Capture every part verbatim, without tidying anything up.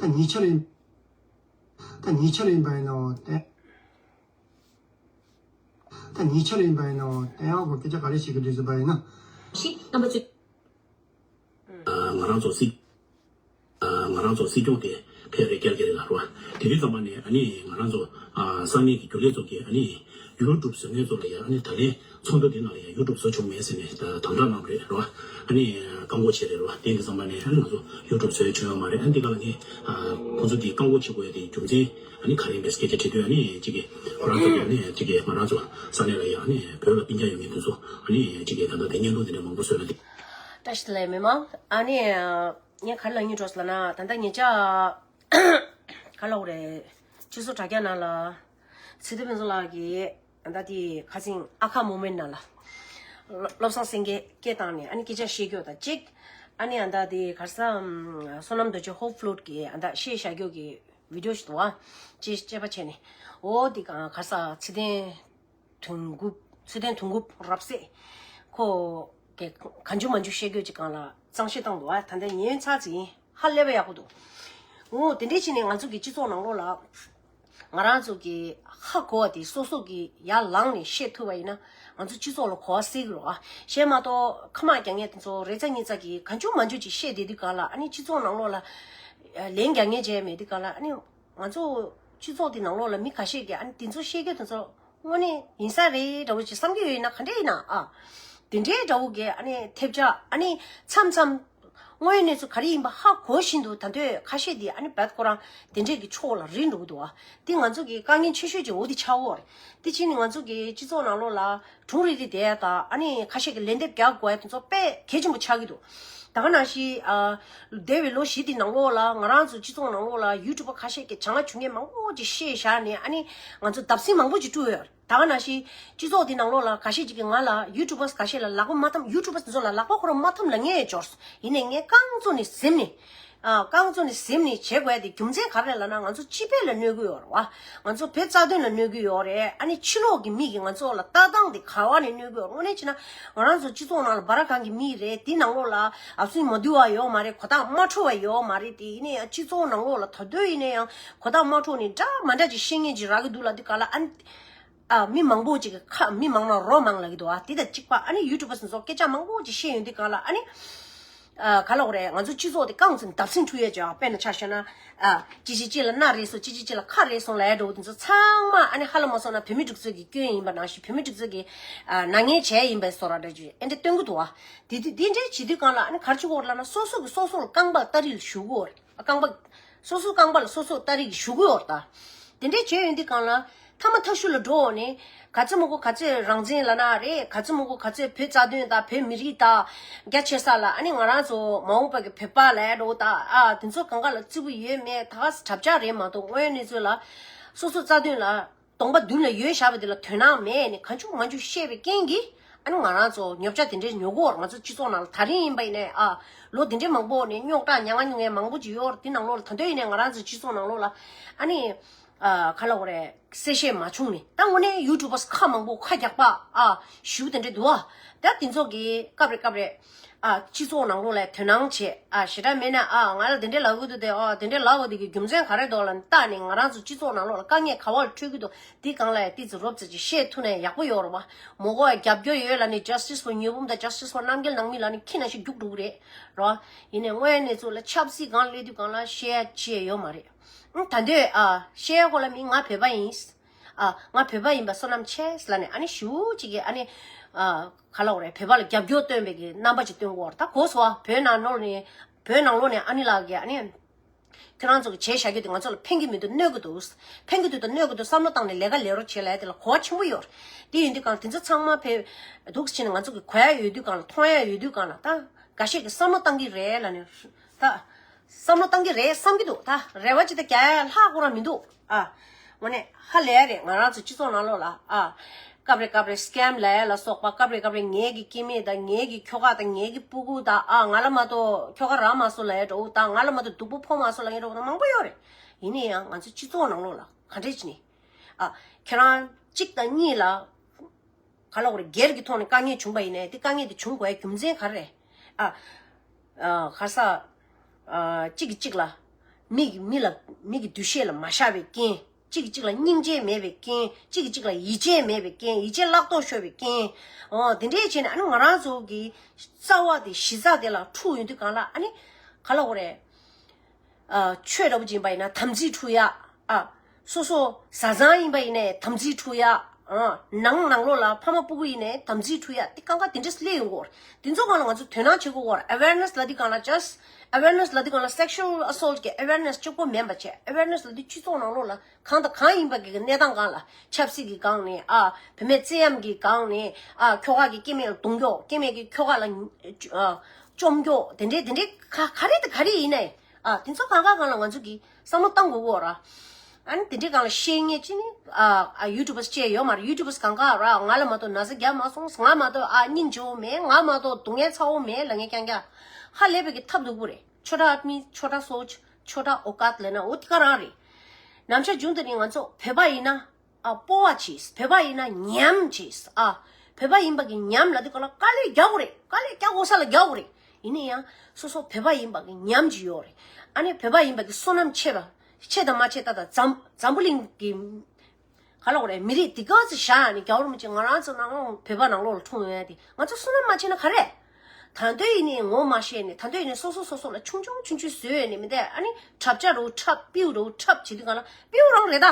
ད་ཉེ་ཆར་ཡིན། ད་ཉེ་ཆར་ཡིན་པ་ཡིན་ནོ་དེ། ད་ཉེ་ཆར་ཡིན་པ་ཡིན་ནོ་དེ་ཡང་གོ་སྐད་ཆ་ག་རེ་བཤད་ཀྱི་འདུག་ཟེར་བ་ཡིན་ན། ཤིག་རྣམ་པ་ཚོས། ང་རང་ཚོ་སྲིད། ང་རང་ཚོ་སྲིད་སྐྱོང་དེ་ཕེབས་རེ་བསྐྱལ་གྱི་རེད་ལ་རོ། དེ་དུས་ཙམ་པ་ནས་ཨ་ནི་ང་རང་ཚོ་ས་གནས་ཀྱི་རྒྱུན་ལས་ཚོ་གིས་ཨ་ནི་ཡུ་ཊུབ་བཟོ་མཁན་ཚོ་ལ་ཡང་ཨ་ནི་ད་ལན་ཚོགས་འདུ་དེ་ནང་ལ་ཡང་ཡུ་ཊུབ་བཟོ་བྱུང་མེད་ཟེར་ནས་དམ་དྲག་གནང་བ་རེད་རོ། ཨ་ནི་བཀག་འགོག་བྱས་རེད་རོ། དེ་དུས་ཙམ་པ་ནས་ཨ་ནི་ང་ཚོ་ཡུ་ཊུབ་བཟོ་བྱུང་ཡོད་མ་རེད། ཨ་ནི་འདི་ག་ལ་ངས་ཁོང་ཚོ་དེ་བཀག་འགོག་བྱེད་དགོས་ཡ་དེ་རྒྱུ་མཚན་ཨ་ནི་ག་རེ་ཡིན་པའི་སྐད་ཆ་དྲིས་དུས་ཨ་ནི་གཅིག་གིས་ཁོ་རང་ཚོ་གིས་ཨ་ནི་གཅིག་གིས་ང་རང་ཚོ་ས་གནས་ལ་ཡང་ཨ་ནི་བོད་ལ་སྤུན་ཀྱག་ཡོད་མཁན་དེ་ཚོ་ཨ་ནི་གཅིག་གིས་ད་ལྟ་དེ་བརྙན་ཐུང་དེ་འདྲ་མང་པོ་བཟོས་ན་དེ། བཀྲ་ཤིས་བདེ་ལེགས་མི་མང་། ཨ་ནི། ངས་ག་རེ་ལབ་སྙིང་འདོད་ལབ་ན། ད་ལྟ་ཉེ་ཆར་ག་ལབ་དགོས་རེད། སྤྱི་ཚོགས་དྲ་རྒྱ་ནང་ལ་ཚེ་བརྟན་ཕུན་ཚོགས་ལགས་ཀྱིས་ད་ལྟ་དེ་ཁ་སང་ཨ་ཁ་མོ་མེན་ཊི་ནང་ལ་བློ་བཟང་སེང་གེ་སྐད་བཏང་ནས་ཨ་ནི་སྐད་ཆ་བཤད་རྒྱུ་དང་གཅིག་ཨ་ནི་ཨ་ད་དེ་ག་རེ་ཟེར། བསོད་ནམས་རྡོ་རྗེ་ཧོབ་ཕློ་ཊི་གིས་ཨ་ད་བཤད་བཞག་རྒྱུ་གི་བི་ཌི་ཡོ་ཞིག་འདུག་བ། ཅེས་དཔྱད་པ་བྱས་ནས། འོ་དེ་ག་རེ་ཟེར། ཚེ་བརྟན། དོན་འགྲུབ། ཚེ་བརྟན་དོན་འགྲུབ་རབ་གསལ། ཁོ་གི་གང་བྱུང་མང་བྱུང་བཤད་རྒྱུ་ཅིག་སྒང་ལ་གཙང་བཤད་བཏང་འདུག་ཨ། ད་ལྟ་ཉན་ཚར་ཙམ་ཡིན། ཧ་ལས་པ་ཡག་པོ་འདུག་འོ་དེ་འདྲས་བྱས་ནས་ང་ཚོ་གི་སྤྱི་ཚོགས་ནང་ལོགས་ལ་ང་རང་ཚོ་གི་ཧ་གོ་བ་དེ་སོ་སོ་གི་ཡར་ལངས་ནས་བཤད་ཐུབ་པ་ཡིན་ན་ང་ཚོ་སྤྱི་ཚོགས་ལ་གོ་བ་སད་ཀྱི་རེད་ཨ། བཤད་མ་གཏོགས་ཁ་མ་རྒྱག་མཁན་དེ་ཚོ་རེ་ཚ་ཉི་ཚ་གི་གང་བྱུང་མང་བྱུང་ཅིག་བཤད་བསྡད་དུས་སྒང་ལ་ཨ་ནི་སྤྱི་ཚོགས་ནང་ལོགས་ལ་ལན་རྒྱག་མཁན་བྱས་མེད་དུས་སྒང་ལ་ཨ་ནི། ང་ཚོ་སྤྱི་ཚོགས་དེ་ནང་ལོགས་ལ་མི་ཁ་ཤས་ཀྱིས་ཨ་ནི་དེ་ཚོ་བཤད་རྒྱུ་དེ་ཚོ་དངོས་གནས་ཡིན་ས་རེད་འདྲ་བོ་ཅིག་བསམ་གྱི་ཡོད་ཡིན་ན་ག་འདྲས་ཡིན་ན་ཨ། དེ་འདྲའི་འདྲ་བོ་གི་ཨ་ནི་ཐེབས་ཆག་ཨ་ནི་མཚམས་མཚམས་དངོས་ཡོད་གནས་ཚུལ་ག་རེ་ཡིན་པ་ཧ་གོ་བཞིན་དུ་ད་དུང་ཁ་ཤས་དེ་ཨ་ནི་བད་ཁོ་རང་དེ་འདྲས་ཀྱི་ཕྱོགས་ལ་རིལ་འགྲོ་གི་འདུག་ཨ། དེ་ང་ཚོ་གི་དཀའ་ངལ་ཆེ་ཤོས་ཀྱི་འོ་དེ་ཆགས་ཀྱི་ཡོད་རེད། དེ་ཕྱིན་ནས་ང་ཚོ་གི་སྤྱི་ཚོགས་ནང་ལོགས་ལ། གྲུང་རིག་རིག་དེ་དང་ཨ་ནི་ཁ་ཤས་ཀྱི་ལན་འདེབས་རྒྱག་དགོས་ཡ་དེ་ཚོ་དཔེ་གལ་ཆེན་པོ་ཆགས་ཀྱི་འདུག་ད་ག་ནང་བཞིན་ཨ། འདས་པའི་ལོ་བཞི་དེ་ནང་ལོགས་ལ་ང་རང་ཚོ་སྤྱི་ཚོགས་ནང་ལོགས་ལ་ཡུ་ཊུབ་པ་ཁ་ཤས་ཀྱིས་བྱང་ལ་བྱུང་མཁན་མང་པོ་ཅིག་བཤད་བཞག་ནས་ཨ་ནི་ང་ཚོ་བརྡབ་གསིག་མང་པོ་ཅིག་བསྐྲུན་ཡོད། ད་ག་ནང་བཞིན་སྤྱི་ཚོགས་དེ་ནང་ལོགས་ལ་ཁ་ཤས་ཅིག་གིས་ང་ལ་ཡུ་ཊུབ་པ་ཁ་ཤས་ལ་ལག་པ་མ་འཐམ། ཡུ་ཊུབ་པ་དེ་ཚོ་ལ་ལག་པ་ཁོ་རང་མ་འཐམ་ལབ་མཁན་ཡང་འབྱོར་སོང་། ཡིན་ནའི་ངས་རྐང་བཙུགས་ནས་གཟིམ་ནས། ཨ། རྐང་བཙུགས་ནས་གཟིམ་ནས་བྱེད་དགོས་ཡ་དེ་རྒྱུ་མཚན་ག་རེ་རེད་ལབ་ན་ང་ཚོ་སྤྱི་པའི་ལ་གནོད་ཀྱི་ཡོད་རེད་བ། ང་ཚོ་བོད་རྩ་དོན་ལ་གནོད་ཀྱི་ཡོད་རེད། ཨ་ནི་ཕྱི་ལོགས་ཀྱི་མི་གིས་ང་ཚོ་ལ་ལྟ་སྟངས་དེ་ག་བ་ནས་གནོད་ཀྱི་ཡོད་རེད། དངོས་གནས་བྱས་ན་ང་རང་ཚོ་སྤྱི་ཚོགས་ནང་ལ་སྦ་ར་གང་གི་མི་རེད། དེ་ནང་ལོགས་ལ་ཨབ་སུའི་མ་འདུལ་བ་ཡོད་མ་རེད། གོ་རྟགས་མ་འཕྲོད་པ་ཡོད་མ་རེད། དེ་ཡིན་ནའི་སྤྱི་ཚོགས་ནང་ལོགས་ལ་ད་དུང་ཡིན་ན་ཡང་གོ་རྟགས་མ་འཕྲོད་ནས་འདྲ་མ་འདྲ་ཅིག་བཤད་མཁན་ཅིག་རག་གི་འདུག་ལབ་དུས་ག་ལ་ཨ་ནི། ཨ། མི་མང་པོ་ཅིག་གིས་ཁ། མི་མང་ན་རོ་མང་ལབ་ཀྱི་འདུག་ཨ། དེ་དང་གཅིག་པ་ཨ་ནི་ཡུ་ཊུབ་པ་སོ་སོ་སྐད་ཆ་མང་པོ་ཅིག་བཤད་ཡོང་དུས་སྒང་ལ་ཨ་ནི། ཨ། ག་ལབ་དགོས་རེད། ང་ཚོ་སྤྱི་ཚོགས་དེ་རྐང་བཙུགས་བརྡབ་གསིག་འཁྲུག་ཡས་ཅིག་ཨ། དཔེར་ན་ཆ་བཞག་ན། ཨ། གཅིག་གིས་གཅིག་ལ་སྣ་རེག་སོང་། གཅིག་གིས་གཅིག་ལ་ཁ་རེག་སོང་ལབ་ཡས་འདྲ་བོ་དེ་ཚོ་ཚང་མ་ཨ་ནི་ཧ་ལམ་མ་སོང་ན་བོད་མི་སྒྲིག་འཛུགས་ཀྱི་སྐྱོན་ཡིན་པ་ནང་བཞིན། བོད་མི་སྒྲིག་འཛུགས་ཀྱིས། ཨ། ནག་ཉེས་བྱས་ཡིན་པའི་བཟོ་འདྲ་འདྲ་ཅིག་ཨེ་འདྲ་སྟོན་གྱི་འདུག་ཨ། དེ་དེ་དེ་འདྲ་བྱེད་དུས་སྒང་ལ་ཨ་ནི་ག་རེ་བྱེད་ཀྱི་ཡོད་རེད་ལབ་ན་སོ་སོ་གིས་སོ་སོ་ལ་རྐང་པ་སྟ་རེ་གཞུ་གི་ཡོད་རེད། རྐང་པ། སོ་སོའི་རྐང་པ་ལ་སོ་སོ་སྟ་རེ་གཞུ་གི་ཡོད་རེད་ད། དེ་འདྲས་བྱས་ཡོང་དུས་སྒང་ལ་ཐ་མ་ཐག་ཤུལ་ལ་འགྲོ་འོང་ནས་ག་ཚོད་མང་པོ་ག་ཚོད་རང་བཙན་ལབ་ན་རེད། ག་ཚོད་མང་པོ་ག་ཚོད་བོད་རྩ་དོན་དང་བོད་མི་རིགས་དང་རྒྱ་ཆེ་ས་ལ་ཨ་ནི་ང་རང་ཚོ་མ་འོངས་པ་གི་བོད་པ་ལབ་ཡས་འདྲ་བོ་དང་ཨ་དེ་ཚོ་གང་ག་ལ་བརྩི་བ་ཡོད་མེད་ད་ག་ས་གྲབས་ཆག་རེད་མ་གཏོགས་དངོས་ཡོད་གནས་ཚུལ་ལ་སོ་སོ་རྩ་དོན་ལ་གདོང་པ་མདུན་ལ་ཡོད་བཞག་པ་དེ་ལ་དོན་སྣང་མེད་ནས་གང་བྱུང་མང་བྱུང་བཤད་པའི་རྐྱེན་གྱིས། ཨ་ནི་ང་རང་ཚོ་ཉོ་ཆ་དེ་འདྲའི་ཉོ་གི་ཡོད་རེད། ང་ཚོ་སྤྱི་ཚོགས་ནང་ལ་ད་རིང་ཡིན་པ་ཡིན་ནའི་ཨ། ལོ་དེ་འདྲའི་མང་པོ་ནས་རྙོག་དྲ་མྱ་ངན་མྱ་ངན་མང་པོ་ཅིག་ཡོད་རེད། དེ་ནང་ལོགས་ལ་ད་དུང་ཡིན་ནའི་ང་རང་ཚོ་སྤྱི་ཚོགས་ནང་ལོགས་ལ་ཨ་ནི། ཨ། ག་ལབ་དགོས་རེད། གསལ་བཤད་མ་བྱུང་ནས་ད་དངོས་གནས་ཡུ་ཊུབ་པ་ཁ་མང་པོ་ཁ་རྒྱག་པ་ཨ་ཞུ་དེ་འདྲ་འདུག་ཨ། ད་དེ་ཚོ་གིས་སྐབས་རེ་སྐབས་རེ། ཨ། སྤྱི་ཚོགས་ནང་ལོགས་ལ་དོ་སྣང་བྱེད། ཨ། ཞེ་དྲག་མེད་ན་ཨ་ང་ལ་དེ་འདྲ་ལབ་གི་འདུག་སྟེ། ཨ། དེ་འདྲ་ལབ་དགོས་དེ་གི་རྒྱུ་མཚན་ག་རེ་འདུག་ལབ་ན་ད་ནི་ང་རང་ཚོ་སྤྱི་ཚོགས་ནང་ལོགས་ལ་དཀའ་ངལ་ག་བ་ལ་འཕྲད་ཀྱི་འདུག་དེ་སྒང་ལ་ཡང་ཏོག་ཙམ་རོབ་ཙམ་ཅིག་བཤད་ཐུབ་ན་ཡག་པོ་ཡོད་རེད་བ། མ་གོ་བ་རྒྱབ་སྐྱོར་ཡོད་ལབ་ནས་Justice for ཉི་འབུམ་དང་Justice for རྣམ་རྒྱལ་ནང་མི་ལབ་ནས་ཁྱི་ནང་བཞིན་རྒྱུག་འགྲོ་གི་རེད་རོ། ཡིན་ནའི་དངོས་ཡོད་གནས་ཚུལ་ལ་ཆབ་སྲིད་སྒང་སླེབས་དུས་སྒང་ལ་བཤད་ཡ་ཅི་ཡང་ཡོད་མ་རེད། ཨང་། ད་འདོད་ཨ་བཤད་ཡ་ཁོ་ལ་མི་ང་བོད་པ་ཡིན། ཨ། ང་བོད་པ་ཡིན་པ་བསོད་ནམས་ཆེ་ལབ་ནས་ཨ་ནི་ཞུ་ཅིག་གིས་ཨ་ནི། ཨ། ག་ལབ་དགོས་རེད། བོད་པ་ལ་རྒྱབ་སྐྱོར་སྟོན་པའི་གི་རྣམ་པ་ཅིག་སྟོན་གྱི་ཡོད་རེད། ད་གོ་སོང་ཨ། བོད་ནང་ལོགས་ནས་བོད་ནང་ལོགས་ནས་ཨ་ནི་ལགས་ཀྱིས་ཨ་ནི། ཁྱེད་རང་ཚོ་གི་བྱས་བཞག་རྒྱུ་དེ་ང་ཚོ་ལ་ཕན་གྱི་མི་འདུག་གནོད་ཀྱི་འདུག་ཕན་གྱི་འདུག་དང་གནོད་ཀྱི་འདུག་བསམ་བློ་བཏང་ནས་ལས་ཀ་ལས་རོགས་བྱེད་ལབ་ཡ་དེ་ལ་གོ་བ་ཆེན་པོ་ཡོད་རེད། དེ་ཡིན་དུས་སྒང་དེ་ཚོ་ཚང་མ་ཕེབས་འདུག་ཕྱིན་ནས་ང་ཚོ་གི་གོ་ཡ་ཡོད་དུས་སྒང་ལ་མཐོང་ཡ་ཡོད་དུས་སྒང་ལ་ད་འགའ་ཤས་ཀྱིས་བསམ་བློ་བཏང་གི་རེད་ལབ་ནས་ད། བསམ་བློ་བཏང་གི་རེད་བསམ་གྱི་འདུག་ད་རེ་བ་ཅིག་ད་རྒྱག་ཡ་ལྷག་ཁོ་རང་མི་འདུག་ཨ། དངོས་གནས་ཧ་ལས་རེད། ང་རང་ཚོ་སྤྱི་ཚོགས་ནང་ལོགས་ལ་ཨ། སྐབས་རེ་སྐབས་རེ་སི་ཀེམ་ལབ་ཡ་ལ་སོགས་པ། སྐབས་རེ་སྐབས་རེ་ངེད་ཀྱི་སྐྱེ་དམན་དང་ངེད་ཀྱི་ཁྱོ་ག་དང་ངེད་ཀྱི་སྤུ་གུ་དང་ཨ། ང་ལ་མ་གཏོགས་ཁྱོ་ག་རག་མ་སོང་ལབ་ཡ་འདྲ་བོ་དང་། ང་ལ་མ་གཏོགས་སྡུག་པོ་ཕོག་མ་སོང་ལབ་ཡ་འདྲ་བོ་དང་མང་པོ་ཡོད་རེད། ཡིན་ན་ཡང་ང་ཚོ་སྤྱི་ཚོགས་ནང་ལོགས་ལ་ག་འདྲས་བྱས་ནས་ཨ། ཁྱེད་རང་གཅིག་དང་གཉིས་ལ། ག་ལབ་དགོས་རེད། སྒེར་གྱི་ཐོག་ནས་དཀའ་ངལ་བྱུང་པ་ཡིན་ནའི་དེ་དཀའ་ངལ་དེ་བྱུང་དགོས་རྒྱུ་མཚན་ག་རེ་རེད། ཨ། ཨ། ག་རེ་ཟེར། ཨ། གཅིག་གིས་གཅིག་ལ་ མི་གི་མི་ལ་མི་གི་འདུ་ཤེས་ལ་མ་ཤར་བའི་རྐྱེན། གཅིག་གིས་གཅིག་ལ་སྙིང་རྗེ་མེད་པའི་རྐྱེན། གཅིག་གིས་གཅིག་ལ་ཡིད་ཆེས་མེད་པའི་རྐྱེན། ཡིད་ཆེས་བརླག་ཐོག་ཤོར་བའི་རྐྱེན། འོ་དེ་འདྲས་བྱས་ནས་ཨ་ནི་ང་རང་ཚོ་གི་རྩ་བ་དེ་གཞི་རྩ་དེ་ལ་འཁྲུག་ཡོང་དུས་གང་ལ་ཨ་ནི་ག་ལ་འོ་རེད། ཨ། ཆོས་འདྲ་པོ་ཅིག་ཡིན་པ་ཡིན་ན་དམ་ཚིག་འཁྲུག་ཡ། ཨ། སོ་སོ་བཟའ་ཚང་ཡིན་པ་ཡིན་ནའི་དམ་ཚིག་འཁྲུག་ཡ། ཨ། ནང་ནང་ལོགས་ལ་ཕ་མ་སྤུ་གུ་ཡིན་ནའི་དམ་ཚིག་འཁྲུག་ཡ། དེ་གང་ག་དེ་འདྲས་སླེབས་ཡོང་གི་ཡོད་རེད། དེ་ཚོ་སྒང་ལ་ང་ཚོ་དོ་སྣང་བྱེད་དགོས་ཀྱི་ཡོད་རེད། awareness ལབ་དུས་སྒང་ལ་just awareness ལབ་དུས་སྒང་ལ་sexual assault གི་awareness གཅིག་པོ་མིན་པ་བྱས། awareness ལབ་དུས་སྤྱི་ཚོགས་ནང་ལོགས་ལ་གང་དང་གང་ཡིན་པ་གི་གནས་སྟངས་སྒང་ལ་ཆབ་སྲིད་ཀྱི་སྒང་ནས། ཨ། བུད་མེད་བཙན་གཡེམ་གྱི་སྒང་ནས། ཨ། ཁྱོ་ག་གིས་སྐྱེ་དམན་ལ་རྡུང་རྒྱོ། སྐྱེ་དམན་གྱིས་ཁྱོ་ག་ལ། ཨ། བཅོམ་རྒྱོ། དེ་འདྲས་དེ་འདྲས་ག་ག་རེ་དང་ག་རེ་ཡིན་ནའི། ཨ། དེ་ཚོ་གང་ག་སྒང་ལ་ང་ཚོ་གིས་བསམ་བློ་བཏང་དགོས་ཀྱི་ཡོད་རེད། ཨ་ནི་དེ་འདྲའི་སྒང་ལ་བཤད་མཁན་ཅིག་ནི། ཨ། ཨ། YouTubers བཅས་ཡོད་མ་རེད། YouTubers གང་ག་ར་ང་ལ་མ་གཏོགས་ན་ཚ་རྒྱབ་མ་སོང་། ང་མ་གཏོགས། ཨ། སྙིང་རྗེ་བོ་མེད། ང་མ་གཏོགས་སྡུག་བསྔལ་ཚ་བོ་མེད་ལབ་མཁན་རྐྱང་རྐྱང་། ཧ་ལས་པའི་གི་ཐབས་སྡུག་པོ་རེད། छोटा आदमी छोटा सोच, छोटा औकात ལབ་ན་འོ་དེ་ག་རང་རེད། ནམ་ཞག་རྒྱུན་དུ་ནི་ང་ཚོ་བོད་པ་ཡིན་ན། ཨ། སྤོབས་པ་བྱས། བོད་པ་ཡིན་ན་ཉམས་བྱས། ཨ། བོད་པ་ཡིན་པ་གི་ཉམས་ལབ་དུས་སྒང་ལ་དཀའ་ལས་རྒྱག་དགོས་རེད། དཀའ་ལས་རྒྱག་དགོས་ས་ལ་རྒྱག་དགོས་རེད། ཡིན་ན་ཡང་སོ་སོ་བོད་པ་ཡིན་པ་གི་ཉམས་ཅིག་ཡོད་རེད། ཨ་ནི་བོད་པ་ཡིན་པ་གི་བསོད་ནམས་ཆེ་བ། ཆེ་དང་མ་ཆེ་ད་ལྟ་འཛམ་འཛམ་བུ་གླིང་གི་ག་ལ་འོ་རེད། མི་རིགས་འདི་ག་ཚོད་བཞག་ནས་རྒྱལ་བ་རིན་པོ་ཆེ་ང་རང་ཚོ་ནང་བོད་པ་ནང་ལོགས་ལ་འཁྲུངས་ཡོད་དེ་ང་ཚོ་བསོད་ནམས་མ་ཆེ་ན་ག་རེ། ད་དུང་ཡིན་ནའི་ངོ་མ་ཤེས་ནས། ད་དུང་ཡིན་ནའི་སོ་སོ་སོ་སོ་ལ་ཆུང་ཆུང་ཆུང་ཆུང་བཟོས་ཡོད་ནས་མི་འདུག་ཨ་ནི་འཁྲབ་ཆ་རུ་འཁྲབ། སྤྲེའུ་རུ་འཁྲབ་བྱེད་དུས་སྒང་ལ་སྤྲེའུ་རང་རེད་ད།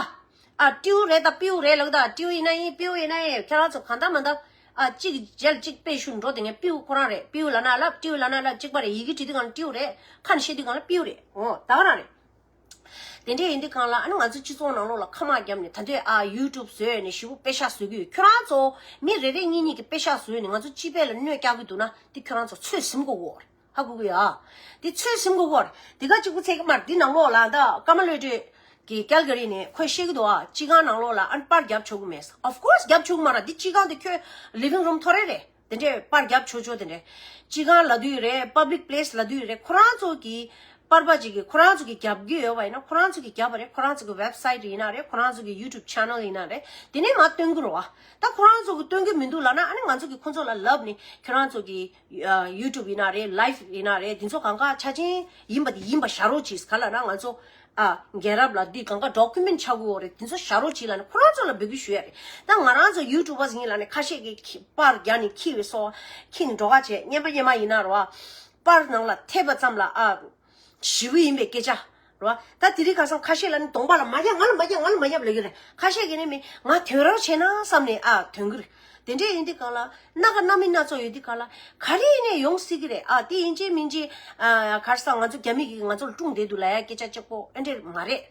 ཨ། སྤྲེའུ་རེད་ད། སྤྲེའུ་རེད་ལབ་ད། སྤྲེའུ་ཡིན་ན་ཡིན། སྤྲེའུ་ཡིན་ན་ཡིན། ཁྱེད་རང་ཚོ་གང་ལྟར་མ་ལྟར། ཨ། གཅིག་རྗེས་ལ་གཅིག་དཔེ་ཞུ་འགྲོ་དེ་ངས་སྤྲེའུ་ཁོ་རང་རེད། སྤྲེའུ་ལབ་ན་ལབ། སྤྲེའུ་ལབ་ན་ལབ། གཅིག་པ་རེད། ཡི་གེ་བྲིས་དུས་སྒང་ལ་སྤྲེའུ་རེད། ཁ་ནས་བཤད་དུས་སྒང་ལ་སྤྲེའུ་རེད། འོ་ད་ག་རང་རེད། དེ་འདྲས་ཡིན་དུས་སྒང་ལ་ཨ་ནི་ང་ཚོ་སྤྱི་ཚོགས་ནང་ལོགས་ལ་ཁ་དམག་བརྒྱབ་ནས། ད་དུང་ཨ་YouTube བཟོས་ནས་ཞེ་པོ་པེ་ཤག་བཟོ་གི་ཡོད། ཁྱོད་རང་ཚོ་མི་རེ་རེ་གཉིས་གཉིས་ཀྱིས་པེ་ཤག་བཟོས་ནས་ང་ཚོ་སྤྱི་པའི་ལ་གནོད་རྒྱག་གི་འདུག་ན་དེ་ཁྱོད་རང་ཚོ་ཚོད་ཟིན་དགོས་ཀྱི་ཡོད་རེད། ཧ་གོ་གི་ཡོད་ཨ། དེ་ཚོད་ཟིན་དགོས་ཀྱི་ཡོད་རེད། དེ་ག་གཅིག་པུ་ཚད་ཀྱི་མ་རེད། དེ་ནང་ལོགས་ལ་ད་ཀརྨ་བློ་གྲོས་ཀྱིས་ཀལ་ག་རི་ནས་ཁོས་བཤད་ཀྱི་འདུག་ཨ། སྤྱི་ཁང་ནང་ལོགས་ལ་ཨ་ནི་པར་རྒྱབ་ཆོག་གི་མེད། Of course རྒྱབ་ཆོག་གི་མ་རེད། དེ་སྤྱི་ཁང་དེ་ཁྱོད་living room ཐོ་རེ་རེད། དེ་འདྲས་པར་རྒྱབ་ཆོག་ཆོག་དེ་འདྲས། སྤྱི་ཁང་ལབ་དུས་རེད། public place ལབ་དུས་རེད། ཁོ་རང་ཚོ་གི་པར་པ་ཅིག་གིས་ཁོ་རང་ཚོ་གིས་རྒྱབ་ཀྱི་ཡོད་པ་ཡིན་ན་ཁོ་རང་ཚོ་གིས་རྒྱབ་པ་རེད། ཁོ་རང་ཚོ་གི་website ཡིན་ན་རེད། ཁོ་རང་ཚོ་གི་YouTube channel ཡིན་ན་རེད། དེ་ནས་མར་སྟོན་གྱི་རེད་པ། ད་ཁོ་རང་ཚོ་གིས་སྟོན་གྱི་མི་འདུག་ལབ་ན་ཨ་ནི་ང་ཚོ་གིས་ཁོ་ཚོ་ལ་ལབ་ནས་ཁྱོད་རང་ཚོ་གི་ཨ། YouTube ཡིན་ན་རེད། live ཡིན་ན་རེད། དེ་ཚོ་གང་ག་ཆ་ཅན་ཡིན་པ་དེ་ཡིན་པ་བཞག་རོགས་གྱིས། ག་ལབ་ན་ང་ཚོ་ཨ། རྒྱལ་རབས་ལ་འདི་གང་ག་document ཆགས་ཀྱི་ཡོད་རེད། དེ་ཚོ་བཞག་རོགས་གྱིས་ལབ་ནས་ཁོ་རང་ཚོ་ལ་འབོད་སྐུལ་ཞུ་ཡ་རེད། ད་ང་རང་ཚོ་YouTubers ཡིན་ལབ་ནས་ཁ་ཤས་ཀྱིས་ཁྱི་པར་རྒྱག་ནས་ཁྱི་བའི་སོ་ཁྱི་ནས་འགྲོ་ཁ་བྱས། རྔན་པ་རྔན་མ་ཡིན་ན་རེད་པ། པར་ནང་ལ་ཐེབས་པ་ཙམ་ལ་ཨ། ཞེ་པོ་ཡིན་པའི་སྐད་ཆ་རེད་པ། ད་དེ་རིང་ཁ་སང་ཁ་ཤས་ལ་ནི་གདོང་པ་ལ་མ་རྒྱབ། ང་ལ་མ་རྒྱབ། ང་ལ་མ་རྒྱབ་ལབ་ཀྱི་རེད། ཁ་ཤས་ཀྱིས་ནི་མི་ང་དོན་རང་བྱས་ན་བསམ་ནས་ཨ་དོན་གྱི་རེད། དེ་འདྲས་ཡིན་དུས་གང་ལ་སྣ་ཁ་སྣ་མིན་སྣ་ཚོགས་ཡོད་དུས་གང་ལ་ག་རེ་ཡིན་ནའི་ཡོང་སྲིད་ཀྱི་རེད། ཨ་དེ་ཡིན་གཅིག་མིན་གཅིག་ཨ་ག་རེ་ཟེར། ང་ཚོ་རྒྱ་མི་གིས་ང་ཚོ་ལ་སྲུང་བསྡད་འདུག་ལབ་ཡ་སྐད་ཆ་གཅིག་པོ་ཨེ་འདྲས་མ་རེད།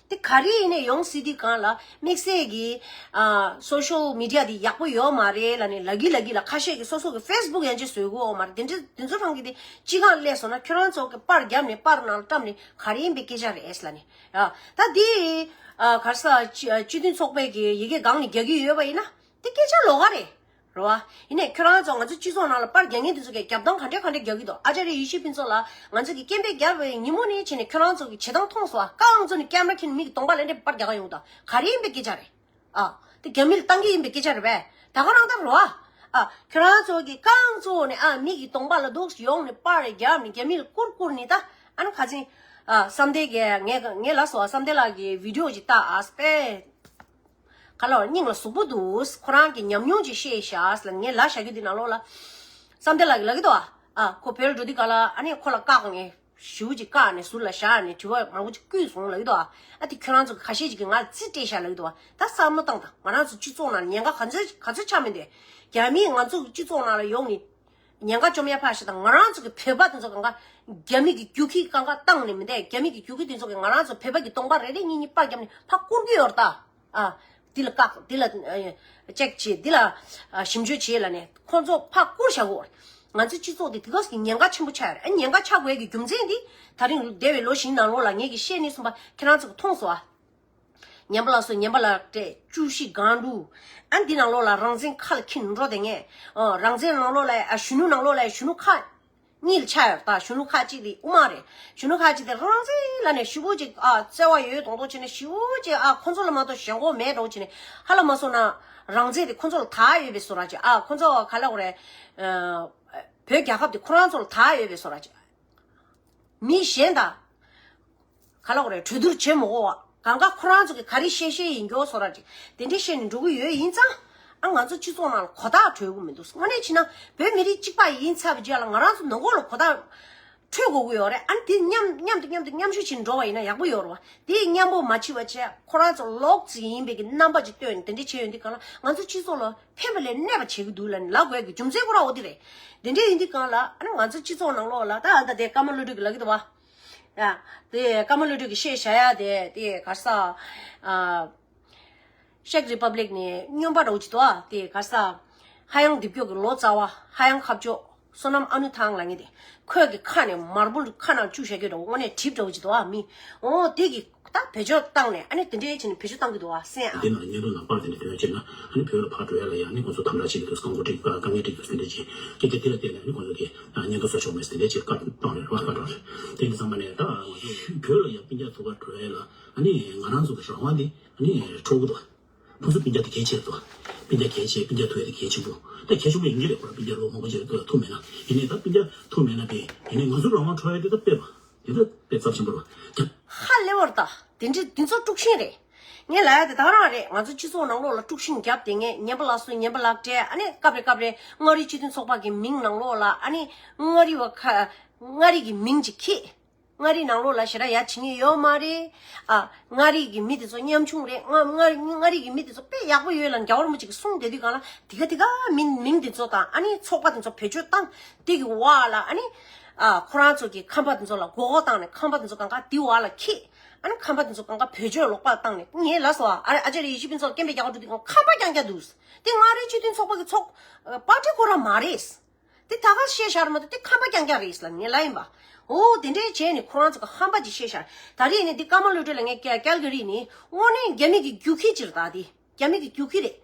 དེ་ག་རེ་ཡིན་ནའི་ཡོང་སྲིད་དུས་གང་ལ་དམིགས་བསལ་གྱི་ཨ་social media དེ་ཡག་པོ་ཡོད་མ་རེད་ལབ་ནས་ལབ་ཀྱི་ལབ་ཀྱི་ལ། ཁ་ཤས་ཀྱིས་སོ་སོ་གི་Facebook ཡང་ཅིག་བཟོ་གི་ཡོད་མ་རེད། དེ་འདྲས་དེ་ཚོ་རང་གི་དེ་སྤྱི་ཁང་སླེབས་སོང་ན་ཁྱོད་རང་ཚོ་གི་པར་བརྒྱབ་ནས་པར་ནང་ལ་བཀྲམ་ནས་ག་རེ་ཡིན་པའི་སྐད་ཆ་རེད་ལབ་ནས། ཨ་ད་དེ་ཨ་ག་རེ་ཟེར། སྤྱི་སྤྱི་མཐུན་ཚོགས་པའི་གི་ཡི་གེ་སྒང་ནས་རྒྱག་གི་ཡོད་པ་ཡིན་ན་དེ་སྐད་ཆ་ལོགས་ཀ་རེད། རེད་པ། ཡིན་ནའི་ཁྱོད་རང་ཚོ་ང་ཚོ་སྤྱི་ཚོགས་ནང་ལ་པར་རྒྱག་མཁན་དེ་ཚོ་གིས་རྒྱབ་སྟངས་ག་འདྲས་ག་འདྲས་རྒྱག་གི་འདུག་ཨ་ཙརྱ་ཡེ་ཤེས་ཕུན་ཚོགས་ལགས་ང་ཚོ་གིས་སྐད་འབོད་བརྒྱབ་པའི་ཉིན་མོ་ནས་བྱས་ནས་ཁྱོད་རང་ཚོ་གིས་བྱེད་སྟངས་མཐོང་སོང་ཨ། རྐང་བཙུགས་ནས་ཀེམ་ར་འཁྱེར་ནས་མི་གི་གདོང་པ་ལ་འདྲས་པར་རྒྱག་ག་ཡོང་འདུག་ག་རེ་ཡིན་པའི་སྐད་ཆ་རེད། ཨ་དེ་རྒྱ་མི་ལ་བཏང་གི་ཡིན་པའི་སྐད་ཆ་རེད་པས། ད་ག་རང་ལྟར་རེད་པ། ཨ་ཁྱོད་རང་ཚོ་གིས་རྐང་བཙུགས་ནས་ཨ་མི་གི་གདོང་པ་ལ་འདུག་ཡོང་ནས་པར་རྒྱབ་ནས་རྒྱ་མི་ལ་བསྐུར་བསྐུར་ནས། ད་ཨ་ནི་ཁ་སང་ཨ་བསམ་གཏན་གྱིས་ངས་ངས་ལབ་སོང་ཨ། བསམ་གཏན་ལགས་ཀྱི་བི་ཌི་ཡོ་ཅིག་ལྟ་ཨ་སྤེ། ག་ལ་བ་སྙིང་ལ་ཟུག་པོ་འདུག་ཁོ་རང་གི་ཉམས་མྱོང་ཅིག་བཤད་བཞག་ཟེར་ལ་ངས་ལབ་བཞག་རྒྱུ་འདི་ནང་ལོགས་ལ། བསམ་གཏན་ལགས་ཀྱིས་ལབ་ཀྱི་འདུག་ཨ། ཨ་ཁོ་བོད་ལ་འགྲོ་དུས་ག་ལ་ཨ་ནི་ཁོ་ལ་བཀག་ནས་ཞེ་པོ་ཅིག་བཀག་ནས་ཟུར་ལ་བཞག་ནས་དྲི་བ་མང་པོ་ཅིག་བསྐུལ་སོང་ལབ་ཀྱི་འདུག་ཨ། ཨ་དེ་ཁྱོད་རང་ཚོ་ཁ་ཤས་ཅིག་གིས་ང་ལ་རྩིས་སྤྲད་བཞག་ལབ་ཀྱི་འདུག་ཨ། ད་བསམ་བློ་བཏང་དང་། ང་རང་ཚོ་སྤྱི་ཚོགས་ནང་ལ་ཉེན་ཁ་ག་ཚོད་ག་ཚོད་ཆགས་མི་འདུག་རྒྱ་མིས་ང་ཚོ་གི་སྤྱི་ཚོགས་ནང་ལ་ཡོང་ནས་ཉེན་ཁ་བཅོམ་ཡ་ཕར་བཞག་དང་། ང་རང་ཚོ་གི་བོད་པ་དེ་ཚོ་གང་ག་རྒྱ་མི་གི་རྒྱུག་ཁྱི་གང་ག་བཏང་ནས་མི་འདུག་རྒྱ་མི་གི་རྒྱུག་ཁྱི་དེ་ཚོ་གིས་ང་རང་ཚོ་བོད་པ་གི་གདོང་པ་རེ་རེ་གཉིས་གཉིས་པར་བརྒྱབ་ནས་ཕར་བསྐུར་གྱི་ཡོད་རེད་ད། ཨ། འདི་ལ་བཀག་འདི་ལ་ཨ་ཅེག་བྱེད། འདི་ལ་ཨ་ཞིབ་འཇུག་བྱེད་ལབ་ནས་ཁོང་ཚོ་ཕར་བསྐུར་བཞག་གོ། ང་ཚོའི་སྤྱི་ཚོགས་འདི་དེ་ག་ཙམ་གྱི་ཉེན་ཁ་ཆེན་པོ་ཆགས་ཡོད་རེད། ཨ་ཉེན་ཁ་ཆགས་དགོས་ཀྱི་རྒྱུ་མཚན་འདི་ད་རིང་འདས་པའི་ལོ་བཞིའི་ནང་ལོགས་ལ་ངེད་ཀྱིས་བཤད་ནས་གསུངས་པ་ཁྱེད་རང་ཚོ་གིས་མཐོང་སོང་ཨ། ཉན་པ་ལ་སོ་ཉན་པ་ལ་སྤྲད། བཅུ་བཞི་སྒང་དྲུག་ཨ་འདི་ནང་ལོགས་ལ་རང་བཙན་ཁ་ལ་འཁྱེར་འགྲོ་བསྡད་མཁན། ཨོ་རང་བཙན་ནང་ལོགས་ལ་ཨ་གཞོན་ནུ་ནང་ལོགས་ལ་གཞོན་ནུ་ཁག་གཉིས་ལ་ཆགས་ཡོད་རེད་ད། གཞོན་ནུ་ཁག་གཅིག་དེ་དབུ་མ་རེད། གཞོན་ནུ་ཁག་གཅིག་དེ་རང་བཙན་ལབ་ནས་ཞེ་པོ་ཅིག་ཨ་བརྩེ་བ་ཡོད་མདོག་མདོག་བྱས་ནས་ཞེ་པོ་ཅིག་ཨ་ཁོ་ཚོ་ལ་མ་གཏོགས་གཞན་དག་མེད་འདྲ་བོ་བྱས་ནས་ཧ་ལམ་མ་སོང་ན་རང་བཙན་དེ་ཁོ་ཚོ་ལ་དག་ཡོད་པའི་བཟོ་འདྲ་ཅིག་ཨ་ཁོ་ཚོ་ག་ལབ་དགོས་རེད། ཨ་བོད་རྒྱལ་ཁབ་དེ་ཁོ་རང་ཚོ་ལ་དག་ཡོད་པའི་བཟོ་འདྲ་ཅིག་མི་གཞན་དང་། ག་ལ་གོ་རེད། གྲོས་བསྡུར་བྱེད་མི་དགོས་པ། གང་ག་ཁོ་རང་ཚོ་གི་ག་རེ་བཤད་བཤད་ཡིན་རྒྱུ་བཟོ་འདྲ་ཅིག་དེ་འདྲའི་བཤད་ནས་འགྲོ་གི་ཡོད་ཡིན་ཙང་། ཨ་ང་ཚོ་སྤྱི་ཚོགས་ནང་ལ་གོ་བརྡ་འཕྲོད་གི་མི་འདུག་དངོས་གནས་བྱས་ན་བོད་མི་རིགས་གཅིག་པ་ཡིན་ཚར་བའི་རྗེས་ལ་ང་རང་ཚོ་ནང་ལོགས་ལ་གོ་བརྡ་འཕྲོད་དགོས་ཀྱི་ཡོད་རེད། ཨ་ནི་དེ་མཉམ་མཉམ་དུ་མཉམ་དུ་མཉམ་ཞུགས་བྱེད་འགྲོ་བ་ཡིན་ན་ཡག་པོ་ཡོད་རེད་བ། དེ་མཉམ་པོ་མ་བྱེད་པ་བྱས་ཁོ་རང་ཚོ་ལོག་ཙམ་ཡིན་པའི་གི་རྣམ་པ་ཅིག་སྟོན་དེ་འདྲ་བྱས་ཡོང་དུས་གང་ལ་ང་ཚོ་སྤྱི་ཚོགས་ལ་ཕན་པ་ལས་གནོད་པ་བྱེད་ཀྱི་འདུག་ལབ་ནས་ལབ་དགོས་ཀྱི་རྒྱུ་མཚན་ཁོ་རང་འོ་དེ་རེད། དེ་འདྲ་ཡིན་དུས་གང་ལ་ཨ་ནི་ང་ཚོ་སྤྱི་ཚོགས་ནང་ལོགས་ལ་ད་ཨ་ད་དེ་ཀརྨ་བློ་གྲོས་ཀྱིས་ལབ་ཀྱི་འདུག་བ། ཡ། དེ་ཀརྨ་བློ་གྲོས་ཀྱིས་བཤད་བཞག་ཡ་དེ་དེ་ག་རེ་ཟ། ཨ། ཤེག་རི་པབ་ལིག་ནས་སྨྱོན་པ་འདྲ་བོ་ཅིག་འདུག་ཨ། དེ་ག་རེ་ཟ། ཧ་ཡང་རྡིབ་སྐྱོ་གི་ལོ་ཙཱ་བ། ཧ་ཡང་ཁ་ཕྱོགས། བསོད་ནམས་ཨ་ནུ་ཐང་ལབ་མཁན་དེ། ཁོས་ཀྱི་ཁ་ནས་མར་བུལ་ཁ་ནང་བཅུག་བཞག་རྒྱུ་འདྲ་བོ། དངོས་གནས་གྲིབ་འདྲ་བོ་ཅིག་འདུག་ཨ། མི་འོ་དེ་གི་ད་བེད་སྤྱོད་བཏང་ནས་ཨ་ནི་དེ་འདྲའི་བྱས་ནས་བེད་སྤྱོད་བཏང་གི་འདུག་ཨ། སེམས་ཨ། དེ་ནང་བརྙན་ཐུང་ནང་པར་དེ་འདྲ་ཐོན་ཡ་བྱས་ན་ཨ་ནི་བོད་ལ་ཕར་འགྲོ་ཡ་ལ་ཡ་ཨ་ནི་ཁོང་ཚོ་དམ་དྲག་བྱེད་ཀྱི་འདུག་རྐང་འཁོར་སྒྲིག་དཀའ་ངལ་འགྲིག་འདུག་དེ་འདྲ་བྱས། སྐད་ཆ་དེ་ལ་བརྟེན་ནས་ཨ་ནི་ཁོང་ཚོ་གིས་བརྙན་ཐུང་བཟོ་ཆོག་མེད་དེ་འདྲ་བྱས་བཀའ་བཏང་རེད་བ། བཀའ་བཏང་རེད། དེ་ཡིན་ཙང་མ་ནས་ད་ང་ཚོ་བོད་ལ་ཡ་སྤུན་ཀྱག་ཐུག་པར་འགྲོ་ཡ་ལ་ཨ་ནི་ང་རང་ཚོ་གི་རང་དབང་དེ་ཨ་ནི་འཕྲོག་གི་འདུག་ཁོང་ཚོ་སྤུན་ཀྱག་དེ་གལ་ཆེ་འདུག་སྤུན་ཀྱག་གལ་ཆེ། སྤུན་ཀྱག་ཐུག་ཡ་དེ་གལ་ཆེན་པོ། ད་གལ་ཆེན་པོ་ཡིན་གྱི་རེད། ཁོ་རང་སྤུན་ཀྱག་ལོ་མང་པོ་ཅིག་ཐུག་མེད་ན། ཡིན་ནའི་ད་སྤུན་ཀྱག་ཐུག་མེད་ན་དེ་ཡིན་ནའི་ང་ཚོ་རང་དབང་འཕྲོག་ཡ་དེ་ད་དཔེ་བ། དེ་ད་དཔེ་ཚབས་ཆེན་པོ་རེད་བ། ཧ་ལས་པ་རེད་ད། དེ་འདྲ་འདི་ཚོ་དཀྲུག་ཤིང་རེད། ངས་ལབ་ཡ་དེ་ད་ག་རང་རེད། ང་ཚོ་སྤྱི་ཚོགས་ནང་ལོགས་ལ་དཀྲུག་ཤིང་བརྒྱབ་དེ་ངས་ངན་པ་ལ་སུ་ངན་པ་ལག་སྤྲད། ཨ་ནི་སྐབས་རེ་སྐབས་རེ་མངའ་རིས་སྤྱི་མཐུན་ཚོགས་པ་གི་མིང་ནང་ལོགས་ལ་ཨ་ནི་མངའ་རིས་པ་ཁ་མངའ་རིས་ཀྱི་མིང་ཅིག་ཁྱེར། མངའ་རིས་ནང་ལོགས་ལ་ཞེ་དྲག་ཡ་བྱེད་མཁན་ཡོད་མ་རེད། ཨ། མངའ་རིས་ཀྱི་མི་དེ་ཚོ་ཉམ་ཆུང་རེད། མངའ་མངའ་མངའ་རིས་ཀྱི་མི་དེ་ཚོ་དཔེ་ཡག་པོ་ཡོད་ལབ་རྒྱ་བོར་མོ་ཅིག་གིས་གསུངས་བསྡད་དུས་གང་ལ་དེ་ག་དེ་ག་མིང་མིང་དེ་ཚོ་དང་ཨ་ནི་ཚོགས་པ་དེ་ཚོ་བེད་སྤྱོད་བཏང་དེ་གི་བར་ལ་ཨ་ནི། ཨ། ཁོ་རང་ཚོ་གི་ཁམས་པ་དེ་ཚོ་ལ་མགོ་སྐོར་བཏང་ནས་ཁམས་པ་དེ་ཚོ་གང་ག་དེ་བར་ལ་ཁྱེར། ཨ་ནི་ཁམས་པ་དེ་ཚོ་གང་ག་བེད་སྤྱོད་ལོག་པ་བཏང་ནས་ངས་ལབ་སོང་། ཨ་ཨ་ཅག་རེ་ཡེ་ཤེས་ཕུན་ཚོགས་སྐད་འབོད་རྒྱག་ག་འགྲོ་དུས་གང་ཁམས་པ་རྐྱང་རྐྱང་འདུག་དེ་མངའ་རིས་སྤྱི་མཐུན་ཚོགས་པ་གི་ཚོགས་པར་ཊི་ཁོ་རང་མ་རེད། དེ་ད་ག་བཤད་བཞག་མ་གཏོགས་དེ་ཁམས་པ་རྐྱང་རྐྱང་རེད་ལབ་ངས་ལབ་ཡིན་པ། འོ་དེ་འདྲའི་བྱས་ནས་ཁོ་རང་ཚོ་གི་ཧམ་པ་ཅིག་བཤད་བཞག་ད་རེས་ནས་འདི་ཀརྨ་བློ་གྲོས་ལ་ངས་ཀལ་ཀལ་ག་རི་ནས་དངོས་གནས་རྒྱ་མི་གི་རྒྱུག་ཁྱི་ཅིག་རེད། ད་དེ་རྒྱ་མི་གི་རྒྱུག་ཁྱི་རེད།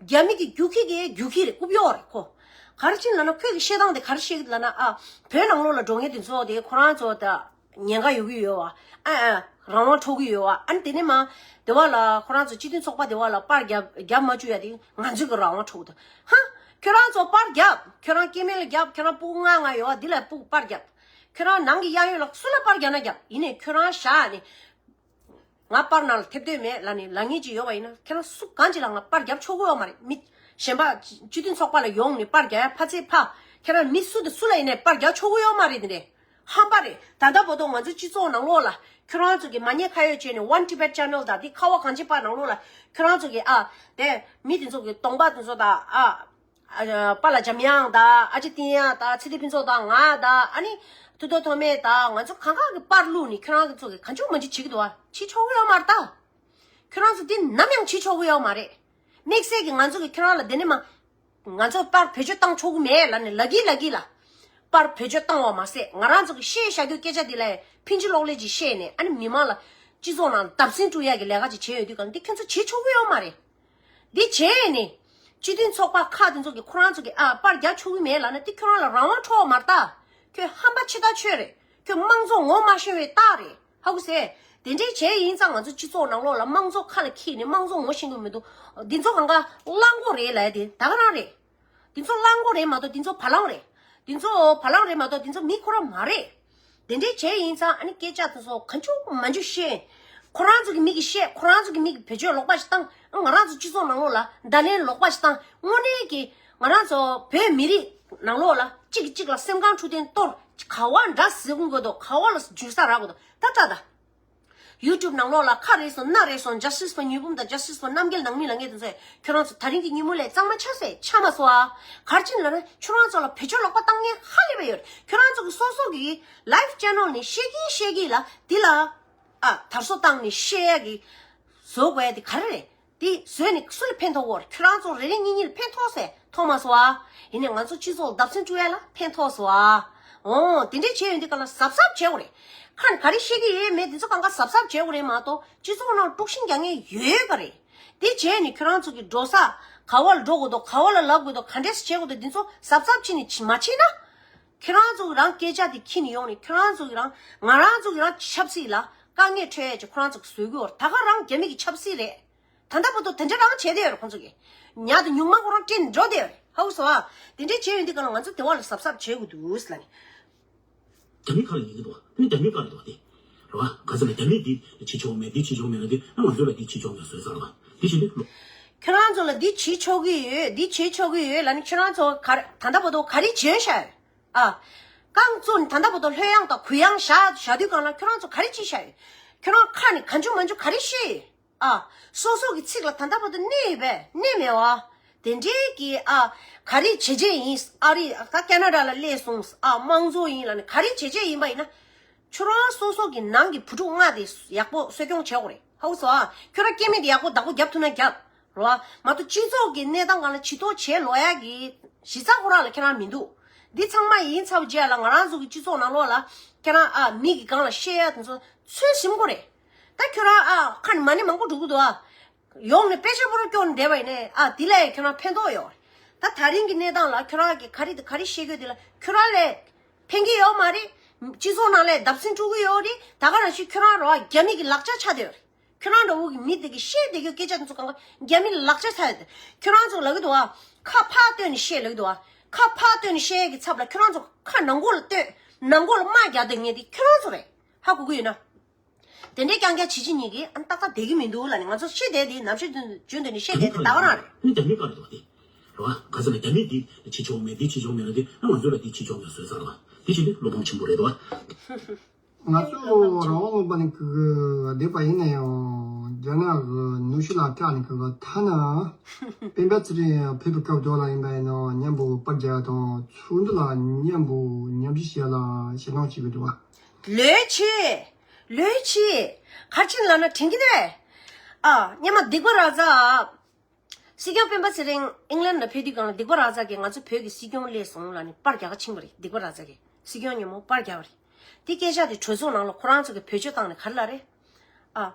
རྒྱ་མི་གི་རྒྱུག་ཁྱི་གི་རྒྱུག་ཁྱི་རེད། རྐུབ་གཡོག་རེད་ཁོ། ག་རེ་བྱས་ནས་ལབ་ན་ཁོས་གི་བཤད་སྟངས་དེ་ག་རེ་བཤད་ཀྱི་ལབ་ན། ཨ། བོད་ནང་ལོགས་ལ་འགྲོ་མཁན་དེ་ཚོ་དེ་ཁོ་རང་ཚོ་ད་ཉེན་ཁ་ཡོད་ཀྱི་ཡོད་བ། ཨ་ཨ། རང་དབང་འཕྲོག་གི་ཡོད་བ། ཨ་ནི་དེ་ནས་མ་དེ་བ་ལ་ཁོ་རང་ཚོ་སྤྱི་མཐུན་ཚོགས་པ་དེ་བ་ལ་པར་རྒྱབ་རྒྱབ་མ་བཅུག་ཡ་དེ་ང་ཚོའི་གི་རང་དབང་འཕྲོག་གི་འདུག་ཧ། ཁྱོད་རང་ཚོ་པར་རྒྱབ། ཁྱོད་རང་སྐྱེ་དམན་ལ་རྒྱབ། ཁྱོད་རང་སྤུ་གུ་ལྔ་ལྔ་ཡོད་བ་འདི་ལ་སྤུ་གུ་པར་རྒྱབ། ཁྱོད་རང་ནང་གི་གཡས་གཡོན་ལ་སུ་ལ་པར་རྒྱབ་ན་རྒྱབ། ཡིན་ནའི་ཁྱོད་རང་བཞག་ནས། ང་པར་ནང་ལ་ཐེབས་འདོད་མེད་ལབ་ནས་ལབ་མཁན་ཅིག་ཡོད་པ་ཡིན་ན་ཁྱེད་རང་སུ་གང་ཅིག་ལ་ང་པར་རྒྱབ་ཆོག་གི་ཡོད་མ་རེད། མི་གཞན་པ་སྤྱི་མཐུན་ཚོགས་པ་ལ་ཡོང་ནས་པར་རྒྱག་ཡ་ཕ་ཚེ་ཕ། ཁྱེད་རང་མི་སུ་དང་སུ་ལ་ཡིན་ནའི་པར་རྒྱག་ཆོག་གི་ཡོད་མ་རེད། དེ་འདྲས་ཧམ་པ་རེད། ད་ལྟ་བར་དུ་ང་ཚོའི་སྤྱི་ཚོགས་ནང་ལོགས་ལ་ཁྱོད་རང་ཚོ་གི་མ་ཉེས་ཁ་གཡོགས་བྱས་ནས་One Tibet Channel དང་དེ་ཁ་བ་གངས་ཅན་པ་ནང་ལོགས་ལ་ཁྱོད་རང་ཚོ་གི་ཨ་དེ་མི་དེ་ཚོ་གི་གདོང་པ་དེ་ཚོ་དང་ཨ། ཨ། པཱ་ལགས་འཇམ་དབྱངས་དང་ཨ་ཅེ་བསྟན་དབྱངས་དང་ཚེ་བརྟན་ཕུན་ཚོགས་དང་ང་དང་ཨ་ནི་ཐུབ་བསྟན་ཐོགས་མེད་དང་ང་ཚོ་གང་ག་གི་པར་བླུགས་ནས་ཁྱོད་རང་ཚོ་གི་གང་བྱུང་མང་བྱུང་བྱེད་ཀྱི་འདུག་བ། བྱེད་ཆོག་གི་ཡོད་མ་རེད་ད། ཁྱོད་རང་ཚོ་འདི་ནམ་ཡང་བྱེད་ཆོག་གི་ཡོད་མ་རེད། དམིགས་བསལ་གྱི་ང་ཚོ་གི་ཁྱོད་རང་ལ་འདི་ནས་མ་ང་ཚོ་པར་བེད་སྤྱོད་བཏང་ཆོག་གི་མེད་ལབ་ནས་ལབ་ཀྱི་ལབ་ཀྱི་ལ། པར་བེད་སྤྱོད་བཏང་བ་མ་ཟད་ང་རང་ཚོ་གི་བཤད་བཞག་རྒྱུ་སྐད་ཆ་འདི་ལ་ཕིན་ཅི་གློག་ཀླད་ཅིག་བཤད་ནས་ཨ་ནི་མི་མང་ལ་སྤྱི་ཚོགས་ནང་བརྡབ་གསིག་སྤྲོད་ཡག་གི་ལས་ཀ་ཅིག་བྱས་ཡོད་དུས་གང་འདི་ཁྱོད་ཚོ་བྱེད་ཆོག་གི་ཡོད་མ་རེད། འདི་བྱས་ནས། སྤྱི་མཐུན་ཚོགས་པ་ཁག་དེ་ཚོ་གིས་ཁོ་རང་ཚོ་གིས་ཨ་པར་རྒྱག་ཆོག་གི་མེད་ལབ་ན་འདི་ཁྱོད་རང་ལ་རང་དབང་འཕྲོག་པ་མ་རེད་ད། ཁྱོད་ཧམ་པ་ཆེ་ཐག་ཆོད་རེད། ཁྱོད་དམངས་གཙོ་ངོ་མ་ཤེས་པའི་རྟགས་རེད། ཧ་གོ་སོང་། དེ་འདྲའི་བྱས་ཡིན་ཙང་ང་ཚོ་སྤྱི་ཚོགས་ནང་ལོགས་ལ་དམངས་གཙོ་ཁ་ལ་འཁྱེར་ནས་དམངས་གཙོ་ངོ་ཤེས་ཀྱི་མི་འདུག་འདི་ཚོ་གང་ག་གླང་མགོ་རེད་ལབ་ཡ་དེ་ད་ག་རང་རེད། འདི་ཚོ་གླང་མགོ་རེད་མ་གཏོགས་འདི་ཚོ་བ་ལང་རེད། འདི་ཚོ་བ་ལང་རེད་མ་གཏོགས་འདི་ཚོ་མི་ཁོ་རང་མ་རེད། དེ་འདྲའི་བྱས་ཡིན་ཙང་ཨ་ནི་སྐད་ཆ་དེ་ཚོ་གང་བྱུང་མང་བྱུང་བཤད། ཁོ་རང་ཚོ་གི་མི་གིས་བཤད། ཁོ་རང་ཚོ་གི་མི་གིས་བེད་སྤྱོད་ལོག་པ་ཞིག་བཏང་། ཨ་ང་རང་ཚོ་སྤྱི་ཚོགས་ནང་ལོགས་ལ་བརྡ་ལན་ལོག་པ་ཞིག་བཏང་། དངོས་གནས་ཀྱི་ང་རང་ཚོ་བོད་མི་རིགས་ནང་ལོགས་ལ་གཅིག་གིས་གཅིག་ལ་སེམས་ཁམས་འཁྲུག་རྐྱེན་གཏོར། ག་བ་འདྲ་ཟེར་དགོས་འདུག་ག་བ་ལ་འཇུ་ས་རག་དགོས་འདུག་ད་ལྟ་ད། ཡུ་ཊུབ་ནང་ལོགས་ལ་ཁ་རེ་སོང་སྣ་རེ་སོང་Justice for ཉི་འབུམ་དང་Justice for རྣམ་རྒྱལ་ནང་མི་ལ་ངེས་དེ་ཚོས་ཁྱོད་རང་ཚོ་ད་རིང་གི་ཉིན་མོ་ལས་གཙང་མ་ཆགས་སེ་ཆགས་མ་སོང་ཨ། ག་རེ་བྱས་ནས་ལབ་ན་ཁྱོད་རང་ཚོ་ལ་བེད་སྤྱོད་ལོག་པ་བཏང་མཁན་ཧ་ལས་པ་ཡོད་རེད། ཁྱོད་རང་ཚོ་གི་སོ་སོ་གི་live channel ནས་བཤད་ཀྱིན་བཤད་ཀྱིན་ལ་འདི་ལ་ཨ་དར་སྲོལ་བཏང་ནས་བཤད་ཡ་གི་བཟོ་དགོས་ཡ་དེ་ག་རེ་རེད། དེ་བཟོས་ནས་སུ་ལ་ཕན་ཐོགས་ཀྱི་ཡོད་རེད། ཁྱོད་རང་ཚོ་རེ་རེ་གཉིས་གཉིས་ལ་ཕན་ཐོགས་སེ་ཐོགས་མ་སོང་ཨ། ཡིན་ནའི་ང་ཚོ་སྤྱི་ཚོགས་ལ་བརྡབ་གསིག་སྤྲོད་ཡ་ལ་ཕན་ཐོགས་སོང་ཨ། འོ་དེ་འདྲས་བྱས་ཡོང་དུས་གང་ལ་གཟབ་གཟབ་བྱེད་དགོས་རེད། ཁ་ནས་ག་རེ་བཤད་ཀྱི་ཡོད་མེད་དེ་ཚོ་གང་ག་གཟབ་གཟབ་བྱེད་དགོས་རེད་མ་གཏོགས་སྤྱི་ཚོགས་ནང་དཀྲུག་ཤིང་རྒྱག་མཁན་ཡོད་ཡོད་ག་རེད། དེ་བྱས་ནས་ཁྱོད་རང་ཚོ་གི་འགྲོ་ས་ག་བ་ལ་འགྲོ་དགོས་འདུག་ག་བ་ལ་ལབ་དགོས་འདུག་ག་འདྲས་སེ་བྱེད་དགོས་འདུག་དེ་ཚོ་གཟབ་གཟབ་བྱས་ནས་བྱེད་མ་བྱེད་ན། ཁྱེད་རང་ཚོ་གི་རང་སྐད་ཆ་དེ་ཁྱེར་ནས་ཡོང་ནས་ཁྱེད་རང་ཚོ་གི་རང་ང་རང་ཚོ་གི་རང་ཆབ་སྲིད་ལ་དཀའ་ངལ་འཕྲད་ཡས་ཀྱི་ཁོ་རང་ཚོ་གི་བཟོས་གི་ཡོད་རེད། ད་ག་རང་རྒྱ་མི་གི་ཆབ་སྲིད་རེད། ད་ལྟ་བར་དུ་དེ་འདྲ་རང་བྱས་བསྡད་ཡོད་རེད་ཁོང་ཚོ་གིས། ཉག་དེ་ཉུང་མ་ཁོ་རང་སྤྲད་ནས་འགྲོ་བསྡད་ཡོད་རེད། ཧ་གོ་སོང་ཨ། དེ་འདྲ་བྱས་ཡོང་དུས་གང་ལ་ང་ཚོ་དེ་བ་ལ་གཟབ་གཟབ་བྱེད་དགོས་འདུག་ཟེར་ལབ་ནས། རྒྱ་མི་ཁ་ལ་ཡིན་གྱི་འདུག་དེ་ནི་རྒྱ་མི་ཁ་ལ་འདུག་སྟེ། རེད་བ། ག་ཚོད་ལ་རྒྱ་མིས་འདི་བྱེད་ཆོག་མེད། འདི་བྱེད་ཆོག་མེད་ལ། འདི་ང་ཚོ་ལ་འདི་བྱེད་ཆོག་མེད་བཟོས་ཚར་བ། འདི་བྱེད་འདི་ལོ། ཁྱོད་རང་ཚོ་ལ་འདི་བྱེད་ཆོག་གི་ཡོད། འདི་བྱེད་ཆོག་གི་ཡོད་ལ་ནི། ཁྱོད་རང་ཚོ་ག་རེ་ད་ལྟ་བར་དུ་ག་རེ་བྱས་བཞག་ཡོད། ཨ། རྐང་བཙུགས་ནས་ད་ལྟ་བར་དུ་ལྷོད་ཡངས་དང་གུ་ཡངས་བཞག་བཞག་དུས་སྒང་ལ་ཁྱོད་རང་ཚོ་ག་རེ་བྱས་བཞག་ཡོད། ཁྱོད་རང་ཁ་ནས་གང་བྱུང་མང་བྱུང་ག་རེ་བཤད་ཡོད། ཨ། སོ་སོ་གི་ཚིག་ལ་ད་ལྟ་བར་དུ་གནས་ཡོད་པས་གནས་མེད་བ། དེ་འདྲའི་གི་ཨ། ག་རེ་བྱས་བྱས་ཡིན། ཨ་རི་ད་ཁེ་ན་ཌ་ལ་སླེབས་སོང་། ཨ། དམངས་གཙོ་ཡིན་ལ་ནི་ག་རེ་བྱས་བྱས་ཡིན་པ་ཡིན་ན། ཁྱོད་རང་སོ་སོ་གི་ནང་གི་བུ་ཕྲུག་ལྔ་དེ་ཡག་པོ་གསོ་སྐྱོང་བྱེད་དགོས་རེད། ཧ་གོ་སོང་ཨ། ཁྱོད་རང་སྐྱེ་དམན་དེ་ཡག་པོ་བདག་པོ་རྒྱབ་ཐུབ་ན་རྒྱབ། རེད་བ། མ་གཏོགས་སྤྱི་ཚོགས་ཀྱི་གནས་སྟངས་སྒང་ལ་ཇུས་གཏོགས་བྱེད་ལོ་ཡག་གི་གཞི་རྩ་ཁོ་རང་ལ་ཁྱེད་རང་མི་འདུག་འདི་ཚང་མ་ཡིན་ཚར་བའི་རྗེས་ལ་ང་རང་ཚོ་གི་སྤྱི་ཚོགས་ནང་ལོགས་ལ་ཁྱེད་རང་ཨ་མི་གི་སྒང་ལ་བཤད་ཡ་དེ་ཚོ་ཚོད་ཟིན་དགོས་རེད། ད་ཁྱོད་རང་ཨ་ཁ་ནས་མ་ཎི་མང་པོ་སྒྲུག་གི་འདུག་ཨ། ཡོང་ནས་དཔེ་ཆ་པོ་ར་སྐྱོར་བསྡད་པ་ཡིན་ནའི་ཨ་དེ་ལ་ཡང་ཁྱོད་རང་ཕན་ཐོགས་ཡོད་རེད། ད་ད་རིང་གི་གནས་སྟངས་ལ་ཁྱོད་རང་གི་ག་རེ་དང་ག་རེ་བཤད་དགོས་དེ་ལ་ཁྱོད་རང་ལས་ཕན་གྱི་ཡོད་མ་རེད། སྤྱི་ཚོགས་ནང་ལས་བརྡབ་གསིག་འགྲོ་གི་ཡོད་རེད། ད་ག་ནང་བཞིན་ཁྱོད་རང་ར་རྒྱ་མི་གི་ལག་ཆ་ཆགས་བསྡད་ཡོད་རེད། ཁྱོད་རང་འདྲ་བོ་གི་མི་དེ་གི་བཤད་བསྡད་རྒྱུ་སྐད་ཆ་དེ་ཚོ་གང་ག་རྒྱ་མི་ལ་ལག་ཆ་ཚ་ཡོད་དེ། ཁྱོད་རང་ཚོ་ལབ་གི་འདུག་ཨ། ཁ་ཕར་སྟོན་ནས་བཤད་ལབ་གི་འདུག་ཨ། ཁ་ཕར་སྟོན་ནས་བཤད་ཡས་ཀྱི་ཚབ་ལ་ཁྱོད་རང་ཚོ་ཁ་ནང་ཁུལ་ལ་སྟོན། ནང་ཁུལ་ལ་དམག་རྒྱག་བསྡད་མཁན་དེ་ཁྱོད་རང་ཚོ་རེད། ཧ་གོ་གི་ཡོད་ན། དེ་འདྲའི་རྐྱང་རྐྱང་བྱེད་བྱེད་གཉིས་ཀྱིས་ཨ་ནི་ཏག་ཏག་བསྡད་ཀྱི་མི་འདུག་ལབ་ནས། ང་ཚོ་བཤད་བསྡད་དེ་ནམ་ཞིག་བརྗོད་འདོད་ནས་བཤད་བསྡད་དེ་ད་ག་རང་རེད། ནི་རྒྱ་མི་བཀའ་རེད་དོ་དེ། རེད་བ། ག་ཚོད་ལ་རྒྱ་མིས་འདི་བྱེད་ཆོག་མེད། འདི་བྱེད་ཆོག་མེད་ལ། དེ་ང་ཚོ་ལ་འདི་བྱེད་ཆོག་མེད་བཟོས་ཚར་བ། འདི་བྱེད་འདི་བློ་ཕམ་ཆེན་པོ་རེད་དོ། ང་ཚོ་རང་དབང་ལུང་པ་ནས་ཀི་ཀི་བསྡད་པ་ཡིན་ན་ཡང་རྒྱ་ནག་གི་ནུ་ཞོ་ལ་སྐྲག་ནས་ཀི་ཀི་ཐ་ན་སྤེན་པ་ཚེ་རིང་ཕེབས་པའི་སྐབས་དེ་ལ་ཡིན་པ་ཡིན་ན་མཉམ་པོ་པར་རྒྱག་དང་ཚོགས་འདུ་ལ་མཉམ་པོ་མཉམ་ཞུགས་བྱེད་ལ་ཞེད་སྣང་བྱེད་ཀྱི་འདུག་བ། ལོས་བྱེད། ལོས་བྱེད། ག་རེ་བྱས་ནས་ལབ་ན་དྲན་གྱི་རེད། ཨ། སྔོན་མ་སྡིག་པ་ར་ཛ། སྲིད་སྐྱོང་སྤེན་པ་ཚེ་རིང་ཨིང་ལན་ལ་ཕེབས་དུས་སྒང་ལ་སྡིག་པ་ར་ཛ་གིས་ང་ཚོ་བོད་ཀྱི་སྲིད་སྐྱོང་སླེབས་སོང་ལབ་ནས་པར་རྒྱག་ག་ཕྱིན་པ་རེད། སྡིག་པ་ར་ཛ་གིས་སྲིད་སྐྱོང་མཉམ་པོ་པར་རྒྱག་པ་རེད། དེ་སྐད་ཆ་དེ་གྲོས་ཚོགས་ནང་ལ་ཁོ་རང་ཚོ་གིས་བེད་སྤྱོད་བཏང་ནས་ག་རེ་ལབ་རེད། ཨ།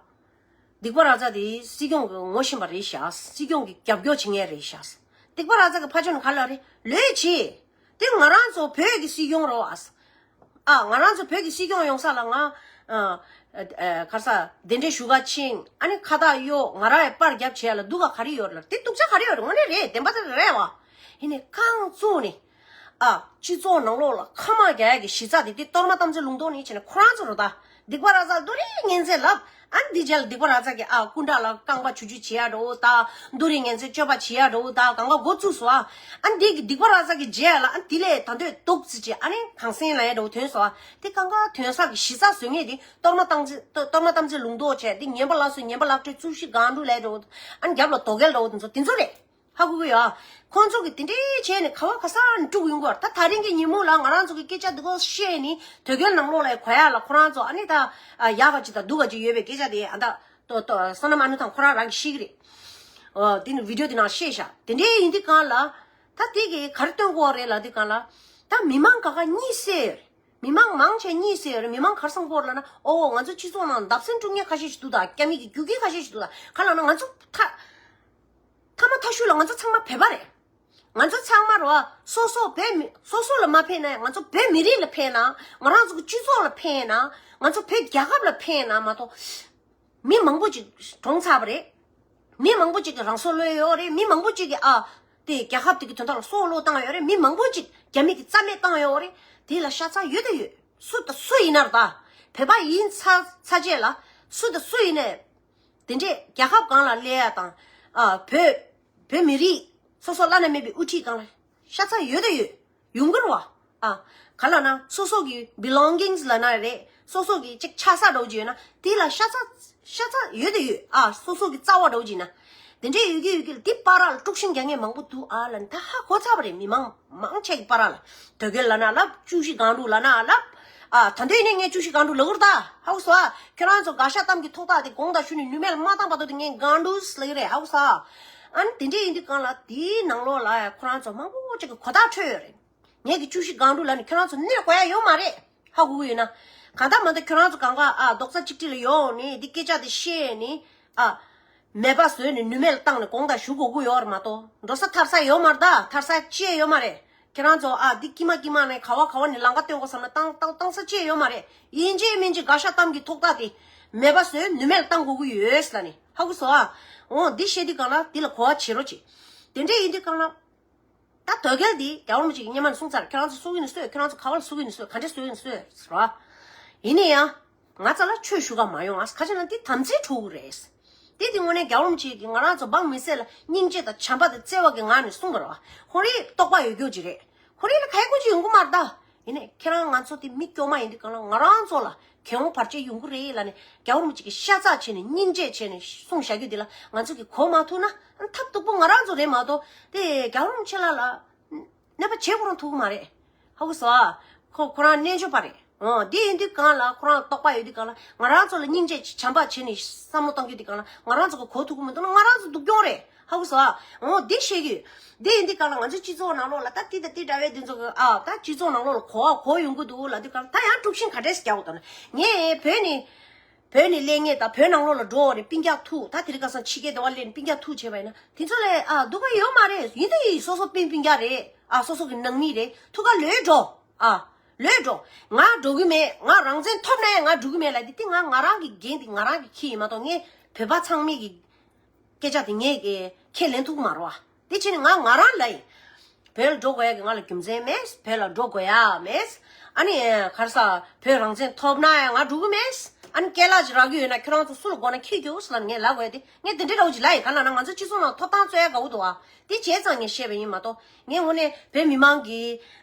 སྡིག་པ་ར་ཛ་དེ་སྲིད་སྐྱོང་གི་ངོ་ཤེས་པ་རེད་ཤག་སྲིད་སྐྱོང་གི་རྒྱབ་སྐྱོར་བྱེད་མཁན་རེད་ཤག་སྡིག་པ་ར་ཛ་གི་ཕ་ཕྱོགས་ནས་ག་རེ་ལབ་རེད། ལོས་བྱེད། དེ་ང་རང་ཚོ་བོད་ཀྱི་སྲིད་སྐྱོང་རེད་བ། ཨ། ང་རང་ཚོ་བོད་ཀྱི་སྲིད་སྐྱོང་ཡོང་ས་ལ་ང་། ཨ། ཨ། ག་རེ་ཟ། གདན་འདྲེན་ཞུ་ག་ཕྱིན། ཨ་ནི་ཁ་བཏགས་གཡོག་ང་རང་ཡང་པར་རྒྱབ་བྱས་ལ་སྡུག་ག་ག་རེ་ཡོད་རེད་ལ། དེ་སྡུག་ཅག་ག་རེ་ཡོད་རེད། དངོས་གནས་རེད། བདེན་པ་དེ་རེད་བ། ཡིན་ནའི་རྐང་བཙུགས་ནས། ཨ། སྤྱི་ཚོགས་ནང་ལོགས་ལ་ཁ་དམག་རྒྱག་ཡ་གི་གཞི་རྩ་དེ་དེ་གཏོར་མ་གཏམ་ཚེ་ལུང་རྟོགས་ནས་བྱས་ནས་ཁོ་རང་ཚོ་རེད་ད། སྡིག་པ་ར་ཛ་ལ་རྡོ་རིང་ངན་ཚད་ལབ། ཨ་ནི་འདི་རྗེས་ལ་སྡིག་པ་ར་ཛ་གི་ཨ་སྐུ་འདྲ་ལ་རྐང་པ་ཆུ་ཆུ་བྱེད་ཡ་འགྲོ་ད། རྡོ་རིང་ངན་ཚད་སྤྱོད་པ་བྱེད་ཡ་འགྲོ་ད། གང་ག་འགོ་བཙུགས་སོ་ཨ། ཨ་ནི་འདི་གི་སྡིག་པ་ར་ཛ་གི་རྗེས་ལ་ཨ་ནི་འདི་ལས་ད་འདོད་སྡུག་ཙི་ཅི་ཨ་ནི་གང་སེང་ལ་ཡ་འགྲོ་ཐོན་སོ་ཨ། དེ་གང་ག་ཐོན་ས་གི་གཞི་རྩ་བཟོ་ངེས་དེ་གཏོར་མ་གཏམ་ཚེ་གཏོར་མ་གཏམ་ཚེ་ལུང་རྟོགས་བྱས་དེ་ངན་པ་ལ་སོ་ངན་པ་ལག་སྤྲོད་རྩོད་གཞི་གང་འགྲུལ་ལས་འགྲོ། ཨ་ནི་རྒྱབ་ལ་དོ་གལ་འགྲོ་དེ་ཚོ་དེ་ཚོ་རེད། ཧ་གོ་གི་ཡོད། ཁོང་ཚོ་གིས་དེ་འདྲའི་བྱས་ནས་ག་བ་ག་ས་ནས་དཀྲུག་ཡོང་གི་ཡོད། ད་ད་རིང་གི་ཉིན་མོ་ལ་ང་རང་ཚོ་གི་སྐད་ཆ་འདི་གོ་བཤད་ནི་དོལ་རྒྱལ་ནང་ལོགས་ལ་གོ་ཡ་ལ་ཁོ་རང་ཚོ་ཨ་ནི་ད་ཡག་ག་ཅིག་དང་སྡུག་ག་ཅིག་ཡོད་པའི་སྐད་ཆ་དེ་ཨ་ད་ཏོ་ཏོ་བསོད་ནམས་ཨ་ནུ་ཐང་ཁོ་རང་རང་གིས་ཤེས་ཀྱི་རེད། ཨོ་དེ་ནི་བི་ཌི་ཡོ་དེ་ནང་བཤད་ཤག་དེ་འདྲའི་ཡིན་དུས་སྒང་ལ་ད་དེ་གི་ག་རེ་སྟོན་དགོས་རེད་ལབ་དུས་སྒང་ལ་ད་མི་མང་ག་ག་གཉིད་སད་ཡོད་རེད། མི་མང་མང་ཆེ་གཉིད་སད་ཡོད་རེད། མི་མང་ག་རེ་བསམ་གྱི་ཡོད་རེད་ལབ་ན། ཨོ་ང་ཚོ་སྤྱི་ཚོགས་ནང་བརྡབ་གསིག་འགྲོ་མཁན་ཁ་ཤས་ཤིག་འདུག་ད། རྒྱ་མི་གི་རྒྱུག་ཁྱི་ཁ་ཤས་ཤིག་འདུག་ད། ག་ལབ་ན་ང་ཚོ་ཐ་ཐ་མ་ཐ་ཤུ་ལ་ང་ཚོ་ཚང་མ་བོད་པ་རེད། ང་ཚོ་ཚང་མ་རེད་བ། སོ་སོ་བོད་མི་སོ་སོ་ལ་མ་ཕན་ན་ང་ཚོ་བོད་མི་རིགས་ལ་ཕན་ན། ང་རང་ཚོ་གི་སྤྱི་ཚོགས་ལ་ཕན་ན། ང་ཚོ་བོད་རྒྱལ་ཁབ་ལ་ཕན་ན་མ་གཏོགས། མི་མང་པོ་ཅིག་གྲོངས་ཚར་བ་རེད། མི་མང་པོ་ཅིག་གིས་རང་སྲོག་བློས་ཡོད་རེད། མི་མང་པོ་ཅིག་གིས་ཨ་དེ་རྒྱལ་ཁབ་དེ་གི་དོན་དག་ལ་སྲོག་བློས་བཏང་ཡོད་རེད། མི་མང་པོ་ཅིག་རྒྱ་མི་གིས་རྩ་མེད་བཏང་ཡོད་རེད། དེ་ལ་ཤ་ཚ་ཡོད་དང་ཡོད། སུ་དང་སུ་ཡིན་ན་རེད་ད། བོད་པ་ཡིན་ཚ་ཚ་རྗེས་ལ་སུ་དང་སུ་ཡིན་ནའི་དེ་འདྲས་རྒྱལ་ཁབ་སྒང་ལ་སླེབས་ཡ་དང་ཨ་བོད་བོད་མི་རིགས་སོ་སོ་བླ་ན་མེད་པའི་དབུ་ཁྲིད་སྒང་ལ་ཤ་ཚ་ཡོད་དང་ཡོད། ཡོང་གི་རེད་བ། ཨ། ག་ལབ་ན་སོ་སོ་གི་belongings་ལབ་ན་རེད། སོ་སོ་གི་ཅིག་ཆགས་ས་འདྲ་བོ་ཅིག་ཡོད་ན་དེ་ལ་ཤ་ཚ་ཤ་ཚ་ཡོད་དང་ཡོད། ཨ། སོ་སོ་གི་རྩ་བ་འདྲ་བོ་ཅིག་ཡིན་ན། དེ་འདྲས་ཡོད་ཀྱི་ཡོད་ཀྱི་ལ་དེ་བར་ལ་དཀྲུག་ཤིང་རྒྱག་མཁན་མང་པོ་འདུག་ཨ་ལབ་ནས་ད་ཧ་གོ་ཚར་བ་རེད། མི་མང་མང་ཆེ་གི་བར་ལ་དོལ་རྒྱལ་ལབ་ན་ལབ། བཅུ་བཞི་སྒང་དྲུག་ལབ་ན་ལབ། ཨ། ད་འདོད་ཡིན་ནའི་ངས་བཅུ་བཞི་སྒང་དྲུག་ལབ་ཀྱི་རེད་ད། ཧ་གོ་སོང་ཨ། ཁྱོད་རང་ཚོ་དགག་བཞག་གཏམ་གྱི་ཐོག་ཐག་དེ་དགོངས་དག་ཞུ་ནས་ནུས་མེད་ལ་མ་བཏང་བར་དུ་དེ་ངས་སྒང་དྲུག་ལབ་ཀྱི་རེད། ཧ་གོ་སོང་ཨ། ཨ་ནི་དེ་འདྲས་ཡིན་དུས་སྒང་ལ་དེའི་ནང་ལོགས་ལ་ཡ་ཁོ་རང་ཚོ་མང་པོ་ཅིག་གི་གོ་བརྡ་འཕྲོད་ཡོད་རེད། ངས་ཀྱི་བཅུ་བཞི་སྒང་དྲུག་ལབ་ནས་ཁྱོད་རང་ཚོ་གནོད་དགོས་ཡ་ཡོད་མ་རེད། ཧ་གོ་གི་ཡོད་ན། གང་ལྟར་མ་ལྟར་ཁྱོད་རང་ཚོ་གང་ག་ཨ་རྡོག་རྩ་གཅིག་སྒྲིལ་ལ་ཡོང་ནས་འདི་སྐད་ཆ་དེ་བཤད་ནས་ཨ། མེད་པ་བཟོས་ནས་ནུས་མེད་ལ་བཏང་ནས་དགོངས་དག་ཞུ་དགོས་ཀྱི་ཡོད་རེད་མ་གཏོགས་འགྲོ་ས་ཐར་ས་ཡོད་མ་རེད་ད། ཐར་ས་ཅི་ཡང་ཡོད་མ་རེད། ཁྱེད་རང་ཚོ་ཨ་འདི་ཀྱི་མ་ཀྱི་མ་ནས་ག་བ་ག་བ་ནས་ལམ་ཁ་སྟོན་དགོས་བསམ་ན་བཏང་བཏང་བཏང་ས་ཅི་ཡང་ཡོད་མ་རེད། ཡིན་གཅིག་མིན་གཅིག་དགག་བཞག་གཏམ་གྱི་ཐོག་ཐག་དེ་མེད་པ་བཟོས་ནུས་མེད་ལ་བཏང་དགོས་ཀྱི་ཡོད་ལབ་ནས་ཧ་གོ་སོང་ཨ། འོ་འདི་བཤད་དུས་གང་ལ་འདི་ལ་གོ་བ་བྱེད་རོགས་བྱེད། དེ་འདྲས་ཡིན་དུས་གང་ལ། ད་དོལ་རྒྱལ་འདི་རྒྱལ་བ་རིན་པོ་ཆེ་གི་སྔོན་མ་ནས་གསུངས་ཚར། ཁྱེད་རང་ཚོ་གསོད་ཀྱི་ནི་གསོད། ཁྱེད་རང་ཚོ་ག་བ་ལ་གསོད་ཀྱི་ནི་གསོད། ག་འདྲས་གསོད་ཀྱི་ནི་གསོད་ཟེར་བ། ཡིན་ནའི་ཡང་ ང་རྩ་ལ་ཆོས་ཞུ་ག་མ་ཡོང་ཨ། ཁ་ཆེ་ན་འདི་དམ་ཚིག་འཁྲུག་གི་རེད། དེ་དེ་དངོས་གནས་རྒྱལ་བ་རིན་པོ་ཆེ་གིས་ང་རང་ཚོ་འབངས་མི་སེར་ལ་སྙིང་རྗེ་དང་བྱམས་པ་དང་བརྩེ་བ་གི་ངང་ནས་གསུང་གི་རེད་བ། ཁོ་རའི་རྟོགས་པ་ཡོད་རྒྱུ་ཅིག་རེད། ཁོ་རའི་ལ་ག་ཡེ་ཀུན་གྱི་ཡོང་གི་མ་རེད་ད། ཡིན་ནའི་ཁྱེད་རང་ང་ཚོ་དེ་མི་སྐྱོ་མ་ཡིན་དུས་གང་ལ་ང་རང་ཚོ་ལ་གྱོང་བར་ཆད་ཡོང་གི་རེད་ལབ་ནས་རྒྱལ་བ་རིན་པོ་ཆེ་གིས་ཤ་ཚ་བྱས་ནས་སྙིང་རྗེ་བྱས་ནས་གསུངས་བཞག་རྒྱུ་དེ་ལ་ང་ཚོ་གིས་གོ་མ་ཐུབ་ན་ཐབས་སྡུག་པོ་ང་རང་ཚོ་རེད་མ་གཏོགས་དེ་རྒྱལ་བ་རིན་པོ་ཆེ་ལ་ལ། གནོད་པ་བྱེད་ཁོ་རང་ཐུབ་ཀྱི་མ་རེད། ཧ་གོ་སོང་ཨ། ཁོ་ཁོ་རང་རྣལ་འབྱོར་པ་རེད། འོ་འདི་ཡིན་དུས་གང་ལ་ཁོ་རང་རྟོགས་པ་ཡོད་དུས་གང་ལ་ང་རང་ཚོ་ལ་སྙིང་རྗེ་བྱམས་པ་བྱས་ནས་བསམ་བློ་གཏོང་རྒྱུ་དུས་གང་ལ་ང་རང་ཚོ་གི་གོ་ཐུབ་ཀྱི་མི་འདུག་ན་ང་རང་ཚོ་སྡུག་གྱོང་རེད། ཧ་གོ་སོང་ཨ། འོ་འདི་བཤད་ཀྱི་ཡོད། འདི་ཡིན་དུས་གང་ལ་ང་ཚོའི་སྤྱི་ཚོགས་ནང་ལོགས་ལ་ད་དེ་དང་དེ་འདྲ་བའི་འདི་ཚོ་གི་ཨ་ད་སྤྱི་ཚོགས་ནང་ལོགས་ལ་གོ་བ་གོ་ཡོང་གི་འདུག་ལབ་དུས་གང་ལ་ད་ཡང་དཀྲུག་ཤིང་ག་འདྲས་སེ་རྒྱག་དགོས་འདུག་ན་ངས་བོད་ནས། བོད་ནས་སླེབས་མཁན་དང་བོད་ནང་ལོགས་ལ་འགྲོ་བ་རེད་སྤུན་ཀྱག་ཐུག་ད་དེ་རིང་ཁ་སང་ཕྱི་རྒྱལ་དེ་བ་སླེབས་ནས་སྤུན་ཀྱག་ཐུག་བྱས་པ་ཡིན་ན་དེ་ཚོ་ལས་ཨ་སྡུག་པ་ཡོད་མ་རེད། ཡིན་དུས་སོ་སོ་སྤུན་སྤུན་ཀྱག་རེད་ཨ། སོ་སོ་གི་ནང་མི་རེད། ཐུག་ག་ལོས་འགྲོ་ཨ། ལོས་འགྲོ། ང་འགྲོ་གི་མེད། ང་རང་བཙན་ཐོབ་ན་ཡང་ང་འགྲོ་གི་མེད་ལབ་དེ་དེ་ང་ང་རང་གི་འགན་དེ་ང་རང་གི་ཁྱི་ཡིན་མ་གཏོགས་ངས་བོད་པ་ཚང་མས་གི་སྐད་ཆ་དེ་ངས་གི་ཁས་ལེན་ཐུབ་ཀྱི་མ་རེད་བ། དེ་བྱས་ནས་ང་ང་རང་ལ་ཡིན། བོད་ལ་འགྲོ་དགོས་ཡ་གི་ང་ལ་རྒྱུ་མཚན་མེད། བོད་ལ་འགྲོ་དགོས་ཡ་མེད། ཨ་ནི་ག་རེ་ཟ། བོད་རང་བཙན་ཐོབ་ན་ཡང་ང་འགྲོ་གི་མེད། ཨ་ནི་སྐད་ལ་ཅིག་རག་གི་ཡོད་ན་ཁྱོད་རང་ཚོ་སུ་ལ་དགོས་ན་འཁྱེར་རྒྱུགས་ལབ་ངས་ལབ་དགོས་ཡ་དེ་ངས་དེ་འདྲའི་འདྲ་བོ་ཅིག་ལབ་ཡིན། ག་ལབ་ན་ང་ཚོ་སྤྱི་ཚོགས་ནང་ཐོབ་ཐང་རྩོད་ཡ་དགའ་བོ་འདུག་ཨ། དེ་བྱས་ཙང་ངས་བཤད་པ་ཡིན་མ་གཏོགས་ངས་དངོས་གནས་བོད་མི་མང་གི་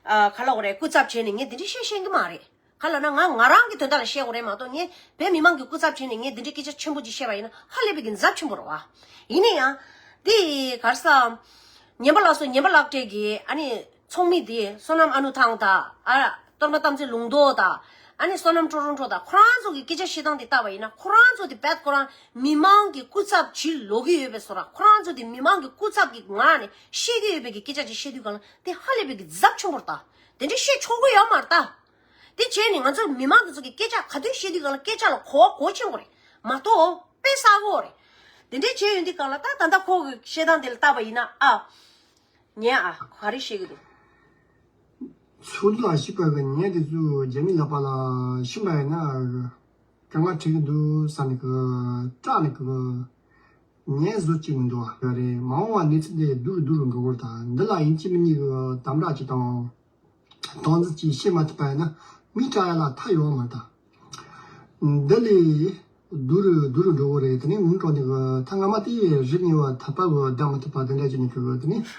ཨ་ག་ལབ་དགོས་རེད། སྐུ་ཚབ་བྱས་ནས་ངས་དེ་འདྲའི་བཤད་ཤེས་ཀྱི་མ་རེད། ག་ལབ་ན་ང་ང་རང་གི་དོན་དག་ལ་བཤད་དགོས་རེད་མ་གཏོགས་ངས་བོད་མི་མང་གི་སྐུ་ཚབ་བྱས་ནས་ངས་འདི་འདྲའི་སྐད་ཆ་ཆེན་པོ་ཅིག་བཤད་པ་ཡིན་ན་ཧ་ལས་པའི་གི་འཛབ་ཆེན་པོ་རེད་བ། ཡིན་ན་ཡང་། འདི་ག་རེ་ཟ། ཉན་པ་ལགས་སོ་ཉན་པ་ལགས་གྲས་ཀྱི་ཨ་ནི་ཚོགས་མི་འདི་བསོད་ནམས་ཨ་ནུ་ཐང་དང་ཨ་གཏོར་མ་དམ་ཚིག་ལུང་རྟོགས་དང་ཨ་ནི་བསོད་ནམས་ཀྲོ་རོང་ཀྲོ་དང་ཁོ་རང་ཚོ་གི་སྐད་ཆ་བཤད་སྟངས་དེ་བལྟས་པ་ཡིན་ན་ཁོ་རང་ཚོ་དེ་རྦད་ཁོ་རང་མི་མང་གི་སྐུ་ཚབ་བྱེད་ལོག་གི་ཡོད་པའི་བཟོ་འདྲ། ཁོ་རང་ཚོ་དེ་མི་མང་གི་སྐུ་ཚབ་ཀྱི་ངང་ནས་བཤད་ཀྱི་ཡོད་པའི་གི་སྐད་ཆ་ཅིག་བཤད་དུས་གང་ལ་དེ་ཧ་ལས་པའི་གི་འཛབ་ཆེན་པོ་རེད་ད། དེ་འདྲ་བཤད་ཆོག་གི་ཡོད་མ་རེད་ད། དེ་བྱས་ནས་ང་ཚོ་མི་མང་དེ་ཚོ་གི་སྐད་ཆ་ག་དུས་བཤད་དུས་གང་ལ་སྐད་ཆ་ལ་གོ་བ་གོ་ཆེན་པོ་རེད་མ་གཏོགས་དཔེ་བསགས་གོ་རེད། དེ་འདྲས་བྱས་ཡོང་དུས་གང་ལ་ད་ད་ལྟ་ཁོ་གི་བཤད་སྟངས་དེ་ལ་བལྟས་པ་ཡིན་ན་ཨ། ཉན་ཨ་ག་རེ་བཤད་གི་འདུག་ཚུར་ལ་ཤི་བ་གི་ཉན་དེ་ཚོ་རྒྱ་མི་ལག་པ་ལ་ཤི་བ་ཡིན་ན་གང་ག་ཁྲིད་གི་འདུག་ས་ནི་གི་སྐྲག་ནི་གི་ཉན་བཟོ་ཅིག་མི་འདུག་ཨ། རེད་མ་འོངས་པ་གནས་ཚུལ་དེ་སྡུག་རུ་སྡུག་རུ་འགྲོ་གི་རེད་ད། འདི་ལ་ཡིན་གཅིག་མིན་གཉིས་གི་དམ་དྲག་ཅིག་དང་། སྟངས་འཛིན་གྱིས་བཤད་མ་ཐུབ་པ་ཡིན་ན་མི་སྐྲག་ཡ་ལ་མཐའ་ཡོད་མ་རེད་ད། འདི་ལས་སྡུག་རུ་སྡུག་རུ་འགྲོ་གི་རེད། དེ་ནས་ངུ་འགྲོ་འདུག་གི་ད་སྔ་མ་དེ་རིག་ངེས་པ་ཐག་པ་གི་བསྡད་མ་ཐུབ་པ་དེ་འདྲ་བྱས་ནས་གི་དེ་ནས་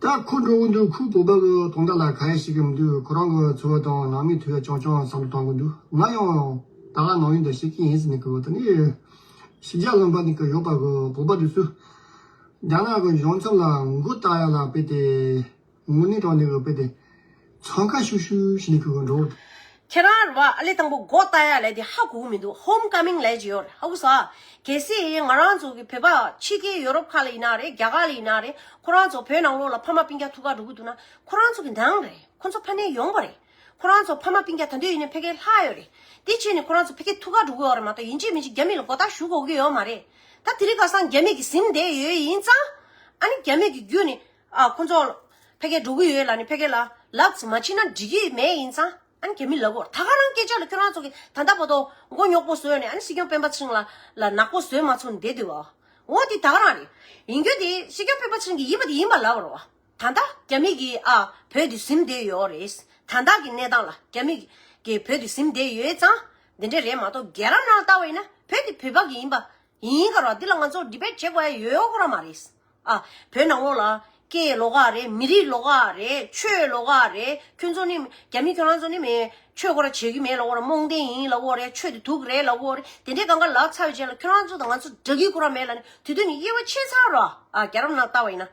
ད་ཁོ་འགྲོ་གི་འདུག་ཁོའི་བོད་པ་གི་དོན་དག་ལ་ག་ཡེ་ཤེས་གི་མི་འདུག་ཁོ་རང་གི་འཚོ་བ་དང་ནང་མིའི་འཚོ་བ་རྐྱང་རྐྱང་བསམ་བློ་གཏོང་གི་འདུག་ང་ཡང་ད་ག་ནང་ཡོད་འདི་ཤེས་ཀྱི་ཡིན་ཟེར་ནས་གི་དེ་ནས་ཕྱི་རྒྱལ་ལུང་པ་ནས་གི་ཡོད་པ་གི་བོད་པ་དེ་ཚོས་རྒྱ་ནག་གི་གཞུང་ཚབ་ལ་མགོ་བཏགས་ཡ་ལ་དཔེ་དེ། དངོས་གནས་དྲང་གནས་ཀྱི་དཔེ་དེ་འཚང་ཁ་ཤུག་ཤུག་ཞིག་ནས་ཁུར་གི་འགྲོ། ཁྱེད་རང་རེད་བ་ཨ་ལེ་དང་པོ་མགོ་བཏགས་ཡ་ལས་དེ་ཧ་གོ་གི་མི་འདུག་ཧོམ་ཀ་མིང་ལས་ཅིག་ཡོད་རེད། ཧ་གོ་སོང་ཨ། གལ་སྲིད་ང་རང་ཚོ་གི་བོད་པ་ཕྱི་རྒྱལ་ཡོ་རོབ་ཁག་ལ་ཡིན་ན་རེད། རྒྱ་གར་ལ་ཡིན་ན་རེད། ཁོ་རང་ཚོ་བོད་ནང་ལོགས་ལ་ཕ་མ་སྤུན་ཀྱག་ཐུག་ག་འགྲོ་གི་འདུག་ན་ཁོ་རང་ཚོ་གི་འདང་རེད། ཁོ་ཚོ་ཕ་ནས་ཡོང་པ་རེད། ཁོ་རང་ཚོ་ཕ་མ་སྤུན་ཀྱག་ད་དུང་ཡིན་ན་ཕ་གིར་ལྷག་ཡོད་རེད། དེ་བྱས་ནས་ཁོ་རང་ཚོ་ཕ་གིར་ཐུག་ག་འགྲོ་གི་ཡོད་རེད་མ་གཏོགས་ཡིན་གཅིག་མིན་གཅིག་རྒྱ་མི་ལ་མགོ་བཏགས་ཞུ་དགོས་ཀྱི་ཡོད་མ་རེད། ད་དེ་རིང་ཁ་སང་རྒྱ་མི་གིས་ཟིན་བསྡད་ཡོད་ཡིན་ཙང་། ཨ་ནི་རྒྱ་མི་གི་བརྒྱུད་ནས། ཨ་ཁོ་ཚོ་ཕ་གིར་འགྲོ་གི་ཡོད་ལབ་ནས་ཕ་གི་ལ་ལབ་ཙམ་མ་བྱས་ན་འགྲིག་གི་མེད་ཡིན་ཙང་། ཨ་ནི་རྒྱ་མི་ལབ་གོ་ད་ག་རང་སྐད་ཆ་ལ་ཁྱོད་རང་ཚོ་གི་ད་ལྟ་བར་དུ་མགོ་རྙོག་པོ་བཟོས་ནས་ཨ་ནི་སྲིད་སྐྱོང་སྤེན་པ་ཚེ་རིང་ལ་ལ་ནག་པོ་བཟོས་མ་ཚུགས་ནས་བསྡད་འདུག་བ། འོ་དེ་ད་ག་རང་རེད། ཡིན་རྒྱུ་དེ་སྲིད་སྐྱོང་སྤེན་པ་ཚེ་རིང་གི་ཡིན་པ་དེ་ཡིན་པ་ལབ་རོགས། ད་ལྟ་རྒྱ་མི་གིས་ཨ་བོད་དེ་ཟིན་བསྡད་ཡོད་རེད། ད་ལྟ་གི་གནས་སྟངས་ལ་རྒྱ་མི་གིས་བོད་དེ་ཟིན་བསྡད་ཡོད་ཙང་། འདི་འདྲ་རེད་མ་གཏོགས་རྒྱལ་རབས་ནང་ལ་ལྟ་བ་ཡིན་ན་བོད་དེ་བོད་པ་གི་ཡིན་པ། ཡིན་ག་རོ། འདི་ལ་ང་ཚོ་ཌི་བེཊ་བྱེད་དགོས་ཡ་ཡོད་ཁོ་ར་མ་རེད། ཨ་བོད་ནང་ལོགས་ལ་སྐད་ལོགས་ཀ་རེད། མི་རིགས་ལོགས་ཀ་རེད། ཆོས་ལོགས་ཀ་རེད། ཁྱོད་ཚོ་ནི་རྒྱ་མི་ཁྱོད་རང་ཚོ་ནི་མི་ཆོས་ཁོ་ར་བྱེད་ཀྱི་མེད་ལབ་གོ་ར། རྨོངས་ལྡན་ཡིན་ལབ་གོ་རེད། ཆོས་དེ་དུག་རེད་ལབ་གོ་རེད། དེ་འདྲའི་གང་ག་ལབ་ཚར་བའི་རྗེས་ལ་ཁྱོད་རང་ཚོ་དང་ང་ཚོ་འདྲ་གི་ཁོ་ར་མེད་ལབ་ནས་དེ་དུས་ནི་དབྱེ་བ་ཕྱེ་ཚར་རོ། ཨ་རྒྱལ་རབས་ནང་ལྟ་བ་ཡིན་ན།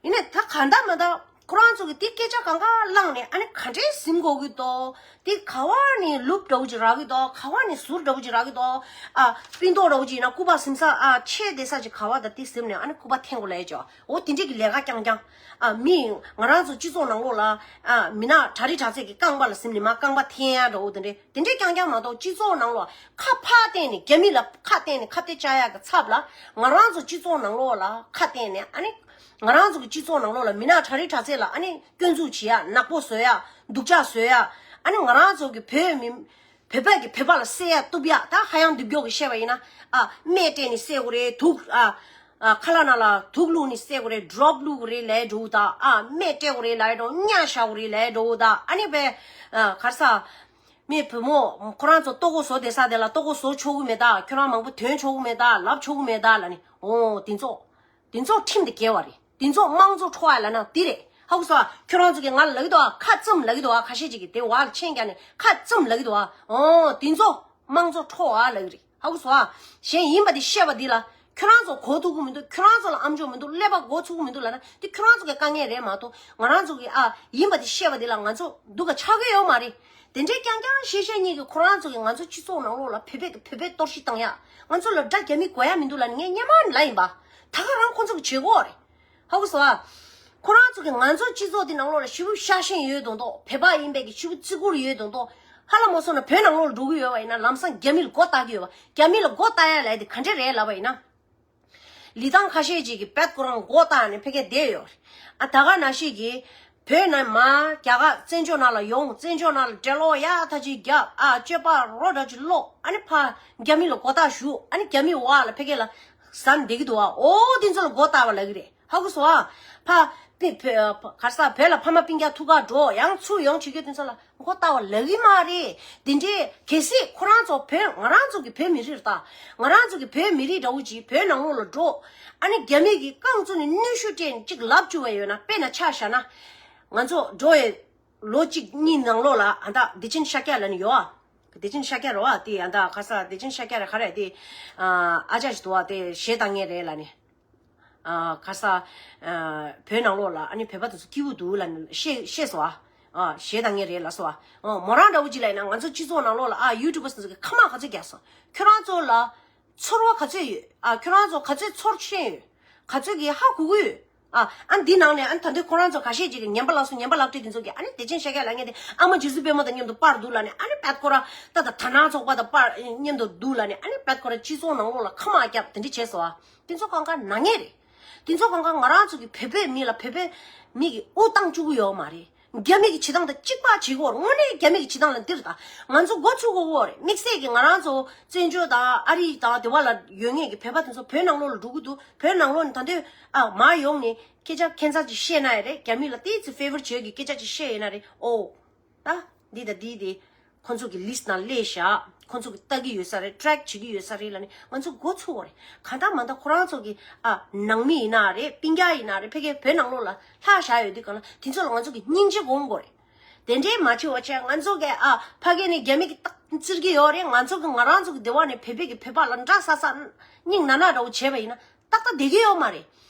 ཡིན་ནའི་ད་གང་ལྟར་མ་ད། ཁོ་རང་ཚོ་གི་དེ་སྐད་ཆ་གང་ག་བླངས་ནས་ཨ་ནི་ག་འདྲས་ཟིན་དགོས་ཀྱི་འདུག་དེ་ག་བ་ནས་ལུབ་འདྲ་བོ་ཅིག་རག་གི་འདུག་ག་བ་ནས་ཟུར་འདྲ་བོ་ཅིག་རག་གི་འདུག་ཨ་སྤུན་ཏོག་འདྲ་བོ་ཅིག་ཡིན་ན་སྐུ་པར་ཟིན་ས་ཨ་ཆེ་བསྡད་ས་ཅིག་ག་བ་ད་དེ་ཟིན་ནས་ཨ་ནི་སྐུ་པར་འཐེན་དགོས་ལབ་ཡ་ཅིག་འོ་དེ་འདྲས་ཀྱི་ལས་ཀ་རྐྱང་རྐྱང་། ཨ་མི་ང་རང་ཚོ་སྤྱི་ཚོགས་ནང་ལོགས་ལ་ཨ་མི་ནག་གྲ་སྒྲིག་དྲག་ཚད་ཀྱི་རྐང་པ་ལ་ཟིན་ནས་མར་རྐང་པ་འཐེན་ཡ་འདྲ་བོ་དེ་འདྲས་དེ་འདྲས་རྐྱང་རྐྱང་མ་གཏོགས་སྤྱི་ཚོགས་ནང་ལོགས་ཁ་ཕར་བསྟན་ནས་རྒྱ་མི་ལ་ཁ་བསྟན་ནས་ཁ་གཏད་བཅག་ཡ་གི་ཚབ་ལ་ང་རང་ཚོ་སྤྱི་ཚོགས་ནང་ལོགས་ལ་ཁ་བསྟན་ནས་ཨ་ནི། ང་རང་ཚོ་གི་སྤྱི་ཚོགས་ནང་ལོགས་ལ་མི་ནག་གྲ་སྒྲིག་དྲག་ཚད་ལ་ཨ་ནི་སྐྱོན་འཛུགས་བྱེད་ཡ། ནག་པོ་བཟོ་ཡ། སྡུག་ཅག་བཟོ་ཡ། ཨ་ནི་ང་རང་ཚོ་གི་བོད་མི་བོད་པ་གི་བོད་པ་ལ་བསད་ཡ་གཏུབ་ཡ། ད་ཧ་ཡང་སྡུག་གྱོག་གི་བཤད་པ་ཡིན་ན་ཨ་སྨན་སྤྲད་ནས་བསད་དགོས་རེད། དུག་ཨ་ཨ་ཁ་ལག་ནང་ལ་དུག་བླུགས་ནས་བསད་དགོས་རེད། ཌོབ་བླུགས་དགོས་རེད་ལབ་འགྲོ་ད། ཨ་སྨན་སྤྲད་དགོས་རེད་ལབ་འགྲོ། གཉའ་བཞར་དགོས་རེད་ལབ་འགྲོ་ད། ཨ་ནི་བས་ཨ་ག་རེ་ཟ། མི་བུ་མོ་ཁོ་རང་ཚོ་ལྟོ་གོས་བཟོ་བསྡད་ས་དེ་ལ་ལྟོ་གོས་བཟོ་ཆོག་གི་མེད་ད། ཁྱོད་རང་མང་པོ་འདོན་ཆོག་གི་མེད་ད། ལབ་ཆོག་གི་མེད་ད་ལབ་ནི། འོ་དེ་ཚོ་དེ་ཚོ་ཁྲིམས་དེ་འགལ་བ་རེད། དེ་ཚོ་དམངས་གཙོ་འཕྲོག་ཡ་ལབ་ན་དེ་རེད། ཧ་གོ་སོང་ཨ། ཁྱོད་རང་ཚོ་གིས་ང་ལ་ལབ་ཀྱི་འདུག་ཨ། ཁ་བཙུམ་ལབ་ཀྱི་འདུག་ཨ། ཁ་ཤས་ཅིག་གིས་དེ་བ་ལ་མཆན་རྒྱག་ནས་ཁ་བཙུམ་ལབ་ཀྱི་འདུག་ཨ། འོ་དེ་ཚོ་དམངས་གཙོ་འཕྲོག་ཨ་ལབ་ཀྱི་རེད། ཧ་གོ་སོང་ཨ། གཞན་ཡིན་པ་དེ་བཤད་པ་འདི་ལ་ཁྱོད་རང་ཚོ་གོ་ཐུབ་ཀྱི་མི་འདུག། ཁྱོད་རང་ཚོ་ལ་ཨམ་ཅོག་མི་འདུག། ཀླད་པ་གོ་ཚུགས་ཀྱི་མི་འདུག་ལབ་ན་དེ་ཁྱོད་རང་ཚོ་གི་དཀའ་ངལ་རེད་མ་གཏོགས། ང་རང་ཚོ་གི་ཨ་ཡིན་པ་དེ་བཤད་པ་འདི་ལ་ང་ཚོ་སྡུག་ག་ཆགས་ཀྱི་ཡོད་མ་རེད། དེ་འདྲའི་རྐྱང་རྐྱང་བཤད་བཤད་ཉིད་ཀྱི་ཁོ་རང་ཚོ་གི་ང་ཚོ་སྤྱི་ཚོགས་ནང་ལོགས་ལ་བོད་པའི་བོད་པའི་གཏོར་བཤིག་བཏང་ཡ། ང་ཚོ་ལ་དགྲ་རྒྱ་མི་དགོས་ཡ་མི་འདུག་ལབ་ནས་ངས་སྔོན་མ་ནས་ལབ་ཡིན་པ། ད་ག་རང་ཁོ་ཚོ་གི་བྱེད་སྒོ་རེད། ཧ་གོ་སོང་ཨ། ཁོ་རང་ཚོ་གི་ང་ཚོ་སྤྱི་ཚོགས་འདི་ནང་ལོགས་ལ་ཞེ་པོ་ཤ་ཞེན་ཡོད་མདོག་མདོག། བོད་པ་ཡིན་པའི་གི་ཞེ་པོ་བརྩི་བཀུར་ཡོད་མདོག་མདོག། ཧ་ལམ་མ་སོང་ན་བོད་ནང་ལོགས་ལ་འགྲོ་གི་ཡོད་པ་ཡིན་ན་ལམ་སང་རྒྱ་མི་ལ་མགོ་བཏགས་ཀྱི་ཡོད་པ། རྒྱ་མི་ལ་མགོ་བཏགས་ཡ་ལབ་ཡ་དེ་ག་འདྲ་རེད་ལབ་པ་ཡིན་ན། ལི་ཐང་ཁ་ཤས་ཅིག་གིས་བེད་ཁོ་རང་མགོ་བཏགས་ནས་ཕ་གིར་བསྡད་ཡོད་རེད། ཨ་ད་ག་ནང་བཞིན་གྱི་བོད་ནས་མར་རྒྱ་གར་བཙན་བྱོལ་ནང་ལ་ཡོང་། བཙན་བྱོལ་ནང་ལ་འགྲེ་ལོག་ཡག་ཐག་ཅིག་རྒྱབ། ཨ་སྤྱོད་པ་རོ་འདྲ་ཅིག་ཀློག། ཨ་ནི་ཕར་རྒྱ་མི་ལ་མགོ་བཏགས་ཞུ། ཨ་ནི་རྒྱ་མི་བ་ལ་ཕ་གི་ལ་ཟ་ནས་བསྡད་ཀྱི་འདུག་ཨ། འོ་དེ་ཚོ་ལ་མགོ་བཏགས་པ་ལབ་ཀྱི་རེད། ཧ་གོ་སོང་ཨ། ཕ་པི་བོད་ག་ས་བོད་ལ་ཕ་མ་སྤུན་ཀྱག་ཐུག་ག་འགྲོ་ཡང་ཚུར་ཡོང་བྱེད་རྒྱུ་དེ་ཚོ་ལ་མགོ་བཏགས་པ་ལབ་ཀྱི་མ་རེད། དེ་འདྲའི་གལ་སྲིད་ཁོ་རང་ཚོ་བོད་ང་རང་ཚོ་གི་བོད་མི་རིགས་རེད་ད། ང་རང་ཚོ་གི་བོད་མི་རིགས་འདྲ་བོ་ཅིག་བོད་ནང་ལོགས་ལ་འགྲོ། ཨ་ནི་རྒྱ་མི་གི་རྐང་བཙུགས་ནས་གནོན་ཤུགས་སྤྲད་ནས་ཅིག་ལབ་བཅུག་པ་ཡོད་ན། དཔེར་ན་ཆ་བཞག་ན། ང་ཚོ་འགྲོ་བའི་ལོ་གཅིག་གཉིས་ནང་ལོགས་ལ་ཨ་ད་བདེ་ཆེན་ཤཱཀྱ་ལབ་ནི་ཡོད་ཨ། བདེ་ཆེན་ཤཱཀྱ་རེད་བ། དེ་ཨ་ད་ག་ས་བདེ་ཆེན་ཤཱཀྱ་རེད་ག་རེ་དེ། ཨ་ཅག་ཞིག་འདུག་བ། དེ་གཞས་བཏང་མཁན་རེད་ལབ་ནི། ཨ་ག་ས། ཨ་བོད་ནང་ལོགས་ལ་ཨ་ནི་བོད་པ་དེ་ཚོ་སྐྱིད་པོ་འདུག་ལབ་ནི་བཤད་བཤད་སོང་ཨ། ཨ་གཞས་བཏང་མཁན་རེད་ལབ་སོང་ཨ། ཨ་མོ་རང་འདྲ་བོ་ཅིག་ལབ་ཡིན་ན་ང་ཚོ་སྤྱི་ཚོགས་ནང་ལོགས་ལ་ཨ་ཡུ་ཊུབ་པ་དེ་ཚོ་གིས་ཁ་མ་ག་ཚོད་རྒྱག་སོང་། ཁྱོད་རང་ཚོ་ལ་ཚོར་བ་ག་ཚོད་ཡོད། ཨ་ཁྱོད་རང་ཚོ་ག་ཚོད་ཚོར་ཤེས་ཡོད། ག་ཚོད་ཀྱིས་ཧ་གོ་གི་ཡོད། ཨ་ཨ་འདི་ནང་ནས་ཨ་ད་འདི་ཁོ་རང་ཚོ་ཁ་ཤས་ཅིག་གིས་ངན་པ་ལགས་སོ་ངན་པ་ལག་བྲིས་འདི་ཚོ་གིས་ཨ་ནི་བདེ་ཆེན་ཤཱཀྱ་ལབ་མཁན་དེ་ཨ་མ་རྗེ་བཙུན་པད་མ་དང་མཉམ་དུ་པར་འདུག་ལབ་ནས། ཨ་ནི་བད་ཁོ་ར་ད་ད་དར་ནག་ཚོགས་པ་དང་པར་མཉམ་དུ་འདུག་ལབ་ནས། ཨ་ནི་བད་ཁོ་ར་སྤྱི་ཚོགས་ནང་ལོགས་ལ་ཁ་མ་བརྒྱབ་དེ་འདྲ་བྱས་སོང་ཨ། དེ་ཚོ་གང་ག་ནག་ཉེས་རེད། དེ་ཚོ་གང་ག་ང་རང་ཚོ་གི་བོད་པའི་མི་ལ་བོད་པའི་མི་གི་དབུ་བཏང་བཅུག་གི་ཡོད་མ་རེད། རྒྱ་མི་གི་བྱེད་སྟངས་དང་གཅིག་པ་བྱེད་དགོས་རེད། དངོས་གནས་རྒྱ་མི་གི་བྱེད་སྟངས་ལ་འདིར་ད་ང་ཚོ་མགོ་ཚུགས་དགོས་རེད། དམིགས་བསལ་གྱི་ང་རང་ཚོ་བཙན་བྱོལ་དང་ཨ་རི་དང་དེ་བ་ལ་ཡོད་མཁན་གྱི་བོད་པ་དེ་ཚོ་བོད་ནང་ལོགས་ལ་འགྲོ་གི་འདུག། བོད་ནང་ལོགས་ནས་ད་འདོད་ཨ་མར་ཡོང་ནས་སྐད་ཆ་ཁྱད་མཚར་ཅིག་བཤད་ན་ཡང་རེད། རྒྱ་མི་ལ་ཏོག་ཙམ་ཕེ་ཝར་བྱེད་ཀྱི་སྐད་ཆ་ཅིག་བཤད་ཡོད་ན་རེད། ཨོ། ད་འདི་དང་འདི་དེ་ཁོ་ཚོ་གི་ལིས་ནང་སླེབས་བཞག། ཁོ་ཚོ་གི་ལྟ་གི་ཡོད་ས་རེད། ཊེག་བྱེད་ཀྱི་ཡོད་ས་རེད་ལབ་ནས་ང་ཚོ་མགོ་ཚུགས་པ་རེད། གང་ལྟར་མ་ལྟར་ཁོ་རང་ཚོ་གི་ཨ་ནང་མི་ཡིན་ན་རེད། སྤུན་ཀྱག་ཡིན་ན་རེད། ཕ་གིའི་བོད་ནང་ལོགས་ལ་ལྷག་བཞག་ཡོད་དུས་གང་ལ་དེ་ཚོ་ལ་ང་ཚོ་གི་སྙིང་རྗེ་སྒོམ་དགོས་རེད། དེ་འདྲའི་མ་བྱེད་པ་བྱས་ང་ཚོ་གི་ཨ་ཕ་གི་ནས་རྒྱ་མི་གི་རྟགས་བཙིར་གི་ཡོད་རེད། ང་ཚོ་གི་ང་རང་ཚོ་གི་སྡེ་བ་ནས་བོད་པའི་གི་བོད་པ་ལ་འདྲ་ས་ས་སྙིང་ན་ན་འདྲ་བོ་བྱས་པ་ཡིན་ན་ཏག་ཏག་བསྡད་གི་ཡོད་མ་རེད།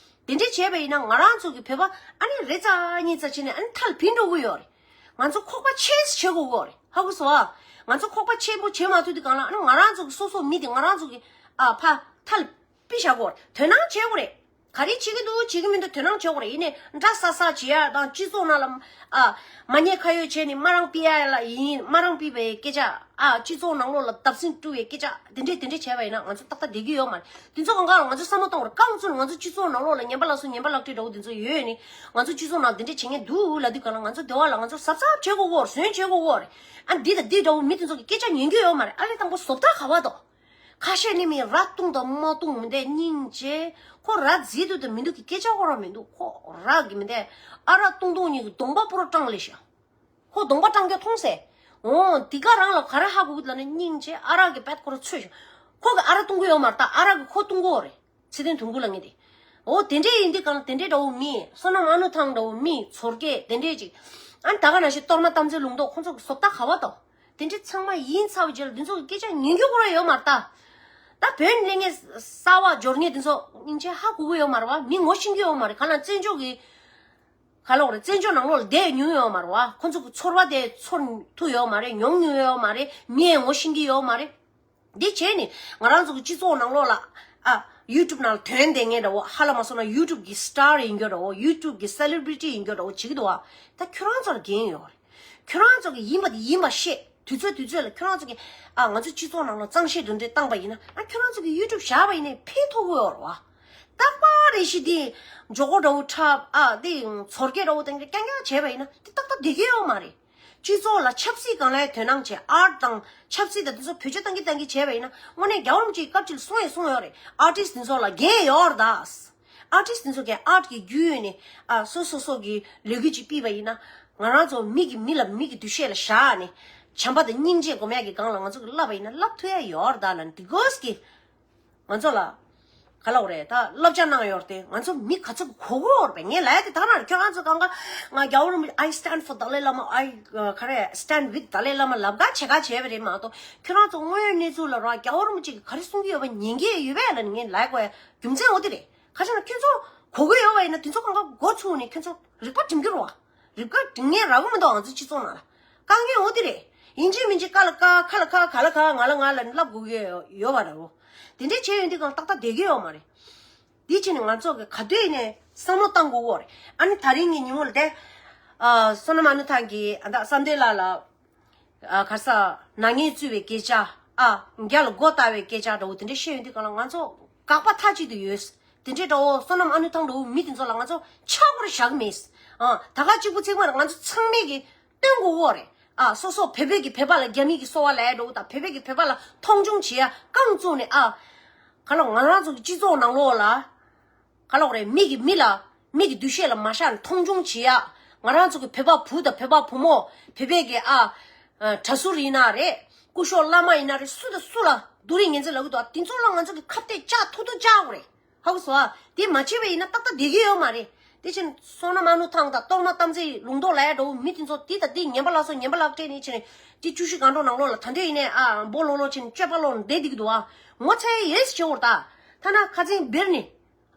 དེ་འདྲའི་བྱས་པ་ཡིན་ན་ང་རང་ཚོ་གི་བོད་པ་ཨ་ནི་རེ་ཙ་གཉིས་ཙ་བྱས་ནས་ཨ་ནི་མཐའ་ལ་ཕྱིན་འགྲོ་གི་ཡོད་རེད། ང་ཚོ་ཁོག་པ་ཆེ་ཙམ་བྱེད་དགོས་གི་ཡོད་རེད། ཧ་གོ་སོང་ཨ། ང་ཚོ་ཁོག་པ་ཆེན་པོ་བྱེད་མ་ཐུབ་དུས་གང་ལ་ཨ་ནི་ང་རང་ཚོ་གི་སོ་སོ་མི་དེ་ང་རང་ཚོ་གི་ཨ་ཕ་མཐའ་ལ་ཕྱིན་བཞག་དགོས་རེད། དོ་སྣང་བྱེད་དགོས་རེད། ག་རེ་བྱེད་ཀྱི་འདུག་བྱེད་ཀྱི་མི་འདུག་དོ་སྣང་བྱེད་དགོས་རེད། ཡིན་ནའི་འདྲ་ས་ས་བྱེད་ཡ་དང་སྤྱི་ཚོགས་ནང་ལ་ཨ་མ་ཉེས་ཁ་གཡོགས་བྱས་ནས་མ་རང་ཕུད་ཡ་ལ་ཡིན། མ་རང་ཕུད་པའི་སྐད་ཆ་ཨ་སྤྱི་ཚོགས་ནང་ལོགས་ལ་བརྡབ་གསིག་བསྐྲུན་པའི་སྐད་ཆ་དེ་འདྲས་དེ་འདྲས་བྱས་པ་ཡིན་ན་ང་ཚོ་ཏག་ཏག་བསྡད་ཀྱི་ཡོད་མ་རེད། དེ་ཚོ་གང་ག་ང་ཚོ་བསམ་བློ་གཏོང་དགོས་རེད། རྐང་བཙུགས་ང་ཚོ་སྤྱི་ཚོགས་ནང་ལོགས་ལ་ངན་པ་ལགས་སོ་ངན་པ་ལག་བྲིས་འདྲ་བོ་དེ་ཚོ་ཡོད་ནི་ང་ཚོ་སྤྱི་ཚོགས་ནང་དེ་འདྲས་བྱེད་མཁན་འདུག་ལབ་དུས་གང་ལ་ང་ཚོ་སྡེ་བ་ལ་ང་ཚོ་གཟབ་གཟབ་བྱེད་དགོས་གོ་རེད། ཟོན་བྱེད་དགོས་གོ་རེད། ཨ་འདི་དང་འདི་འདྲ་བོ་མི་དེ་ཚོ་གི་སྐད་ཆ་ཉན་རྒྱུ་ཡོད་མ་རེད། ཨ་ལས་དང་པོ་བཟོ་ལྟ་ག་བ་དོ། ཁ་ཤས་ནི་མི་ར་བཏུང་དང་མ་བཏུང་མི་འདྲ་སྙིང་རྗེ། ཁོ་ར་རྫིས་འདུག་དང་མི་འདུག་གི་སྐད་ཆ་ཁོ་རང་མི་འདུག། ཁོ་ར་གི་མི་འདྲ་ཨ་ར་བཏུང་བཏུང་གཉིས་ཀྱི་གདོང་པ་པུ་ར་སྐྲངས་ལེ་ཤ། ཁོ་གདོང་པ་སྐྲངས་རྒྱུ་མཐོང་སེ། འོ་འདི་ག་རང་ལ་ག་རེ་ཧ་གོ་གི་ལབ་ན་སྙིང་རྗེ་ཨ་ར་གི་བད་ཁོ་ར་ཚོས་ཤོག། ཁོ་གི་ཨ་ར་བཏུང་གི་ཡོད་མ་རེད་ད། ཨ་ར་གི་ཁོ་བཏུང་གི་ཡོད་རེད། ཚེ་བརྟན་དུང་དཀར་ལ་ངེས་ཏེ། འོ་དེ་འདྲས་ཡིན་དུས་གང་ལ་དེ་འདྲས་འདྲ་བོ་མི་བསོད་ནམས་ཨ་ནུ་ཐང་འདྲ་བོ་མི་ཚོར་སྐད་དེ་འདྲས་ཅིག། ཨ་ནི་ད་ག་ནང་བཞིན་གཏོར་མ་དམ་ཚིག་ལུང་རྟོགས་ཁོ་ཚོ་གི་བཟོ་ལྟ་ག་བ་དང་། དེ་འདྲས་ཚང་མ་ཡིན་ཚར་བའི་རྗེས་ལ་འདི་ཚོ་གི་སྐད་ཆ་ཉན་རྒྱུ་ཁོ་རང་ཡོད་མ་རེད་ད། ད་བོད་ནས་སླེབས་མཁན་གསར་པ་འབྱོར་མཁན་འདི་ཚོ་སྙིང་རྗེ་ཧ་གོ་གི་ཡོད་མ་རེད་བ། མི་ངོ་ཤེས་ཀྱི་ཡོད་མ་རེད། ག་ལ་བཙན་བྱོལ་གི་ག་ལ་འོ་རེད། བཙན་བྱོལ་ནང་ལོགས་ལ་བསྡད་མྱོང་ཡོད་མ་རེད་བ། ཁོ་ཚོ་གི་ཚོར་བ་དེ་ཚོར་ཐུབ་ཡོད་མ་རེད། མྱོང་མྱོང་ཡོད་མ་རེད། མི་ཡང་ངོ་ཤེས་ཀྱི་ཡོད་མ་རེད། འདི་བྱས་ནས་ང་རང་ཚོ་གི་སྤྱི་ཚོགས་ནང་ལོགས་ལ་ཨ་ཡུ་ཊུབ་ནང་ལ་ཐོན་བསྡད་མཁན་འདྲ་བོ། ཧ་ལམ་མ་སོང་ན་ཡུ་ཊུབ་གི་སི་ཊར་ཡིན་རྒྱུ་འདྲ་བོ། ཡུ་ཊུབ་གི་སེ་ལེ་བྷི་རི་ཊི་ཡིན་རྒྱུ་འདྲ་བོ་བྱེད་ཀྱི་འདུག་བ། ད་ཁྱོད་རང་ཚོ་ལ་འགན་ཡོད་རེད། ཁྱོད་རང་ཚོ་གི་ཡིན་པ་དེ་ཡིན་པ་བཤད། དུས་ཚོད་དུས་ཚོད་ལ་ཁྱོད་རང་ཚོ་གི་ཨ་ང་ཚོ་སྤྱི་ཚོགས་ནང་ལ་གཙང་བཤེར་འདི་འདྲས་བཏང་པ་ཡིན་ན་ཨ་ཁྱོད་རང་ཚོ་གི་ཡུ་ཊུབ་བཞག་པ་ཡིན་ནའི་ཕན་ཐོགས་ཀྱི་ཡོད་རེད་བ། རྟག་པར་རེ་ཞིག་འདི་མགྱོགས་པོ་འདྲ་བོ་འཁྲབ། ཨ་འདི་ཚོར་སྐད་འདྲ་བོ་དང་རྐྱང་རྐྱང་བྱས་པ་ཡིན་ན་དེ་ཏག་ཏག་བསྡད་ཀྱི་ཡོད་མ་རེད། སྤྱི་ཚོགས་ལ་ཆབ་སྲིད་སྒང་ལ་དོ་སྣང་བྱས། ཨར་ཊི་དང་ཆབ་སྲིད་དང་དེ་ཚོ་བེད་སྤྱོད་བཏང་གི་བཏང་གི་བྱས་པ་ཡིན་ན་དངོས་གནས་རྒྱལ་བ་རིན་པོ་ཆེའི་སྐབས་ཅིག་ལ་གསུངས་ཡང་གསུངས་ཡོད་རེད། ཨར་ཊིསི་དེ་ཚོ་ལ་འགན་ཡོད་རེད་ད། ཨར་ཊིསི་དེ་ཚོ་གིས་ཨར་ཊི་གི་བརྒྱུད་ནས་ཨ་སོ་སོ་སོ་གི་ལས་འགུལ་ཅིག་སྤེལ་བ་ཡིན་ན་ང་རང་ཚོ་མི་གི་མི་ལ་མི་གི་འདུ་ཤེས་ལ་བཞག་ནས་ བྱམས་པ་དང་སྙིང་རྗེ་སྒོམ་ཡག་གི་སྒང་ལ་ང་ཚོ་གི་བསླབ་པ་ཡིན་ན་བསླབ་ཐུབ་ཡ་ཡོད་རེད་ད་ལ་འདི་གོས་ཀྱི། ང་ཚོ་ལ། ག་ལ་འོ་རེད་ད་བསླབ་བྱ་གནང་ཡོད་རེད་དེ་ང་ཚོ་མི་ག་ཚོད་གོ་གོ་འོར་པས་ངས་ལ་ཡ་དེ་ད་ན་ཁྱོད་རང་ཚོ་གང་ག་ང་རྒྱལ་བ་རིན་པོ་ཆེ། I stand for Dalai Lama. I ག་རེ་stand with Dalai Lama ལབ་ག་བྱེད་ག་བྱས་པ་རེད་མ་གཏོགས་ཁྱོད་རང་ཚོ་དངོས་ཡོད་གནས་ཚུལ་ལ་རང་རྒྱལ་བ་རིན་པོ་ཆེ་གི་ག་རེ་གསུང་གི་ཡོད་པ་ཉན་གི་ཡོད་པས་ལ་ངས་ལ་ཡ་གོ་ཡ་རྒྱུ་མཚན་འོ་དེ་རེད། ཁ་ཤས་ན་ཁྱོད་ཚོ་གོ་གི་ཡོད་པ་ཡིན་ན་དེ་ཚོ་གང་ག་འགོ་ཚུགས་ནས་ཁྱོད་ཚོ་རིག་པ་སྒྲིམ་གི་རོགས། རིག་པ་སྒྲིམ་ངེས་རག་གི་མི་འདུག་ང་ཚོའི་སྤྱི་ཚོགས་ནང་ལ། དཀའ་ངལ་འོ་དེ་རེད། ཡིན་གཅིག་མིན་གཅིག་ཀ་ལ་ཀ་ཁ་ལ་ཁ་ག་ལ་ག་ང་ལ་ང་ལ་བསླབ་དགོས་ཀྱི་ཡོད་པ་རེད་འོ། དེ་འདྲས་བྱས་ཡོང་དུས་གང་ཏག་ཏག་བསྡད་ཀྱི་ཡོད་མ་རེད། དེ་བྱས་ནས་ང་ཚོ་གི་ག་དུས་ནས་བསམ་བློ་བཏང་དགོས་གོ་རེད། ཨ་ནི་ད་རིང་གི་ཉིན་མོ་ལ་དེ། ཨ་བསོད་ནམས་ཨ་ནུ་ཐང་གི་ཨ་ད་བསམ་གཏན་ལགས་ལ། ཨ་ག་ས་ནག་ཉེས་བཙུགས་པའི་སྐད་ཆ། ཨ་རྒྱ་ལ་མགོ་བཏགས་པའི་སྐད་ཆ་འདྲ་བོ་དེ་འདྲས་བཤད་ཡོང་དུས་གང་ལ་ང་ཚོ་དགག་པ་མཐའ་གཅིག་ཏུ་ཡོད། དེ་འདྲས་འདྲ་བོ་བསོད་ནམས་ཨ་ནུ་ཐང་འདྲ་བོ་མི་དེ་ཚོ་ལ་ང་ཚོ་ཆག་པར་བཞག་མེད། ཨ་ད་ག་གཅིག་པུ་ཚིག་མ་རེད། ང་ཚོ་ཚང་མས་ཀྱི་སྟོན་དགོས་འོ་རེད། ཨ་སོ་སོ་བོད་པའི་གི་བོད་པ་ལ་རྒྱ་མི་གི་སོ་བ་ལས་འགྲོ་དང་བོད་པའི་གི་བོད་པ་ལ་མཐོང་ཆུང་བྱེད་ཡ་རྐང་བཙུགས་ནས་ཨ་ག་ལ་ང་རང་ཚོ་གི་སྤྱི་ཚོགས་ནང་ལོགས་ལ་ག་ལ་རེད། མི་གི་མི་ལ་མི་གི་འདུ་ཤེས་ལ་མ་ཤར་ནས་མཐོང་ཆུང་བྱེད་ཡ་ང་རང་ཚོ་གི་བོད་པ་བུ་དང་བོད་པ་བུ་མོ་བོད་པའི་གི་ཨ་གྲྭ་ཟུར་ཡིན་ན་རེད། སྐུ་ཞབས་བླ་མ་ཡིན་ན་རེད། སུ་དང་སུ་ལ་སྡུག་རུས་ངན་ཚད་ལབ་གི་འདུག་དེ་ཚོ་ལ་ང་ཚོ་གི་ཁ་གཏད་བཅག་ཐུབ་ཐུབ་བཅག་དགོས་རེད། ཧ་གོ་སོང་ཨ། དེ་མ་བྱས་པ་ཡིན་ན་ཏག་ཏག་བསྡད་ཀྱི་ཡོད་མ་རེད། དེ་ཕྱིན་བསོད་ནམས་ཨ་ནུ་ཐང་དང་རྟོགས་ན་གཏམ་ཚེ་ལུང་རྟོགས་ལ་ཡ་འགྲོ་བོ་མི་དེ་ཚོ་དེ་དང་དེ་ངན་པ་ལ་སོགས་ངན་པ་ལག་སྤྲད་ནས་ཕྱིན་ནས་དེ་བཅུ་བཞི་སྒང་དྲུག་ནང་ལོགས་ལ་ད་འདོད་ཡིན་ནས་ཨ་འབོ་ལོག་ལོག་ཕྱིན་སྤྱོད་པ་ལོག་ནས་བསྡད་བསྡད་ཀྱི་འདུག་ཨ། ངོ་ཚ་ཡི་ཡོད་ཟེར་བྱེད་འོར་ད། ཐ་ན་ཁ་ཚན་བེར་ནི།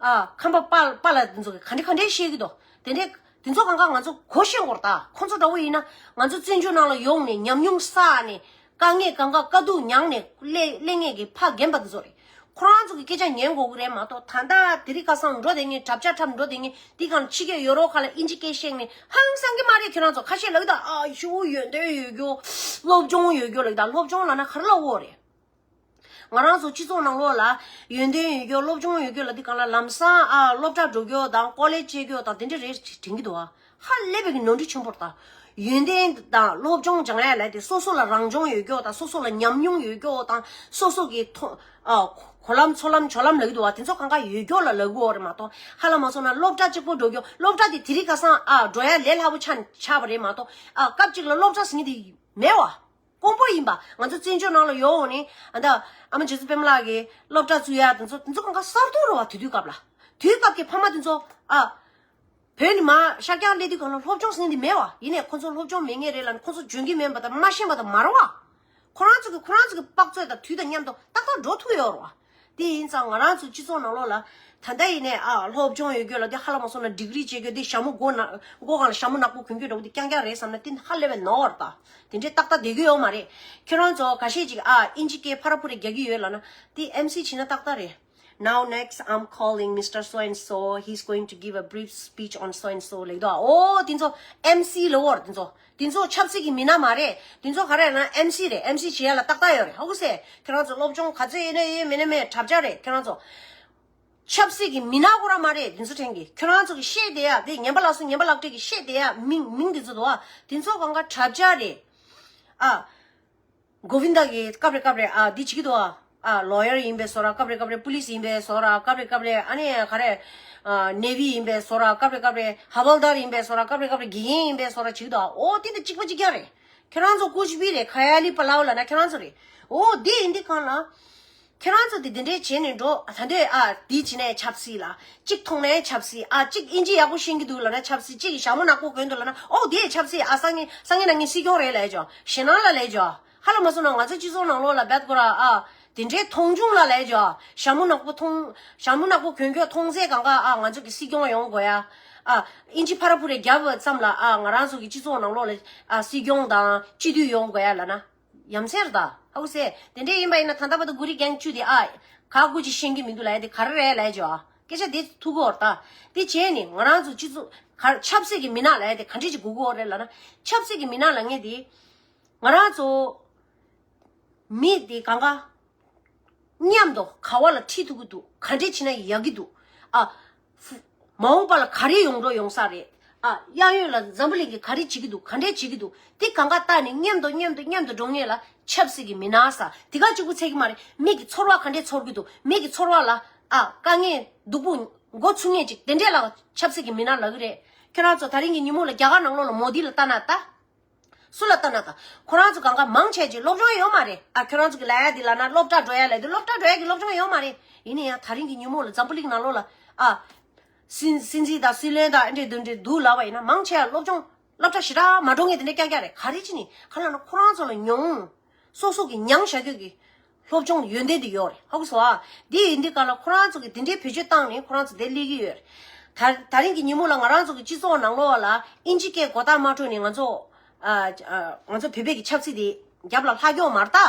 ཨ་ཁམས་པ་པ་པ་ལ་དེ་ཚོ་གི་ག་འདྲ་ག་འདྲ་བཤད་ཀྱི་འདུག་དེ་འདྲས་དེ་ཚོ་གང་ག་ང་ཚོ་གོ་ཤེས་འོར་ད་ཁོ་ཚོ་འདྲ་བོ་ཡིན་ན་ང་ཚོ་བཙན་བྱོལ་ནང་ལ་ཡོང་ནས་ཉམས་མྱོང་བསགས་ནས། དཀའ་ངལ་གང་ག་དཀའ་སྡུག་མྱངས་ནས་སླེ་སླེབས་མཁན་གྱི་ཕ་རྒན་པ་དེ་ཚོ་རེད། ཁོ་རང་ཚོ་གི་སྐད་ཆ་ཉན་དགོས་ཀྱི་རེད་མ་གཏོགས་ད་ལྟ་དེ་རིང་ཁ་སང་འགྲོ་བསྡད་མཁན་གྲྭ་ཆ་འཁྲབ་འགྲོ་བསྡད་མཁན་འདི་གང་ཕྱི་རྒྱལ་ཡོ་རོབ་ཁག་ལ་ཨིན་ཇི་སྐད་བཤད་མཁན་ཧང་སང་གི་མ་རེད། ཁྱེད་རང་ཚོ་ཁ་ཤས་ལབ་ཀྱི་འདུག་ཨ་ཤུ་ཡོན་ཏན་ཡོད་རྒྱུ་སློབ་སྦྱོང་ཡོད་རྒྱུ་ལབ་ཀྱི་འདུག་སློབ་སྦྱོང་ལབ་ན་ག་རེ་ལབ་དགོས་རེད། ང་རང་ཚོ་སྤྱི་ཚོགས་ནང་ལོགས་ལ་ཡོན་ཏན་ཡོད་རྒྱུ་སློབ་སྦྱོང་ཡོད་རྒྱུ་ལབ་དུས་གང་ལ་ལམ་སང་ཨ་སློབ་གྲྭ་འགྲོ་རྒྱུ་དང་ཀོ་ལེཇ་བྱེད་རྒྱུ་དང་དེ་འདྲ་རེད་དྲན་གྱི་འདུག་ཨ། ཧ་ལས་པའི་གི་ནོར་འཁྲུལ་ཆེན་པོ་རེད་ད། ཡོན་ཏན་དང་སློབ་སྦྱོང་སྦྱང་ཡ་ལས་དེ་སོ་སོ་ལ་རང་སྦྱོང་ཡོད་རྒྱུ་དང་སོ་སོ་ལ་ཉམས་མྱོང་ཡོད་རྒྱུ་དང་སོ་སོ་གི་ཐོ་ཨ་གོ་ལམ་ཚོ་ལམ་ཇོ་ལམ་ལབ་ཀྱི་འདུག་བ། དེ་ཚོ་གང་ག་ཡོད་རྒྱུ་ལ་ལབ་དགོས་རེད་མ་གཏོགས་ཧ་ལམ་མ་སོང་ན་སློབ་གྲྭ་གཅིག་པོ་འགྲོ་རྒྱུ་སློབ་གྲྭ་དེ་དེ་རིང་ཁ་སང་ཨ་འགྲོ་ཡ་ལས་སླ་པོ་ཆགས་ཆགས་པ་རེད་མ་གཏོགས་ཨ་སྐབས་གཅིག་ལ་སློབ་གྲྭ་ཟེར་མཁན་དེ་མེད་བ། དཀོན་པོ་ཡིན་པ། ང་ཚོ་བཙན་བྱོལ་ནང་ལ་ཡོང་འོང་ནས་ཨ་ད་ཨ་མ་རྗེ་བཙུན་པད་མ་ལགས་ཀྱིས་སློབ་གྲྭ་བཙུགས་ཡ་དེ་ཚོ་དེ་ཚོ་གང་ག་གསར་གཏོད་རེད་བ། དེ་དུས་སྐབས་ལ་དུས་སྐབས་ཀྱི་ཕ་མ་དེ་ཚོ་ཨ་བོད་ནས་མར་ཤར་རྒྱག་སླེབས་དུས་གང་ལ་སློབ་སྦྱོང་ཟེར་མཁན་དེ་མེད་བ། ཡིན་ནའི་ཁོ་ཚོ་སློབ་སྦྱོང་མེད་མཁན་རེད་ལབ་ནས་ཁོ་ཚོ་འཇོན་གྱི་མེད་པ་དང་མ་ཤེས་པ་དང་མ་རེད་བ། ཁོ་རང་ཚོ་གི་ཁོ་རང་ཚོ་གི་དཔག་ཚོད་དང་དུས་དང་མཉམ་དུ་ཏག་ཏག་འགྲོ་ཐུབ་ཡོད་རེད་བ། དེ་ཡིན་ཙང་ང་རང་ཚོ་སྤྱི་ཚོགས་ནང་ལོགས་ལ་ད་ལྟ་ཡིན་ནའི་ཨ་སློབ་སྦྱོང་ཡོད་རྒྱུ་ལ་དེ་ཧ་ལམ་མ་སོང་ན་ཌིག་རི་བྱེད་རྒྱུ་དེ་ཞྭ་མོ་མགོ་ན་མགོ་སྒང་ལ་ཞྭ་མོ་ནག་པོ་གོན་རྒྱུ་འདྲ་བོ་དེ་རྐྱང་རྐྱང་རེད་བསམ་ན་དེ་ཧ་ལས་པའི་ནོར་བ་རེད་ད། དེ་འདྲའི་ཏག་ཏག་བསྡད་ཀྱི་ཡོད་མ་རེད། ཁྱོད་རང་ཚོ་ཁ་ཤས་ཅིག་ཨ་ཨིན་ཇི་སྐད་ཕ་ར་ཕུ་རེ་རྒྱག་གི་ཡོད་ལབ་ན་དེ་ཨེམ་སི་བྱས་ན་ཏག་ཏག་རེད། Now next I'm calling Mister So and So. He's going to give a brief speech on so and so ལབ་འདུག་ཨོ་དེ་ཚོ་ཨེམ་སི་ལབ་ཡོད་རེད། དེ་ཚོ་དེ་ཚོ་ཆབ་སྲིད་ཀྱི་མི་སྣ་མ་རེད། དེ་ཚོ་ག་རེ་ལབ་ན་ཨེམ་སི་རེད། ཨེམ་སི་བྱེད་ཡ་ལ་ཏག་ཏག་ཡོད་རེད། ཧ་གོ་སོང་། ཁྱེད་རང་ཚོ་སློབ་སྦྱོང་ག་ཚོད་ཡིན་ན་ཡིན་མིན་ན་མིན་དྲ་རྒྱ་རེད། ཁྱེད་རང་ཚོ་ཆབ་སྲིད་ཀྱི་མི་སྣ་ཁོ་རང་མ་རེད། དེ་ཚོ་དྲན་གི། ཁྱེད་རང་ཚོ་གི་བཤད་བསྡད་ཡ་དེ་ངན་པ་ལགས་སོ་ངན་པ་ལགས་སྤྲད་གི་བཤད་བསྡད་ཡ་མིང་མིང་དེ་ཚོ་འདུག་ཨ། དེ་ཚོ་གང་ག་དྲ་རྒྱ་རེད། ཨ། གོ་བིན་དཱ་གི་སྐབས་རེ་སྐབས་རེ་ཨ་འདི་བྱེད་ཀྱི་འདུག་ཨ། ཨ་ལོ་ཡར་ཡིན་པའི་བཟོ་འདྲ། སྐབས་རེ་སྐབས་རེ་པུ་ལིས་ཡིན་པའི་བཟོ་འདྲ། སྐབས་རེ་སྐབས་རེ་ཨ་ནི་ག་རེ་ཨ་ནེ་ཝི་ཡིན་པའི་བཟོ་འདྲ། སྐབས་རེ་སྐབས་རེ་ཧ་བལ་དར་ཡིན་པའི་བཟོ་འདྲ། སྐབས་རེ་སྐབས་རེ་དགེ་རྒན་ཡིན་པའི་བཟོ་འདྲ་བྱེད་ཀྱི་འདུག་ཨ། ཨོ་དེ་འདི་གཅིག་པ་གཅིག་རྐྱང་རེད། ཁྱེད་རང་ཚོ་ཀུ་ཆུ་བི་རེད། ཁ་ཡ་ལི་པ་ལའོ་ལབ་ན་ཁྱེད་རང་ཚོ་རེད། ཨོ་དེ་ཡིན་དུས་གང་ལ། ཁྱེད་རང་ཚོ་དེ་དེ་འདྲས་བྱས་ནས་འགྲོ་ད་འདོད་ཨ། དེ་བྱས་ནས་ཆབ་སྲིད་ལ། གཅིག་མཐོང་ནས་ཆབ་སྲིད་ཨ། གཅིག་ཨིན་ཇི་ཡག་པོ་ཤེས་ཀྱི་འདུག་ལབ་ན་ཆབ་སྲིད། གཅིག་གིས་ཞྭ་མོ་ནག་པོ་གོན་འདུག་ལབ་ན་ཨོ་དེ་ཆབ་སྲིད་ཨ། སང་ཉིན་སང་ཉིན་གནངས་ཉིན་སྲིད་སྐྱོང་རེད་ལབ་ཡ་ཅོ། ཞེད་སྣང་ལ་ལབ་ཡ་ཅོ། ཧ་ལམ་མ་སོང་ན་ང་ཚོ་སྤྱི་ཚོགས་ནང་ལོགས་ལ་བད་ཀོ་ར་ཨ། དེ་འདྲའི་མཐོང་ཆུང་ལ་ལབ་ཡ་ཅོ། ཞྭ་མོ་ནག་པོ་མཐོང་ཞྭ་མོ་ནག་པོ་གོན་གྱོ་མཐོང་ཚད་གང་ག་ཨ། ང་ཚོ་གི་སྲིད་སྐྱོང་ཡོང་དགོས་ཡ། ཨ། ཨིན་ཇི་ཕ་ར་ཕུ་རེ་རྒྱབ་ཙམ་ལ་ཨ། ང་རང་ཚོ་གི་སྤྱི་ཚོགས་ནང་ལོགས་ལ་ཨ། སྲིད་སྐྱོང་དང་སྤྱི་འཐུས་ཡོང་དགོས་ཡ་ལབ་ན། ཡ་མཚན་རེད་ད། ཧ་གོ་སོང་། དེ་འདྲས་ཡིན་པ་ཡིན་ན་ད་ལྟ་བར་དུ་གུ་རི་རྒན་བཅུ་དེ་ཨ། ག་དགུ་ཅིག་ཤེས་ཀྱི་མི་འདུག་ལབ་ཡ་དེ་ག་རེ་རེད་ལབ་ཡ་ཅོ། སྐད་ཆ་དེ་ཐུག་གི་ཡོད་རེད་ད། དེ་བྱས་ནས་ང་རང་ཚོ་སྤྱི་ཚོགས་ག་ཆབ་སྲིད་ཀྱི་མི་སྣ་ལབ་ཡ་དེ་ག་འདྲས་ཅིག་དགོས་ཀྱི་ཡོད་རེད་ལབ་ན། ཆབ་སྲིད་ཀྱི་མི་སྣ་ལབ་མཁན་དེ་ང་རང་ཚོ་མི་དེ་གང་ག་མཉམ་དུ་ག་བ་ལ་ཁྲིད་ཐུབ་ཀྱི་འདུག་ག་འདྲས་བྱས་ན་ཡག་གི་འདུག་ཨ། ཧྥུ། མ་འོངས་པ་ལ་ག་རེ་ཡོང་འགྲོ་ཡོང་ས་རེད། ཨ། གཡས་གཡོན་ལ་འཛམ་བུ་གླིང་གི་ག་རེ་བྱེད་ཀྱི་འདུག་ག་འདྲས་བྱེད་ཀྱི་འདུག་དེ་གང་ག་ལྟ་ནས་མཉམ་དུ་མཉམ་དུ་མཉམ་དུ་འགྲོ་མཁན་ལ་ཆབ་སྲིད་ཀྱི་མི་སྣ་ཟེར། དེ་ག་གཅིག་པུ་ཚད་ཀྱི་མ་རེད། མི་གི་ཚོར་བ་ག་འདྲས་ཚོར་གྱི་འདུག་མི་གི་ཚོར་བ་ལ་ཨ། དཀའ་ངལ་སྡུག་པོ་འགོ་ཚུགས་མཁན་ཅིག་དེ་འདྲས་ལ་ཆབ་སྲིད་ཀྱི་མི་སྣ་ལབ་ཀྱི་རེད། ཁྱེད་རང་ཚོ་ད་རིང་གི་ཉིན་མོ་ལ་རྒྱ་གར་ནང་ལོགས་ལ་མོ་དི་ལ་ལྟ་ན་ད། སུ་ལ་ལྟ་ན་ད། ཁོ་རང་ཚོ་གང་ག་མང་ཆེ་ཅིག་སློབ་སྦྱོང་ཡོད་མ་རེད། ཨ་ཁྱོད་རང་ཚོ་གི་ལ་ཡ་འདི་ལ་ན་སློབ་གྲྭ་འགྲོ་ཡ་ལ་དེ་སློབ་གྲྭ་འགྲོ་ཡ་གི་སློབ་སྦྱོང་ཡོད་མ་རེད། ཡིན་ན་ཡང་དེ་རིང་གི་ཉིན་མོ་ལ་འཛམ་བུ་གླིང་ནང་ལོགས་ལ་ཨ། སྲིད་སྲིད་འཛིན་དང་སྲིད་བློན་དང་ཨ་འདྲས་འདུག་འདྲས་འདུག་ལབ་པ་ཡིན་ན་མང་ཆེ་བ་སློབ་སྦྱོང་སློབ་གྲྭ་ཞེ་དྲག་མ་འགྲོ་མཁན་དེ་འདྲས་རྐྱང་རྐྱང་རེད། ག་རེ་བྱས་ནས་ག་ལ་ན་ཁོ་རང་ཚོ་ལ་མྱོང་སོ་སོ་གི་མྱང་བཞག་རྒྱུ་གི་སློབ་སྦྱོང་ཡོན་ཏན་དེ་ཡོད་རེད། ཧ་གོ་སོང་ཨ། དེ་ཡིན་དུས་ག་ལ་ཁོ་རང་ཚོ་གི་དེ་འདྲའི་བེད་སྤྱོད་བཏང་ནས་ཁོ་རང་ཚོ་དེ་སླེབས་ཀྱི་ཡོད་རེད། ད་ད་རིང་གི་ཉིན་མོ་ལ་ང་རང་ཚོ་གི་སྤྱི་ཚོགས་ནང་ལོགས་ལ་ཨིན་ཇི་སྐད་གོ་བརྡ་མ་འཕྲོད་ནས་ང་ཚོ་ཨ་ཨ་ང་ཚོ་བོད་པའི་གི་ཆབ་སྲིད་དེ་རྒྱབ་ལ་ལྷག་ཡོད་མ་རེད་ད།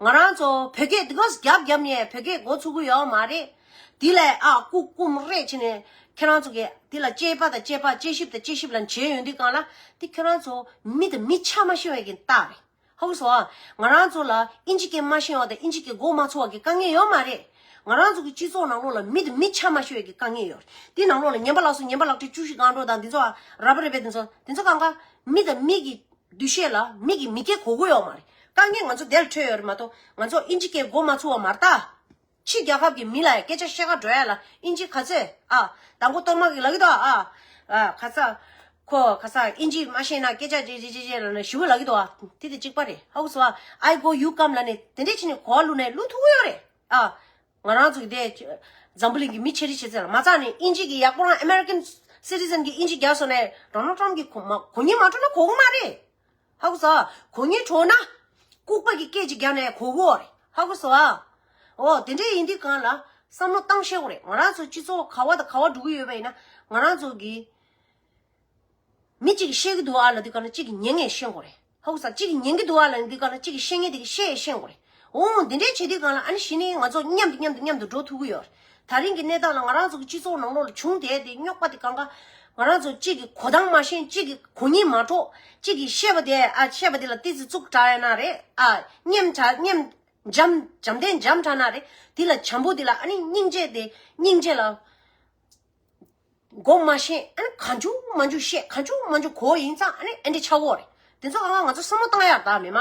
ང་རང་ཚོ་བོད་སྐད་འདི་ག་རྒྱབ་རྒྱབ་ནས་བོད་སྐད་འགོ་ཚུགས་ཀྱི་ཡོད་མ་རེད། དེ་ལས་ཨ་ལྐུག་ལྐུག་རེད་བྱས་ནས་ཁྱེད་རང་ཚོ་གི་དེ་ལ་དཔྱད་པ་དང་དཔྱད་པ་དཔྱད་ཞིབ་དང་དཔྱད་ཞིབ་ལ་བྱས་ཡོང་དུས་གང་ལ་དེ་ཁྱེད་རང་ཚོ་མི་དང་མི་ཆ་མ་ཤེས་པའི་གི་རྟགས་རེད། ཧ་གོ་སོང་ཨ། ང་རང་ཚོ་ལ་ཨིན་ཇི་སྐད་མ་ཤེས་པ་དང་ཨིན་ཇི་སྐད་མགོ་མ་ཚོས་པ་གི་དཀའ་ངལ་ཡོད་མ་རེད། ང་རང་ཚོ་གི་སྤྱི་ཚོགས་ནང་ལོགས་ལ་མི་དང་མི་ཆ་མ་ཤེས་པའི་གི་དཀའ་ངལ་ཡོད་རེད། དེ་ནང་ལོགས་ལ་ཉན་པ་ལགས་སོ་ཉན་པ་ལགས་ཀྲི་བཅུ་བཞི་སྒང་དྲུག་དང་འདི་ཚོ་རབ་རེད་པས། འདི་ཚོ་འདི་ཚོ་གང་ག་མི་དང་མི་གི་འདུ་ཤེས་ལ་མི་གི་མི་སྐད་གོ་གི་ཡོད་མ་རེད། དཀའ་ངལ་ང་ཚོ་དེར་འཕྲད་ཡོད་རེད་མ་གཏོགས་ང་ཚོ་ཨིན་ཇི་སྐད་མགོ་མ་ཚོས་པ་མ་རེད་ད། ཕྱི་རྒྱལ་ཁབ་ཀྱི་མི་ལ་ཡང་སྐད་ཆ་བཤད་ག་འགྲོ་ཡ་ལ་ཨིན་ཇི་ག་ཚོད་ཨ། དང་པོ་གཏོར་མ་གི་ལབ་ཀྱི་འདུག་ཨ། ཨ་ཁ་ས། ཁོ་ཁ་ས་ཨིན་ཇི་མ་ཤེས་ན་སྐད་ཆ་ཅེ་ཅེ་ཅེ་ཅེ་ལབ་ན་ཞུ་གི་ལབ་ཀྱི་འདུག་ཨ། དེ་དེ་གཅིག་པ་རེད། ཧ་གོ་སོང་ཨ། I go you come ལབ་ནས་དེ་འདྲས་བྱས་ནས་གོ་བ་བླུགས་ནས་བླུགས་ཐུབ་ཀྱི་ཡོད་རེད་ཨ། ང་རང་ཚོ་གི་དེ་འཛམ་བུ་གླིང་གི་མི་ཆེ་རིགས་ཆེ་ཚད་ལ་མ་རྩ་ནས་ཨིན་ཇི་གི་ཡག་པོ་རང་American citizen གི་ཨིན་ཇི་རྒྱག་སོང་ནས་Donald Trump གི་གོ་མ་གོ་ཉིན་མ་འཕྲོད་ན་གོ་གི་མ་རེད། ཧ་གོ་སོང་། གོ་ངེས་བྲོ་ན། ལྐུགས་པ་གི་སྐད་ཅིག་རྒྱག་ནས་གོ་གོ་རེད། ཧ་གོ་སོང་ཨ། འོ་དེ་འདྲས་ཡིན་དུས་གང་ལ་བསམ་བློ་བཏང་ཤེས་དགོས་རེད། ང་རང་ཚོ་སྤྱི་ཚོགས་ག་བ་དང་ག་བ་འགྲོ་གི་ཡོད་པ་ཡིན་ན་ང་རང་ཚོ་གི་མི་གཅིག་གིས་བཤད་ཀྱི་འདུག་ཨ་ལབ་དུས་གང་ལ་གཅིག་གིས་ཉན་ངེས་ཤེས་དགོས་རེད། ཧ་གོ་སོང་། གཅིག་གིས་ཉན་གྱི་འདུག་ཨ་ལབ་དུས་གང་ལ་གཅིག་གིས་བཤད་ངེས་དེ་གིས་བཤད་ཤེས་དགོས་རེད། འོ་འདི་འདྲས་བྱེད་དུས་གང་ལ་ཨ་ནི་གཞི་ནས་ང་ཚོ་མཉམ་དུ་མཉམ་དུ་མཉམ་དུ་འགྲོ་ཐུབ་ཀྱི་ཡོད་རེད། ད་རིང་གི་གནས་སྟངས་ལ་ང་རང་ཚོ་གི་སྤྱི་ཚོགས་ནང་ལོགས་ལ་བྱུང་བསྡད་དེ་རྙོག་པ་དེ་གང་ག་ང་རང་ཚོ་གཅིག་གི་གོ་སྟངས་མ་ཤེས། གཅིག་གི་གོ་ཉིད་མ་འཕྲོད། གཅིག་གིས་བཤད་པ་དེ་ཨ་བཤད་པ་དེ་ལ་ཏི་ཙི་ཙུག་དྲག་ཡ་ན་རེད་ཨ། སྙེམས་དྲག་སྙེམས་འཇམ་འཇམ་ལྡན་འཇམ་དྲག་ན་རེད། དེ་ལ་བྱམས་པོ་དེ་ལ་ཨ་ནི་སྙིང་རྗེ་དེ་སྙིང་རྗེ་ལ་མགོ་མ་ཤེས། ཨ་ནི་གང་བྱུང་མང་བྱུང་བཤད། གང་བྱུང་མང་བྱུང་གོ་ཡིན་ཙང་ཨ་ནི་ཨེ་འདྲ་ཆགས་ཀྱི་ཡོད་རེད། དེ་ཚོ་གང་ག་ང་ཚོ་བསམ་བློ་བཏང་ཡག་ད་མེད་མ།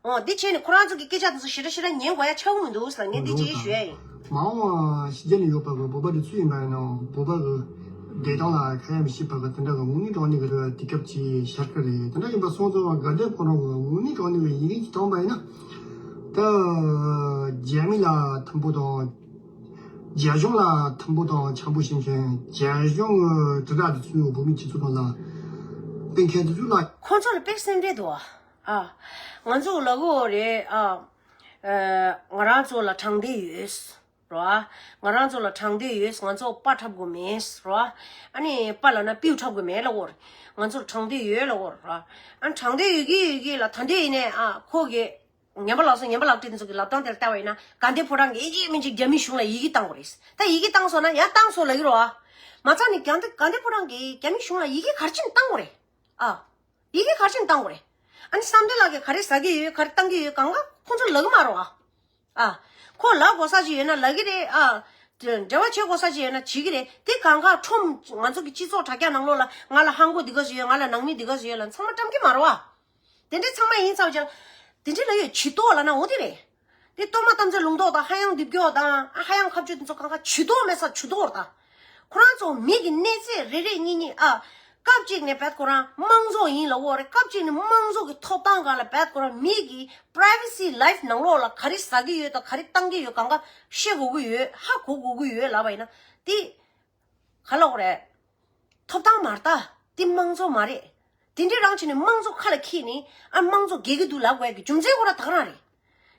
འོ་འདི་བྱས་ནས་ཁོ་རང་ཚོ་གི་སྐད་ཆ་དེ་ཚོ་ཞེ་དྲག་ཞེ་དྲག་ཉན་དགོས་ཡ་ཆགས་ཀྱི་མི་འདུག་ཟེར་ངས་འདི་གཅིག་ཞུ་ཡ་ཡིན། མ་འོངས་ཕྱི་རྒྱལ་ནས་ཡོད་པ་གི་བོད་པ་དེ་ཚོ་ཡིན་པ་ཡིན་ན་བོད་པ་གི་བདེ་ཐང་ལ་ཁ་ཡ་མི་བྱེད་པ་གི་དེ་འདྲ་གི་དངོས་གནས་དྲང་གནས་གི་དུས་སྐབས་ཅིག་ཤར་གི་རེད། དེ་འདྲ་ཡིན་པ་སོང་ཙང་དགའ་ལྡན་ཕོ་བྲང་གི་དངོས་གནས་དྲང་གནས་གི་ཡི་གེ་ཅིག་བཏང་པ་ཡིན་ན་ད་རྒྱ་མི་ལ་མཐུན་པོ་དང་། རྒྱ་གཞུང་ལ་མཐུན་པོ་དང་འཆམ་པོ་བྱེད་མཁན། རྒྱ་གཞུང་གི་དྲིལ་བསྒྲགས་དེ་ཚོས་བོད་མི་སྤྱི་ཚོགས་ནང་ལ་སྤེལ་མཁན་དེ་ཚོ་ལ། ཁོང་ཚོ་ལ་དཔེ་སེམས་ཁྲལ་འདུག་ཨ། ང་ཚོ་ལབ་ཀྱི་ཡོད་རེད་ཨ། ཨ། ང་རང་ཚོ་ལ་དྲང་བདེན་ཡོད་རོ། ང་རང་ཚོ་ལ་དྲང་བདེན་ཡོད། ང་ཚོ་དཔའ་འཁྲབ་དགོས་མེད་རོ། ཨ་ནི་དཔའ་ལབ་ན་སྤུ་འཁྲབ་དགོས་མེད་ལབ་ཀྱི་ཡོད་རེད། ང་ཚོ་ལ་དྲང་བདེན་ཡོད་ལབ་ཀྱི་ཡོད་རོ། ཨ་ནི་དྲང་བདེན་ཡོད་ཀྱི་ཡོད་ཀྱི་ལ་ད་འདོད་ཡིན་ནས་ཨ་ཁོ་གི་ཉན་པ་ལགས་སོ་ཉན་པ་ལགས་བཀྲིས་དེ་ཚོ་གི་ལབ་སྟངས་དེར་ལྟ་བ་ཡིན་ན་དགའ་ལྡན་ཕོ་བྲང་གིས་ཨིན་ཇི་མིན་ཇི་རྒྱ་མི་གཞུང་ལ་ཡི་གེ་བཏང་དགོས་རེད། ད་ཡི་གེ་བཏང་སོང་ན་ཡང་བཏང་སོང་ལབ་ཀྱི་རེད་བ། མ་རྩ་ནས་དགའ་ལྡན་དགའ་ལྡན་ཕོ་བྲང་གིས་རྒྱ་མི་གཞུང་ལ་ཡི་གེ་ག་རེ་བྱས་ནས་བཏང་དགོས་རེད། ཨ། ཡི་གེ་ག་རེ་བྱས་ནས་བཏང་དགོས་རེད། ཨ་ནི་བསམ་གཏན་ལགས་ཀྱིས་ག་རེ་ཟ་གི་ཡོད་ག་རེ་བཏང་གི་ཡོད་གང་ག་ཁོང་ཚོར་ལབ་ཀྱི་མ་རེད་བ། ཨ། ཁོ་ལབ་དགོས་ས་ཅིག་ཡོད་ན་ལབ་ཀྱི་རེད་ཨ། འབྲེལ་བ་བྱེད་དགོས་ས་ཅིག་ཡོད་ན་བྱེད་ཀྱི་རེད། དེ་གང་ག་ཁྲོམ་ང་ཚོ་གི་སྤྱི་ཚོགས་དྲ་རྒྱ་ནང་ལོགས་ལ་ང་ལ་ཧང་གོ་འདི་ག་ཟིག་ཡོད། ང་ལ་ནང་མི་འདི་ག་ཟིག་ཡོད་ལབ་ཚང་མ་བཀྲམ་གྱི་མ་རེད་བ། དེ་འདྲའི་ཚང་མ་ཡིན་ཚར་བ་ཅིག་ལ། དེ་འདྲའི་ལ་ཡོད་ཇུས་གཏོགས་ལབ་ན་འོ་དེ་རེད། དེ་གཏོར་མ་དམ་བཅའ་ལུང་རྟོགས་དང་ཧ་ཡང་འདེབས་སྐྱོར་དང་ཨ་ཧ་ཡང་ཁ་གཅོད་དེ་ཚོ་གང་ག་ཇུས་གཏོགས་མེད་ས་ཇུས་གཏོགས་རེད་ད། ཁོ་རང་ཚོ་མི་གི་གནས་ཚད་རེ་རེ་གཉིས་གཉིས་ཨ། སྐབས་གཅིག་ནས་བད་ཁོ་རང་དམངས་གཙོ་ཡིན་ལབ་ཀྱི་ཡོད་རེད། སྐབས་གཅིག་ནས་དམངས་གཙོ་གི་ཐོབ་ཐང་སྒང་ལ་བད་ཁོ་རང་མི་གི་privacy life ནང་ལོགས་ལ་ག་རེ་ཟ་གི་ཡོད་དང་ག་རེ་བཏང་གི་ཡོད་གང་ག་ཤེས་དགོས་ཀྱི་ཡོད། ཧ་གོ་དགོས་ཀྱི་ཡོད་ལབ་པ་ཡིན་ན་དེ། ག་ལབ་དགོས་རེད། ཐོབ་ཐང་མ་རེད་ད། དེ་དམངས་གཙོ་མ་རེད། དེ་འདྲའི་རང་བྱས་ནས་དམངས་གཙོ་ཁ་ལ་འཁྱེར་ནས་ཨ་དམངས་གཙོ་རྒྱལ་གྱི་འདུག་ལབ་དགོས་ཀྱི་རྒྱུ་མཚན་ཁོ་རང་ད་ག་རང་རེད།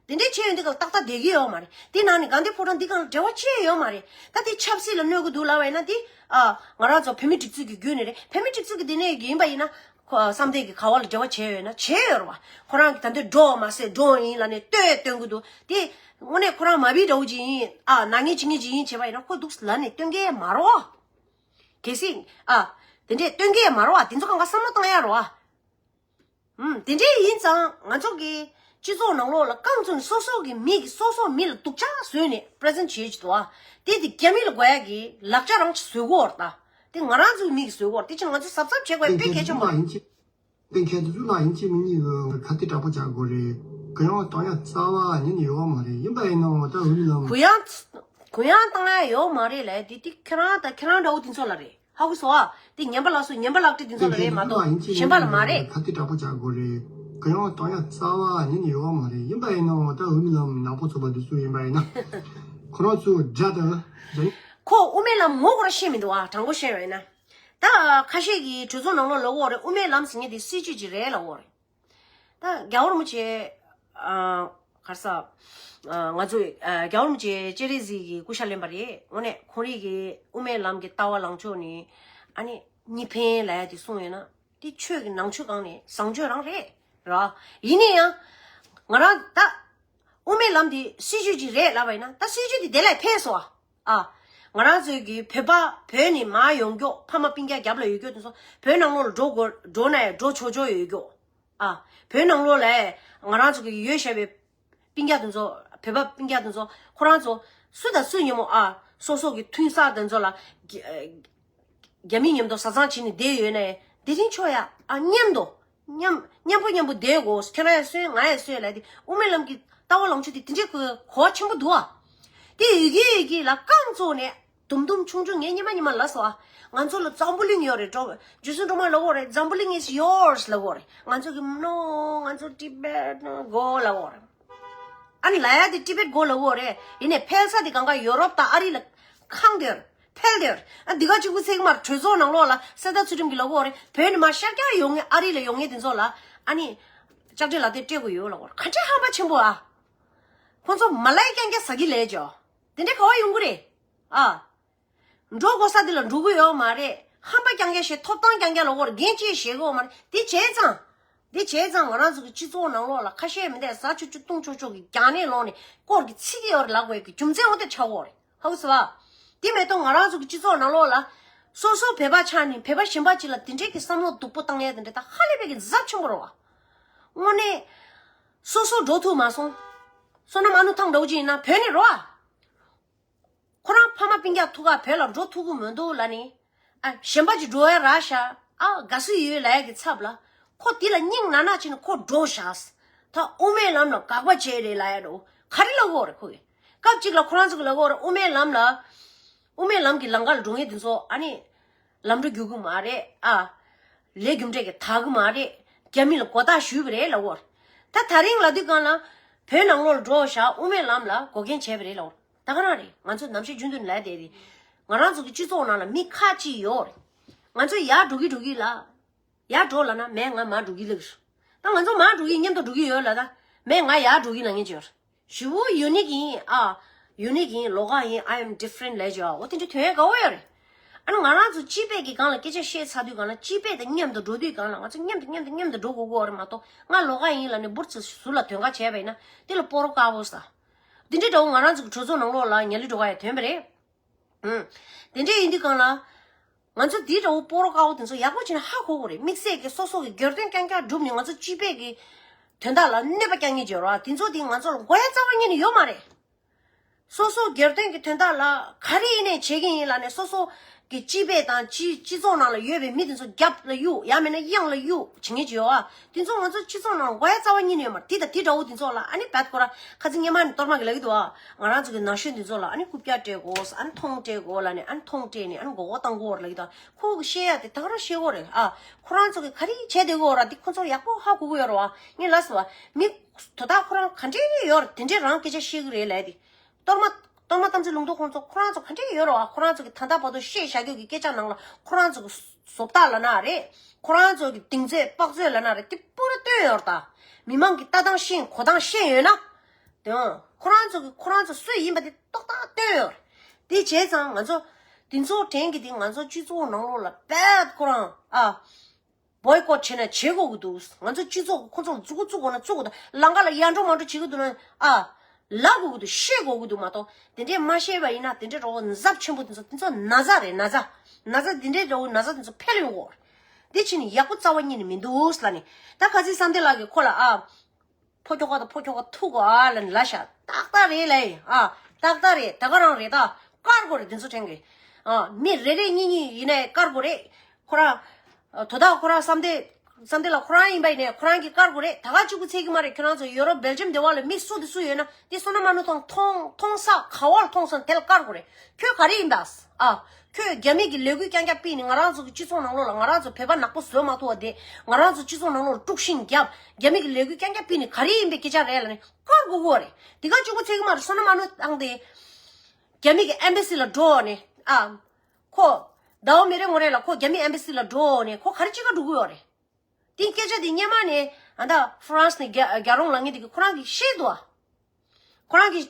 དེ་འདྲའི་བྱས་ཡོང་དུས་སྐབས་ཏག་ཏག་བསྡད་ཀྱི་ཡོད་མ་རེད། དེ་ནང་ནས་དགའ་ལྡན་ཕོ་བྲང་འདི་སྒང་ལ་འབྲེལ་བ་ཅི་ཡང་ཡོད་མ་རེད། ད་དེ་ཆབ་སྲིད་ལ་གནོད་ཀྱི་འདུག་ལབ་པ་ཡིན་ན་དེ་ཨ་ང་རང་ཚོ་བོད་མི་སྒྲིག་འཛུགས་ཀྱི་བརྒྱུད་ནས་རེད། བོད་མི་སྒྲིག་འཛུགས་ཀྱི་འདི་ནས་ཡིན་པ་ཡིན་ན་ཁོ་བསམ་གཏན་གྱི་ག་བ་ལ་འབྲེལ་བ་བྱས་ཡོད་ན་བྱས་ཡོད་རེད་བ། ཁོ་རང་གི་ད་འདོད་འགྲོ་བ་མ་ཟད་འགྲོ་ཡིན་ལབ་ནས་ལྟོས་སྟོན་གྱི་འདུག་དེ་དངོས་གནས་ཁོ་རང་མ་བི་འདྲ་བོ་ཅིག་ཡིན་ཨ་ནག་ཉེས་ཅི་ཉེས་ཅིག་ཡིན་བྱས་པ་ཡིན་ན་ཁོ་འདུག་ལབ་ནས་སྟོན་གྱི་མ་རེད་བ། གལ་སྲིད་ཨ། དེ་འདྲས་སྟོན་གྱི་མ་རེད་བ། དེ་ཚོ་གང་ག་བསམ་བློ་བཏང་ཡ་རེད་བ། ཨུམ། དེ་འདྲས་ཡིན་ཙང་ང་ཚོ་གི་སྤྱི་ཚོགས་ནང་ལོགས་ལ་རྐང་བཙུགས་ནས་སོ་སོ་གི་མི་གི་སོ་སོ་མི་ལ་སྡུག་ཅག་བཟོས་ནས་པི་རི་ཛེན་བྱེད་ཀྱི་འདུག་བ། དེ་དེ་རྒྱ་མི་ལ་དགོས་ཡ་གི་ལག་ཆ་རང་ཅིག་བཟོས་གོ་བར་ད། དེ་ང་རང་ཚོའི་མི་གི་བཟོས་གོ་བར་དེ་ཕྱིན་ང་ཚོ་གཟབ་གཟབ་བྱེད་དགོས་ཡ་དཔེ་གལ་ཆེན་པོ་རེད། དེ་ཁྱེད་ཚོ་ལ་ཡིན་གཅིག་མིན་གཉིས་ཀྱི་ཁ་གཏད་དྲག་པོ་བྱ་དགོས་རེད། གུ་ཡངས་གཏོང་ཡ་རྩ་བ་ཉིད་ནས་ཡོད་མ་རེད། ཡིན་པ་ཡིན་ནའང་ད་འོས་བསྡུ་ལམ། གུ་ཡངས་གུ་ཡངས་བཏང་ཡ་ཡོད་མ་རེད་ལས་དེ་དེ་ཁྱེད་རང་དང་ཁྱེད་རང་འདྲ་བོ་དེ་ཚོ་ལ་རེད། ཧ་གོ་སོང་ཨ། དེ་ངན་པ་ལབ་སོང་། ངན་པ་ལབ་དེ་དེ་ཚོ་ལ་རེད་མ་གཏོགས་གཞན་པ་ལ་མ་རེད། ཐབས་ཤེས་དྲག་པོ་བྱ་དགོས་རེད། གུ་ཡངས་གཏོང་ཡ་རྩ་བ་ཉིད་ནས་ཡོད་མ་རེད། ཡིན་པ་ཡིན་ན་འོ་ད་དབུ་མའི་ལམ་ནག་པོ་ཚོགས་པ་འདི་ཚོ་ཡིན་པ་ཡིན་ན་ཁོ་རང་ཚོ་དགྲ་དང་། ཁོ་དབུ་མའི་ལམ་ངོ་སྐོར་ཤེས་མི་འདུག་ཨ། དྲང་པོ་བཤད་པ་ཡིན་ན། ད་ཁ་ཤས་ཀྱིས་གྲོས་ཚོགས་ནང་ལོགས་ལབ་ཡོད་རེད། དབུ་མའི་ལམ་ཟེར་མཁན་དེ་སྲིད་བྱུས་ཅིག་རེད་ལབ་ཡོད་རེད། ད་རྒྱལ་བ་རིན་པོ་ཆེ། ཨ། ག་རེ་ཟེར། ཨ། ང་ཚོས་ཨ། རྒྱལ་བ་རིན་པོ་ཆེ་སྤྱན་རས་གཟིགས་ཀྱི་སྐུ་ཤ་ལེན་པ་རེད། དངོས་གནས་ཁོང་རང་གི་དབུ་མའི་ལམ་གྱི་ལྟ་བ་ལངས་ཕྱོགས་ནི། ཨ་ནི་གཉིས་ཕན་ལབ་ཡ་དེ་གསུངས་ཡོད་ན། དེ་ཆོས་ཀྱི་ནང་ཆོས་སྒང་ནས་བཟང་སྤྱོད་རང་རེད། ར། ཡིན་ན་ཡང་། ང་རང་ད། དབུ་མའི་ལམ་དེ་སྲིད་བྱུས་ཅིག་རེད་ལབ་པ་ཡིན་ན། ད་སྲིད་བྱུས་དེ་དེ་ལ་ཕན་སོང་ཨ། ཨ། ང་རང་ཚོའི་གི་བོད་པ་བོད་ནས་མར་ཡོང་མཁན་ཕ་མ་སྤུན་ཀྱག་རྒྱབ་ལ་ཡོད་མཁན་དེ་ཚོ་བོད་ནང་ལོགས་ལ་འགྲོ་དགོས། འགྲོ་ན་ཡང་འགྲོ་ཆོག་ཆོག་ཡོད་མཁན། ཨ། བོད་ནང་ལོགས་ལ་ང་རང་ཚོ་གི་ཡོད་བཞག་པའི་སྤུན་ཀྱག་དེ་ཚོ། བོད་པ་སྤུན་ཀྱག་དེ་ཚོ་ཁོ་རང་ཚོ་སུ་དང་སུ་མཉམ་པོ་ཨ། སོ་སོ་གི་མཐུན་ས་དེ་ཚོ་ལ་རྒྱ་རྒྱ་མི་མཉམ་དུ་བཟའ་ཚང་བྱས་ནས་བསྡད་ཡོད་ན་ཡང་དེ་རིང་ཆོག་ཡ་ཨ། མཉམ་དུ། མཉམ་མཉམ་པོ་མཉམ་པོ་བསྡད་དགོས། ཁྱེད་རང་ཡ་སོན་ང་ཡ་སོན་ལབ་དེ་དབུ་མའི་ལམ་གྱི་ལྟ་བ་ལངས་ཕྱོགས་དེ་དེ་འདྲའི་གོ་གོ་བ་ཆེན་པོ་འདུག་ཨ། དེ་ཡི་གེ་ཡི་གེ་ལ་རྐང་བཙུགས་ནས་དུམ་དུམ་ཆུང་ཆུང་ངས་སྙེ་མ་སྙེ་མ་ལབ་སོང་ཨ། ང་ཚོ་ལ་འཛམ་བུ་གླིང་ཡོད་རེད། འགྲོ་རྗེ་བཙུན་སྒྲོལ་མ་ལབ་ཡོད་རེད། འཛམ་བུ་གླིང་is yours ལབ་ཡོད་རེད། ང་ཚོ་གི་no ང་ཚོ་Tibet go ལབ་ཡོད་རེད། ཨ་ནི་ལབ་ཡ་དེ་Tibet go ལབ་ཡོད་རེད། ཡིན་ནའི་ཕེབས་ས་དེ་གང་ག་ཡོ་རོབ་དང་ཨ་རི་ལ་ཁེངས་བསྡད་ཡོད་རེད། ཕེབས་བསྡད་ཡོད་རེད། ཨ་འདི་ག་གཅིག་པུ་ཚིག་མར་གྲོས་ཚོགས་ནང་ལོགས་ལ་གསེར་རྟ་ཚུལ་ཁྲིམས་ཀྱིས་ལབ་ཡོད་རེད། བོད་ནས་མར་ཤར་རྒྱག་ཡོང་མཁན་ཨ་རི་ལ་ཡོང་མཁན་དེ་ཚོ་ལ་ཨ་ནི་ལྕགས་དྲེག་ལག་དེབ་སྤྲད་དགོས་ཡོད་ལབ་ཡོད་རེད། ག་འདྲའི་ཧམ་པ་ཆེན་པོ་ཨ། ཁོང་ཚོ་མ་ལབ་ཡ་རྐྱང་རྐྱང་ཟ་གི་ལབ་ཅོག་དེ་འདྲའི་ག་བ་ཡོང་གི་རེད་ཨ། འགྲོ་དགོས་ས་དེ་ལ་འགྲོ་གི་ཡོད་མ་རེད། ཧམ་པ་རྐྱང་རྐྱང་བཤད། ཐོབ་ཐང་རྐྱང་རྐྱང་ལབ་ཡོད་རེད། འགན་ཅིག་བཞེས་གི་ཡོད་མ་རེད། དེ་བྱས་ཙང་། དེ་བྱས་ཙང་ང་རང་ཚོ་གི་སྤྱི་ཚོགས་ནང་ལོགས་ལ་ཁ་ཤས་མི་འདུག་ཟ་ཆོག་ཆོག་བཏུང་ཆོག་ཆོག་གི་རྒྱང་ནས་ལོག་ནས་སྐོར་གི་ཚིག་གི་ཡོད་རེད་ལབ་དགོས་ཀྱི་རྒྱུ་མཚན་འོ་དེ་ཆགས་ཡོད་རེད། ཧ་གོ་སོང་ཨ། དེ་མ་གཏོགས་ང་རང་ཚོ་གི་སྤྱི་ཚོགས་ནང་ལོགས་ལ་སོ་སོ་བོད་པ་ཆགས་ནས་བོད་པ་གཞན་པ་ཅིག་ལ་དེ་འདྲས་ཀྱི་བསམ་བློ་སྡུག་པོ་བཏང་ཡ་དེ་འདྲས་ད་ཧ་ལས་པའི་གི་ཚབས་ཆེན་པོ་རེད་བ། དངོས་གནས། སོ་སོ་འགྲོ་ཐུབ་མ་སོང་། བསོད་ནམས་ཨ་ནུ་ཐང་འདྲ་བོ་ཅིག་ཡིན་ན་བོད་ནས་རོ་ཨ། ཁོ་རང་ཕ་མ་སྤུན་ཀྱག་ཐུག་ག་བོད་ལ་འགྲོ་ཐུབ་ཀྱི་མི་འདུག་ལབ་ནི། ཨ་གཞན་པ་ཅིག་འགྲོ་ཡ་རག་ཤག་ཨ་དགའ་བསུ་ཡོད་ལབ་ཡ་གི་ཚབ་ལ། ཁོ་དེ་ལ་སྙིང་ན་ན་བྱས་ནས་ཁོ་འགྲོ་ཤག་ད་དབུ་མའི་ལམ་ལ་དགག་པ་བྱས་རེད་ལབ་ཡ་འགྲོ་ག་རེ་ལབ་དགོས་རེད་ཁོ་གིས། སྐབས་གཅིག་ལ་ཁོ་རང་ཚོ་གིས་ལབ་དགོས་རེད། དབུ་མའི་ལམ་ལ། དབུ་མའི་ལམ་གྱི་ལམ་ཁ་ལ་འགྲོ་མཁན་དེ་ཚོ་ཨ་ནི། ལམ་འགྲོ་རྒྱུག་གི་མ་རེད་ཨ། ལས་རྒྱུ་འབྲས་ཀྱི་དག་གི་མ་རེད། རྒྱ་མི་ལ་མགོ་བཏགས་ཞུས་པ་རེད་ལབ་དགོས་རེད། ད་ད་རིང་ལབ་དུས་སྒང་ལ། བོད་ནང་ལོགས་ལ་འགྲོ་ཤག་དབུ་མའི་ལམ་ལ་འགོག་རྐྱེན་བྱས་པ་རེད་ལབ་དགོས་རེད། ད་ག་རང་རེད། ང་ཚོ་ནམ་ཞིག་རྒྱུན་དུ་ལབ་བསྡད་རེད། ང་རང་ཚོ་གི་སྤྱི་ཚོགས་ནང་ལ་མི་ཁག་ཅིག་ཡོད་རེད། ང་ཚོ་ཡར་འགྲོ་གི་འགྲོ་གི་ལ། ཡར་འགྲོ་ལབ་ན་མས་ང་མར་འགྲོ་གི་ལབ་གི་རེད། ད་ང་ཚོ་མར་འགྲོ་གི་མཉམ་དུ་འགྲོ་གི་ཡོད་ལབ་ད། མས་ང་ཡར་འགྲོ་གི་ལབ་མཁན་ཅིག་ཡོད་རེད། ཞི་བོ་ཡུ་ནིག་ཡིན་ཨ། ཡུ་ནིག་ཡིན་ལོགས་ཀ་ཡིན། I am different ལབ་ཅིག་ཡོད་རེད། འོ་དེ་འདྲ་དོན་ཡ་དགའ་བོ་ཡོད་རེད། ཨ་ནི་ང་རང་ཚོ་སྤྱི་པའི་གི་སྒང་ལ་སྐད་ཆ་བཤད་ཚར་དུས་སྒང་ལ་སྤྱི་པའི་དང་མཉམ་དུ་འགྲོ་དུས་སྒང་ལ་ང་ཚོ་མཉམ་དུ་མཉམ་དུ་མཉམ་དུ་འགྲོ་དགོས་ཀྱི་ཡོད་རེད་མ་གཏོགས་ང་ལོགས་ཀ་ཡིན་ལབ་ནས་འབུར་ཚེ་ཟུར་ལ་དོན་ཁ་བྱས་པ་ཡིན་ན་དེ་ལ་སྤོ་རོ་དཀར་པོ་ཟ། འདི་འདྲའི་འདྲ་བོ་ང་རང་ཚོ་གི་གྲོས་ཚོགས་ནང་ལོགས་ལ་ཉལ་ལི་འགྲོ་ག་ཡ་དོན་པ་རེད། ཨུམ། དེ་འདྲ་ཡིན་དུས་སྒང་ལ། ང་ཚོ་འདི་འདྲ་བོ་སྤོ་རོ་དཀར་པོ་དེ་ཚོ་ཡག་པོ་བྱས་ནས་ཧ་གོ་དགོས་རེད། དམིགས་བསལ་གྱི་སོ་སོ་གི་གྱོད་དོན་རྐྱང་རྐྱང་བསྒྲུབས་ནས་ང་ཚོ་སྤྱི་པའི་གི་དོན་དག་ལ་གནོད་པ་རྐྱང་ངེས་བྱེད་རོགས་དེ་ཚོ་དེ་ང་ཚོ་ལ་དགོས་ཡ་རྩ་བ་ཉིད་ནས་ཡོད་མ་རེད། སོ་སོ་གྱོད་དོན་གྱི་དོན་དག་ལ་ག་རེ་ཡིན་ནའི་བྱེད་ཀྱི་ཡིན་ལབ་ནས་སོ་སོ་གི་སྤྱི་པའི་དང་སྤྱི་སྤྱི་ཚོགས་ནང་ལ་ཡོད་པའི་མི་དེ་ཚོ་རྒྱབ་ལ་གཡུག་ཡང་མིན་ན་གཡང་ལ་གཡུག་བྱེད་ངེས་ཅིག་ཡོད་ཨ། དེ་ཚོ་ང་ཚོ་སྤྱི་ཚོགས་ནང་དགོས་ཡ་རྩ་བ་ཉིད་ནས་ཡོད་མ་རེད། དེ་དང་དེ་འདྲ་བོ་དེ་ཚོ་ལ་ཨ་ནི་བད་ཁོ་ར་ཁ་ཚིག་སྔོན་མ་ནས་གཏོར་མ་གི་ལབ་ཀྱི་འདུག་ཨ། ང་རང་ཚོ་གི་ན་གཞོན་དེ་ཚོ་ལ་ཨ་ནི་རྐུབ་བཀྱག་སྤྲད་དགོས། ཨ་ནི་མཐོང་སྤྲད་དགོས་ལབ་ནས་ཨ་ནི་མཐོང་སྤྲད་ནས་ཨ་ནི་མགོ་སྐོར་བཏང་དགོས་རེད་ལབ་ཀྱི་འདུག་ཁོ་གི་བཤད་ཡ་དེ་ད་ག་རང་བཤད་དགོས་རེད་ཨ། ཁོ་རང་ཚོ་གི་ག་རེ་བྱས་བསྡད་དགོས་ར་དེ་ཁོ་ཚོར་ཡག་པོ་ཧ་གོ་གི་ཡོད་རེད་བ། ངས་ལབ་སོང་བ། མི་དོ་བདག་ཁོ་རང་ག་འདྲས་ཡོད་རེད། དེ་འདྲས་རང་སྐད་ཆ་བཤད་གི་རེད་ལབ་དེ། གཏོར་མ། གཏོར་མ་དམ་ཚིག་ལུང་རྟོགས་ཁོང་ཚོ་ཁོ་རང་ཚོ་ག་འདྲས་ཡོད་རེད་བ། ཁོ་རང་ཚོ་གི་ད་ལྟ་བར་དུ་བཤད་བཞག་རྒྱུ་གི་སྐད་ཆ་ནང་ལ་ཁོ་རང་ཚོ་གི་བཟོ་ལྟ་ལབ་ན་རེད། ཁོ་རང་ཚོ་གི་གདེང་ཚོད་དཔག་ཚོད་ལབ་ན་རེད། དེ་པུ་ར་བཏོན་ཡོད་རེད་ད། མི་མང་གི་ལྟ་སྟངས་ཤེས་གོ་སྟངས་ཤེས་ཡོད་ན། དེ་ཡང་ཁོ་རང་ཚོ་གི་ཁོ་རང་ཚོ་སུ་ཡིན་པ་དེ་ཏག་ཏག་བཏོན་ཡོད་རེད། དེ་བྱས་ཙང་ང་ཚོ་དེ་ཚོ་དྲན་གི་དེ་ང་ཚོ་སྤྱི་ཚོགས་ནང་ལོགས་ལ་བད་ཁོ་རང་ཨ། བོའི་ཀོ་ཊི་བྱས་ན་བྱེད་དགོས་ཀྱི་འདུག་ང་ཚོ་སྤྱི་ཚོགས་ཁོ་ཚོ་ལ་མཛུབ་གུ་བཙུགས་དགོས་ན་བཙུགས་དགོས་འདུག་ལམ་ཁ་ལ་ཡར་འགྲོ་མར་འགྲོ་བྱེད་ཀྱི་འདུག་ན་ཨ། ལབ་དགོས་ཀྱི་འདུག་བཤད་དགོས་ཀྱི་འདུག་མ་གཏོགས་དེ་འདྲས་མ་བཤད་པ་ཡིན་ན་དེ་འདྲས་འདྲ་བོ་ནག་ཚབ་ཆེན་པོ་དེ་ཚོ་དེ་ཚོ་ན་ཚ་རེད། ན་ཚ། ན་ཚ་དེ་འདྲས་འདྲ་བོ་ན་ཚ་དེ་ཚོ་འཕེལ་ཡོང་གི་རེད། དེ་ཕྱིན་ཡག་པོ་རྩ་བ་ཉིད་ནས་མི་འདུག་ལབ་ནས་ད་ཁ་སང་བསམ་གཏན་ལགས་ཀྱིས་ཁོ་ལ་ཨ། ཕོ་ཁྱོ་ག་དང་ཕོ་ཁྱོ་ག་ཐུག་གོ་ཨ་ལ་ལ་ཤ་ཏག་ཏག་རེད་ལ་ཡིན་ཨ། ཏག་ཏག་རེད། ད་ག་རང་རེད་ད། དཀར་གོ་རེད་དེ་ཚོ་དྲན་གི་ཨ། མི་རེ་རེ་གཉིས་གཉིས་ཡིན་ནའི་དཀར་གོ་རེད། ཁོ་ར་དོ་བདག་ཁོ་ར་བསམ་སྟེ་ ས་འདི་ལ་ཁོ་རང་ཡིན་པ་ཡིན་ནས་ཁོ་རང་གིས་བཀར་དགོས་རེད། ད་ག་གཅིག་པུ་ཚད་ཀྱི་མ་རེད། ཁྱོད་རང་ཚོ་ཡོ་རོབ་སྦེལ་ཇམ་དེ་བ་ལ་མི་སུ་དེ་སུ་ཡོད་ན་དེ་བསོད་ནམས་མ་ནུ་ཐང་མཐོང་མཐོང་ས་ག་བ་ལ་མཐོང་སོང་དེ་ལ་བཀར་དགོས་རེད། ཁྱོད་ག་རེ་ཡིན་པ། ཨ། ཁྱོད་རྒྱ་མི་གི་ལས་འགུལ་རྐྱང་རྐྱང་སྤེལ་ནས་ང་རང་ཚོ་གི་སྤྱི་ཚོགས་ནང་ལོགས་ལ་ང་རང་ཚོ་བོད་པ་ནག་པོ་བཟོ་མ་ཐུབ་པ་དེ། ང་རང་ཚོ་སྤྱི་ཚོགས་ནང་ལོགས་ལ་དཀྲུག་ཤིང་རྒྱབ། རྒྱ་མི་གི་ལས་འགུལ་རྐྱང་རྐྱང་སྤེལ་ནས་ག་རེ་ཡིན་པའི་སྐད་ཆ་རེད་ལབ་ནས་བཀར་དགོས་ཀྱི་ཡོད་རེད། དེ་ག་གཅིག་པུ་ཚད་ཀྱི་མ་རེད། བསོད་ནམས་མ་ནུ་ཐང་དེ་རྒྱ་མི་གི་ཨེམ་བྷ་སི་ལ་འགྲོ་ནས། ཨ། ཁོ། ཟླ་བ་མི་རེ་ངོ་རེ་ལ་ཁོ་རྒྱ་མི་ཨེམ་བྷ་སི་ལ་འགྲོ་ནས་ཁོ་ག་རེ་བྱེད་ག་འགྲོ་གི་ཡོད་རེད། དེ་སྐད་ཆ་དེ་སྔོན་མ་ནས་ཨ་ད་ཧྥ་རན་སི་ནས་རྒྱ་རྒྱ་རོང་ལ་ངེད་དེ་གི་ཁོ་རང་གིས་བཤད་འདུག་ཨ། ཁོ་རང་གིས་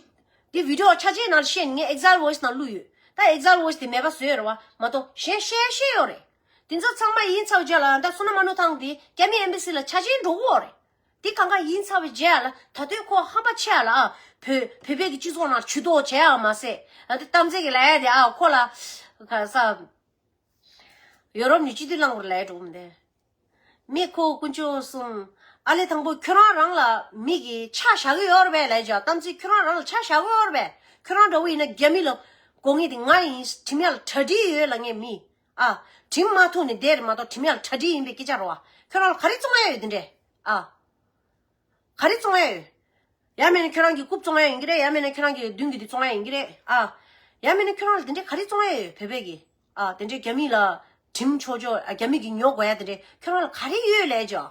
དེ་བི་ཌི་ཡོ་ཆ་ཆའི་ནང་ལ་བཤད་ནས་ངས་ཨེག་ཛལ་ཝོ་ཡི་སི་ནང་བླུགས་ཡོད། ད་ཨེག་ཛལ་ཝོ་ཡི་སི་དེ་མེད་པ་བཟོས་རེད་བ་མ་གཏོགས་གཞན་བཤད་བཤད་ཡོད་རེད། དེ་ཚོ་ཚང་མ་ཡིན་ཚར་བའི་རྗེས་ལ་ཨ་ད་བསོད་ནམས་མ་ནུ་ཐང་དེ་རྒྱ་མི་ཨེམ་བྷ་སི་ལ་ཆ་ཆའི་འགྲོ་གི་ཡོད་རེད། དེ་གང་ག་ཡིན་ཚར་བའི་རྗེས་ལ་ད་དུང་ཁོ་ཧམ་པ་ཆེ་ཡ་ལ་ཨ། བོད་བོད་པའི་གི་སྤྱི་ཚོགས་ནང་ཇུས་གཏོགས་བྱེད་ཡ་མ་ཟད་ཨ་དེ་གཏམ་ཚེ་གི་ལབ་ཡ་དེ་ཨ་ཁོ་ལ་ག་ས། ཡོ་རོབ་ནས་སྤྱི་འཐུས་བླངས་པར་ལས་འགྲོ་མི་འདུག་མི་ཁོ་དཀོན་མཆོག་གསུམ། ཨ་ལེ་དང་པོ་ཁྱོད་རང་རང་ལ་མི་གི་ཆ་བཞག་གི་ཡོད་རེད་པས་ལབ་ཅག་གཏམ་ཚིག་ཁྱོད་རང་རང་ལ་ཆ་བཞག་གི་ཡོད་རེད་པས། ཁྱོད་རང་འདྲ་བོ་ཡིན་ན་རྒྱ་མི་ལ་དགོས་ངེས་དེ་ང་ཡིན། ཁྲིམས་ཡ་ལ་གྲ་སྒྲིག་ཡོད་ལབ་ངེས་མི། ཨ། ཁྲིམས་མ་ཐུག་ནས་བསྡད་རེད་མ་གཏོགས་ཁྲིམས་ཡ་ལ་གྲ་སྒྲིག་ཡིན་པའི་སྐད་ཆ་རེད་བ། ཁྱོད་རང་ལ་ག་རེ་བཙོང་ཡ་ཡོད་དེ་འདྲས། ཨ། ག་རེ་བཙོང་ཡ་ཡོད། ཡང་མིན་ན་ཁྱོད་རང་གི་རྐུབ་བཙོང་ཡ་ཡིན་གྱི་རེད། ཡང་མིན་ན་ཁྱོད་རང་གི་མདུན་གྱི་དེ་བཙོང་ཡ་ཡིན་གྱི་རེད། ཨ། ཡང་མིན་ན་ཁྱོད་རང་ལ་དེ་འདྲས་ག་རེ་བཙོང་ཡ་ཡོད་བོད་པས་གི། ཨ། དེ་འདྲས་རྒྱ་མི་ལ་ཁྲིམས་ཆོག་ཆོག་ཨ་རྒྱ་མི་གི་ཉོ་དགོས་ཡ་དེ་འདྲས་ཁྱོད་རང་ལ་ག་རེ་ཡོད་ལས་ཅོ།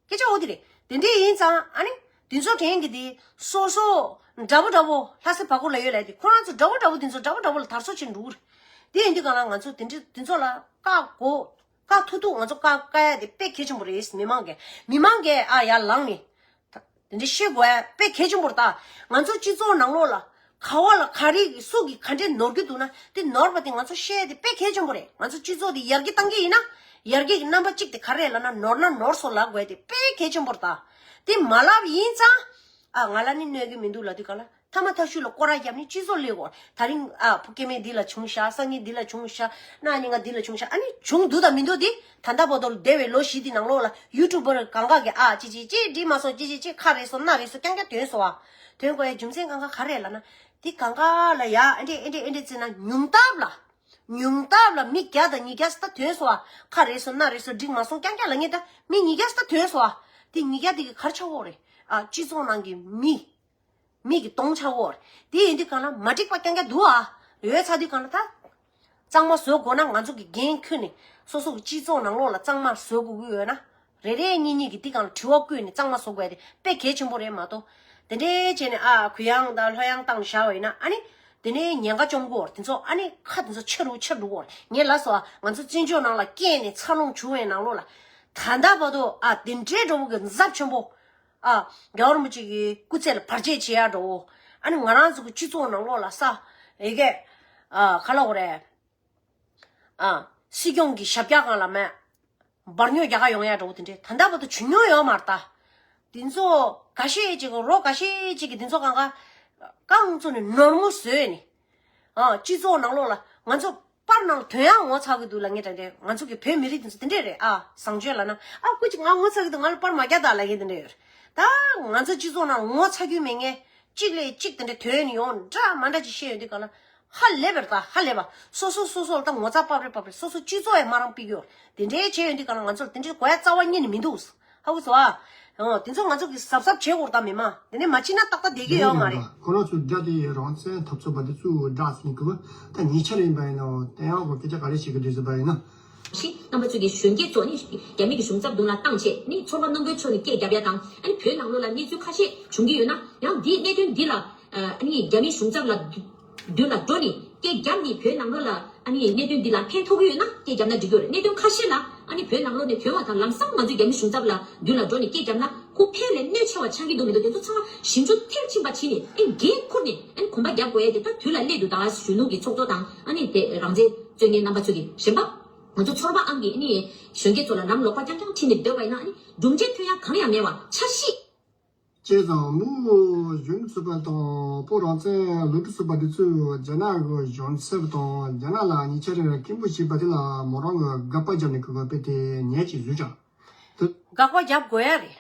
སྐད་ཆ་འོ་དེ་རེད། དེ་འདྲས་ཡིན་ཙང་ཨ་ནི། དེ་ཚོ་དྲན་གི་དེ། སོ་སོ། འདྲ་པོ་འདྲ་པོ་ལྷ་སའི་བར་སྐོར་ལ་ཡོད་ལས་དེ་ཁོ་རང་ཚོ་འདྲ་པོ་འདྲ་པོ་དེ་ཚོ་འདྲ་པོ་འདྲ་པོ་ལ་དར་སྲོལ་ཆེན་འགྲོ་གི་རེད། དེ་ཡིན་དུས་གང་ལ་ང་ཚོ་དེ་འདྲས་དེ་ཚོ་ལ་བཀག་དགོས། བཀག་ཐུབ་ཐུབ་ང་ཚོ་བཀག་བཀག་ཡ་དེ་དཔེ་གལ་ཆེན་པོ་རེད། མི་མང་གིས་མི་མང་གིས་ཨ་ཡར་ལངས་ནས། དེ་འདྲ་བཤད་དགོས་ཡ་དཔེ་གལ་ཆེན་པོ་རེད་ད། ང་ཚོ་སྤྱི་ཚོགས་ནང་ལོགས་ལ་ག་བ་ལ་ག་རེ་གི་སུ་གིས་ག་འདྲས་ནོར་གྱི་འདུག་ན་དེ་ནོར་བ་དེ་ང་ཚོ་བཤད་ཡ་དེ་དཔེ་གལ་ཆེན་པོ་རེད། ང་ཚོ་སྤྱི་ཚོགས་དེ་ཡར་རྒྱས་བཏང་གི་ཡིན་ན་ཡར་རྒྱས་ཀྱི་རྣམ་པ་གཅིག་དེ་ག་རེ་རེད་ལབ་ན་ནོར་ན་ནོར་སོང་ལབ་དགོས་ཡ་དེ་དཔེ་གལ་ཆེན་པོ་རེད་ད། དེ་མ་ལབ་ཡིན་ཙང་ཨ་ང་ལ་ནི་གནོད་ཀྱི་མི་འདུག་ལབ་དུས་ག་ལ། ཐ་མ་ཐག་ཆོད་ལ་སྐོར་ར་བརྒྱབ་ནས་སྤྱི་ཚོགས་སླེབས་དགོས། ད་རིང་ཨ་ཕ་སྐྱེ་དམན་འདི་ལ་བྱུང་ཤག་སང་ཉིན་འདི་ལ་བྱུང་ཤག་གནངས་ཉིན་ང་འདི་ལ་བྱུང་ཤག་ཨ་ནི་བྱུང་འདུག་དང་མི་འདུག་འདི་ད་ལྟ་བར་དུ་འདས་པའི་ལོ་བཞི་འདི་ནང་ལོགས་ལ་ཡུ་ཊུབ་པར་གང་ག་གི་ཨ་ཅི་ཅི་ཅི་འགྲིག་མ་སོང་ཅི་ཅི་ཅི་ཁ་རེད་སོང་གནག་རེད་སོང་རྐྱང་རྐྱང་ཐོན་སོང་ཨ། ཐོན་དགོས་ཡ་རྒྱུ་མཚན་གང་ག་ག་རེད་ལབ་ན། འདི་གང་ག་ལ་ཡ་ཨེ་འདྲས་ཨེ་འདྲས་ཨེ་འདྲས་བརྩིས་ན་ཉུང་མཐའ་ལ། ཉུང་མཐའ་ལ་མི་བརྒྱ་དང་ཉིས་བརྒྱ་ཙམ་ད་ཐོན་སོང་ཨ། ཁ་རེད་སོང་གནག་རེད་སོང་འགྲིག་མ་སོང་རྐྱང་རྐྱང་ལབ་ངེས་ད་མི་ཉིས་བརྒྱ་ཙམ་ད་ཐོན་སོང་ཨ། འདི་ཉིས་བརྒྱ་འདི་གི་ག་རེ་ཆགས་ཡོད་རེད། ཨ་སྤྱི་ཚོགས་ནང་གི་མི། མི་གི་གདོང་ཆགས་ཡོད་རེད། དེ་ཡིན་དུས་གང་ལ་མ་འགྲིག་པ་རྐྱང་རྐྱང་འདུག་ཨ། ཡོད་ཚ་དུས་གང་ལ་ད། གཙང་མ་བཟོ་དགོས་ན་ང་ཚོ་གི་འགན་ཁུར་ནས་སོ་སོ་གི་སྤྱི་ཚོགས་ནང་ལོགས་ལ་གཙང་མ་བཟོ་དགོས་ཀྱི་ཡོད་ན། རེ་རེ་གཉིས་གཉིས་ཀྱིས་དེ་གང་ལ་དྲི་བ་བཀོད་ནས་གཙང་མ་བཟོ་དགོས་ཡ་དེ་དཔེ་གལ་ཆེན་པོ་རེད་མ་གཏོགས། དེ་འདྲའི་བྱས་ནས་ཨ་གུ་ཡངས་དང་ལྷོད་ཡངས་བཏང་བཞག་པ་ཡིན་ན་ཨ་ནི། དེ་ནས་ཉེན་ཁ་བཅོམ་གྱི་ཡོད་རེད། དེ་ཚོ་ཨ་ནི་ཁ་དེ་ཚོ་ཆེ་རུ་ཆེ་རུ་འགྲོ་གི་ཡོད་རེད། ངས་ལབ་སོང་ཨ། ང་ཚོ་བཙན་བྱོལ་ནང་ལ་སྐྱེས་ནས་འཚར་ལོངས་བྱུང་བའི་ནང་ལོགས་ལ། ད་ལྟ་བར་དུ་ཨ་དེ་འདྲའི་འདྲ་བོ་གི་ཚབས་ཆེན་པོ། ཨ། རྒྱལ་བ་རིན་པོ་ཆེ་གི་སྐུ་ཚེ་ལ་བར་ཆད་བྱེད་ཡ་འགྲོ། ཨ་ནི་ང་རང་ཚོ་གི་སྤྱི་ཚོགས་ནང་ལོགས་ལ་ས། ཨེ་གེ། ཨ། ག་ལབ་དགོས་རེད། ཨ། སྲིད་སྐྱོང་གི་ཞབས་བཀྱག་སྒང་ལ་མེད། འབར་ཉོ་རྒྱག་ག་ཡོང་ཡ་འགྲོ་དེ་འདྲས་ད་ལྟ་བར་དུ་བྱུང་མྱོང་ཡོད་མ་རེད་ད། དེ་ཚོ་འགའ་ཤས་ཅིག་རོ་འགའ་ཤས་ཅིག་གིས་དེ་ཚོ་གང་ག་རྐང་བཙུགས་ནས་ནོར་མོ་བཟོས་ནས། ཨ། སྤྱི་ཚོགས་ནང་ལོགས་ལ་ང་ཚོ་པར་ནང་ལ་དོན་ཡང་ངོ་ཚ་གི་འདུག་ལབ་ངེས་དྲན་དྲན་ང་ཚོ་གི་བོད་མི་རིགས་དེ་ཚོ་དེ་འདྲས་རེད་ཨ། བཟང་སྤྱོད་ལབ་ན་ཨ་སྐུ་མཁྱེན་ང་ངོ་ཚ་གི་འདུག་ང་ལ་པར་མ་རྒྱག་དང་ལབ་མཁན་དེ་འདྲས་ཡོད་རེད། ད་ང་ཚོ་སྤྱི་ཚོགས་ནང་ངོ་ཚ་རྒྱུ་མེད་མཁན་གཅིག་ལས་གཅིག་དེ་འདྲས་དོན་ནི་ཡོང་འདྲ་མ་འདྲ་ཅིག་བཤད་ཡོང་དུས་ག་ལ་ཧ་ལས་པར་ད་ཧ་ལས་པ་སོ་སོ་སོ་སོ་ལ་ད་ངོ་ཚ་པ་རེད་པ་རེད། སོ་སོ་སྤྱི་ཚོགས་ཡང་མ་རང་ཕིག་ཡོད་རེད། དེ་འདྲས་བྱས་ཡོང་དུས་ག་ལ་ང་ཚོ་ལ་དེ་འདྲས་གོ་ཡ་རྩ་བ་ཉིད་ནས་མི་འདུག་ཧ་གོ་སོང་ཨ། འོ། དེ་ཚོ་ང་ཚོ་གི་གཟབ་གཟབ་བྱེད་དགོས་རེད་ད་མི་མང་། དེ་ནས་མ་བྱེད་ན་ཏག་ཏག་བསྡད་ཀྱི་ཡོད་མ་རེད། ཁོ་རང་ཚོ་དགྲ་དེ་རང་བཙན་འཐབ་རྩོད་པ་དེ་ཚོའི་དགྲ་ཟིན་གི་བ་ད་ཉེ་ཆར་ཡིན་པ་ཡིན་ནའང་དེ་ཡང་གི་སྐད་ཆ་ག་རེ་བཤད་གི་འདུག་ཟེར་བ་ཡིན་ན། ཞིག་རྣམ་པ་ཚོ་གི་གཞོན་སྐྱེས་ཚོ་ནི་རྒྱ་མི་གི་གཞུང་ཚབ་མདུན་ལ་བཏང་བྱས་ནི་ཚོར་བ་རྣོན་པོའི་ཕྱོགས་ནས་སྐད་རྒྱབ་ཡ་དང་ཨ་ནི་བོད་ནང་ལོགས་ལ་གནས་ཚུལ་ཁ་ཤས་བྱུང་གི་ཡོད་ན་ཡང་འདིའི་གནད་དོན་འདི་ལ་ཨ་ནི་རྒྱ་མི་གཞུང་ཚབ་ལ་མདུན་ལ་འགྲོ་ནས་སྐད་རྒྱབ་ནས་བོད་ནང་ལོགས་ལ། ཨ་ནི་གནད་དོན་འདི་ལ་ཕན་ཐོགས་ཀྱི་ཡོད་ན་སྐད་བརྒྱབ་ན་འགྲིག་གི་ཡོད་རེད། གནད་དོན་ཁ་ཤས་ལ་ཨ་ནི་བོད་ནང་ལོགས་ནས་ཐོན་བ་དང་ལམ་སང་ང་ཚོའི་རྒྱ་མི་གཞུང་ཚབ་ལ་མདུན་ལ་འགྲོ་ནས་སྐད་བརྒྱབ་ན་ཁོ་ཕན་ལས་གནོད་ཆེ་བ་ཆགས་ཀྱི་འདུག་མི་འདུག་དེ་ཚོ་ཚང་མ་ཞིབ་འཇུག་མཐིལ་ཕྱིན་པ་བྱས་ནས་ཨ་ནི་འགན་འཁུར་ནས་ཨ་ནི་གོམ་པ་རྒྱབ་དགོས་ཡ་དེ་ད་དུས་ལ་སླེབས་འདུག་ད་གཞོན་ནུ་གི་ཚོགས་གཙོ་དང་ཨ་ནི་དེ་རང་བཙན་རྩོད་མཁན་རྣམ་པ་ཚོ་གི་གཞན་པ་ང་ཚོ་ཚོར་བ་ཨང་གི་ཨ་ནི་གཞོན་སྐྱེས་ཚོ་ལ་ལམ་ལོག་པ་རྐྱང་རྐྱང་ཁྲིད་ནས་སྡོད་པ་ཡིན་ན་ཨ་ནི་སྒྲུབ་བྱེད་ཐོན་ཡ་གང་ཡང་མེད་པ་འཆར་གཞི། བྱས་ཙང་མུའུ་གཞོན་ནུ་ཚོགས་པ་དང་བོད་རང་བཙན་སློབ་ཕྲུག་ཚོགས་པ་འདི་ཚོས་རྒྱ་ནག་གི་གཞུང་ཚབ་དང་རྒྱ་ནག་ལ་ཉེ་ཆར་སྐད་འབོད་བྱས་པ་དེ་ལ་མོ་རང་གིས་དགག་པ་བརྒྱབ་ནས་ཁོ་གིས་དཔེ་དེ་ཉེས་ཅིག་བཟོས་ཀྱང་། དགག་པ་རྒྱབ་དགོས་ཡ་རེད།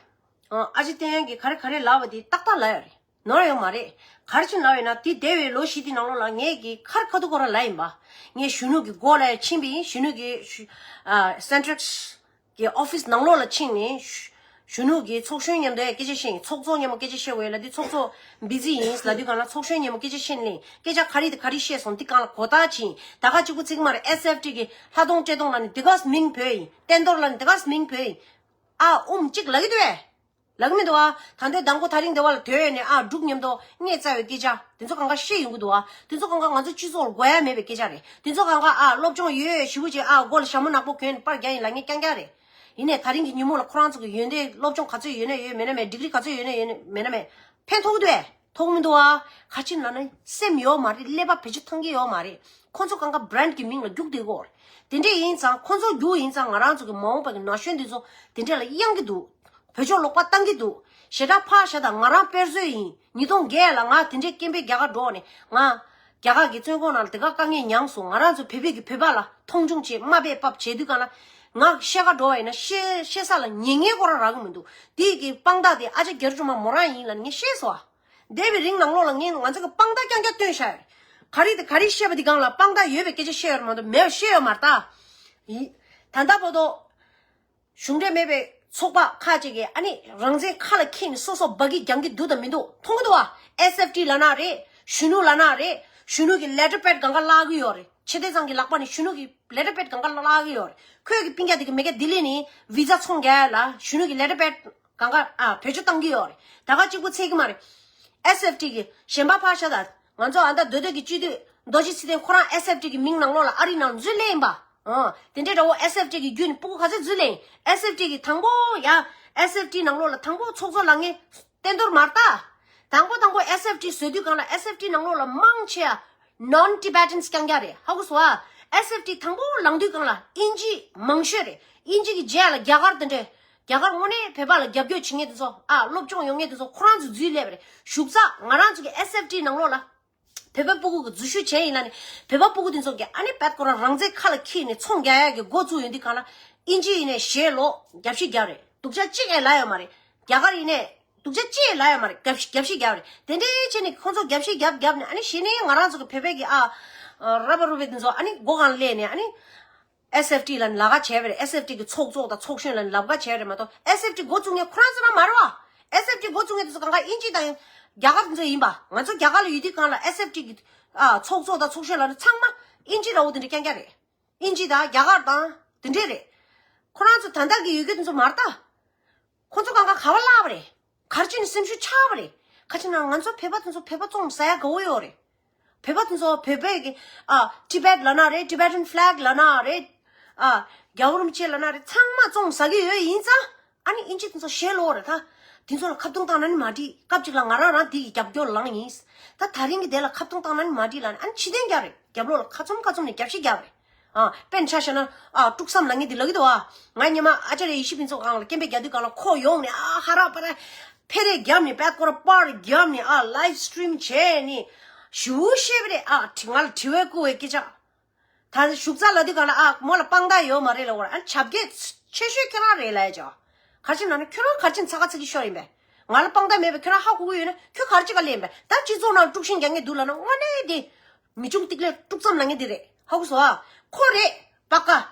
ཨ་ཅེ་བསྟན་ཡང་གིས་ག་རེ་ག་རེ་ལབ་པ་དེ་ཏག་ཏག་ལབ་ཡ་རེད། ནོར་ཡོད་མ་རེད། ག་རེ་བྱས་ལབ་ཡོད་ན་དེ་འདས་པའི་ལོ་བཞི་དེ་ནང་ལོགས་ལ་ངས་གིས་ཁ་རི་ཁ་ཐུག་ཁོ་རང་ལབ་ཡིན་པ། ངས་གཞོན་ནུ་གི་མགོ་ལ་ཕྱིན་པ་ཡིན། གཞོན་ནུ་གི་ཨ་སེན་ཊར། གི་ཨོ་ཕིས་ནང་ལོགས་ལ་ཕྱིན་ནས་གཞོན་ནུ་གི་ཚོགས་གཞོན་མཉམ་དུ་སྐད་ཆ་བཤད་ཡིན། ཚོགས་གཙོ་མཉམ་པོ་སྐད་ཆ་བཤད་འོས་ལ་དུས་ཚོགས་གཙོ་བི་ཛི་ཡིན་ལ་དུས་གང་ལ་ཚོགས་གཞོན་མཉམ་པོ་སྐད་ཆ་བཤད་ནས་སྐད་ཆ་ག་རེ་དེ་ག་རེ་བཤད་སོང་དེ་གང་ལ་གོ་བརྡ་ཕྱིན། ད་ག་གཅིག་པུ་ཚིག་མ་རེད། ཨེས་ཨེཕ་ཊི་གི་ལྷ་གདོང་བཀྲས་མཐོང་ལ་ནི་དེ་ག་མིང་བོས་ཡིན། བསྟན་རྡོར་ལ་ནི་དེ་ག་མིང་བོས་ཡིན། ཨ་ཨུམ་གཅིག་ལ་གི་དུས་ལག་མི་འདུག་ཨ། ད་འདོད་དང་པོ་ད་རིང་འདི་བ་ལ་དོད་ནས་ཨ་འབྲུག་མཉམ་དུ་སྙད་བཙལ་བའི་སྐད་ཆ་དེ་ཚོ་གང་ག་བཤད་ཡོང་གི་འདུག་ཨ། དེ་ཚོ་གང་ག་ང་ཚོ་སྤྱི་ཚོགས་ལ་དགོས་ཡ་མེད་པའི་སྐད་ཆ་རེད། དེ་ཚོ་གང་ག་ཨ་སློབ་སྦྱོང་ཡོད་ཞེ་པོ་ཅིག་ཨ་མགོ་ལ་ཞྭ་མོ་ནག་པོ་གྱོན་པར་རྒྱག་ཡིན་ལ་ངས་རྐྱང་རྐྱང་རེད། ཡིན་ནའི་ད་རིང་གི་ཉིན་མོ་ལ་ཁོ་རང་ཚོ་གི་ཡོན་ཏན་སློབ་སྦྱོང་ག་ཚོད་ཡོད་ན་ཡོད་མེད་ན་མེད་ཌིག་རི་ག་ཚོད་ཡོད་ན་ཡོད་མེད་ན་མེད་ཕན་ཐོགས་གི་འདུག་ཨེ། ཐོགས་མི་འདུག་ཨ། ཁ་ཆེ་ན་ནི་སེམས་ཡོད་མ་རེད། ཀླད་པ་བེད་སྤྱོད་གཏང་གི་ཡོད་མ་རེད། ཁོ་ཚོ་གང་ག་བྷ་རན་ཌི་གི་མིང་ལ་རྒྱུག་བསྡད་ཀྱི་ཡོད་རེད། དེ་འདྲས་ཡིན་ཙང་ཁོ་ཚོ་རྒྱུག་ཡིན་ཙང་ང་རང་ཚོ་གི་མ་འོངས་པ་གི་ན་གཞོན་འདི་ཚོ་དེ་འདྲས་ལ་གཡེང་གི་འདུག་བེད་སྤྱོད་ལོག་པ་བཏང་གི་འདུག་ཞེ་དྲག་ཕར་བཞག་དང་ང་རང་དཔེར་བཟོ་ཡིན། ཉིས་སྟོང་བརྒྱད་ལ་ང་དེ་འདྲས་སྐད་འབོད་རྒྱག་ག་འགྲོ་ནས་ང་རྒྱ་གར་གི་བཙོན་ཁང་ནང་ལ་དེ་ག་དཀའ་ངལ་མྱངས་སོང་། ང་རང་ཚོ་བོད་པའི་གི་བོད་པ་ལ་མཐོང་ཆུང་བྱེད་དམའ་འབེབས་བབས་བྱེད་དུས་གང་ལ་ང་བཤད་ག་འགྲོ་བ་ཡིན་ན་བཤད་བཤད་ས་ལ་ཉན་མཁན་ཁོ་རང་རག་གི་མི་འདུག་དེའི་གི་དཔང་རྟགས་དེ་ཨ་ཅག་རྒྱ་རི་སྒྲོལ་མ་མོ་རང་ཡིན་ལ་ངས་བཤད་སོང་ཨ། འདས་པའི་རིང་ནང་ལོགས་ལ་ངས་ང་ཚོ་གི་དཔང་རྟགས་རྐྱང་རྐྱང་བཏོན་བཞག་ཡོད། ག་རེ་དེ་ག་རེ་བཤད་པ་དེ་སྒང་ལ་དཔང་རྟགས་ཡོད་པའི་སྐད་ཆ་བཤད་ཡོད་མ་གཏོགས་མེད་པ་བཤད་ཡོད་མ་རེད་ད། ཡིན། ད་ལྟ་བར་དུ་གཞུང་འབྲེལ་མེད་པའི་ཚོགས་པ་ཁག་ཅིག་གིས་ཨ་ནི་རང་བཙན་ཁ་ལ་འཁྱེར་ནས་སོ་སོ་འབའ་གི་རྒྱང་གི་འདུག་དང་མི་འདུག་མཐོང་གི་འདུག་བ། ཨེས་ཨེཕ་ཊི་ལབ་ན་རེད། གཞོན་ནུ་ལབ་ན་རེད། གཞོན་ནུ་གི་ལེ་ཊར་པེཌ་སྒང་ག་བཀླག་གི་ཡོད་རེད། ཆེ་བསྟན་ཚང་གི་ལག་པ་ནས་གཞོན་ནུ་གི་ལེ་ཊར་པེཌ་སྒང་ག་བཀླག་གི་ཡོད་རེད། ཁོས་གི་པིང་རྒྱ་དེ་གི་མེ་ཀ་ལྡི་ལི་ནས་བི་ཛ་ཚོང་རྒྱག་ཡ་ལ་གཞོན་ནུ་གི་ལེ་ཊར་པེཌ་སྒང་ག་ཨ་བེད་སྤྱོད་བཏང་གི་ཡོད་རེད། ད་ག་གཅིག་པུ་ཚད་གི་མ་རེད། ཨེས་ཨེཕ་ཊི་གི་གཞན་པ་ཕར་བཞག་དང་ང་ཚོ་ཨ་མདའ་མདོ་སྟོད་ཀྱི་སྤྱི་འཐུས་རྡོ་རྗེ་ཚེ་བརྟན་ཁོ་རང་ཨེས་ཨེཕ་ཊི་གི་མིང་ནང་ལོགས་ལ་ཨ་རི་ནང་འཛུལ་སླེབས་ཡིན་པ། ཨ་དེ་འདྲའི་འདྲ་བོ་ཨེས་ཨེཕ་ཊི་གི་བརྒྱུད་ནས་སྤུ་གུ་ག་ཚོད་འཛུལ་སླེབས་ཡིན། ཨེས་ཨེཕ་ཊི་གི་དང་པོ་ཡ་ཨེས་ཨེཕ་ཊི་ནང་ལོགས་ལ་དང་པོ་ཚོགས་གཙོ་ལངས་མཁན་བསྟན་རྡོར་མ་རེད་ད། དང་པོ་དང་པོ་ཨེས་ཨེཕ་ཊི་བཟོས་དུས་སྒང་ལ་ཨེས་ཨེཕ་ཊི་ནང་ལོགས་ལ་མང་ཆེ་བ་ནོན་ཊི་བེ་ཊན་རྐྱང་རྐྱང་རེད། ཧ་གོ་སོང་ཨ། ཨེས་ཨེཕ་ཊི་དང་པོ་ལངས་དུས་སྒང་ལ་དབྱིན་ཇི་མང་ཤོས་རེད། དབྱིན་ཇི་གི་རྗེས་ལ་རྒྱ་གར་དེ་འདྲས། རྒྱ་གར་དངོས་གནས་བོད་པ་ལ་རྒྱབ་སྐྱོར་བྱེད་མཁན་དེ་ཚོ་ཨ་སློབ་སྦྱོང་ཡོང་མཁན་དེ་ཚོ་ཁོ་རང་ཚོ་འཛུལ་སླེབས་པ་རེད། ཞུགས་ཚགས་ང་རང་ཚོ་གི་ཨེས་ཨེཕ་ཊི་ནང་ལོགས་ལ་བོད་པ་སྤུ་གུ་གི་འཛུལ་ཞུགས་བྱས་ཡིན་ལ་ནི་བོད་པ་སྤུ་གུ་དེ་ཚོ་གི་ཨ་ནི་བད་ཁོ་རང་རང་བཙན་ཁ་ལ་འཁྱེར་ནས་ཚོང་རྒྱག་ཡག་གི་འགོ་བཙུགས་ཡོང་དུས་གང་ལ་དབྱིན་ཇི་ཡིན་ནའི་ཞེ་ལོག་རྒྱབ་བཤིག་རྒྱབ་རེད། སྡུག་ཅག་གཅིག་ཡང་ལབ་ཡོད་མ་རེད། རྒྱ་གར་ཡིན་ནའི་སྡུག་ཅག་གཅིག་ཡང་ལབ་ཡོད་མ་རེད། རྒྱབ་བཤིག་རྒྱབ་བཤིག་རྒྱབ་རེད། དེ་འདྲའི་བྱས་ནས་ཁོང་ཚོ་རྒྱབ་བཤིག་རྒྱབ་རྒྱབ་ནས་ཨ་ནི་གཞི་ནས་ང་རང་ཚོ་གི་བོད་པའི་གི་ཨ་ར་བ་རུ་བའི་དེ་ཚོ་ཨ་ནི་སྒོ་གང་སླེབས་ནས་ཨ་ནི། ཨེས་ཨེཕ་ཊི་ལ་ལག་ཁ་བྱས་པ་རེད། ཨེས་ཨེཕ་ཊི་གི་ཚོགས་གཙོ་དང་ཚོགས་གཞོན་ལ་ལག་ཁ་བྱས་པ་རེད་མ་གཏོགས་ཨེས་ཨེཕ་ཊི་འགོ་བཙུགས་མཁན་ཁོ་རང་ཚོ་རང་མ་རེད་བ། ཨེས་ཨེཕ་ཊི་འགོ་བཙུགས་མཁན་དེ་ཚོ་གང་ག་དབྱིན་ཇི་དང་རྒྱ་གར་དེ་ཚོ་ཡིན་པ། ང་ཚོ་རྒྱ་གར་ལ་ཡོད་དུས་གང་ལ་ཨེས་ཨེཕ་ཊི་གི་ཨ་ཚོགས་གཙོ་དང་ཚོགས་གཞོན་ལ་ནི་ཚང་མ་དབྱིན་ཇི་འདྲ་བོ་དེ་འདྲ་རྐྱང་རྐྱང་རེད། དབྱིན་ཇི་དང་རྒྱ་གར་དང་དེ་འདྲས་རེད། ཁོ་རང་ཚོ་ད་ལྟ་གི་ཡོད་རྒྱུ་དེ་ཚོ་མ་རེད་ད། ཁོ་ཚོ་གང་ག་ག་བ་བརླག་པ་རེད། ག་རེ་བྱས་ནས་སེམས་ཤུགས་ཆག་པ་རེད། ག་རེ་བྱས་ན་ང་ཚོ་བོད་པ་དེ་ཚོ་བོད་པ་བཙོང་ཟ་ཡ་དགའ་བོ་ཡོད་རེད། བོད་པ་དེ་ཚོ་བོད་པའི་གི་ཨ་ཊི་བེཊ་ལབ་ན་རེད། ཊི་བེ་ཊན་ཕི་ལེག་ལབ་ན་རེད། ཨ་རྒྱལ་བ་རིན་པོ་ཆེ་ལབ་ན་རེད། ཚང་མ་བཙོང་ཟ་གི་ཡོད་ཡིན་ཙང་ཨ་ནི་དབྱིན་ཇི་དེ་ཚོ་ཞེ་ལོག་རེད་ད། དེ་ཚོ་ལ་ཁ་རྡུང་བཏང་ན་ནི་མ་འགྲིག་སྐབས་གཅིག་ལ་ང་རང་རང་དེ་གི་རྒྱབ་སྐྱོར་ལངས་ཡིན། ད་ད་རིང་གི་དེ་ལ་ཁ་རྡུང་བཏང་ན་ནི་མ་འགྲིག་ལབ་ནི་ཨ་ནི་ཕྱི་རྟེན་རྒྱག་རེད། རྒྱབ་ལོགས་ལ་ཁ་བཙུམ་ཁ་བཙུམ་ནས་རྒྱབ་བཤིག་རྒྱབ་རེད། ཨ་དཔེར་ན་ཆ་བཞག་ན་ཨ་དཀྲུག་བསམ་ལབ་མཁན་དེ་ལབ་ཀྱི་འདུག་ཨ། ང་སྔོན་མ་ཨ་ཅཱརྱ་ཡེ་ཤེས་ཕུན་ཚོགས་སྒང་ལ་སྐད་འབོད་རྒྱག་དུས་སྒང་ལ་ཁོ་ཡོང་ནས་ཨ་ཧ་ར་པ་ར་ཕེ་རེ་བརྒྱབ་ནས་བད་ཁོ་ར་པར་བརྒྱབ་ནས་ཨ་ལའིབ་སི་ཊི་རིམ་བྱས་ནས་ཞུ་བཤད་པ་རེད། ཨ་དྲི་ང་ལ་དྲི་བ་བསྐུར་བའི་སྐད་ཆ། ད་ཞུགས་ཚགས་ལབ་དུས་སྒང་ལ་ཨ་མོ་ལ་དཔང་རྟགས་ཡོད་མ་རེད་ལབ་པ་རེད། ཨ་བྱ་བརྒྱད་ཆེ་ཤོས་ཁྱོད་རང་རེད་ལབ་ཡ་ཅོ། ག་རེ་བྱས་ན་ནི་ཁྱོད་རང་ག་རེ་བྱས་ནས་ཚ་ཁ་ཚ་གི་ཤོར་ཡིན་པས། ང་ལ་དཔང་རྟགས་མེད་པས་ཁྱོད་རང་ཧ་གོ་གི་ཡོད་ན་ཁྱོད་ག་རེ་བྱེད་ག་སླེབས་ཡིན་པས། ད་སྤྱི་ཚོགས་ནང་དཀྲུག་ཤིང་རྒྱག་མཁན་འདུག་ལབ་ན་དངོས་གནས་དེ། མི་ཆུང་ཏིག་ལས་དཀྲུག་མཚམས་ལབ་མཁན་དེ་རེད། ཧ་གོ་སོང་ཨ། ཁོ་རེད། པ་ཀ།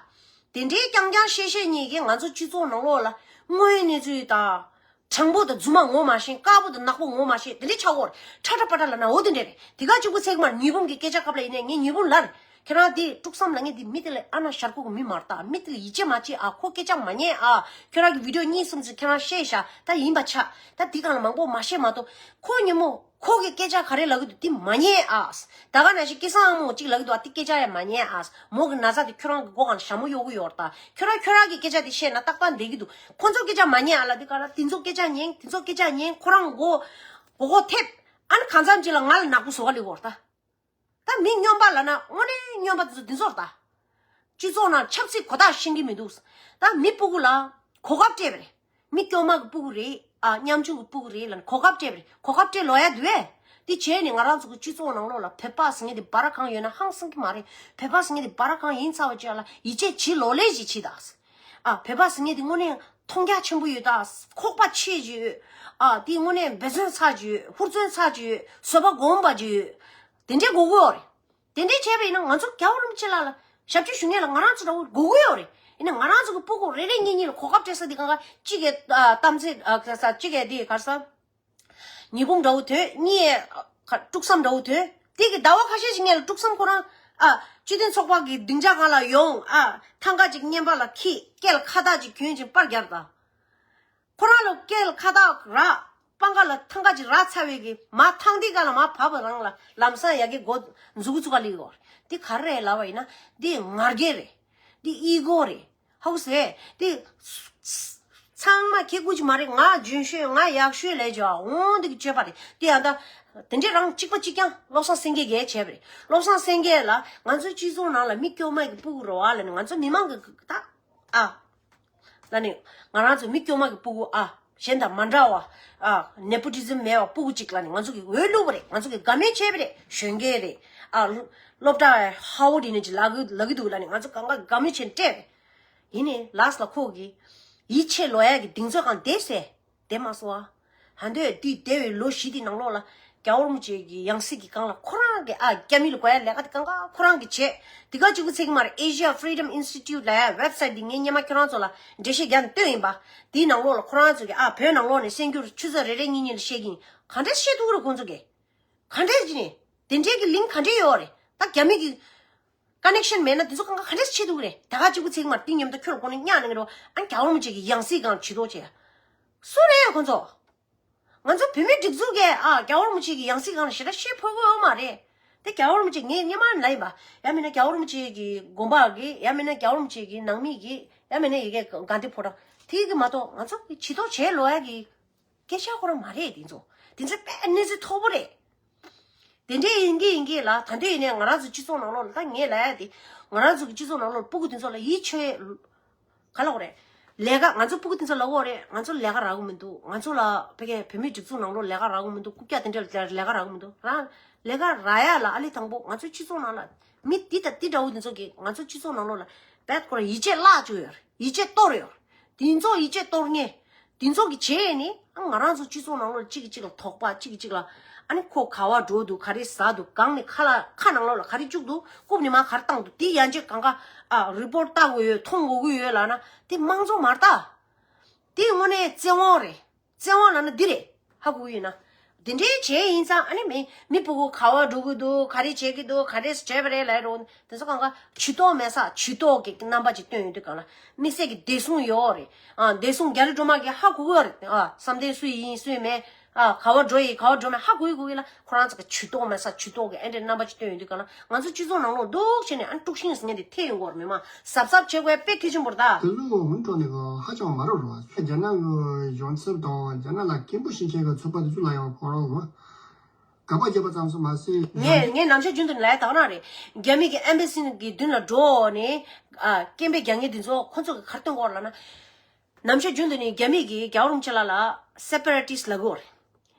དེ་འདྲའི་རྐྱང་རྐྱང་བཤད་བཤད་ཉིད་ཀྱིས་ང་ཚོ་སྤྱི་ཚོགས་ནང་ལོགས་ལ་དངོས་ཡོད་གནས་ཚུལ་དང་། དྲང་པོ་དང་རྫུན་མ་ངོ་མ་ཤེས། དཀར་པོ་དང་ནག་པོ་ངོ་མ་ཤེས། དེ་འདྲའི་ཆགས་ཡོད་རེད། ཁྲ་ཁྲ་པ་ཏྲ་ལབ་ན་འོ་དེ་འདྲ་རེད། དེ་ག་གཅིག་པུ་ཚད་མར་ཉི་འབུམ་གྱི་སྐད་ཆ་སྐབས་ལ་ཡིན་ནའི་ངས་ཉི་འབུམ་ལབ་རེད། ཁྱེད་རང་དེ་དཀྲུག་བསམ་ལབ་མཁན་དེ་མི་དེ་ལ་ཨ་ན་ཞར་ཁོག་གི་མི་མ་རེད་ད། མི་དེ་ལ་ཡིད་ཆེས་མ་བྱེད་ཨ། ཁོ་སྐད་ཆ་མ་ཉན་ཨ། ཁྱོད་རང་གི་བི་ཌི་ཡོ་གཉིས་གསུམ་ཙམ་ཁྱེད་རང་བཤད་ཤག་ད་ཡིན་པ་ཆགས། ད་དེ་སྒང་ལ་མང་པོ་མ་བཤད་མ་གཏོགས་ཁོ་ཉིན་མོ། ཁོ་གི་སྐད་ཆ་ག་རེ་ལབ་ཀྱི་འདུག་དེ་མ་ཉན་ཨ། ད་ག་ནང་བཞིན་སྐལ་བཟང་ཨ་མོ་གཅིག་ལབ་ཀྱི་འདུག་ཨ། དེ་སྐད་ཆ་ཡང་མ་ཉན་ཨ། མོ་གི་ན་ཚ་དེ་ཁྱོད་རང་གི་མགོ་སྒང་ལ་ཞྭ་མོ་གཡོག་གི་ཡོད་རེད་ད། ཁྱོད་རང་ཁྱོད་རང་གི་སྐད་ཆ་དེ་བཤད་ན་རྟག་པར་བསྡད་ཀྱི་འདུག་ཁོ་ཚོ་སྐད་ཆ་མ་ཉན་ཨ་ལབ་དུས་ག་ལ་དེ་ཚོ་སྐད་ཆ་ཉན། དེ་ཚོ་སྐད་ཆ་ཉན། ཁོ་རང་མགོ་མགོ་སྐོར་ཐེབས། ཨ་ནི་གང་འཚམ་ཅིག་ལ་ང་ལ་ནག་པོ་བཟོ་ག་སླེབས་ཀྱི་ཡོད་རེད་ད། ད་མི་སྨྱོན་པ་ལབ་ན་དངོས་གནས་སྨྱོན་པ་དེ་ཚོ་འདི་ཚོ་རེད་ད། སྤྱི་ཚོགས་ནང་ཆབ་སྲིད་གོ་རྟོགས་ཤེས་ཀྱི་མི་འདུག་ད་མི་སྤུ་གུ་ལ་གོ་སྐབས་སྤྲད་པ་རེད། མི་སྐྱོ་མ་གི་སྤུ་གུ་རེད་ཨ། ཉམ་ཆུང་གི་སྤུ་གུ་རེད་ལབ་ནས་གོ་སྐབས་སྤྲད་པ་རེད། གོ་སྐབས་སྤྲད་ལོག་ཡ་འདུག་གས། དེ་བྱས་ནས་ང་རང་ཚོ་གི་སྤྱི་ཚོགས་ནང་ལོགས་ལ་བོད་པ་ཟེར་མཁན་དེ་སྦ་ར་གང་ཡོད་ན་ཧང་སང་གི་མ་རེད། བོད་པ་ཟེར་མཁན་དེ་སྦ་ར་གང་ཡིན་ཚར་བ་ཅིག་ལ་ཡིད་ཆེས་བྱེད་ལོག་ལེ་ཞིག་བྱེད་ད། ཨ་བོད་པ་ཟེར་མཁན་དེ་དངོས་གནས་མཐོང་རྒྱ་ཆེན་པོ་ཡོད་ད། ཁོག་པ་ཆེ་ཅིག་ཡོད། ཨ་དེ་དངོས་གནས་འབད་བརྩོན་ཚ་ཅིག་ཡོད། ཧུར་བརྩོན་ཚ་ཅིག་ཡོད། བཟོད་པ་སྒོམ་པ་ཅིག་ཡོད། དེ་འདྲའི་དགོས་ཀྱི་ཡོད་རེད། དེ་འདྲའི་བྱས་པ་ཡིན་ན་ང་ཚོ་རྒྱལ་བ་རིན་པོ་ཆེ་ལགས་ལ་ཞབས་ཕྱི་ཞུ་མཁན་ལ་ང་རང་ཚོ་འདྲ་བོ་དགོས་ཀྱི་ཡོད་རེད། ཡིན་ན་ང་རང་ཚོ་གི་སྤུ་གུ་རེ་རེ་གཉིས་གཉིས་ལ་གོ་སྐབས་སྤྲད་ས་དེ་གང་ག་གཅིག་གི་ཨ་གཏམ་ཚེ་ཨ་ག་ས་གཅིག་གི་དེ་ག་ས་ཉི་འབུམ་འདྲ་བོ་ཐོན། གཉིས་ཨ་དཀྲུག་ས་འདྲ་བོ་ཐོན། དེ་གི་ཟླ་བ་ཁ་ཤས་ཤིག་སྔོན་ལ་དཀྲུག་ས་ཁོ་རང་ཨ་སྤྱི་མཐུན་ཚོགས་པ་གི་སྡིངས་ཆ་སྒང་ལ་ཡོང་ཨ་ཐང་ག་ཅིག་བརྙན་པར་ལ་འཁྱེར་སྐེ་ལ་ཁ་བཏགས་ཅིག་གྱོན་ཅིང་པར་རྒྱབ་ད། ཁོ་རང་ལ་སྐེ་ལ་ཁ་བཏགས་ར། པང་ཁ་ལ་ཐང་ག་ཅིག་ར་ཚ་བའི་གི་མ་ཐང་དེ་ག་ལ་མ་བབས་པ་རང་ལ་ལམ་སང་ཡ་གི་མགོ་འཛུགས་འཛུགས་ག་ལི་ཡོད། དེ་ག་རེ་ལབ་པ་ཡིན་ན་དེ་ང་རྒྱལ་རེད། དེ་ཨི་གོ་རེད། ཧའུ་སེ་དེ་ཚང་མ་ཁྱེད་ཀུ་ཅི་མ་རེད། ང་རྒྱུན་ཤོས་ང་ཡག་ཤོས་ལས་ཇོ་འོང་དེ་གི་སྤྱོད་པ་རེད། དེ་ཡང་ད་དེ་འདྲས་རང་གཅིག་པ་གཅིག་རྐྱང་བློ་བཟང་སེང་གེ་གིས་བྱས་པ་རེད། བློ་བཟང་སེང་གེ་ལ་ང་ཚོའི་སྤྱི་ཚོགས་ནང་ལ་མི་སྐྱོ་མ་གི་སྤུ་གུ་རོ་ཨ་ལ་ནི་ང་ཚོ་མི་མང་གི་ད་ཨ། ལ་ནི། ང་རང་ཚོ་མི་སྐྱོ་མ་གི་སྤུ་གུ་ཨ། གཞན་དང་མ་འདྲ་བ། ཨ། ནེ་པོ་ཊི་ཟིམ་མེད་པ་སྤུ་གུ་གཅིག་ལ་ནི་ང་ཚོ་གི་འོས་བླུགས་པ་རེད། ང་ཚོ་གི་དགའ་མོས་བྱས་པ་རེད། གཞོན་སྐྱེས་རེད། ཨ། སློབ་གྲྭ་ཧ་བོ་དེ་ནས་ཅི་ལ་གི་ལ་གི་འདུག་ལ་ནི་ང་ཚོ་གང་ག་དགའ་མོས་བྱས་ནས་སྤྲད་པ་རེད། ཡིན་ནི་ལགས་ལ་ཁོ་གི་ཡིད་ཆེས་ལོ་ཡ་གི་གདེང་ཚོད་གང་བསྡད་སེ། བསྡད་མ་སོང་ཨ། ཧ་འདོད་དུས་འདས་པའི་ལོ་བཞི་དེ་ནང་ལོགས་ལ་རྒྱལ་བ་རིན་པོ་ཆེ་གི་ཡང་སྲིད་ཀྱི་སྒང་ལ་ཁོ་རང་གི་ཨ་རྒྱ་མི་ལ་དགོས་ཡ་ལས་ཀ་དེ་གང་ག་ཁོ་རང་གི་བྱས། དེ་ག་གཅིག་པུ་ཚིག་མ་རེད། Asia Freedom Institute ལ་ཡ་ཝེབ་སའིཊ་འདི་ངས་སྔོན་མ་ཁྱོད་རང་ཚོ་ལ་འགྲེལ་བཤད་རྒྱག་ནས་བཏོན་ཡིན་པ། དེའི་ནང་ལོགས་ལ་ཁོ་རང་ཚོ་གི་ཨ་བོད་ནང་ལོགས་ནས་གསར་འགྱུར་ཆུ་ཚོད་རེ་རེ་གཉིས་གཉིས་ལ་བཤད་ཀྱིན་ག་འདྲས་བཤད་ཐུབ་ཀྱི་རེད་ཁོང་ཚོ་གི། ག་འདྲས་ཀྱི་ནི། དེ་འདྲས་ཀྱི་ལིང་ག་འདྲས་ཡོད་རེད། ད་རྒྱ་མི་གི་ཀ་ནེག་ཤན་མེད་ན་དེ་ཚོ་གང་ག་ག་འདྲས་བྱེད་ཐུབ་ཀྱི་རེད། ད་ག་གཅིག་པུ་ཚིག་མ་རེད། དེ་མཉམ་དུ་ཁྱོད་ལ་ཁོ་ནས་གཉའ་གནོན་གྱི་རོ། ཨ་རྒྱལ་བ་རིན་པོ་ཆེ་གི་ཡང་སྲིད་སྒང་ཇུས་གཏོགས་བྱས། སུ་རེད་ཁོ་ཚོ། ང་ཚོ་བོད་མི་སྒྲིག་འཛུགས་ཀྱིས་ཨ་རྒྱལ་བ་རིན་པོ་ཆེ་གི་ཡང་སྲིད་སྒང་ལ་ཞེ་དྲག་བཤད་ཕོད་ཀྱི་ཡོད་མ་རེད། དེ་རྒྱལ་བ་རིན་པོ་ཆེ་ངས་སྔོན་མ་ལ་ཡིན་པ། ཡང་མིན་ན་རྒྱལ་བ་རིན་པོ་ཆེ་གི་དགོན་པ་གི། ཡང་མིན་ན་རྒྱལ་བ་རིན་པོ་ཆེ་གི་ནང་མི་གི། ཡང་མིན་ན་ཡ་གི་དགའ་ལྡན་ཕོ་བྲང་དེ་གི་མ་གཏོགས་ང་ཚོ་གི་ཇུས་གཏོགས་བྱེད་ལོ་ཡ་གི་སྐད་ཆ་ཁོ་རང་མ་རེད། དེ་ཚོ་དེ་ཚོ་དཔེ་གནས་ཚུལ་མཐོ་པོ་རེད། དེ་འདྲས་ཡིན་གྱི་ཡིན་གྱི་ལ། ད་འདོད་ཡིན་ནའི་ང་རང་ཚོ་སྤྱི་ཚོགས་ནང་ལོགས་ལ་ད་ངས་ལབ་ཡ་དེ། ང་རང་ཚོ་གི་སྤྱི་ཚོགས་ནང་ལོགས་ལ་སྤུ་གུ་དེ་ཚོ་ལ་ཡིད་ཆེས། ག་ལབ་དགོས་རེད། ལས་ཀ་ང་ཚོ་སྤུ་གུ་དེ་ཚོ་ལབ་དགོས་རེད། ང་ཚོ་ལས་ཀ་རག་གི་མི་འདུག་ང་ཚོ་ལ་ཕ་གིའི་བོད་མིའི་སྒྲིག་འཛུགས་ནང་ལོགས་ལས་ཀ་རག་གི་མི་འདུག་རྐུབ་བཀྱག་དེ་འདྲ་ལ་ལས་ཀ་རག་གི་མི་འདུག་རང་ལས་ཀ་རག་ཡ་ལ་ཨ་ལི་དང་པོ་ང་ཚོའི་སྤྱི་ཚོགས་ནང་ལ་མི་འདི་དང་འདི་འདྲ་བོ་དེ་ཚོ་གིས་ང་ཚོའི་སྤྱི་ཚོགས་ནང་ལོགས་ལ་བད་ཁོ་རང་ཡིད་ཆེས་བརླག་བཅུག་ཡོད་རེད། ཡིད་ཆེས་གཏོར་ཡོད་རེད། དེ་ཚོ་ཡིད་ཆེས་གཏོར་མཁན། དེ་ཚོ་གི་བྱས་ནི་ཨ་ང་རང་ཚོ་སྤྱི་ཚོགས་ནང་ལོགས་གཅིག་གིས་གཅིག་ལ་དོགས་པ། གཅིག་གིས་གཅིག་ལ་ཨ་ནི་ཁོ་ག་བ་འགྲོ་འདུག་ག་རེ་ཟ་འདུག་གང་ནས་ཁ་ལ་ཁ་ནང་ལོགས་ལ་ག་རེ་བཅུག་འདུག་རྐུབ་ནས་མར་ག་རེ་བཏང་འདུག་དེ་ཡང་ཅིག་གང་ག་ཨ་རི་པོར་ཊི་ལྟ་དགོས་ཡོད། མཐོང་དགོས་ཀྱི་ཡོད་ལབ་ན་དེ་དམངས་གཙོ་མ་རེད་ད། དེ་དངོས་གནས་བཙན་དབང་རེད། བཙན་དབང་ལབ་ན་འདི་རེད། ཧ་གོ་གི་ཡོད་ན། དེ་འདྲའི་བྱས་ཡིན་ཙང་ཨ་ནི་མི་མི་སྤུ་གུ་ག་བ་འགྲོ་གི་འདུག་ག་རེ་བྱེད་ཀྱི་འདུག་ག་རེ་བྱས་པ་རེད་ལབ་རོགས། དེ་ཚོ་གང་ག་ཇུས་གཏོགས་མེད་ས། ཇུས་གཏོགས་ཀྱི་རྣམ་པ་ཅིག་སྟོན་ཡོང་དུས་གང་ལ་དམིགས་བསལ་གྱི་བདེ་སྲུང་ཡོད་རེད། ཨ་བདེ་སྲུང་རྒྱ་རི་སྒྲོལ་མ་གིས་ཧ་གོ་གི་ཡོད་རེད། ཨ་བསམ་གཏན་སུ་ཡིན་སུ་ཡིན་མེད། ཨ་ག་བ་འགྲོ་ཡིན་ག་བ་འགྲོ་མེད་ཧ་གོ་གི་གོ་གི་ལ། ཁོ་རང་ཚོ་གི་ཇུས་གཏོགས་མེད་ས། ཇུས་གཏོགས་ཀྱི་ཨེ་འདྲའི་རྣམ་པ་ཅིག་སྟོན་ཡོང་དུས་གང་ལ་ང་ཚོ་སྤྱི་ཚོགས་ནང་ལོགས་འདུག་བྱས་ནས་ཨ་དཀྲུག་ཤིང་ཟེར་མཁན་དེ་ཐེབས་ཡོང་གི་ཡོད་རེད། མི་མང་གཟབ་གཟབ་བྱེད་དགོས་དཔེ་གལ་ཆེན་པོ་རེད་ད། དེ་ཚོ་འོན་ཀྲོ་ནས་གོ་ཧ་ཅང་མ་རུ་རུ་བ། རྒྱ་ནག་གི་གཞུང་ཚབ་དང་རྒྱ་ནག་ལ་སྐད་འབོད་བྱེད་མཁན་གྱི་ཚོགས་པ་དེ་ཚོ་ལ་ཡང་ཁོ་རང་གི་དགག་པ་བརྒྱབ་པ་ཙམ་སུ་མ་ཟད། ངས་ངས་ནམ་ཞག་རྒྱུན་དུ་ལས་དག་ན་རེད། རྒྱ་མི་གི་ཨེམ་བྷ་སི་གི་མདུན་ལ་འགྲོ་ནས་ཨ་སྐད་འབོད་རྒྱག་མཁན་དེ་ཚོ་ཁོ་ཚོ་གི་ག་རེ་སྟོན་གོ་ལབ་ན། ནམ་ཞག་རྒྱུན་དུ་ནས་རྒྱ་མི་གི་རྒྱལ་བ་རིན་པོ་ཆེ་ལ་ལ་སེ་པ་རེ་ཊིསཊ་ལབ་གོ་རེད།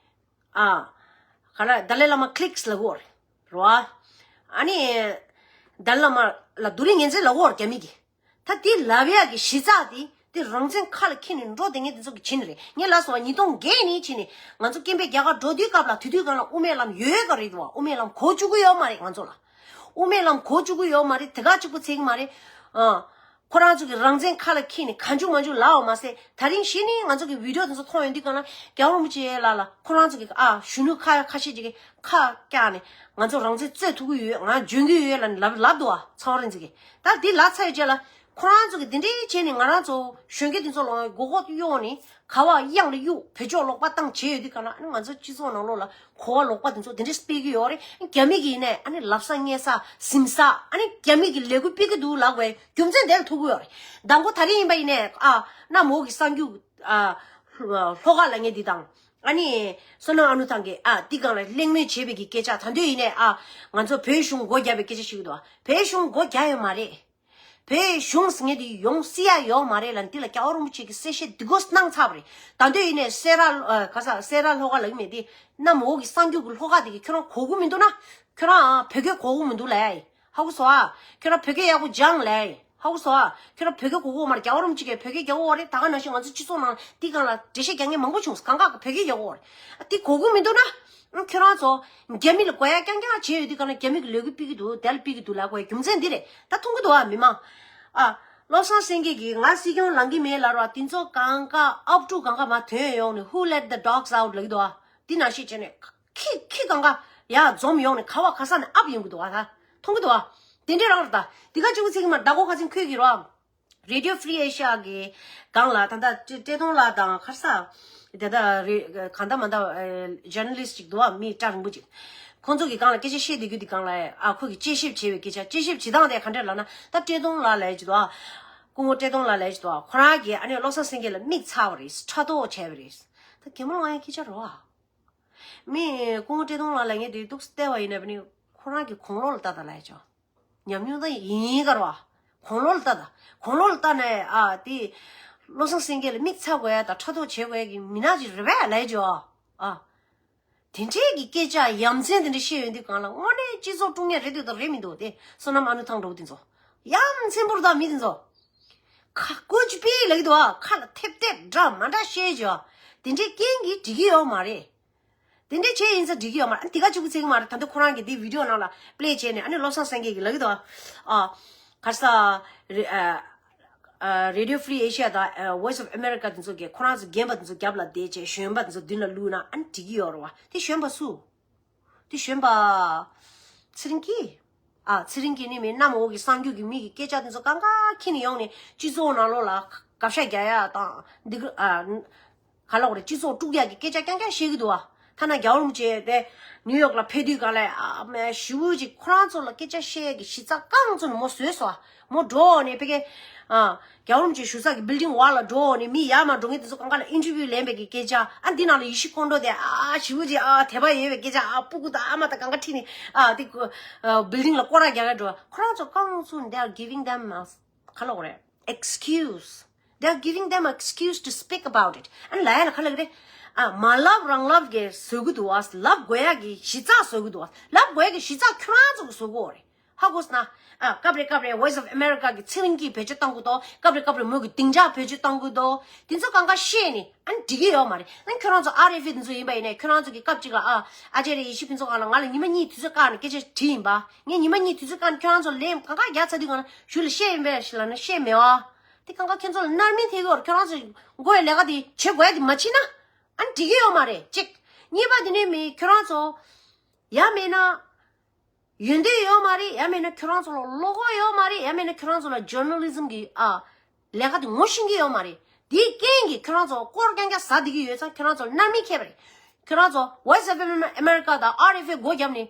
ཨ་ག་ལ་དཱ་ལའི་བླ་མ་ཁི་ལིགས་ལབ་གོ་རེད། རོ་ཨ་ཨ་ནི་དཱ་ལའི་བླ་མ་ལ་རྡུལ་རིང་ངན་ཚད་ལབ་གོ་རེད་རྒྱ་མི་གི། ད་དེ་ལབ་ཡག་གི་གཞི་རྩ་དེ་དེ་རང་བཙན་ཁ་ལ་འཁྱེར་ནས་འགྲོ་བསྡད་མཁན་དེ་ཚོ་གི་བྱིན་རེད། ངས་ལབ་སོང་བ་ཉིས་སྟོང་བརྒྱད་ནས་བྱིན་ནས་ང་ཚོ་སྐད་འབོད་རྒྱག་གར་འགྲོ་དུས་སྐབས་ལ་དེ་དུས་སྒང་ལ་དབུ་མའི་ལམ་ཡོད་ག་རེད་འདུག་བ། དབུ་མའི་ལམ་གོ་བཅུག་གི་ཡོད་མ་རེད་ང་ཚོ་ལ། དབུ་མའི་ལམ་གོ་བཅུག་གི་ཡོད་མ་རེད། དེ་ག་གཅིག་པུ་ཚིག་མ་རེད། ཨ་ཁོ་རང་ཚོ་གི་རང་བཙན་ཁ་ལ་འཁྱེར་ནས་གང་བྱུང་མང་བྱུང་ལབ་པ་མ་ཟད། ད་རིང་གཞི་ནས་ང་ཚོ་གི་བི་ཌི་ཡོ་དེ་ཚོ་མཐོང་ཡོང་དུས་སྒང་ལ་རྒྱལ་བ་རིན་པོ་ཆེ་ལ་ལ་ཁོ་རང་ཚོ་གི་ཨ་གཞོན་ནུ་ཁ་ཁ་ཤས་ཅིག་གི་ཁ་བཀྱག་ནས་ང་ཚོ་རང་བཙན་རྩོད་ཐུབ་ཀྱི་ཡོད། ང་འཇོན་གྱི་ཡོད་ལབ་ནས་ལབ་ལབ་འདུག་བ། ཚང་མ་རེད་ཚོ་གི། ད་འདི་ལབ་ཚར་ཡོད་རྗེས་ལ། ཁོ་རང་ཚོ་གི་འདི་འདྲའི་བྱས་ནས་ང་རང་ཚོ་གཞོན་སྐྱེས་འདི་ཚོ་ལ་མགོ་སྐོར་གཡོགས་ནས་ག་བ་གཡང་ལ་གཡུག་བེད་སྤྱོད་ལོག་པ་བཏང་བྱས་ཡོད་དུས་ག་ལ་ཨ་ནི་ང་ཚོ་སྤྱི་ཚོགས་ནང་ལོགས་ལ་གོ་བ་ལོག་པ་འདི་ཚོ་འདི་འདྲས་སྤེལ་གི་ཡོད་རེད། རྒྱ་མི་གི་ཡིན་ནའི་ཨ་ནི་ལབ་ས་ཉན་ས་ཟིན་ས་ཨ་ནི་རྒྱ་མི་གི་ལས་འགུལ་སྤེལ་གི་འདུག་ལབ་དགོས་རྒྱུ་མཚན་དེ་ལ་ཐུག་གི་ཡོད་རེད། མདང་དགོང་ད་རིང་ཡིན་པ་ཡིན་ནའི་ཨ་གནམ་འོག་གི་གསར་འགྱུར་ཨ་ལྷོ་ཁ་ལབ་མཁན་འདི་དང་ཨ་ནི་བསོད་ནམས་ཨ་ནུ་ཐང་གི་ཨ་འདི་སྒང་ལ་གླེང་མོལ་བྱས་པའི་གི་སྐད་ཆ་ད་འདོད་ཡིན་ནའི་ཨ་ང་ཚོ་བོད་གཞུང་སྒོ་རྒྱབ་པའི་སྐད་ཆ་ཞིག་འདུག་བོད་གཞུང་སྒོ་རྒྱག་ཡོད་མ་རེད། བོད་གཞུང་ཟེར་མཁན་དེ་ཡོང་སྲིད་ཡ་ཡོད་མ་རེད་ལབ་འདི་ལ་རྒྱལ་བ་རིན་པོ་ཆེ་གིས་གསལ་བཤད་འདི་གོ་གནང་ཚར་བ་རེད། ད་འདོད་ཡིན་ནའི་སེ་ར་ཨ་ག་ས་སེ་ར་ལྷོ་ཁ་ལབ་ཀྱི་མེད་དེ་གནམ་འོག་གི་གསར་འགྱུར་གྱི་ལྷོ་ཁ་དེ་གི་ཁྱོད་རང་གོ་གི་མི་འདུག་ན་ཁྱོད་རང་ཨ་བོད་སྐད་གོ་གི་མི་འདུག་ལབ་ཡ་ཡིན། ཧ་གོ་སོང་ཨ། ཁྱོད་རང་བོད་སྐད་ཡག་པོ་སྦྱང་ལབ་ཡ་ཡིན། ཧ་གོ་སོང་ཨ། ཁྱོད་རང་བོད་སྐད་གོ་གོ་མ་རེད། རྒྱལ་བ་རིན་པོ་ཆེ་གིས་བོད་སྐད་རྒྱག་གོ་རེད། ད་ག་ནང་བཞིན་ང་ཚོ་སྤྱི་ཚོགས་ནང་འདི་སྒང་ལ་འགྲེལ་བཤད་རྒྱག་མཁན་མང་པོ་བྱུང་སོང་། གང་ག་གི་བོད་སྐད་རྒྱག་གོ་རེད། ཨ་འདི་གོ་གི་མི་འདུག་ན། ཨ་ཁྱོད་རང་ཚོ་རྒྱ་མི་ལ་དགོས་ཡ་རྐྱང་རྐྱང་བྱས་ཡོད་དུས་ག་ན་རྒྱ་མི་གི་ལས་འགུལ་སྤེལ་གི་འདུག་དེ་ལ་སྤེལ་གི་འདུག་ལབ་དགོས་ཡ་རྒྱུ་མཚན་འདི་རེད། ད་མཐོང་གི་འདུག་ཨ་མི་མང་། ཨ་ བློ་བཟང་སེང་གེ་གིས་ང་སྲིད་སྐྱོང་ལངས་ཀྱི་མེད་ལབ་ར། དེ་ཚོ་གང་ག་ཨབ་ཕྲུག་གང་ག་མར་ཐོན་ཡོང་ནས། Who let the dogs out ལབ་ཀྱི་འདུག་ཨ། དེ་ནང་བཞིན་བྱས་ནས་ཁྱི་ཁྱི་གང་ག་ཡར་འཛོམས་ཡོང་ནས་ག་བ་ག་ས་ནས་ཨབ་ཡོང་གི་འདུག་ཨ། ད་མཐོང་གི་འདུག་ཨ། དེ་འདྲའི་རང་རེད་ད། དེ་ག་གཅིག་པུ་ཚིག་གི་མ་རེད། ད་གོ་ཁ་ཚིག་ཁོས་གི་རོ། Radio Free Asia གི་སྒང་ལ་ད་ལྟ་བཀྲས་མཐོང་ལགས་དང་ཁ་ས་དེ་ད་རེ་གང་ལྟར་མ་ལྟར་ཇར་ནལ་ལིསི་ཅིག་འདུག་བ། མི་སྐྲ་རིང་པོ་ཅིག་ཁོང་ཚོ་གི་སྒང་ལ་སྐད་ཆ་བཤད་བསྡད་རྒྱུ་དེ་སྒང་ལ། ཨ། ཁོ་གི་དཔྱད་ཞིབ་བྱས་པའི་སྐད་ཆ། དཔྱད་ཞིབ་བྱེད་སྟངས་དེ་ག་འདྲ་ལབ་ན། ད་བཀྲས་མཐོང་ལགས་ལབ་ཀྱི་འདུག་བ། སྐུ་ངོ་བཀྲས་མཐོང་ལགས་ལབ་ཀྱི་འདུག་བ། ཁོ་རང་གིས་ཨ་ནི་བློ་བཟང་སེང་གེ་ལ་མིག་ཚ་བ་རེད། ཕྲག་དོག་བྱས་པ་རེད། ད་གད་མོ་ལངས་ཡ་སྐད་ཆ་རེད་བ། མི་སྐུ་ངོ་བཀྲས་མཐོང་ལགས་ལ་ངས་དེ་འདུག་སེ་བལྟས་པ་ཡིན་ན། ཨ་ནི་ཁོ་རང་གི་དགུང་ལོ་ལ་ལྟ་ད་ལབ་ཡ་ཅོ། ཉམས་མྱོང་ད་ཡིན་ག་རེད་བ། དགུང་ལོ་ལ་ལྟ་ད། དགུང་ལོ་ལ་ལྟ་ནས། ཨ། དེ་བློ་བཟང་སེང་གེ་ལ་མིག་ཚ་དགོས་ཡ་དང་ཕྲག་དོག་བྱེད་དགོས་ཡ་གི་མི་སྣ་ཅིག་རེད་པས་ལབ་ཡ་ཅོ། ཨ། དེ་འདྲའི་གི་སྐད་ཆ་ཡ་མཚན་དེ་འདྲ་བཤད་ཡོང་དུས་སྒང་ལ། དངོས་གནས་སྤྱི་ཚོགས་དཀྲུག་མཁན་རེད་འདུག་དང་རེད་མི་འདུག་དེ། བསོད་ནམས་ཨ་ནུ་ཐང་འདྲ་བོ་དེ་ཚོ། ཡ་མཚན་པོ་རེད་ད། མི་དེ་ཚོ་ཁ་བཀོད་ཅིག་པས་ལབ་ཀྱི་འདུག་ཨ། ཁ་ལ་ཐེབས་ཐེབས་འདྲ་མ་འདྲ་བཤད་ཅོ། དེ་འདྲའི་རྐྱེན་གྱིས་འགྲིག་གི་ཡོད་མ་རེད། དེ་འདྲའི་བྱས་ཡིན་ཙང་འགྲིག་གི་ཡོད་མ་རེད། ཨ། དེ་ག་གཅིག་པུ་ཚིག་གི་མ་རེད། ད་དུང་ཁོ་རང་གི་དེ་བི་ཌི་ཡོ་ནང་ལ་པི་ལེ་བྱས་ནས། ཨ་ནི་བློ་བཟང་སེང་གེ་གིས་ལབ་ཀྱི་འདུག་ཨ། ཨ། ག་རེ་ཟ། རེ་ཨ། ཨ། Radio Free Asia དང་ཨ། Voice of America དེ་ཚོ་གིས་ཁོ་རང་ཚོ་རྒན་པ་དེ་ཚོ་རྒྱབ་ལ་བསྡད་བྱས། གཞོན་པ་དེ་ཚོ་མདུན་ལ་བླུགས་ན་ཨ་ནི་འགྲིག་གི་ཡོད་རེད་བ། དེ་གཞོན་པ་སུ། དེ་གཞོན་པ་ཚེ་རིང་སྐྱིད། ཨ། ཚེ་རིང་སྐྱིད་ནི་མི་གནམ་འོག་གི་གསར་འགྱུར་གྱི་མི་གི་སྐད་ཆ་དེ་ཚོ་གང་ག་འཁྱེར་ནས་ཡོང་ནས་སྤྱི་ཚོགས་ནང་ལོགས་ལ་དགག་བཤགས་རྒྱག་ཡ་དང་། འདི་ག་ཨ། ག་ལབ་དགོས་རེད། སྤྱི་ཚོགས་དཀྲུག་ཡག་གི་སྐད་ཆ་རྐྱང་རྐྱང་བཤད་ཀྱི་འདུག་བ། ཐ་ན་རྒྱལ་བ་རིན་པོ་ཆེ་དེ་ནིའུ་ཡོག་ལ་ཕེབས་དུས་སྒང་ལ། ཨ་མ་ཞེ་པོ་ཅིག་ཁོ་རང་ཚོ་ལ་སྐད་ཆ་བཤད་ཡག་གི་གཞི་རྩ་རྐང་བཙུགས་ནས་མོ་བཟོས་སོང་བ། མོ་འགྲོ་ནས་ཕ་གི། ཨ། རྒྱལ་བ་རིན་པོ་ཆེ་བཞུགས་ས་གི་བིལ་ཌིང་འོག་ལ་འགྲོ་ནས་མི་ཡར་མར་འགྲོ་མཁན་དེ་ཚོ་གང་ག་ལ་ཨིན་ཊར་བིའུ་ལེན་པའི་གི་སྐད་ཆ། ཨ། འདི་ནང་ལ་ཡེ་ཤུ་ཁོང་ཁྲོ་དེ། ཨ། ཞེ་པོ་ཅིག། ཨ། དད་པ་ཡོད་པའི་སྐད་ཆ། ཨ། སྤུ་གུ་དང་ཨ་མ་དང་གང་ག་ཁྲིད་ནས། ཨ། དེ་ཨ། བིལ་ཌིང་ལ་སྐོར་ར་རྒྱག་ག་འགྲོ། ཁོ་རང་ཚོ་རྐང་བཙུགས་ནས། They are giving them a, ག་ལབ་དགོས་རེད། Excuse. They are giving them excuse to speak about it. ཨ་ནི་ལབ་ཡ་ལ་ག་ལབ་ཀྱི་རེད། ཨ། མ་ལབ་རང་ལབ་ཀྱི་བཟོ་གི་འདུག་བ། ལབ་དགོས་ཡ་གི་གཞི་རྩ་བཟོ་གི་འདུག་བ། ལབ་དགོས་ཡ་གི་གཞི་རྩ་ཁྱོད་རང་ཚོ་གི་བཟོ་གི་ཡོད་རེད། ཧ་གོ་སོང་ན། ཨ། སྐབས་རེ་སྐབས་རེ་Voice of America གི་ཚེ་རིང་སྐྱིད་བེད་སྤྱོད་གཏོང་གི་འདུག་སྐབས་རེ་སྐབས་རེ་མོ་གི་སྡིངས་ཆ་བེད་སྤྱོད་གཏོང་གི་འདུག་དེ་ཚོ་གང་ག་བཤད་ནས་ཨ་ནི་འགྲིག་གི་ཡོད་མ་རེད། ཨ་ནི་ཁྱོད་རང་ཚོ་ཨར་ཨེཕ་ཨེ་དེ་ཚོ་ཡིན་པ་ཡིན་ནའི། ཁྱོད་རང་ཚོ་གི་སྐབས་གཅིག་ལ། ཨ། ཨ་ཅར་ཡེ་ཤེས་ཕུན་ཚོགས་ཁང་ལ་ང་ལ་ཉི་མ་གཉིས་དུས་ཚོད་བཀག་ནས་སྐད་ཆ་དྲིས་ཡིན་པ། ངས་ཉི་མ་གཉིས་དུས་ཚོད་བཀག་ནས་ཁྱོད་རང་ཚོ་ལན་གང་ག་རྒྱག་ཚར་དུས་སྒང་ལ་གཞུག་ལ་བཤད་ཡིན་པས་ཞེས་ལབ་ན་བཤད་མེད་བ། དེ་གང་ག་ཁྱོད་ཚོ་ལ་རྣམ་སྨིན་ཐེབས་ཀྱི་ཡོད་རེད། ཁྱོད་རང་ཚོ་མགོ་ཡི་ལས་ཀ་དེ་བྱེད་དགོས་ཡ་དེ་མ་བྱེད་ན་ཨ་ནི་འགྲིག་གི་ཡོད་མ་རེད། གཅིག་གཉིས་པ་དེ་ནས་མི་ཁྱོད་རང་ཚོ་ཡ་མེད་ན། ཡོན་ཏན་ཡོད་མ་རེད། ཡང་མིན་ན་ཁྱོད་རང་ཚོ་ལ་བློ་ཁོག་ཡོད་མ་རེད། ཡང་མིན་ན་ཁྱོད་རང་ཚོ་ལ་ཇར་ནལ་ལི་ཛིམ་གི། ཨ། ལས་ཀ་དེ་ངོ་ཤེས་ཀྱི་ཡོད་མ་རེད། དེའི་རྐྱེན་གྱིས་ཁྱོད་རང་ཚོ་སྐོར་རྐྱང་རྐྱང་ཟ་བསྡད་ཀྱི་ཡོད་ཙང་ཁྱོད་རང་ཚོ་ལ་རྣམ་སྨིན་འཁྱེར་བ་རེད། ཁྱོད་རང་ཚོ་Voice of America དང་ཨར་ཨེཕ་ཨེ་སྒོ་བརྒྱབ་ནས།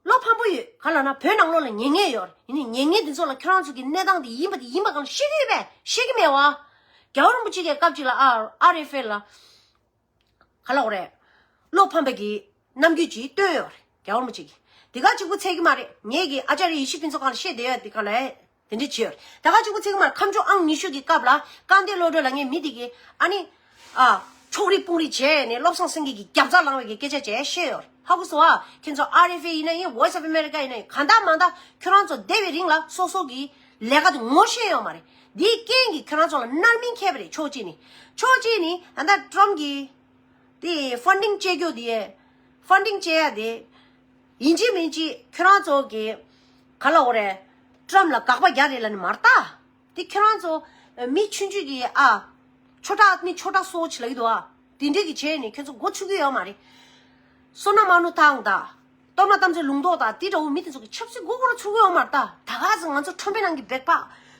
བློ་ཕམ་པོ་ཡོད། ག་ལབ་ན་བོད་ནང་ལོགས་ལ་ཉེས་ངེས་ཡོད་རེད། ཡིན་ནའི་ཉེས་ངེས་དེ་ཚོ་ལ་ཁྱོད་རང་ཚོ་གི་གནས་སྟངས་དེ་ཡིན་པ་དེ་ཡིན་པ་གང་ཤེས་ཀྱི་ཡོད་པས། ཤེས་ཀྱི་མེད་བ། རྒྱལ་བ་རིན་པོ་ཆེ་གི་སྐབས་ཅིག་ལ། ཨ། ཨར་ཨེཕ་ཨེ་ལ། ག་ལབ་དགོས་རེད། བློ་ཕམ་པའི་གི་རྣམ་འགྱུར་ཅིག་སྟོན་ཡོད་རེད། རྒྱལ་བ་རིན་པོ་ཆེ་གིས། དེ་ག་གཅིག་པུ་ཚད་ཀྱི་མ་རེད། ངས་གི་ཨ་ཅར་ཡེ་ཤེས་ཕུན་ཚོགས་ཁང་ལ་བཤད་བསྡད་ཡོད། དེ་ག་ལ་དེ་འདྲ་བྱས་ཡོད་རེད། དེ་ག་གཅིག་པུ་ཚད་ཀྱི་མ་རེད། ཁ་མཆུ་ཨང་ཉི་ཤུ་གི་སྐབས་ལ་སྐལ་ལྡན་བློ་གྲོས་ལ་ངས་མི་དེ་གི་ཨ་ནི། ཨ། ཕྱོགས་རིས་དཔུང་རིས་བྱས་ནས་བློ་བཟང་སེང་གེ་གི་རྒྱབ་རྩར་ལངས་པའི་གི་སྐད་ཆ་བྱས་བཤད་ཡོད་རེད། ཧ་གོ་སོང་ཨ། ཁྱེད་ཚོ་ཨར་ཨེཕ་ཨེ་ཡིན་ན་ཡིན། Voice of America ཡིན་ན་ཡིན། གང་ལྟར་མང་ལྟར་ཁྱོད་རང་ཚོ་བསྡད་པའི་རིང་ལ་སོ་སོ་གི་ལས་ཀ་དེ་ངོ་ཤེས་ཡོད་མ་རེད། འདིའི་རྐྱེན་གྱིས་ཁྱོད་རང་ཚོ་ལ་རྣམ་སྨིན་འཁྱེར་བ་རེད། ཕྱོགས་གཅིག་ནས། ཕྱོགས་གཅིག་ནས་ད་ལྟ་ཊམ་གྱིས་དེ་ཕན་ཌིང་བྱེད་རྒྱུ་དེ། ཕན་ཌིང་བྱེད་ཡ་དེ་ཡིན་གཅིག་མིན་གཅིག་ཁྱོད་རང་ཚོ་གི། ག་ལབ་དགོས་རེད། ཊམ་ལ་དགག་པ་རྒྱག་རེད་ལབ་ནི་མ་རེད་ད། དེ་ཁྱོད་རང་ཚོ་མི་ཆུང་ཆུང་གི། ཨ། ཆོ་འཕྲུལ་མི་ཆོ་འཕྲུལ་སོགས་ཅིག་ལབ་ཀྱི་འདུག་ཨ། དེ་འདྲས་ཀྱི་བྱས་ནས་ཁྱོད་ཚོ་མགོ་ཚོས་ཀྱི་ཡོད་མ་རེད། བསོད་ནམས་ཨ་ནུ་ཐང་དང་། སྟོབས་ན་རྟ་མགྲིན་ལུང་རྟོགས་དང་དེ་འདྲ་བོ་མི་དེ་ཚོ་གི་ཆབ་སྲིད་མགོ་སྐོར་ཚུགས་ཀྱི་ཡོད་མ་རེད་ད། ད་ག་ཚོད་ང་ཚོ་ཁྲོན་པའི་ནང་གི་སྦེག་པ།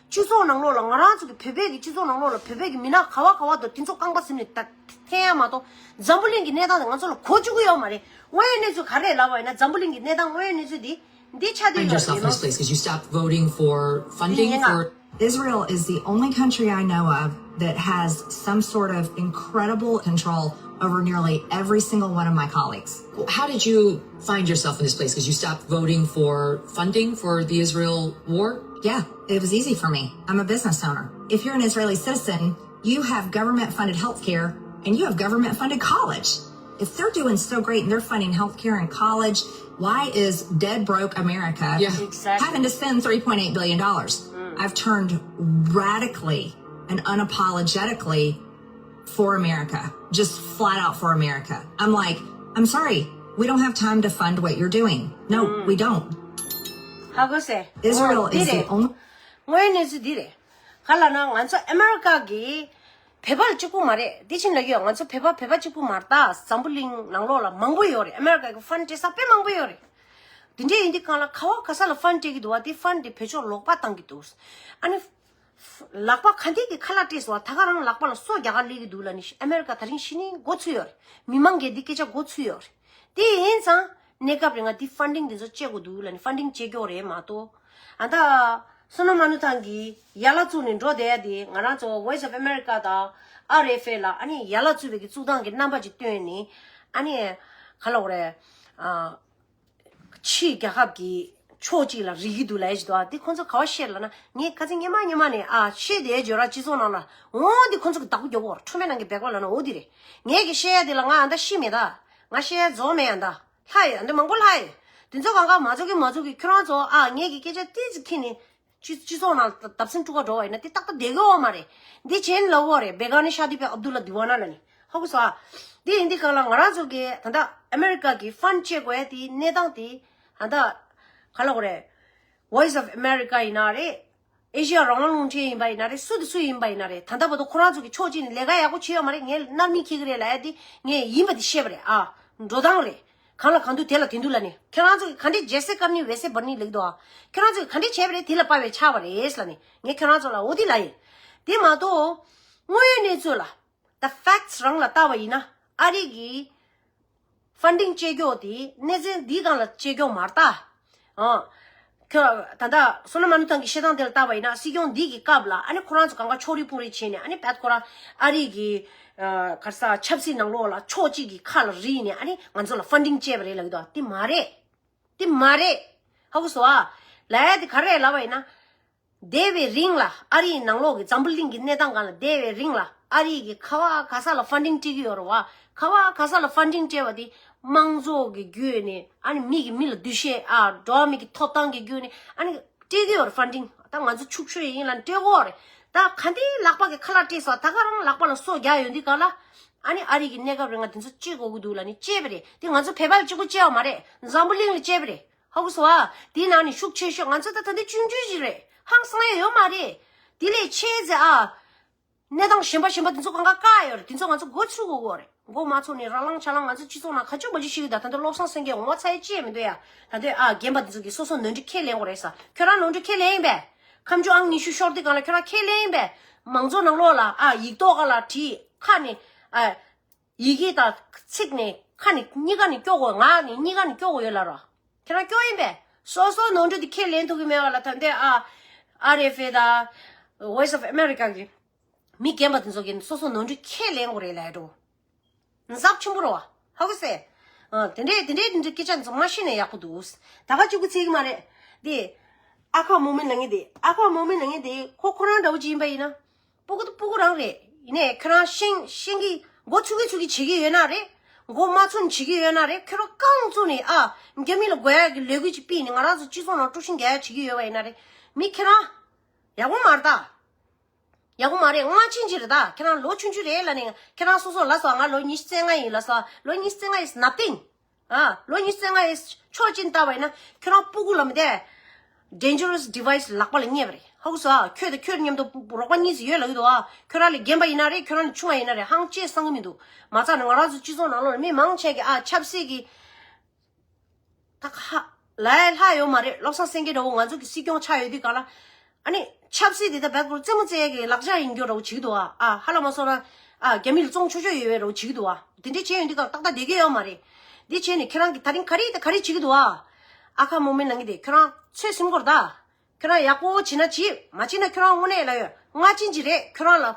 སྤྱི་ཚོགས་ནང་ལོགས་ལ། ང་རང་ཚོ་གི་བོད་པའི་གི་སྤྱི་ཚོགས་ནང་ལོགས་ལ་བོད་པའི་གི་མི་སྣ་ག་བ་ག་བ་དང་དེ་ཚོ་རྐང་པ་ཟིན་ནས་ད་འཐེན་ཡ་མ་གཏོགས། འཛམ་བུ་གླིང་གི་གནས་སྟངས་དེ་ང་ཚོ་ལ་གོ་བཅུག་གི་ཡོད་མ་རེད། དངོས་ཡོད་གནས་ཚུལ་ག་རེ་ལབ་པ་ཡིན་ན། འཛམ་བུ་གླིང་གི་གནས་སྟངས་དངོས་ཡོད་གནས་ཚུལ་འདི། འདི་ཆགས་བསྡད་ཡོད་རེད། Find yourself in this place because you stopped voting for funding for. Israel is the only country I know of that has some sort of incredible control over nearly every single one of my colleagues. How did you find yourself in this place? Because you stopped voting for funding for the Israel war? Yeah, it was easy for me. I'm a business owner. If you're an Israeli citizen, you have government funded health care and you have government funded college. If they're doing so great and they're funding health care and college, why is dead broke America, yeah, exactly, having to spend three point eight billion dollars? Mm. I've turned radically and unapologetically for America, just flat out for America. I'm like, I'm sorry, we don't have time to fund what you're doing. No, mm, we don't. ཧ་གོ་སོང་། Israel is the only དངོས་གནས་ཚུལ་འདི་རེད། ག་ལ་ན་ང་ཚོ་ཨ་མེ་རི་ཀ་གི་བོད་པ་གཅིག་པུ་མ་རེད། དེ་ཕྱིན་ལ་ཡོད། ང་ཚོ་བོད་པ་བོད་པ་གཅིག་པུ་མ་རེད་ད། འཛམ་བུ་གླིང་ནང་ལོགས་ལ་མང་པོ་ཡོད་རེད། ཨ་མེ་རི་ཀ་གི་ཕན་སྤྲད་ས་དཔེ་མང་པོ་ཡོད་རེད། དེ་འདྲ་ཡིན་དུས་གང་ལ་ག་བ་ག་ས་ལ་ཕན་སྤྲད་ཀྱི་འདུག་བ། དེ་ཕན་དེ་བོད་ཕྱོགས་ལོག་པ་བཏང་གི་འདུག་ཨ་ནི་ལག་པ་ག་འདི་གི་ཁ་ལག་སྤྲད་སོང་བ། ད་ག་རང་ལག་པ་ལ་སོ་རྒྱག་ག་སླེབས་ཀྱི་འདུག་ལ་ནི་ཨ་མེ་རི་ཀ་ད་རིང་ཤི་ནི་མགོ་ཚོས་ཡོད་རེད། མི་མང་གིས་འདི་སྐད་ཆ་མགོ་ཚོས་ཡོད་རེད། དེ་ཡིན་ཙང་གནས་སྐབས་རིང་ང་འདི་ཕན་ཌིང་འདི་ཚོ་བྱེད་དགོས་འདུག་ལ་ནི་ཕན་ཌིང་བྱེད་རྒྱུ་རེད་མ་གཏོགས། ཨ་ད་བསོད་ནམས་ལྷ་ནུ་ཐང་གིས་ཡ་ལ་བཙུགས་ནས་འགྲོ་བསྡད་ཡ་དེ་ང་རང་ཚོ་Voice of America་དང་ཨར་ཨེཕ་ཨེ་ལ་ཨ་ནི་ཡ་ལ་བཙུགས་པའི་གི་བཙུགས་སྟངས་ཀྱི་རྣམ་པ་ཅིག་སྟོན་ནས་ཨ་ནི་ག་ལ་འོ་རེད། ཨ་ཕྱིའི་རྒྱལ་ཁབ་ཀྱི་ཕྱོགས་གཅིག་ལ་རིག་གི་འདུག་ལབ་ཡ་ཅིག་འདུག་ཨ། འདི་ཁོང་ཚོ་ག་བ་བཤད་ལབ་ན་ངས་ཁ་སང་སྔོན་མ་སྔོན་མ་ནས་ཨ་བཤད་བསྡད་ཡ་ཅིག་ཡོད་ར། སྤྱི་ཚོགས་ནང་ལ་འོ་འདི་ཁོང་ཚོ་གི་བདག་པོ་རྒྱག་གོ་ཁྲོམ་མེ་ནང་གི་སྦེག་པ་ལབ་ན་འོ་འདི་རེད། ངས་ཀྱི་བཤད་ཡ་དེ་ལ་ང་ཨ་ད་ཤི་མེད་ད། ང་བཤད་ཡ་རྫོགས་མེད་ཨ་ད། ལྷག་ཡོད་ཨ་ད་མང་པོ་ལྷག་ཡོད། དེ་ཚོ་གང་ག་མ་རྫོགས་གི་མ་རྫོགས་གི་ཁྱོད་རང་ཚོ་ཨ་ངས་ཀྱི་སྐད་ཆ་ཏིས་ཙི་ཁྱེར་ནས་སྤྱི་སྤྱི་ཚོགས་ནང་ལ་བརྡབ་གསིག་འཁྲུག་ག་འགྲོ་བ་ཡིན་ན་དེ་ཏག་ཏག་བསྡད་གི་ཡོད་མ་རེད། འདི་བྱས་ནས་ལབ་ཡོད་རེད། བེ་ག་ནི་ཤ་དི་པེ་ཨབ་དུ་ལ་དི་ཝ་ན་ལ་ནི་ཧ་གོ་སོང་ཨ། འདི་ཡིན་དུས་གང་ལ་ང་རང་ཚོ་གི་ད་ལྟ་ཨ་མེ་རི་ཀ་གི་ཕན་བྱེད་དགོས་ཡ་དེ་གནས་སྟངས་དེ་ད་ལྟ་ག་ལ་གོ་རེད། Voice of America་ཡིན་ན་རེད། ཨེ་ཤི་ཡ་རང་དབང་རླུང་འཕྲིན་ཡིན་པ་ཡིན་ན་རེད། སུ་དང་སུ་ཡིན་པ་ཡིན་ན་རེད། ད་ལྟ་བར་དུ་ཁོ་རང་ཚོ་གི་ཕྱོགས་གཅིག་ནས་ལས་ཀ་ཡག་པོ་བྱས་ཡོད་མ་རེད། ངས་མནར་མེད་འཁྱེར་གི་རེད་ལབ་ཡ་དེ་ངས་ཡིན་པ་དེ་བཤད་པ་རེད་ཨ། འགྲོ་སྟངས་རེད། གང་ལ་གང་འདུག་དེ་ལ་དེ་འདུག་ལབ་ནས་ཁྱེད་རང་ཚོ་གི་ག་འདྲས་ཇེ་སེ་ཀར་ནི་ཝེ་སེ་བར་ནི་ལེགས་འདུག་ཨ། ཁྱེད་རང་ཚོ་གི་ག་འདྲས་བྱས་པ་རེད། དེ་ལ་དཔའ་བའི་ཆགས་པ་རེད་ལབ་ནས་ངས་ཁྱེད་རང་ཚོ་ལ་འོ་དེ་ལབ་ཡིན། དེ་མ་གཏོགས་དངོས་ཡོད་གནས་ཚུལ་ལ། The facts་རང་ལ་ལྟ་བ་ཡིན་ན་ཨ་རི་གི་ཕན་ཌིང་བྱེད་རྒྱུ་དེ་གནས་ཚུལ་འདིའི་སྒང་ལ་བྱེད་རྒྱུ་མ་རེད་ད། ཨ། ཁྱོད་ད་ལྟ་བསོད་ནམས་ལྷ་ནུ་ཐང་གི་བཤད་སྟངས་དེ་ལ་ལྟ་བ་ཡིན་ན་སྲིད་སྐྱོང་འདི་གི་སྐབས་ལ་ཨ་ནི་ཁོ་རང་ཚོ་གང་ག་ཕྱོགས་རིས་སྤུ་རིས་བྱས་ནས་ཨ་ནི་བད་ཁོ་རང་ཨ་རི་གི་ཨ་ག་རེ་ཟ་ཆབ་སྲིད་ནང་ལོགས་ལ་ཕྱོགས་གཅིག་གི་ཁ་ལ་རིལ་ནས་ཨ་ནི་ང་ཚོ་ལ་ཕན་ཌིང་བྱས་པ་རེད་ལབ་ཀྱི་འདུག་དེ་མ་རེད། དེ་མ་རེད། ཧ་གོ་སོང་ཨ། ལབ་ཡ་དེ་ག་རེ་ལབ་པ་ཡིན་ན། འདས་པའི་རིང་ལ་ཨ་རིའི་ནང་ལོགས་ཀྱི་འཛམ་བུ་གླིང་གི་གནས་སྟངས་སྒང་ལ་འདས་པའི་རིང་ལ་ཨ་རི་གི་ག་བ་ག་ས་ལ་ཕན་ཌིང་སྤྲད་ཀྱི་ཡོད་རེད་བ། ག་བ་ག་ས་ལ་ཕན་ཌིང་སྤྲད་པ་དེ་དམངས་གཙོ་གི་བརྒྱུད་ནས་ཨ་ནི་མི་གི་མི་ལ་འདུ་ཤེས་ཨ་འགྲོ་བ་མི་གི་ཐོབ་ཐང་གི་བརྒྱུད་ནས་ཨ་ནི་སྤྲད་ཀྱི་ཡོད་རེད་ཕན་ཌིང་། ད་ང་ཚོ་ཕྱུག་ཤོས་ཡིན་ལ་སྤྲད་དགོས་རེད། ད་ག་འདི་ལག་པ་གི་ཁ་ལག་སྤྲད་སོང་ད་ག་རང་ལག་པ་ལ་སོ་རྒྱག་ཡོད་འདི་ག་ལ་ཨ་ནི་ཨ་རི་གི་གནས་སྐབས་རིང་ང་དེ་ཚོ་སྤྲད་དགོས་ཀྱི་འདུག་ལ་ནི་སྤྲད་པ་རེད། དེ་ང་ཚོ་བོད་པ་ལ་གཅིག་པུ་སྤྲད་པ་མ་རེད། འཛམ་བུ་གླིང་ལ་སྤྲད་པ་རེད། ཧ་གོ་སོང་ཨ། དེའི་ནང་ནས་ཤུགས་ཆེ་ཤོས་ང་ཚོ་ད་ད་འདི་ཆུང་ཆུང་ཞིག་རེད། ཧང་སང་ཡ་ཡོད་མ་རེད། དེ་ལས་ཆེ་ཟེ་ཨ། གནས་སྟངས་གཞན་པ་གཞན་པ་དེ་ཚོ་གང་ག་བཀག་ཡོད་རེད། དེ་ཚོ་ང་ཚོ་མགོ་ཚུགས་དགོས་གོ་རེད། མགོ་མ་ཚུགས་ནས་ར་ལང་ཆ་ལང་ང་ཚོ་སྤྱི་ཚོགས་ནང་ག་ཅུང་མ་ཅུང་ཤི་གི་ད་ད་ལྟ་བློ་བཟང་སེང་གེ་ངོ་ཚ་ཡ་ཅི་ཡ་མི་འདུག་ཡ། ད་ལྟ་ཨ་རྒན་པ་དེ་ཚོ་གིས་སོ་སོ་ནོར་འཁྲུལ་ཁས་ལེན་དགོས་རེད་ས། ཁྱོད་རང་ནོར་འཁྲུལ་ཁས་ལེན་ཡིན་པས། ཁམ་ཆུ་ཨང་ཉི་ཤུ་ཤོར་དུས་གང་ལ་ཁྱོད་རང་ཁས་ལེན་ཡིན་པས། མང་གཙོ་ནང་ལོགས་ལ་ཨ་ཡིག་ཐོག་ག་ལ་བྲིས་ཁ་ནས་ཨ། ཡི་གེ་དང་ཚིག་ནས་ཁ་ནས་གཉིས་ཀ་ནས་སྐྱོ་དགོས། ངག་ནས་གཉིས་ཀ་ནས་སྐྱོ་དགོས་ཡོད་ལ་རོ། ཁྱེད་རང་སྐྱོ་ཡིན་པས། སོ་སོ་ནོར་འཁྲུལ་དེ་ཁས་ལེན་ཐུབ་ཀྱི་མེད་པ་ལ་ད་ལྟའི་ཨ་ཨར་ཨེཕ་ཨེ་དང་Voice of America་གི་མི་རྒན་པ་དེ་ཚོ་གིས་སོ་སོ་ནོར་འཁྲུལ་ཁས་ལེན་དགོས་རེད་ལབ་འགྲོ། ཟབ་ཆེན་པོ་རེད་བ། ཧ་གོ་སོང་། ཨ་དེ་འདྲས་དེ་འདྲས་དེ་འདྲས་སྐད་ཆ་ཚང་མ་བཤད་ནས་ཡག་པོ་འདུག་ད་ག་གཅིག་པུ་ཚིག་མ་རེད། དེ་ཨ་ཁ་མོ་མི་ལ་ངེ་དེ་ཨ་ཁ་མོ་མི་ལ་ངེ་དེ་ཁོ་ཁོ་རང་འདྲ་བོ་ཅིག་ཡིན་པ་ཡིན་ན། སྤུ་གུ་དང་སྤུ་གུ་རང་རེད། ཡིན་ནའི་ཁྱོད་རང་ཤེས་ཤེས་ཀྱི་མགོ་ཚུགས་ཀྱི་ཚུགས་ཀྱི་བྱེད་ཀྱི་ཡོད་ན་རེད། མགོ་མ་ཚུགས་ནས་བྱེད་ཀྱི་ཡོད་ན་རེད། ཁྱོད་རང་རྐང་བཙུགས་ནས་ཨ་རྒྱ་མི་ལ་དགོས་ཡག་གི་ལས་འགུལ་ཅིག་སྤེལ་ནས་ང་རང་ཚོ་སྤྱི་ཚོགས་ནང་དཀྲུག་ཤིང་རྒྱག་ཡག་བྱེད་ཀྱི་ཡོད་པ་ཡིན་ན་རེད། མི་ཁྱེད་རང་ཡག་པོ་མ་རེད་ད། ཡག་པོ་མ་རེད། སྔ་ཕྱིན་ཅི་རེད་ད། ཁྱེད་རང་ལོ་ཆུང་ཆུང་རེད་ལབ་ནས་ཁྱེད་རང་སོ་སོ་ལབ་སོང་། ང་ལོ་ཉི་ཤུ་རྩ་ལྔ་ཡིན་ལབ་སོང་། ལོ་ཉི་ཤུ་རྩ་ལྔ་is nothing། ཨ་ལོ་ཉི་ཤུ་རྩ་ལྔ་ཡི་ཕྱོགས་གཅིག་ནས་བལྟས་པ་ཡིན་ན་ཁྱོད་རང་སྤུ་གུ་ལ་མི་བལྟས། Dangerous device་ལག་པ་ལ་རྙེད་པ་རེད། ཧ་གོ་སོང་ཨ། ཁྱོད་དང་ཁྱོད་མཉམ་དུ་རོགས་པ་གཉིས་ཤིག་ཡོད་ལབ་ཀྱི་འདུག་ཨ། ཁྱོད་རང་ལས་རྒན་པ་ཡིན་ན་རེད། ཁྱོད་རང་ལས་ཆུང་བ་ཡིན་ན་རེད། ཧང་ཅེས་བསམ་གྱི་མི་འདུག་མ་རྩ་ནས་ང་རང་ཚོ་སྤྱི་ཚོགས་ནང་ལོགས་ལ་མི་མང་ཆེ་གིས་ཨ་ཆབ་སྲིད་ཀྱི་ད་ཁ་ལ་ཡ་ལྷག་ཡོད་མ་རེད། བློ་བཟང་སེང་གེ་འདྲ་བོ་ང་ཚོ་གི་སྲིད་སྐྱོང་ཆགས་ཡོད་དུས་གང་ལ། ཨ་ནི་ཆབ་སྲིད་དེ་ད་བལ་པོར་རྩེད་མོ་རྩེ་ཡག་གི་ལག་ཆ་ཡིན་རྒྱུ་འདྲ་བོ་བྱེད་ཀྱི་འདུག་ཨ། ཨ་ཧ་ལ་མ་སོང་ན་ཨ་རྒྱ་མི་ལ་བཙོང་ཆོག་ཆོག་ཡོད་པའི་འདྲ་བོ་བྱེད་ཀྱི་འདུག་ཨ། དེ་འདྲས་བྱས་ཡོང་དུས་སྐབས་ཏག་ཏག་བསྡད་ཀྱི་ཡོད་མ་རེད། འདི་བྱས་ནས་ཁྱེད་རང་གིས་ད་རིང་ག་རེ་ད་ག་རེ་བྱེད་ཀྱི་འདུག་ཨ། ཨ་ཁ་མོ་མི་ནང་གི་དེ་ཁྱོད་རང་ཚོད་སེམས་སྐོར་ད། ཁྱོད་རང་ཡག་པོ་བྱེད་ན་བྱེད། མ་བྱེད་ན་ཁྱོད་རང་དངོས་གནས་ལ་ཡོད་ང་ཅན་གྱི་རེད་ཁྱོད་རང་ལ།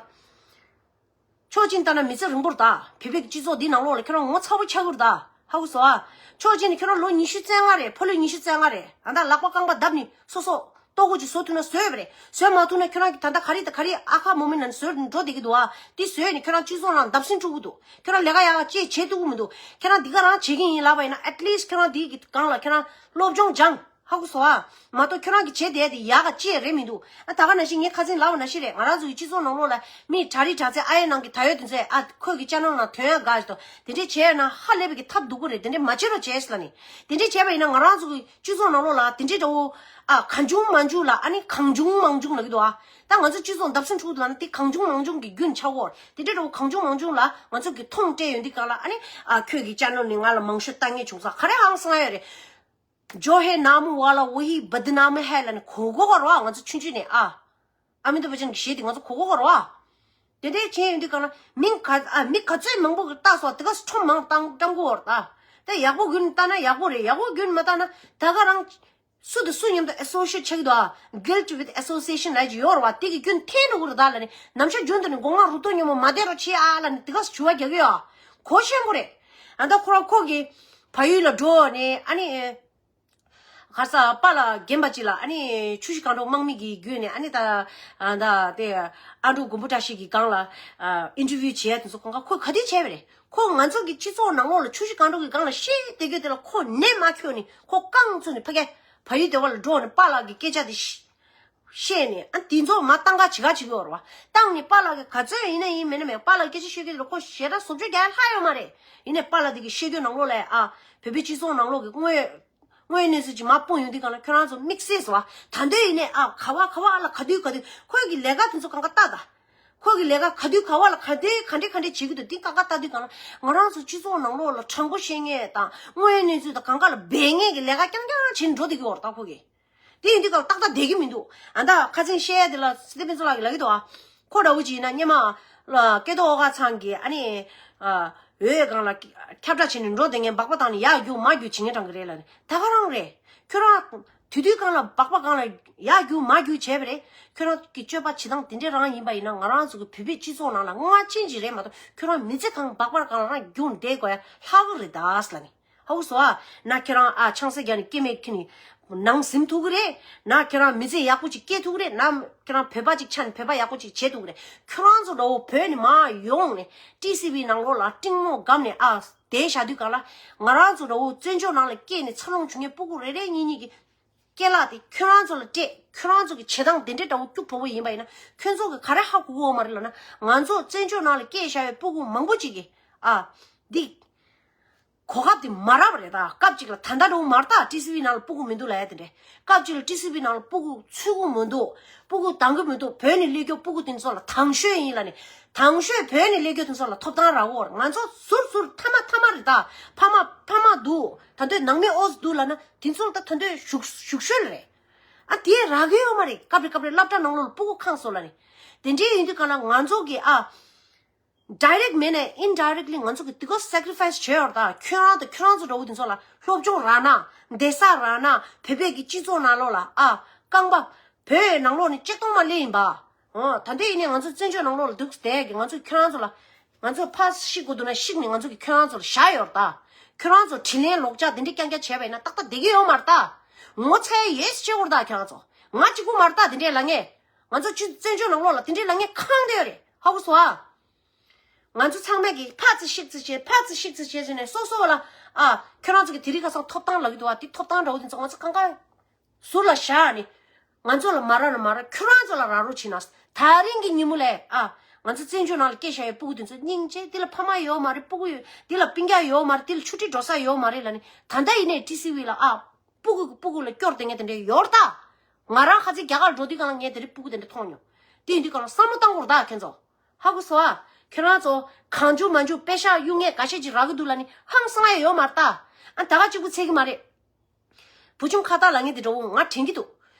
ཕྱོགས་གཅིག་ནས་བལྟས་ན་མི་ཚེ་རིང་པོ་རེད་ད། བོད་པའི་སྤྱི་ཚོགས་འདི་ནང་ལོགས་ལ་ཁྱོད་རང་ངོ་ཚ་པོ་ཆགས་ཀྱི་རེད་ད། ཧ་གོ་སོང་ཨ། ཕྱོགས་གཅིག་ནས་ཁྱོད་རང་ལོ་ཉི་ཤུ་རྩ་ལྔ་རེད། ཕོ་ལོ་ཉི་ཤུ་རྩ་ལྔ་རེད། ཨ་ད་ལག་པ་རྐང་པ་བརྡབས་ནས་སོ་སོ་ལྟོ་གོས་ཅིག་བཟོ་ཐུབ་ན་བཟོས་པ་རེད། བཟོས་མ་ཐུབ་ན་ཁྱོད་རང་གིས་ད་ལྟ་ག་རེ་ད་ག་རེ་ཨ་ཁ་མོ་མི་ནང་བཟོས་འགྲོ་བསྡད་ཀྱི་འདུག་ཨ། འདི་བཟོས་ནས་ཁྱོད་རང་སྤྱི་ཚོགས་ནང་བརྡབ་གསིག་འཁྲུག་གི་འདུག་ཁྱོད་རང་ལས་ཀ་ཡག་ག་ཅིག་བྱེད་ཐུབ་ཀྱི་མི་འདུག་ཁྱོད་རང་འདི་ག་རང་བྱེད་ཀྱི་ཡིན་ལབ་པ་ཡིན་ན་at least་ཁྱོད་རང་འདི་གི་སྒང་ལ་ཁྱོད་རང་སློབ་སྦྱོང་སྦྱངས། ཧ་གོ་སོང་ཨ། མ་གཏོགས་ཁྱོད་རང་གི་བྱས་བསྡད་དེ་ཡག་ག་ཅི་ཡང་རེད་མི་འདུག་ཨ། ད་ག་ནང་བཞིན་ངས་ཁ་སང་ལབ་པ་ནང་བཞིན་རེད། ང་རང་ཚོ་གི་སྤྱི་ཚོགས་ནང་ལོགས་ལ་མི་གྲ་རི་གྲ་ཚད་ཨ་ཡེ་ནང་གི་ད་ཡོད་དེ་ཚོས་ཨ་ཁོས་གི་ཅ་ནལ་ནང་ཐོན་ཡག་དགའ་ཞིག་དང་དེ་འདྲས་བྱས་ན་ཧ་ལས་པའི་གི་ཐབས་སྡུག་པོ་རེད། དེ་འདྲས་མ་བྱེད་རོགས་བྱས་ལ་ནི། དེ་འདྲས་བྱས་པ་ཡིན་ན་ང་རང་ཚོ་གི་སྤྱི་ཚོགས་ནང་ལོགས་ལ་དེ་འདྲས་འདྲ་བོ་ཨ་གང་བྱུང་མང་བྱུང་ལ་ཨ་ནི་གང་བྱུང་མང་བྱུང་ལབ་ཀྱི་འདུག་ཨ། ད་ང་ཚོ་སྤྱི་ཚོགས་མདའ་སེམས་འཁྲུག་འདུག་ལ་ན་དེ་གང་བྱུང་མང་བྱུང་གི་རྒྱུན་ཆགས་ཡོད་རེད། དེ་འདྲས་འདྲ་བོ་གང་བྱུང་མང་བྱུང་ལ་ང་ཚོ་གི་མཐོང་སྤྲད་ཡོང་དུས་གང་ལ་ཨ་ནི་ཨ་ཁྱོད་ཀྱི་ཅ་ནལ་ནི་ང་ལ་མང་ཤོས་ལྟ་མཁན་བྱུང་ས་ག་རེ་ཧང་སང་ཡོད་རེད། जो है नाम वाला वही बदनाम है ལབ་ནས་གོ་གོ་གོ་རོ། ང་ཚོ་ཆུང་ཆུང་ནས་ཨ། ཨ་མི་ཏོ་བ་ཅན་གྱི་གཞས་དེ་ང་ཚོ་གོ་གོ་གོ་རོ། དེ་འདྲའི་བྱས་ཡོང་དུས་གང་ལ་མི་ག་ཨ་མི་ག་ཚོད་མང་པོ་གི་ལྟ་སོགས་དེ་ག་ཁྲོམ་མང་བཏང་བཏང་གོ་བར་ད། དེ་ཡག་པོ་རྒྱུན་ལྟ་ན་ཡག་པོ་རེད། ཡག་པོ་རྒྱུན་མ་ལྟ་ན་ད་ག་རང་སུ་དང་སུ་མཉམ་དུ་ཨེ་སོ་ཤི་ཡེ་ཊི་ཆགས་ཀྱི་འདུག་ཨ། guilt with association ལབ་ཀྱི་ཡོད་རེད་བ། དེ་གི་རྒྱུན་འཐེན་འགྲོ་གི་རེད་ད་ལབ་ནས་ནམ་ཞག་རྒྱུན་དུ་ནས་མགོ་རྔ་རུ་ཏོ་ཉོན་མོ་མ་བསྡད་རོགས་བྱེད་ཨ་ལབ་ནས་དེ་ག་ཞུ་བ་རྒྱག་གི་ཡོད་ཨ། གོ་ཆེན་པོ་རེད། ཨ་ད་ཁོ་རང་ཁོ་གི་ཕ་ཡུལ་ལ་འགྲོ་ནས་ཨ་ནི། ཁ་ས་པཱ་ལགས་རྒན་པ་ཅིག་ལ་ཨ་ནི་ཆུ་བཞི་སྒང་དྲུག་དམག་མི་གི་བརྒྱུད་ནས་ཨ་ནི་ད་ཨ་ད་དེ་ཨ་འབྲུག་མགོན་པོ་བཀྲ་ཤིས་ཀྱི་སྒང་ལ་ཨ་ཨིན་ཊར་བིའུ་བྱས་དེ་ཚོ་གང་ག་ཁོས་ག་དུས་བྱས་པ་རེད། ཁོ་ང་ཚོ་གི་སྤྱི་ཚོགས་ནང་ལོགས་ལ་ཆུ་བཞི་སྒང་དྲུག་གི་སྒང་ལ་བཤད་བསྡད་རྒྱུ་དེ་ལ་ཁོ་ནད་མ་ཁྱོག་ནས་ཁོ་རྐང་བཙུགས་ནས་ཕ་གི་ཕ་ཡུལ་སྡེ་བ་ལ་འགྲོ་ནས་པཱ་ལགས་ཀྱི་སྐད་ཆ་དེ་ཤི་བཤད་ནས་ཨ་དེ་ཚོ་མ་བཏང་ག་བྱེད་ག་བྱེད་ཀྱི་ཡོད་རེད་བ། བཏང་ནས་པཱ་ལགས་ཀྱི་ག་ཚོད་ཡིན་ན་ཡིན་མིན་ན་མེད་པཱ་ལགས་སྐད་ཆ་ཤོད་ཀྱི་རེད། ཁོ་ཞེ་དྲག་བཟོ་བཅོས་རྒྱག་ཡ་ལྷག་ཡོད་མ་རེད། ཡིན་ནའི་པཱ་ལགས་དེ་གི་ཤེས་རྒྱུ་ནང་ལོགས་ལ་ཨ་བོད་པའི་སྤྱི་ཚོགས་ནང་ལོགས་ཀྱི་དངོས་དངོས་གནས་ཚུལ་ཅིག་མར་སྤུངས་ཡོང་དུས་གང་ལ་ཁྱོད་རང་ཚོ་དམིགས་བསལ་སོ་ཨ་ད་འདོད་ཡིན་ནའི་ཨ་ག་བ་ག་བ་ཨ་ལ་ག་དུས་ག་དུས་ཁོས་ཀྱི་ལས་ཀ་དེ་ཚོ་གང་ག་ལྟ་ད། ཁོས་ཀྱི་ལས་ཀ་ག་དུས་ག་བ་ལ་ག་འདྲས་ག་འདྲས་ག་འདྲས་བྱེད་ཀྱི་འདུག་འདི་གང་ག་ལྟ་དུས་གང་ལ་ང་རང་ཚོ་སྤྱི་ཚོགས་ནང་ལོགས་ལ་དྲང་པོ་བཤད་མཁན་དང་དངོས་ཡོད་གནས་ཚུལ་དང་གང་ག་ལ་འབད་མཁན་གྱི་ལས་ཀ་རྐྱང་རྐྱང་བྱེད་འགྲོ་བསྡད་ཀྱི་ཡོད་རེད་ད་ཁོ་གིས། དེ་ཡིན་དུས་སྐབས་ཏག་ཏག་བསྡད་ཀྱི་མི་འདུག་ཨ་ད་ཁ་སང་བཤད་ཡ་དེ་ལ་སི་ཏེ་ཕན་ཚོ་ལགས་ཀྱིས་ལབ་ཀྱི་འདུག་ཨ། ཁོ་འདྲ་བོ་ཅིག་ཡིན་ན་སྔོན་མ་ལ་སྐལ་རྡོར་ཨོ་དཀར་ཚང་གིས་ཨ་ནི་ཨ་འོས་སྒང་ལ་ཁྱབ་བསྒྲགས་བྱས་ནས་འགྲོ་བསྡད་མཁན་སྦག་སྦག་བཏང་ནས་ཡར་རྒྱུག་མར་རྒྱུག་བྱེད་མཁན་གྲས་ཀྱི་རེད་ལབ་ནས་ད་ག་རང་རེད། ཁྱོད་རང་དུས་དུས་སྒང་ལ་སྦག་སྦག་སྒང་ལ་ཡར་རྒྱུག་མར་རྒྱུག་བྱས་པ་རེད། ཁྱོད་རང་གི་སྤྱོད་པ་བྱེད་སྟངས་དེ་འདྲས་རང་ཡིན་པ་ཡིན་ན་ང་རང་ཚོ་གི་བོད་པའི་སྤྱི་ཚོགས་ནང་ལ་སྔ་ཕྱི་ཅིག་རེད་མ་གཏོགས་ཁྱོད་རང་མི་ཚེ་གང་སྦག་སྦག་སྒང་ལ་རང་རྒྱུག་བསྡད་དགོས་ཡ་ལྷག་གི་རེད་ད་ལབ་ནས། ཧ་གོ་སོང་ཨ། ན་ཁྱེད་རང་ཨ་ཆང་ས་རྒྱག་ནས་སྐྱེ་མེད་ཁྱེར་ནས་ནང་ཟིན་ཐུབ་ཀྱི་རེད། ན་ཁྱེད་རང་མི་ཚེ་ཡག་པོ་ཅིག་སྐྱེལ་ཐུབ་ཀྱི་རེད། ན་ཁྱེད་རང་བོད་པ་ཅིག་ཆགས་ནས་བོད་པ་ཡག་པོ་ཅིག་བྱེད་ཐུབ་ཀྱི་རེད། ཁྱོད་རང་ཚོ་འདྲ་བོ་བོད་ནས་མར་ཡོང་ནས་ཊི་སི་ཝི་ནང་ལོགས་ལ་ཏིང་མོ་སྒམ་ནས་ཨ་བསྡད་བཞག་དུས་གང་ལ་ང་རང་ཚོ་འདྲ་བོ་བཙན་བྱོལ་ནང་ལ་སྐྱེས་ནས་འཚར་ལོངས་བྱུང་མཁན་སྤུ་གུ་རེ་རེ་གཉིས་གཉིས་ཀྱི་སྐྱེ་ལག་དེ་ཁྱོད་རང་ཚོ་ལ་སྤྲད། ཁྱོད་རང་ཚོ་གི་བྱེད་སྟངས་དེ་འདྲའི་འདྲ་བོ་སྐྱུག་བྲོ་བོ་ཡིན་པ་ཡིན་ན་ཁྱོད་ཚོ་གི་ག་རེ་ཧ་གོ་གི་ཡོད་མ་རེད་ལབ་ན་ང་ཚོ་བཙན་བྱོལ་ནང་ལ་སྐྱེས་བཞག་པའི་སྤུ་གུ་མང་པོ་ཅིག་གིས་ཨ་འདི། གོ་སྐབས་དེ་མ་རག་པ་རེད་ད། སྐབས་གཅིག་ལ་ད་ལྟ་འགྲོ་མ་རེད་ད། ཊི་སི་ཝི་ནང་ལ་སྤུ་གུ་མི་འདུག་ལབ་ཡ་དེ་འདྲས། སྐབས་གཅིག་ལ་ཊི་སི་ཝི་ནང་ལ་སྤུ་གུ་ཚུད་གི་མི་འདུག་སྤུ་གུ་འདང་གི་མི་འདུག་བོད་ནས་སླེབས་རྒྱུ་སྤུ་གུ་དེ་ཚོ་ལ་དང་ཤོས་ཡིན་ལབ་ནས། དང་ཤོས་བོད་ནས་སླེབས་རྒྱུ་དེ་ཚོ་ལ་ཐོབ་ཐང་རག་གོ། ང་ཚོ་ཟུར་ཟུར་ཐ་མ་ཐ་མ་རེད་ད། ཕ་མ་ཕ་མ་འདུག་ད་འདོད་ནང་མི་ཨོ་ཙི་འདུག་ལབ་ན་དེ་ཚོ་ལ་ད་ད་འདོད་བཞུགས་བཞུགས་ཤོས་ལ་རེད། ཨ་དེ་རག་གི་ཡོད་མ་རེད། སྐབས་རེ་སྐབས་རེ་སློབ་གྲྭ་ནང་ལོགས་ལ་སྤུ་གུ་ཁེངས་སོང་ལབ་ནས། དེ་འདྲའི་ཡིན་དུས་གང་ལ་ང་ཚོ་གི་ཨ། direct མེད་ནས་indirectly ང་ཚོ་གི་དེ་ག་sacrifice བྱས་ཡོད་རེད་ད། ཁྱོད་རང་དང་ཁྱོད་རང་ཚོ་འདྲ་བོ་དེ་ཚོ་ལ་སློབ་སྦྱོང་རག་ན་བསྡད་ས་རག་ན་བོད་པའི་གི་སྤྱི་ཚོགས་ནང་ལོགས་ལ་ཨ་རྐང་པ་བོད་ནང་ལོགས་ནས་ཆིག་སྟོང་མ་སླེབས་ཡིན་པ། ཨོ་ད་ལྟ་ཡིན་ནའི་ང་ཚོ་བཙན་བྱོལ་ནང་ལོགས་ལ་འདུག་བསྡད་གི་ང་ཚོ་ཁྱོད་རང་ཚོ་ལ་ང་ཚོ་ཕར་བཤིག་དགོས་འདུག་ན་བཤིག་ནས་ང་ཚོ་གི་ཁྱོད་རང་ཚོ་ལ་བཞག་ཡོད་རེད་ད། ཁྱོད་རང་ཚོ་དྲིན་ལན་ལོག་འཇགས་དེ་འདྲའི་རྐྱང་རྐྱང་བྱས་པ་ཡིན་ན་ཏག་ཏག་བསྡད་ཀྱི་ཡོད་མ་རེད་ད། ངོ་ཚ་ཡས་ཡོད་ཟེར་བྱེད་དགོས་རེད་ད་ཁྱོད་རང་ཚོ། ང་གཅིག་པུ་མ་རེད་ད་དེ་འདྲའི་ལབ་མཁན། ང་ཚོ་ཅི་བཙན་བྱོལ་ནང་ལོགས་ལ་དེ་འདྲའི་ལབ་མཁན་གང་དེ་ཡོད་རེད། ཧ་གོ་སོང་ཨ། ང་ཚོ་ཚང་མས་ཀྱི་ཕར་ཙི་བཤིག་ཙི་བྱེད་ཕར་ཙི་བཤིག་ཙི་བྱེད་ཟེར་ནས་སོ་སོ་ལ་ཨ་ཁྱོད་རང་ཚོ་གི་དེ་རིང་ཁ་སང་ཐོབ་ཐང་ལབ་ཀྱི་འདུག་བ། དེ་ཐོབ་ཐང་འདྲ་བོ་དེ་ཚོ་ང་ཚོ་གང་ག་ཟུར་ལ་བཞག་ནས་ང་ཚོ་ལ་མ་རག་ན་མ་རག་ཁྱོད་རང་ཚོ་ལ་རག་རོགས་བྱེད་ན། ད་རིང་གི་ཉིན་མོ་ལས་ཨ་ང་ཚོ་བཙན་བྱོལ་ནང་ལ་སྐྱེས་བཞག་ཡོད་སྤུ་གུ་དེ་ཚོ་སྙིང་རྗེ། དེ་ལ་ཕ་མ་ཡོད་མ་རེད། སྤུ་གུ་ཡོད་དེ་ལ་སྤུན་ཀྱག་ཡོད་མ་རེད། དེ་ལ་ཆུང་འདྲིས་འགྲོ་ས་ཡོད་མ་རེད་ལབ་ནས་ད་ལྟ་ཡིན་ནའི་ཊི་སི་ཝི་ལ་ཨ་སྤུ་གུ་གི་སྤུ་གུ་ལ་སྐྱོར་དེ་ངས་དེ་འདྲ་ཡོད་རེད་ད། ང་རང་ཁ་ཚིག་རྒྱ་གར་འགྲོ་དུས་གང་ལ་ངས་དེ་རིང་སྤུ་གུ་དེ་འདྲ་མཐོང་མྱོང་། དེ་ཡིན་དུས་གང་ལ་བསམ་བློ་བཏང་དགོས་རེད་ད་ཁྱེད་ཚོ། ཧ་གོ་སོང་ཨ། ཁྱེད་རང་ཚོ་གང་བྱུང་མང་བྱུང་པེ་ཤག་གཡུག་མཁན་འགའ་ཤས་ཅིག་རག་གི་འདུག་ལབ་ནི་ཧང་སང་ཡ་ཡོད་མ་རེད་ད། ཨ་ད་ག་གཅིག་པུ་ཚད་གི་མ་རེད། བུ་ཆུང་ཁ་བཏགས་ལབ་མཁན་དེ་འདྲ་བོ་ང་དྲན་གི་འདུག་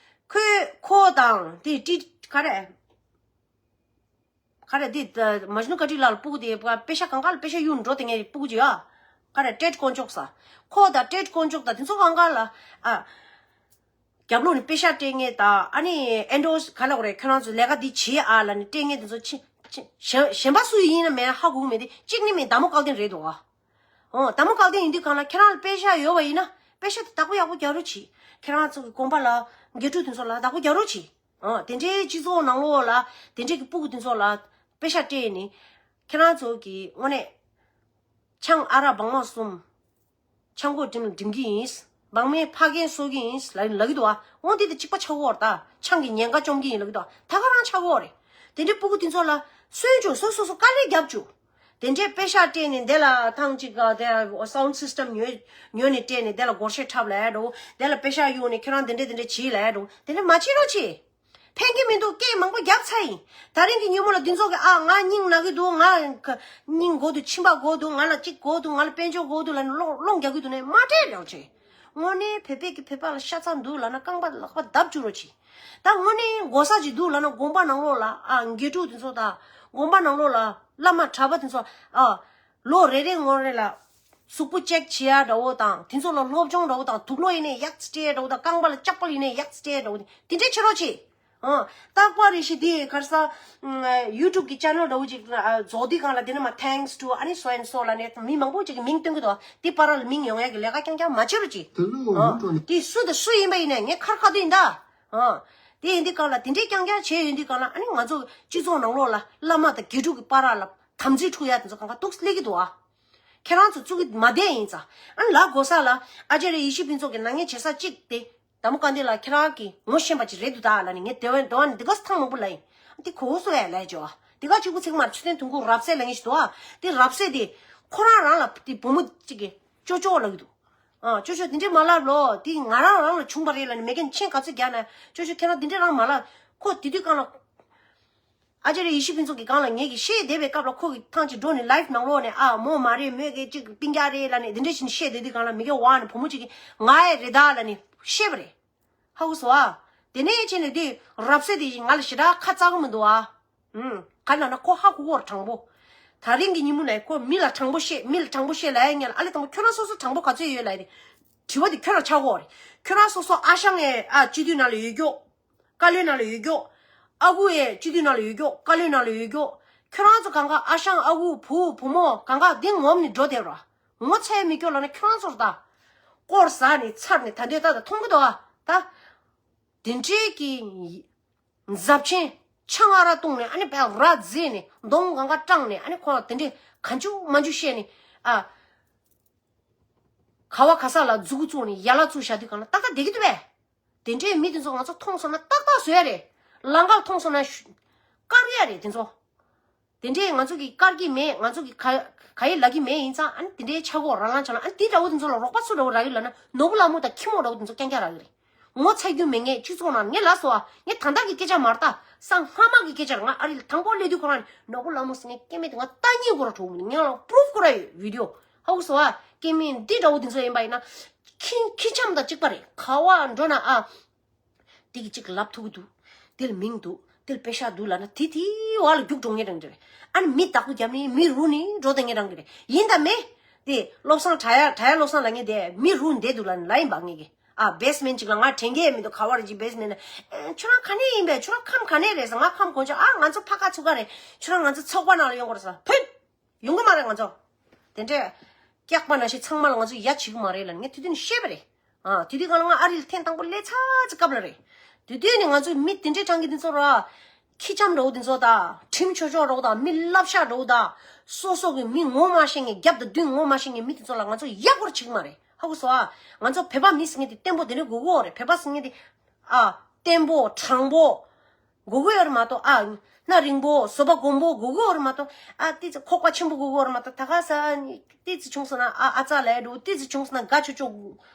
ཁོས་ཁོ་དང་དེ་ཏི་ག་རེ། ག་རེ་དེ་མ་ཇུ་ནུ་ཀ་ཏི་ལ་སྤུ་གུ་དེ་པེ་ཤ་གང་ག་ལ་པེ་ཤ་གཡུག་འགྲོ་དེ་ངའི་སྤུ་གུ་ཅིག་ཨ། ག་རེ་ཏྲེད་དཀོན་མཆོག་ས། ཁོ་དང་ཏྲེད་དཀོན་མཆོག་དང་དེ་ཚོ་གང་ག་ལ་ཨ། རྒྱབ་ལོགས་ནས་པེ་ཤ་སྤྲད་མཁན་དང་ཨ་ནི་ཨེན་ཌོ་སི་ག་ལ་གོ་རེད། ཁྱོད་རང་ཚོ་ལས་ཀ་འདི་བྱེད་ཨ་ལབ་ནས་སྤྲད་མཁན་དེ་ཚོ་ཆི་ཆི་གཞན་གཞན་པ་སུ་ཡིན་ན་མེད་ཧ་གོ་གི་མེད་དེ། གཅིག་ནི་མིན་དྭགས་མོ་བཀའ་བསྟན་རེད་འདུག་ཨ། ཨོ་དྭགས་མོ་བཀའ་བསྟན་ཡིན་དུས་གང་ལ་ཁྱེད་རང་ལ་པེ་ཤ་ཡོད་པ་ཡིན་ན་པེ་ཤ་དེ་བདག་པོ་ཡག་པོ་རྒྱག་རོགས་གྱིས། ཁྱེད་རང་ཚོ་གི་དགོན་པ་ལ་དགེ་ཕྲུག་དེ་ཚོ་ལ་བདག་པོ་རྒྱག་རོགས་གྱིས། ཨོ་དེ་འདྲའི་སྤྱི་ཚོགས་ནང་ལོགས་ལ་དེ་འདྲའི་གི་སྤུ་གུ་དེ་ཚོ་ལ་པེ་ཤ་སྤྲད་ནས་ཁྱེད་རང་ཚོ་གི་དངོས་གནས་ཆང་ཨ་རག་སྦང་མ་གསུམ། ཆང་སྒོ་འགྲིམ་ལ་འགྲིམ་གྱི་ཡིན། འབངས་མི་ཕ་རྒན་གསོ་གི་ཡིན་ལ་ལབ་ཀྱི་འདུག་ཨ། འོ་འདི་དེ་གཅིག་པ་ཆགས་ཀྱི་ཡོད་རེད་ད། ཆང་གི་ཉེན་ཁ་བཅོམ་གྱི་ཡིན་ལབ་ཀྱི་འདུག་ཨ། ད་ག་རང་ཆགས་ཀྱི་ཡོད་རེད། དེ་འདྲའི་སྤུ་གུ་དེ་ཚོ་ལ་གསོན་བཅུག་སོ་སོ་སོ་དཀའ་ལས་རྒྱབ་བཅུག་དེ་འདྲའི་པེ་ཤག་སྤྲད་ནས་དེ་ལ་ཐང་ཅིག་ག་དེ་སའུན་སིས་ཊམ་ཉོས་ཉོས་ནས་སྤྲད་ནས་དེ་ལ་སྒོར་གཞས་འཁྲབ་ལབ་ཡ་འགྲོ། དེ་ལ་པེ་ཤག་གཡུགས་ནས་ཁྱོད་རང་དེ་འདྲས་དེ་འདྲས་བྱེད་ལབ་ཡ་འགྲོ། དེ་འདྲས་མ་བྱེད་རོགས་བྱེད། ཕན་གྱི་མི་འདུག་སྐད་མང་པོ་བརྒྱབ་ཚར་ཡིན། ད་རིང་གི་ཉིན་མོ་ལ་འདི་ཚོ་གི་ཨ་ང་སྙིང་ན་གི་འདུག་ང་ཁ་སྙིང་དགོས་འདུག་མཆིན་པ་དགོས་འདུག་ང་ལ་གཅིག་དགོས་འདུག་ང་ལ་དཔལ་འབྱོར་དགོས་འདུག་ལབ་ནས་སློང་སློང་རྒྱག་གི་འདུག་ནས་མ་སྤྲད་རོགས་བྱེད། དངོས་གནས་བོད་པས་ཀྱི་བོད་པ་ལ་ཤ་ཚ་འདུག་ལབ་ན་རྐང་པ་ལག་པ་བརྡབ་བཅུག་རོགས་གྱིས། ད་དངོས་གནས་གོ་ས་ཅིག་འདུག་ལབ་ན་དགོན་པ་ནང་ལོགས་ལ་ཨ་དགེ་ཕྲུག་དེ་ཚོ་དང་དགོན་པ་ནང་ལོགས་ལ་བླ་མ་གྲྭ་པ་དེ་ཚོ་ཨ་ལོ་རེ་རེ་ངོ་རེ་ལ་གཟུགས་པོ་ཅེག་བྱེད་ཡ་འདྲ་བོ་དང་དེ་ཚོ་ལ་སློབ་སྦྱོང་འདྲ་བོ་དང་དུག་ལོག་ཡིན་ནའི་ཡག་ཙི་སྤྲད་འདྲ་བོ་དང་རྐང་པ་ལ་ལྕགས་པོ་ཡིན་ནའི་ཡག་ཙི་སྤྲད་འདྲ་བོ་དེ་འདྲས་བྱེད་རོགས་གྱིས། ཨ། རྟག་པར་རེ་ཞིག་དེ་གར་ས་ཨ་YouTube་གི་channel་འདྲ་བོ་ཅིག་ཨ་རྫོགས་དུས་སྒང་ལ་དེ་ནས་མ་thanks to ཨ་ནི་so and so་ལབ་ནས་མི་མང་པོ་ཅིག་གི་མིང་སྟོན་གི་འདུག་དེ་བར་ལ་མིང་ཡོང་ཡ་གི་ལས་ཀ་རྐྱང་རྐྱང་མ་བྱེད་རོགས་གྱིས། དེ་ལོ་ཨ་ཡུལ་གྲོ་ནས། དེ་སུ་དང་སུ་ཡིན་པ་ཡིན་ནའི་ངས་ཁར་ཁ་དུ་ཡིན་ད། ཨ། དེ་ཡིན་དུས་སྒང་ལ་དེ་འདྲས་རྐྱང་རྐྱང་བྱས་ཡོང་དུས་སྒང་ལ་ཨ་ནི་ང་ཚོ་སྤྱི་ཚོགས་ནང་ལོགས་ལ་བླ་མ་དང་དགེ་ཕྲུག་གི་བར་ལ་དམ་ཚིག་འཁྲུག་ཡ་དེ་ཚོ་གང་ག་ཏོག་ཙམ་སླེབས་ཀྱི་འདུག་ཨ། ཁྱེད་རང་ཚོ་བཙུགས་ཀྱི་མ་བསྡད་ཡིན་ཙང་། ཨ་ནི་ལ་གོ་ས་ལ་ཨ་ཅེ་རེ་ཡེ་ཤེས་ཕུན་ཚོགས་ཀྱི་ནག་ཉེས་བྱེད་ས་གཅིག་དེ་དམ་པ་དཀར་འདོན་ལགས་ཁྱེད་རང་གིས་ངོ་ཤེས་པ་ཅིག་རེད་འདུག་ད་ལབ་ནས་ངས་དེ་བ་དེ་བ་ནི་འདི་ག་ཐེངས་མང་པོ་ལབ་ཡིན། དེ་གོ་སོང་ཡ་ལབ་བྱས་བ། དེ་ག་གཅིག་པུ་ཚིག་མར་ཆུ་ཚན་དུང་ཁུག་རབ་གསལ་ལབ་མཁན་ཞིག་འདུག་ཨ། དེ་རབ་གསལ་དེ་ཁོ་རང་རང་ལ་དེ་བུ་མོ་གཅིག་གིས་ཅོ་ཅོ་ལབ་ཀྱི་འདུག་ཨ་ཅོ་ཅོ་དེ་འདྲས་མ་ལབ་ལོ། དེ་ང་རང་རང་ལ་བྱུང་བ་རེད་ལབ་ནས་མེད་མཁན་མཆན་ག་ཚོད་རྒྱག་ན་ཅོ་ཅོ་ཁྱེད་རང་དེ་འདྲས་རང་མ་ལབ། ཁོ་དེ་དུས་སྒང་ལ། ཨ་ཅེ་རེ་ཡེ་ཤེས་ཕུན་ཚོགས་ཀྱི་སྒང་ལ་ངེད་ཀྱིས་བཤད་བསྡད་པའི་སྐབས་ལ་ཁོ་གིས་ཐང་ཅིག་འགྲོ་ནས་live་ནང་ལོགས་ནས་ཨ་མོ་མ་རེད་མོས་ཀྱི་ཅིག་སྤུན་ཀྱག་རེད་ལབ་ནས་དེ་འདྲ་ཞིག་བཤད་བསྡད་དུས་སྒང་ལ་མི་གེ་ཝ་ནས་བུ་མོ་ཅིག་གིས་ང་ཡི་རེད་ད་ལབ་ནས་བཤད་པ་རེད། ཧ་གོ་སོང་ཨ། དེ་ནས་ཕྱིན་ནས་དེ་རབ་གསལ་དེ་ཡིན་ང་ལ་ཞེ་དྲག་ཁ་ཚ་གི་མི་འདུག་ཨ། ཨུམ། ག་ལབ་ན་ཁོ་ཧ་གོ་གོ་ར་དྲང་པོ། ད་རིང་གི་ཉིན་མོ་ནས་ཁོ་མི་ལ་དྲང་པོ་བཤད་མི་ལ་དྲང་པོ་བཤད་ལབ་ཡ་ངས་ལ་ཨ་ལེ་དང་པོ་ཁྱོད་རང་སོ་སོ་དྲང་པོ་ག་ཚོད་ཡོད་ལབ་ཡ་དེ། དྲི་བ་དེ་ཁྱོད་རང་ཆགས་གོ་རེད། ཁྱོད་རང་སོ་སོ་ཨ་ཞང་ཨེ་ཨ་སྤྱི་འཐུས་ནང་ལ་ཡོད་རྒྱུ། བཀའ་བློན་ནང་ལ་ཡོད་རྒྱུ། ཨ་ཁུ་ཨེ་སྤྱི་འཐུས་ནང་ལ་ཡོད་རྒྱུ་བཀའ་བློན་ནང་ལ་ཡོད་རྒྱུ། ཁྱོད་རང་ཚོ་གང་ག་ཨ་ཞང་ཨ་ཁུ་བུ་བུ་མོ་གང་ག་འདི་ངོམ་ནས་འགྲོ་བསྡད་ར། ངོ་ཚ་ཡ་མི་སྐྱོ་ལབ་ན་ཁྱོད་རང་ཚོར་ད། སྐོར་ཟ་ནས་ཚར་ནས་ད་འདོད་ད་ད་མཐོང་གི་འདུག་ཨ་ད། དེ་འདྲའི་གི་འཛབ་ཆེན་ཆང་ཨ་རག་བཏུང་ནས་ཨ་ནི་བས་ར་རྫིས་ནས་གདོང་གང་ག་སྐྲངས་ནས་ཨ་ནི་ཁོ་དེ་འདྲའི་ག་འཇུ་མ་འཇུ་བཤད་ནས་ཨ། ག་བ་ག་ས་ལ་མཛུ་གུ་བཙུགས་ནས་ཡ་ལ་བཙུགས་བཞག་དུས་གང་ལ་ཏག་ཏག་བསྡད་ཀྱི་འདུག་པས། དེ་འདྲའི་མི་དེ་ཚོ་ང་ཚོ་མཐོང་སོང་ན་ཏག་ཏག་བཟོ་ཡ་རེད། ལམ་ཁར་མཐོང་སོང་ན་ཤུ་བཀར་ཡ་རེད་དེ་ཚོ། དེ་འདྲའི་ང་ཚོ་གིས་བཀར་གྱི་མེད། ང་ཚོ་གིས་ག་ག་ཡི་ལབ་ཀྱི་མེད། ཡིན་ཙང་ཨ་ནི་དེ་འདྲའི་ཆག་སྒོ་རང་ལངས་ཆགས་ན་ཨ་ནི་དེ་འདྲ་བོ་དེ་ཚོ་ལ་རོགས་པ་སུ་འདྲ་བོ་རག་གི་ལབ་ན་ནོར་བུ་ལྷ་མོ་དང་ཁྱི་མོ་འདྲ་བོ་དེ་ཚོ་རྐྱང་རྐྱང་རག་གི་རེད། ངོ་ཚ་རྒྱུ་མེད། ངས་སྤྱི་ཚོགས་ནང་ངས་ལབ་སོང་ཨ། ངས་ད་ལྟ་གི་སྐད་ཆ་མ་རེད་ད། སང་སྔ་མ་གི་སྐད་ཆ་རེད། ང་ཨ་རི་ལ་དང་པོ་སླེབས་དུས་ཁོ་རང་ནོར་བུ་ལྷ་མོ་ཟེར་ངས་སྐད་མེད་དེ་ང་ལྟ་ཉེས་སྐོར་གྲོགས་མི་འདུག་ངས་ལ་པུ་རུབ་སྐོར་ཡོད་བི་ཌི་ཡོ། ཧ་གོ་སོང་ཨ། སྐད་མེད་འདི་འདྲ་བོ་དེ་ཚོ་ཡིན་པ་ཡིན་ན། ཁྱི་ཁྱི་འཆམ་དང་གཅིག་པ་རེད། ག་བ་འགྲོ་ན་ཨ། དེ་གི་གཅིག་ལབ་ཐུབ་ཀྱི་འདུག་དེ་ལ་མིང་འདུག་དེ་ལ་པེ་ཤག་འདུག་ལབ་ན་དེ་དེའི་བར་ལ་རྒྱུགས་འགྲོ་ངེས་རང་རེད། ཨ་ནི་མི་བདག་པོ་རྒྱབ་ནི་མི་རུ་ནི་འགྲོ་དང་ངེས་རང་རེད། ཡིན་དང་མེད། དེ་བློ་བཟང་གྲྭ་ཡ་གྲྭ་ཡ་བློ་བཟང་ལབ་མཁན་དེ་མི་རུ་བསྡད་འདུག་ལབ་ནི་ལ་ཡིན་པ་ངེས་ཀྱི། ཨ་བེ་སི་མེན་ཊི་ཅིག་ལ་ང་དྲན་གྱི་མི་འདུག་ག་བ་རེད་ཅིག་བེ་སི་མེན་ཊི་ལ། ཨ་ཁྱོད་རང་ག་ནས་ཡིན་པས། ཁྱོད་རང་ཁམས་ག་ནས་རེད་ཟེར། ང་ཁམས་དཀོན་མཆོག་ཨ་ང་ཚོ་ཕ་ཁ་ཚུགས་ཀ་རེད། ཁྱོད་རང་ང་ཚོ་ཚོགས་པ་ནང་ལ་ཡོང་དགོས་རེད་ཟེར། ཕུད། ཡོང་གི་མ་རེད་ང་ཚོ། དེ་འདྲས། སྐྱག་པ་ནང་བཞིན་ཚང་མ་ལ་ང་ཚོ་ཡ་བྱེད་ཀྱི་མ་རེད་ལབ་ནས་ངས་དེ་དུས་ནས་བཤད་པ་རེད། ཨ་དེ་དུས་སྒང་ལ་ང་ཨ་རི་ལ་ཐེངས་དང་པོ་སླེབས་ཚར་ཚེ་སྐབས་ལ་རེད། དེ་དུས་ནས་ང་ཚོས་མི་དེ་འདྲས་དྲང་གི་དེ་ཚོ་ར། ཁྱི་འཆམ་འདྲ་བོ་དེ་ཚོ་དང་ཁྲིམས་ཆོད་ཆོད་འདྲ་བོ་དང་མི་བསླབ་བྱ་འདྲ་བོ་དང་། སོ་སོ་གི་མི་ངོ་མ་ཤེས་མཁན་རྒྱབ་དང་མདུན་ངོ་མ་ཤེས་མཁན་མི་དེ་ཚོ་ལ་ང་ཚོ་ཡ་སྐོར་བྱེད་ཀྱི་མ་རེད། ཧ་གོ་སོང་ཨ། ང་ཚོ་བོད་པ་མི་ཟེར་མཁན་དེ་བརྟན་པོ་དེ་འདྲས་དགོས་ཀྱི་ཡོད་རེད། བོད་པ་ཟེར་མཁན་དེ། ཨ། བརྟན་པོ་དྲང་པོ། དགོས་ཀྱི་ཡོད་རེད་མ་གཏོགས་ཨ། སྣ་རིང་པོ་བཟོད་པ་སྒོམ་པོ་དགོས་ཀྱི་ཡོད་རེད་མ་གཏོགས་ཨ། ཏི་ཙི་ཁོག་པ་ཆེན་པོ་དགོས་ཀྱི་ཡོད་རེད་མ་གཏོགས་ད་ག་ས་ཏི་ཙི་བྱུང་སོང་ན་ཨ་ཨ་ཙ་ལས་འགྲོ། ཏི་ཙི་བྱུང་སོང་ན་དགའ་ཆོག་ཆོག་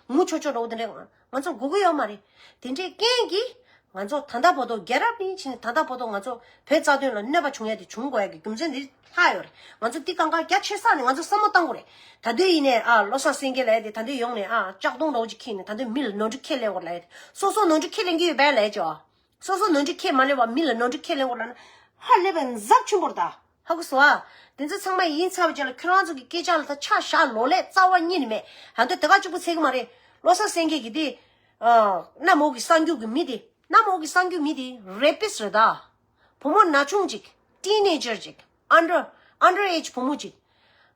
ངུ་ཆོག་ཆོག་འདྲ་བོ་དེ་འདྲས་ང་ཚོ་དགོས་ཀྱི་ཡོད་མ་རེད། དེ་འདྲས་རྐྱེན་གྱིས་ང་ཚོ་ད་ལྟ་བར་དུ་རྒྱལ་རབས་ནས་ཕྱིན་ནས་ད་ལྟ་བར་དུ་ང་ཚོ་བོད་རྩ་དོན་ལ་གནོད་པ་བྱུང་ཡ་དེ་བྱུང་དགོས་ཡ་གི་རྒྱུ་མཚན་དེ་ལྷག་ཡོད་རེད། ང་ཚོ་འདི་གང་ག་རྒྱ་ཆེ་ས་ནས་ང་ཚོ་བསམ་བློ་བཏང་དགོས་རེད། ད་དུང་ཡིན་ནའི་ཨ་བློ་བཟང་སེང་གེ་ལབ་ཡ་དེ་ད་དུང་ཡོང་ནས་ཨ་ལྕགས་སྡོང་འདྲ་བོ་ཅིག་འཁྱེར་ནས་ད་དུང་མི་ལ་ནོར་འཁྲུལ་ཁས་ལེན་དགོས་རེད་ལབ་ཡ་དེ། སོ་སོ་ནོར་འཁྲུལ་ཁས་ལེན་གྱི་ཡོད་པས་ལབ་ཡ་ཅོ། སོ་སོ་ནོར་འཁྲུལ་ཁས་མ་ལེན་པ་མི་ལ་ནོར་འཁྲུལ་ཁས་ལེན་དགོས་ལབ་ན་ཧ་ལས་པའི་འཛབ་ཆེན་པོ་རེད་ད། ཧ་གོ་སོང་ཨ། དེ་ཚོ་ཚང་མ་ཡིན་ཚར་བའི་རྗེས་ལ་ཁྱོད་རང་ཚོ་གི་སྐད་ཆ་ལ་ད་ཆ་བཞག་ལོ་ལེགས་རྩ་བ་ཉིད་ནས་མེད། ཧ་འདོད་དེ་ག་གཅིག་པུ་ཚད་གི་མ་རེད། བློ་བཟང་སེང་གེ་གི་དེ། ཨ། གནམ་འོག་གི་གསར་འགྱུར་གི་མི་དེ། གནམ་འོག་གི་གསར་འགྱུར་མི་དེ་རེ་པིས་རེད་ད། བུ་མོ་ན་ཆུང་ཅིག་ཊི་ནེ་ཇར་ཅིག་ཨན་ཌར་ཨན་ཌར་ཨེཇ་བུ་མོ་ཅིག་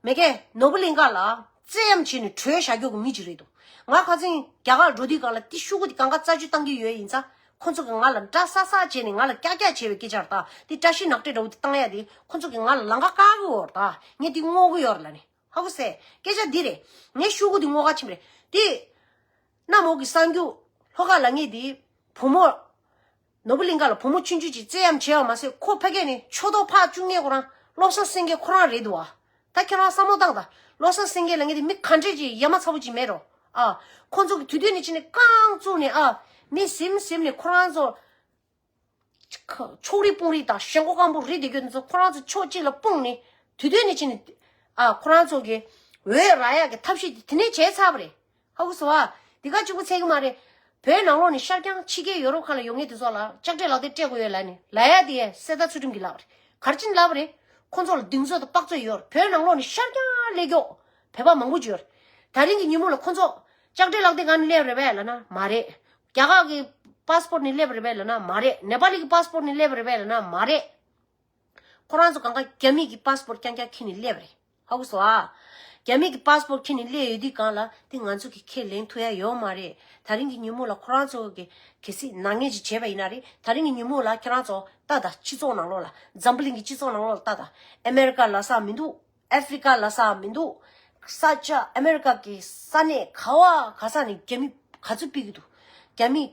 མེ་ཀའི་ནོར་བུ་གླིང་ག་ལ་བཙན་གཡེམ་བྱས་ནས་བྲོས་བཞག་རྒྱུ་གི་མི་ཅིག་རེད་འདུག་ང་ཁ་སང་རྒྱ་གར་འགྲོ་དུས་སྒང་ལ་དེ་ཤོག་གུ་དེ་གང་ག་རྩད་གཅོད་བཏང་གི་ཡོད་ཡིན་ཙང་། ཁོ་ཚོ་གིས་ང་ལ་འདྲ་ས་ས་བྱས་ནས་ང་ལ་ཀྱག་ཀྱག་བྱས་པའི་སྐད་ཆ་རེད་ད། དེ་བཀྲ་ཤིས་ནག་ཁྲེ་འདྲ་བོ་དེ་བཏང་ཡ་དེ་ཁོ་ཚོ་གིས་ང་ལ་ལམ་ཁ་བཀག་གི་ཡོད་རེད་ད། ངས་དེ་བསྔོག་གི་ཡོད་རེད་ལབ་ནས། ཧ་གོ་སོང་། སྐད་ཆ་འདི་རེད། ངས་ཤོག་གུ་དེ་བསྔོག་ག་ཕྱིན་པ་རེད་དེ། ཁོ་གི་གསར་འགྱུར་ལྷོ་ཁ་ལ་ངེས་དེ་བུ་མོ། ནོར་བུ་གླིང་ག་ལ་བུ་མོ་ཆུང་ཆུང་ཅིག་བཙལ་ཡམ་བྱས་པ་མ་ཟད་ཁོ་ཕ་གས་ནས་ཆོས་ཐོག་ཕར་བཅུག་མཁན་ཁོ་རང་བློ་བཟང་སེང་གེ་ཁོ་རང་རེད་འདུག་བ། ད་ཁྱེད་རང་བསམ་བློ་བཏང་དང་། བློ་བཟང་སེང་གེ་ལ་ངེས་དེ་མི་ག་འདྲས་ཅིག་ཡ་མ་ཚ་པོ་ཅིག་མེད་རོ། ཨ། ཁོ་ཚོ་གི་དུས་དུས་ནས་ཅི་ནས་རྐང་བཙུགས་ནས། ཨ། མི་ཟིམ་ཟིམ་ནས་ཁོ་རང་ཚོ། ཕྱོགས་རིས་སྤུངས་རིས་དང་ཞེན་ཁོག་སྐམ་པོ་རིས་དེ་གྱོད་ཚོ་ཁོ་རང་ཚོ་ཕྱོགས་གཅིག་ལ་སྤུངས་ནས་དུས་དུས་ནས་ཕྱིན་ནས། ཨ། ཁོ་རང་ཚོ་གི་འོས་རག་ཡག་གི་ཐབས་ཤེས་དེ་དེ་ནས་བྱས་ཚར་བ་རེད། ཧ་གོ་སོང་ཨ། དེ་ག་གཅིག་པུ་ཚད་གི་མ་རེད། བོད་ནང་ལོགས་ནས་ཤར་རྒྱང་ཕྱི་རྒྱལ་ཡོ་རོབ་ཁག་ལ་ཡོང་མཁན་དེ་ཚོ་ལ་ལྕགས་སྤྲད་ལག་དེབ་སྤྲད་དགོས་ཡོད་ལབ་ནས་ལབ་ཡ་དེ་གསེར་རྟ་ཚུལ་ཁྲིམས་ཀྱིས་ལབ་པ་རེད། ག་རེ་བྱས་ནས་ལབ་པ་རེད། ཁོ་ཚོ་ལ་གདེང་ཚོད་དང་དཔག་ཚོད་ཡོད་རེད། བོད་ནང་ལོགས་ནས་ཤར་རྒྱང་སླེབས་མཁན་བོད་པ་མང་པོ་ཅིག་ཡོད་རེད། ད་རིང་གི་ཉིན་མོ་ལ་ཁོ་ཚོ་ལྕགས་སྤྲད་ལག་དེབ་སྒང་ནས་སླེབས་རེད་པས་ལབ་ན་མ་རེད། རྒྱ་གར་གྱི་པ་སི་པོར་ནས་སླེབས་རེད་པས་ལབ་ན་མ་རེད། ནེ་པ་ལི་གི་པ་སི་པོར་ནས་སླེབས་རེད་པས་ལབ་ན་མ་རེད། ཁོ་རང་ཚོ་གང་ག་རྒྱ་མི་གི་པ་སི་པོར་རྐྱང་རྐྱང་འཁྱེར་ནས་སླེབས་རེད། ཧ་གོ་སོང་ཨ། རྒྱ་མི་གི་པ་སི་པོར་འཁྱེར་ནས་སླེབས་ཡོད་དུས་སྒང་ལ་དེ་ང་ཚོ་གི་ཁས་ལེན་ཐུབ་ཡ་ཡོད་མ་རེད། ད་རིང་གི་ཉིན་མོ་ལ་ཁོ་རང་ཚོ་གི་གལ་སྲིད་ནག་ཉེས་ཅིག་བྱས་པ་ཡིན་ན་རེད། ད་རིང་གི་ཉིན་མོ་ལ་ཁྱེད་རང་ཚོ་ལྟ་དང་། སྤྱི་ཚོགས་ནང་ལོགས་ལ། འཛམ་བུ་གླིང་གི་སྤྱི་ཚོགས་ནང་ལོགས་ལ་ལྟ་དང་། ཨ་མེ་རི་ཀ་ལབ་ས་མི་འདུག་ཨ་ཧྥི་རི་ཀ་ལབ་ས་མི་འདུག་ས་ཆ་ཨ་མེ་རི་ཀ་གི་ས་གནས་ག་བ་ག་ས་ནས་རྒྱ་མི་ག་ཚོད་ཕེབས་ཀྱི་འདུག་རྒྱ་མི་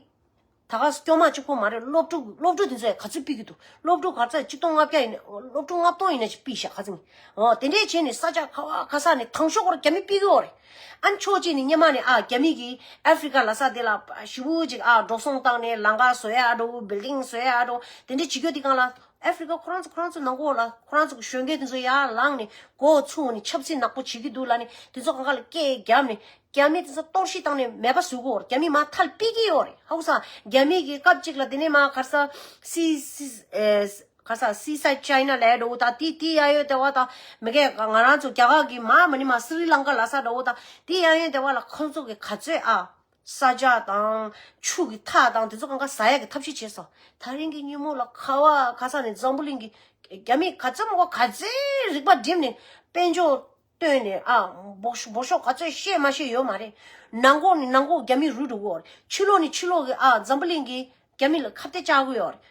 ད་ག་སྐྱོ་མ་གཅིག་པོ་མ་རེད། སློབ་ཕྲུག་སློབ་ཕྲུག་དེ་ཚོ་ཡང་ག་ཚོད་ཕེབས་ཀྱི་འདུག་སློབ་ཕྲུག་ག་ཚོད་གཅིག་སྟོང་ལྔ་བརྒྱ་ཡིན་ན། སློབ་ཕྲུག་ལྔ་སྟོང་ཡིན་ན་ཅིག་ཕེབས་ཤག་ཁ་ཚིག་ཨོ་དེ་འདྲས་བྱས་ནས་ས་ཆ་ག་བ་ག་ས་ནས་དང་ཤོས་སྐོར་རྒྱ་མི་ཕེབས་ཀྱི་ཡོད་རེད། ཨ་ནི་ཕྱོགས་གཅིག་ནས་སྔོན་མ་ནས། ཨ། རྒྱ་མི་གིས་ཨ་ཧྥི་རི་ཀ་ལབ་ས་དེ་ལ་ཞེ་པོ་ཅིག་ཨ་འགྲོ་སོང་བཏང་ནས་ལམ་ཁ་བཟོ་ཡ་འདྲ་བོ། བིལ་ཌིང་བཟོ་ཡ་འདྲ་བོ། དེ་འདྲས་བྱེད་རྒྱུ་དེ་སྒང་ལ། ཨ་ཧྥི་རི་ཀ་ཁོ་རང་ཚོ་ཁོ་རང་ཚོ་ནང་ཁོག་ལ་ཁོ་རང་ཚོ་གི་གཞོན་སྐྱེས་དེ་ཚོ་ཡར་ལངས་ནས་མགོ་ཚུགས་ནས་ཆབ་སྲིད་ནག་པོ་བྱེད་ཀྱི་འདུག་ལབ་ནས་དེ་ཚོ་གང་ག་ལ་སྐད་བརྒྱབ་ནས་རྒྱ་མི་དེ་ཚོ་གཏོར་བཤིག་བཏང་ནས་མེད་པ་བཟོ་གི་ཡོད་རེད། རྒྱ་མི་མར་ཐལ་ཕེབས་ཀྱི་ཡོད་རེད། ཧ་གོ་སོང་། རྒྱ་མི་གི་སྐབས་གཅིག་ལ་དེ་ནས་མར་ག་རེ་ཟེར། སི་སི་ཨེ་ག་རེ་ཟེར། སི་སའིཌ་ཅའི་ན་ལབ་འདྲ་བོ་དང་། དེ་དེ་གཡས་གཡོན་སྡེ་བ་དང་། མི་སྒེར་ང་རང་ཚོ་རྒྱ་གར་གྱི་མར་མ་ནི་མར་སི་རི་ལང་ཀ་ལབ་ས་འདྲ་བོ་དང་། དེ་གཡས་གཡོན་སྡེ་བ་ལ་ཁོང་ཚོ་གི་ག་ཚོད། ཨ། ས་ཆ་དང་ཆུ་གི་ཐག་དང་དེ་ཚོ་གང་ག་ཟ་ཡག་གི་ཐབས་ཤེས་བྱས་སོང་། ད་རིང་གི་ཉིན་མོ་ལ་ག་བ་ག་ས་ནས་འཛམ་བུ་གླིང་གི་རྒྱ་མི་ག་ཚོད་མང་པོ་ག་ཚོད་རིག་པ་བསྒྲིམས་ནས་དཔལ་འབྱོར་བཏོན་ནས། ཨ། འབོར་ཤོག་འབོར་ཤོག་ག་ཚོད་བཤད་མ་བཤད་ཡོད་མ་རེད། ནང་ཁོག་ནས་ནང་ཁོག་རྒྱ་མི་རུལ་འགྲོ་གི་ཡོད་རེད། ཕྱི་ལོགས་ནས་ཕྱི་ལོགས་གི། ཨ། འཛམ་བུ་གླིང་གི་རྒྱ་མི་ལ་ཁ་གཏད་བཅག་གི་ཡོད་རེད།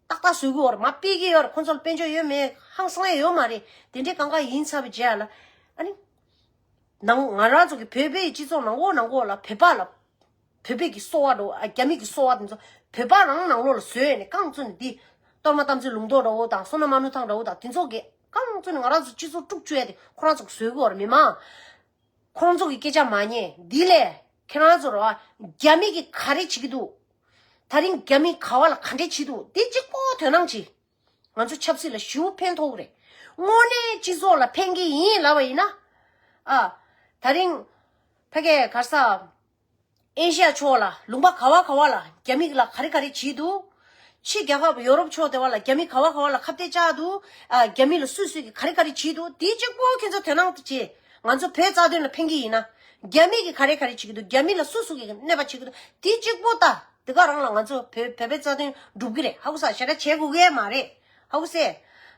ཏག་ཏག་བཟོ་གི་ཡོད་རེད། མར་ཕེབས་ཀྱི་ཡོད་རེད། ཁོང་ཚོ་ལ་དཔལ་འབྱོར་ཡོད་མེད་ཧང་སང་ཡ་ཡོད་མ་རེད། དེ་འདྲའི་གང་ག་ཡིན་ཚར་བའི་རྗེས་ལ། ཨ་ནི། ནང་ང་རང་ཚོ་གི་བོད་པའི་སྤྱི་ཚོགས་ནང་ཁོག་ནང་ཁོག་ལ། བོད་པ་ལ། བོད་པའི་གི་སོ་པ་འདྲ་བོ། ཨ། རྒྱ་མི་གི་སོ་པ་དེ་ཚོ་བོད་པ་རང་ནང་ལོགས་ལ་བཟོས་ནས་རྐང་བཙུགས་ནས། འདི་གཏོར་མ་དམ་ཚིག་ལུང་རྟོགས་འདྲ་བོ་དང་། བསོད་ནམས་དམར་ནག་ཐང་འདྲ་བོ་དང་། དེ་ཚོ་གི་རྐང་བཙུགས་ནས་ང་རང་ཚོ་སྤྱི་ཚོགས་དཀྲུག་བཅུག་ཡ་དེ་ཁོ་རང་ཚོ་གི་བཟོས་གི་ཡོད་རེད། མི་མང་ཁོང་ཚོ་གི་སྐད་ཆ་མ་ཉན། འདི་ལས་ཁྱེད་རང་ཚོ་ར་བ། རྒྱ་མི་གིས་ག་རེ་བྱེད་ཀྱི་འདུག་ད་རིང་རྒྱ་མི་ག་བ་ལ་ག་འདྲས་བྱེད་འདུག་དེ་གཅིག་པོ་དོ་སྣང་བྱེད། ང་ཚོ་ཆབ་སྲིད་ལ་ཞེ་པོ་ཕན་ཐོགས་ཀྱི་རེད། དངོས་གནས་སྤྱི་ཚོགས་ལ་ཕན་གྱི་ཡིན་ལབ་པ་ཡིན་ན། ཨ། ད་རིང་ཕ་གིའི་ག་རེ་ཟེར། ཨེ་ཤི་ཡ་ཕྱོགས་ལ། ལུང་པ་ག་བ་ག་བ་ལ་རྒྱ་མི་ལ་ག་རེ་ག་རེ་བྱེད་འདུག་ཕྱི་རྒྱལ་ཁབ་ཡོ་རོབ་ཕྱོགས་དེ་བ་ལ་རྒྱ་མི་ག་བ་ག་བ་ལ་ཁ་གཏད་བཅག་འདུག་ཨ། རྒྱ་མི་ལ་སུས་སུས་ཀྱིས་ག་རེ་ག་རེ་བྱེད་འདུག་དེ་གཅིག་པོ་ཁྱེད་ཚོ་དོ་སྣང་བྱེད། ང་ཚོ་བོད་རྩ་དོན་ལ་ཕན་གྱི་ཡིན་ན། རྒྱ་མི་གིས་ག་རེ་ག་རེ་བྱེད་ཀྱི་འདུག་རྒྱ་མི་ལ་སུ་སུ་གིས་གནོད་པ་བྱེད་ཀྱི་འདུག་དེ་གཅིག་པོ་ལྟ། དེ་ག་རང་ལ་ང་ཚོ་བོད་བོད་པའི་རྩ་དོན་སྒྲུབ་ཀྱི་རེད། ཧ་གོ་ས། ཞེ་དྲག་བྱེད་དགོས་ཀྱི་མ་རེད། ཧ་གོ་སོང་།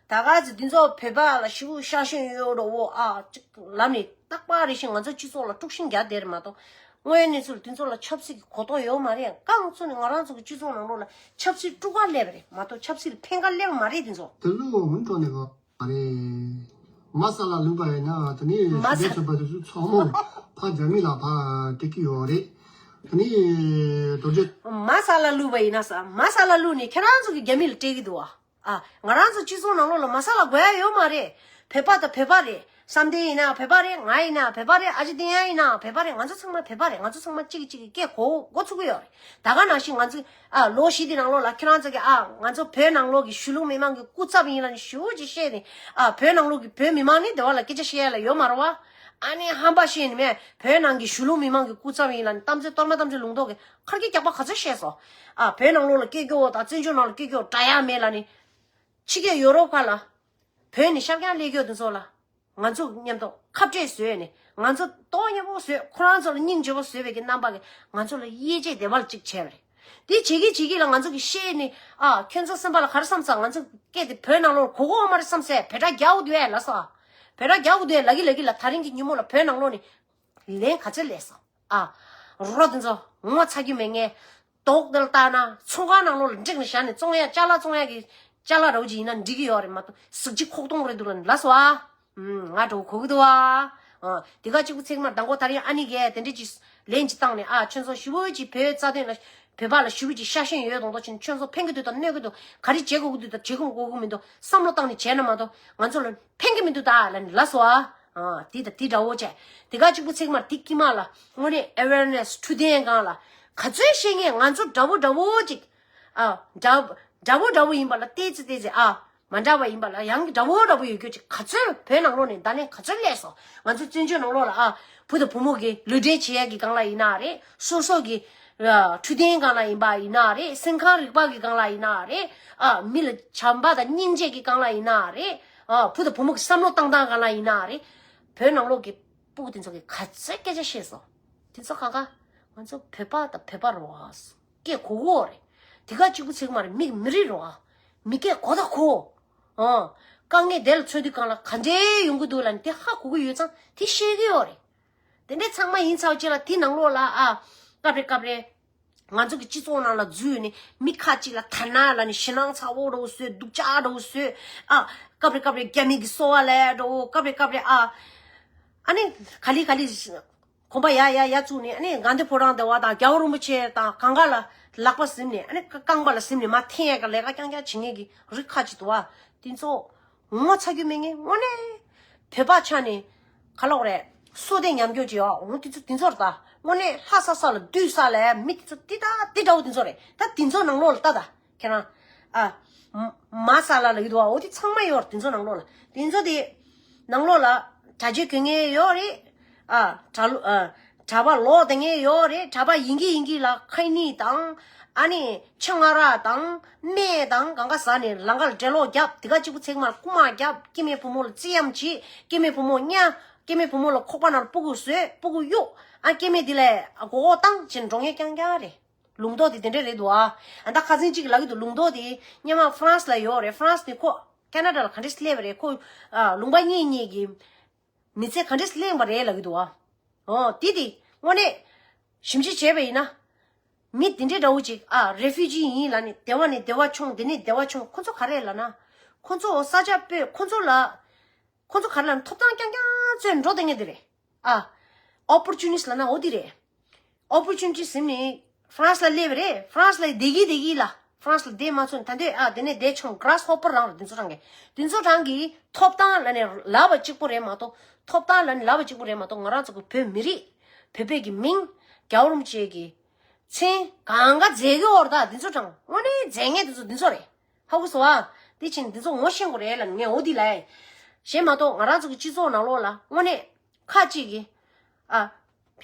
ད་ག་ཚོད་འདི་ཚོ་བོད་པ་ལ་ཞེ་པོ་ཤ་ཞེན་ཡོད་འདྲ་བོ། ཨ། ཅིག་ལབ་ནས་རྟག་པར་རེ་བཞིན་ང་ཚོ་སྤྱི་ཚོགས་ལ་དཀྲུག་ཤིང་རྒྱག་བསྡད་རེད་མ་གཏོགས། དངོས་ཡོད་གནས་ཚུལ་འདི་ཚོ་ལ་ཆབ་སྲིད་ཀྱི་གོ་རྟོགས་ཡོད་མ་རེད། རྐང་བཙུགས་ནས་ང་རང་ཚོ་གི་སྤྱི་ཚོགས་ནང་ལོགས་ལ་ཆབ་སྲིད་དཀྲུག་ག་སླེབས་པ་རེད་མ་གཏོགས་ཆབ་སྲིད་ལ་ཕན་ག་སླེབས་པ་མ་རེད་འདི་ཚོ། དེ་ལུ་མུན་འགྲོ་ནས་གོ། རེད། མ་ས་ལ་ལུས་པ་ཡིན་ན་དེ་ནི་མ་ཞི་བདེ་ས་མཆོད་པ་དེ་ཚོ་ཚང་མ་ཕ་རྒྱ་མི་ལ་ཕ་སྤྲད་ཀྱི་ཡོད་རེད། དེ་ནི་རྡོ་རྗེ། མ་ས་ལ་ལུས་པ་ཡིན་ན་ས། མ་ས་ལ་ལུས་ནས་ཁྱེད་རང་ཚོ་གི་རྒྱ་མི་ལ་སྤྲད་ཀྱི་འདུག་ཨ། ཨ། ང་རང་ཚོ་སྤྱི་ཚོགས་ནང་ལོགས་ལ་མ་ས་ལ་དགོས་ཡ་ཡོད་མ་རེད། བོད་པ་དང་བོད་པ་རེད། བསམ་གཏན་ཡིན་ན་བོད་པ་རེད། ང་ཡིན་ན་བོད་པ་རེད། ཨ་ཅེ་ཏི་ཡ་ཡིན་ན་བོད་པ་རེད། ང་ཚོ་ཚང་མ་བོད་པ་རེད། ང་ཚོ་ཚང་མ་གཅིག་གིས་གཅིག་གི་སྐད་གོ་གོ་ཚུགས་ཀྱི་ཡོད་རེད། ད་ག་ནང་བཞིན་ང་ཚོ། ཨ། ལོ་བཞི་དེ་ནང་ལོགས་ལ་ཁྱེད་རང་ཚོ་གིས། ཨ། ང་ཚོ་བོད་ནང་ལོགས་ཀྱི་གཞིས་ལུས་མི་མང་གི་སྐུ་ཚབ་ཡིན་ལབ་ནས་ཞེ་པོ་ཅིག་བཤད་ནས། ཨ། བོད་ནང་ལོགས་ཀྱི་བོད་མི་མང་ནི་སྡེ་བ་ལ་སྐད་ཆ་བཤད་ཡ་ལ་ཡོད་མ་རེད་བ། ཨ་ནི་ཧམ་པ་བཤད་ནས་མེད། བོད་ནང་གི་གཞིས་ལུས་མི་མང་གི་སྐུ་ཚབ་ཡིན་ལབ་ནས་གཏམ་ཚོད་གཏོར་མ་གཏམ་ཚོད་ལུང་རྟོགས་ཀྱི་ཁར་གྱི་རྒྱག་པ་ག་ཚོད་བཤད་སོང་། ཨ། བོད་ནང་ལོགས་ལ་སྐད་སྐྱོ་བོ་དང་བཙན་བྱོལ་ནང་ལ་སྐད་སྐྱོ་འདྲ་ཡ་མེད་ལབ་ནས། ཕྱི་རྒྱལ་ཡོ་རོབ་ཁག་ལ། བོད་ནས་ཤར་རྒྱང་སླེབས་ཡོད་དེ་ཚོ་ལ། ང་ཚོ་མཉམ་དུ་ཁ་བྲལ་བཟོས་ནས། ང་ཚོ་ཏོག་མཉམ་པོ་བཟོས། ཁོ་རང་ཚོ་ལ་སྙིང་རྗེ་པོ་བཟོས་པའི་གི་རྣམ་པ་གི་ང་ཚོ་ལ་དབྱེ་འབྱེད་བདེ་བ་ལ་གཅིག་བྱས་པ་རེད། དེ་བྱེད་ཀྱི་བྱེད་ཀྱི་ལ་ང་ཚོ་གི་བཤད་ནས། ཨ། ཁྱོད་ཚོ་སེམས་པ་ལ་ག་རེ་བསམ་ས། ང་ཚོ་སྐད་དེ་བོད་ནང་ལོགས་གོ་གོ་མ་རེད་བསམ་སའི་བོད་སྒྲ་རྒྱག་དགོས་འདུག་ཨེ་ལབ་སོང་། བོད་སྒྲ་རྒྱག་དགོས་འདུག་ཨེ། ལབ་ཀྱི་ལབ་ཀྱི་ལ། ད་རིང་གི་ཉིན་མོ་ལ་བོད་ནང་ལོགས་ནས་ལན་ག་ཚོད་སླེབས་སོང་། ཨ། རོ་དེ་ཚོ་ངོ་ཚ་རྒྱུ་མེད་ངས། དོག་དེ་ལ་བལྟས་ན་ཚོང་ཁང་ནང་ལོགས་ལ་བསྒྲིགས་ནས་བཞག་ནས་བཙོང་ཡ། ཅ་ལག་བཙོང་ཡ་གི་ཅ་ལག་རོ་ཅིག་ཡིན་ན་འགྲིག་གི་ཡོད་རེད་མ་གཏོགས། གཟི་བརྗིད་ཁོག་སྟོང་རེད་འདུག་ལ་ལབ་སོང་ཨ། ང་འགྲོ་གོ་གི་འདུག་ཨ། ཨ། དེ་ག་གཅིག་པུ་ཚེག་མ་དང་པོ་ད་རིང་ཨ་ནི་གས་དེ་འདྲས་ཅིག་ ལན་ཅིག་བཏང་ནས། ཨ། ཁྱོད་ཚོ་ཞེ་པོ་ཅིག་བོད་རྩ་དོན་ལ། བོད་པ་ལ་ཞེ་པོ་ཅིག་ཤ་ཞེན་ཡོད་མདོག་མདོག་བྱས་ནས། ཁྱོད་ཚོ་ཕན་གྱི་འདུག་དང་གནོད་ཀྱི་འདུག་ག་རེ་བྱེད་དགོས་ཀྱི་འདུག་དང་བྱེད་དགོས་དགོས་ཀྱི་མི་འདུག་བསམ་བློ་བཏང་ནས་བྱས་ན་མ་གཏོགས། ང་ཚོ་ལ་ཕན་གྱི་མི་འདུག་ད་ལབ་ནས་ལབ་སོང་། ཨ། ཨ། དེ་དང་དེ་འདྲ་བོ་བྱས། དེ་ག་གཅིག་པུ་ཚེག་མར་དེ་དཀྱིལ་མ་ལ་དངོས་གནས་ཨེ་ཝེར་ནེ་སི་འཕྲོད་བསྟེན་སྒང་ལ་ག་ཚོད་ཤེས་མཁན། ང་ཚོ་འདྲ་བོ་འདྲ་བོ་ཅིག་ཨ། འདྲ། འདྲ་བོ་འདྲ་བོ་ཡིན་པ་ལ་ཏོག་ཙམ་ཏོག་ཙམ། ཨ། མ་འདྲ་བ་ཡིན་པ་ལ་ཡང་འདྲ་བོ་འདྲ་བོ་ཡོད་རྒྱུ་ཅིག་ག་ཚོད་བོད་ནང་ལོགས་ནས་ད་ལན་ག་ཚོད་སླེབས་སོང་། ང་ཚོ་བཙན་བྱོལ་ནང་ལོགས་ལ། ཨ། བུ་དང་བུ་མོ་གི་ལུས་འབྲེལ་བྱེད་ཡག་གི་སྒང་ལ་ཡིན་ན་རེད། སོ་སོ་གི། ཨ། འཕྲོད་བསྟེན་སྒང་ལ་ཡིན་པ་ཡིན་ན་རེད། སེམས་ཁམས་རིག་པ་གི་སྒང་ལ་ཡིན་ན་རེད། ཨ། མི་ལ་བྱམས་པ་དང་སྙིང་རྗེ་གི་སྒང་ལ་ཡིན་ན་རེད། ཨ། བུ་དང་བུ་མོ་གི་བསམ་བློ་བཏང་སྟངས་སྒང་ལ་ཡིན་ན་རེད། བོད་ནང་ལོགས་ཀྱི་སྤུ་གུ་དེ་ཚོ་གིས་ག་ཚོད་སྐད་ཆ་བཤད་སོང་། དེ་ཚོ་གང་ག་ང་ཚོ་བོད་པ་དང་བོད་པ་རེད་བ། སྐད་གོ་གོ་རེད། དེ་ག་གཅིག་པུ་ཚིག་མ་རེད། མི་མི་རིགས་རེད་བ། མི་སྐད་གོ་ད་གོ། ཨང་། དཀའ་ངལ་དེ་ལ་མཚོན་དུས་སྒང་ལ་ག་འདྲའི་ཡོང་གི་འདུག་ལབ་ནས་དེ་ཧ་གོ་གི་ཡོད་ཙང་དེ་ཤེས་གི་ཡོད་རེད། དེ་འདྲའི་ཚང་མ་ཡིན་ཚར་བ་ཅིག་ལ་དེ་ནང་ལོགས་ལ། ཨ། སྐབས་རེ་སྐབས་རེ་ང་ཚོ་གི་སྤྱི་ཚོགས་ནང་ལ་འཛུལ་ནས་མི་ཁ་ཅིག་ལ་ཐ་ན་ལབ་ནས་ཞེད་སྣང་ཚ་བོ་འདྲ་བོ་བཟོས། སྡུག་ཅག་འདྲ་བོ་བཟོས། ཨ། སྐབས་རེ་སྐབས་རེ་རྒྱ་མི་གི་སོ་བ་ལས་འདྲ་བོ། སྐབས་རེ་སྐབས་རེ། ཨ། ཨ་ནི་ག་ལེ་ག་ལེ་གོམ་པ་ཡ་ཡ་ཡ་བཙུགས་ནས། ཨ་ནི་དགའ་ལྡན་ཕོ་བྲང་སྡེ་བ་དང་རྒྱལ་བ་རིན་པོ་ཆེ་དང་གང་ག་ལ་ལག་པ་ཟིན་ནས། ཨ་ནི་རྐང་པ་ལ་ཟིན་ནས་མར་འཐེན་ཡག་གི་ལས་ཀ་རྐྱང་རྐྱང་བྱེད་མཁན་གྱི་རིགས་ཁ་ཅིག་འདུག་བ། དེ་ཚོ་ངོ་ཚ་རྒྱུ་མེད་མཁན། དངོས་གནས་བོད་པ་ཆགས་ནས་ག་ལབ་དགོས་རེད། སོ་ལྟས་ཉམས་རྒྱུ་ཅིག་ཡོད། འོ་དེ་ཚོ་དེ་ཚོ་རེད་ད། དངོས་གནས་ལྷ་ས་ས་ལ་བདུད་ས་ལ་མི་དེ་ཚོ་དེ་ད་དེ་འདྲ་བོ་དེ་ཚོ་རེད། ད་དེ་ཚོ་ནང་ལོགས་ལ་ལྟ་ད། ཁྱེད་རང་། ཨ། མ་ས་ལ་ལ་ཡོད་དོ། འོ་དེ་ཚང་མ་ཡོད་རེད། དེ་ཚོ་ནང་ལོགས་ལ། དེ་ཚོ་དེ་ནང་ལོགས་ལ་གྲྭ་ཆས་གྱོན་མཁན་ཡོད་རེད། ཨ། གྲྭ་ལོ། ཨ། གྲྭ་པ་ལོག་བསྡད་མཁན་ཡོད་རེད། གྲྭ་པ་ཡིན་གྱི་ཡིན་གྱི་ལ་ཁ་ནི་དང་། ཨ་ནི་ཆང་ང་ར་དང་སྨན་དང་གང་ག་ཟ་ནས་ལང་ཀ་ལ་འགྲེ་ལོག་རྒྱབ། དེ་ག་གཅིག་པུ་ཚེག་མར་རྐུ་མ་རྒྱབ། སྐྱེ་དམན་བུ་མོ་ལ་བརྩི་ཡམ་བྱེད། སྐྱེ་དམན་བུ་མོ་གཉའ། སྐྱེ་དམན་བུ་མོ་ལ་ཁོག་པ་ནང་ལ་སྤུ་གུ་བཟོས། སྤུ་གུ་གཡུག་ཨ། སྐྱེ་དམན་དེ་ལ་མགོ་སྐོར་བཏང་བྱས་འགྲོ་མཁན་རྐྱང་རྐྱང་རེད། ལུང་རྟོགས་དེ་དེ་འདྲ་རེད་འདུག་ཨ། ཨ། ད་ཁ་སང་གཅིག་ལབ་ཀྱི་འདུག་ལུང་རྟོགས་དེ་སྔོན་མ་ཧྥ་རན་སི་ལ་ཡོད་རེད། ཧྥ་རན་སི་དེ་ཁོ་ཁེ་ན་ཌ་ལ་ག་འདྲས་སླེབས་པ་རེད། ཁོ། ཨ། ལུང་པ་གཉིས་གཉིས་ཀྱི་མི་ཚེ་ག་འདྲས་སླེབས་པ་རེད་ལབ་ཀྱི་འདུག་ཨ། འོ་དེ་དེ་དངོས་གནས་ཞིབ་འཇུག་བྱས་པ་ཡིན་ན། མི་དེ་འདྲས་འདྲ་བོ་ཅིག་ཨ། རེ་ཕུ་ཇི་ཡིན་ལབ་ནས་སྡེ་བ་ནས་སྡེ་བ་མཆོང་། དེ་ནས་སྡེ་བ་མཆོང་། ཁོ་ཚོ་ག་རེ་ལབ་ན། ཁོ་ཚོ་ས་ཆ་སྤོས། ཁོ་ཚོ་ལ། ཁོ་ཚོ་ག་རེ་ལབ་ན། ཐོབ་ཐང་རྐྱང་རྐྱང་བཙལ་འགྲོ་བསྡད་མཁན་དེ་རེད། ཨ། ཨོ་པོར་ཅུ་ནིསི་ལབ་ན་འོ་དེ་རེད། ཨོ་པོར་ཅུ་ནི་ཊི་ཟིན་ནས་ཧྥ་རན་སི་ལ་སླེབས་པ་རེད། ཧྥ་རན་སི་ལ་བསྡད་ཀྱི་བསྡད་ཀྱི་ལ། ཧྥ་རན་སི་ལ་བསྡད་མ་ཚུགས་ནས་ད་འདོད། ཨ། དེ་ནས་བསྡད་ཆོག་གྷ་ར་སི་ཧོ་པར་རང་རེད། དེ་ཚོ་རང་གི། དེ་ཚོ་རང་གི་ཐོབ་ཐང་ལབ་ནས་ལབ་པ་གཅིག་པོ་རེད་མ་གཏོགས། ཐོབ་ཐང་ལབ་ནས་ལབ་པ་གཅིག་པོ་རེད་མ་གཏོགས། ང་རང་ཚོ་གི་བོད་མི་རིགས། བོད་པའི་གི་མིང་། རྒྱལ་བ་རིན་པོ་ཆེ་གི་མཚན་གང་ག་མཛད་ཀྱི་ཡོད་རེད་ད། དེ་ཚོ་རང་དངོས་གནས་མཛད་མཁན་དེ་ཚོ་དེ་ཚོ་རེད། ཧ་གོ་སོང་ཨ། དེ་བྱས་ནས་འདི་ཚོ་ངོ་ཤེས་དགོས་རེད་ལབ་ངས་འོ་འདི་ལབ་ཡིན། གཞན་མ་གཏོགས་ང་རང་ཚོ་གི་སྤྱི་ཚོགས་ནང་ལོགས་ལ་དངོས་གནས་ཁ་ཅིག་གིས། ཨ།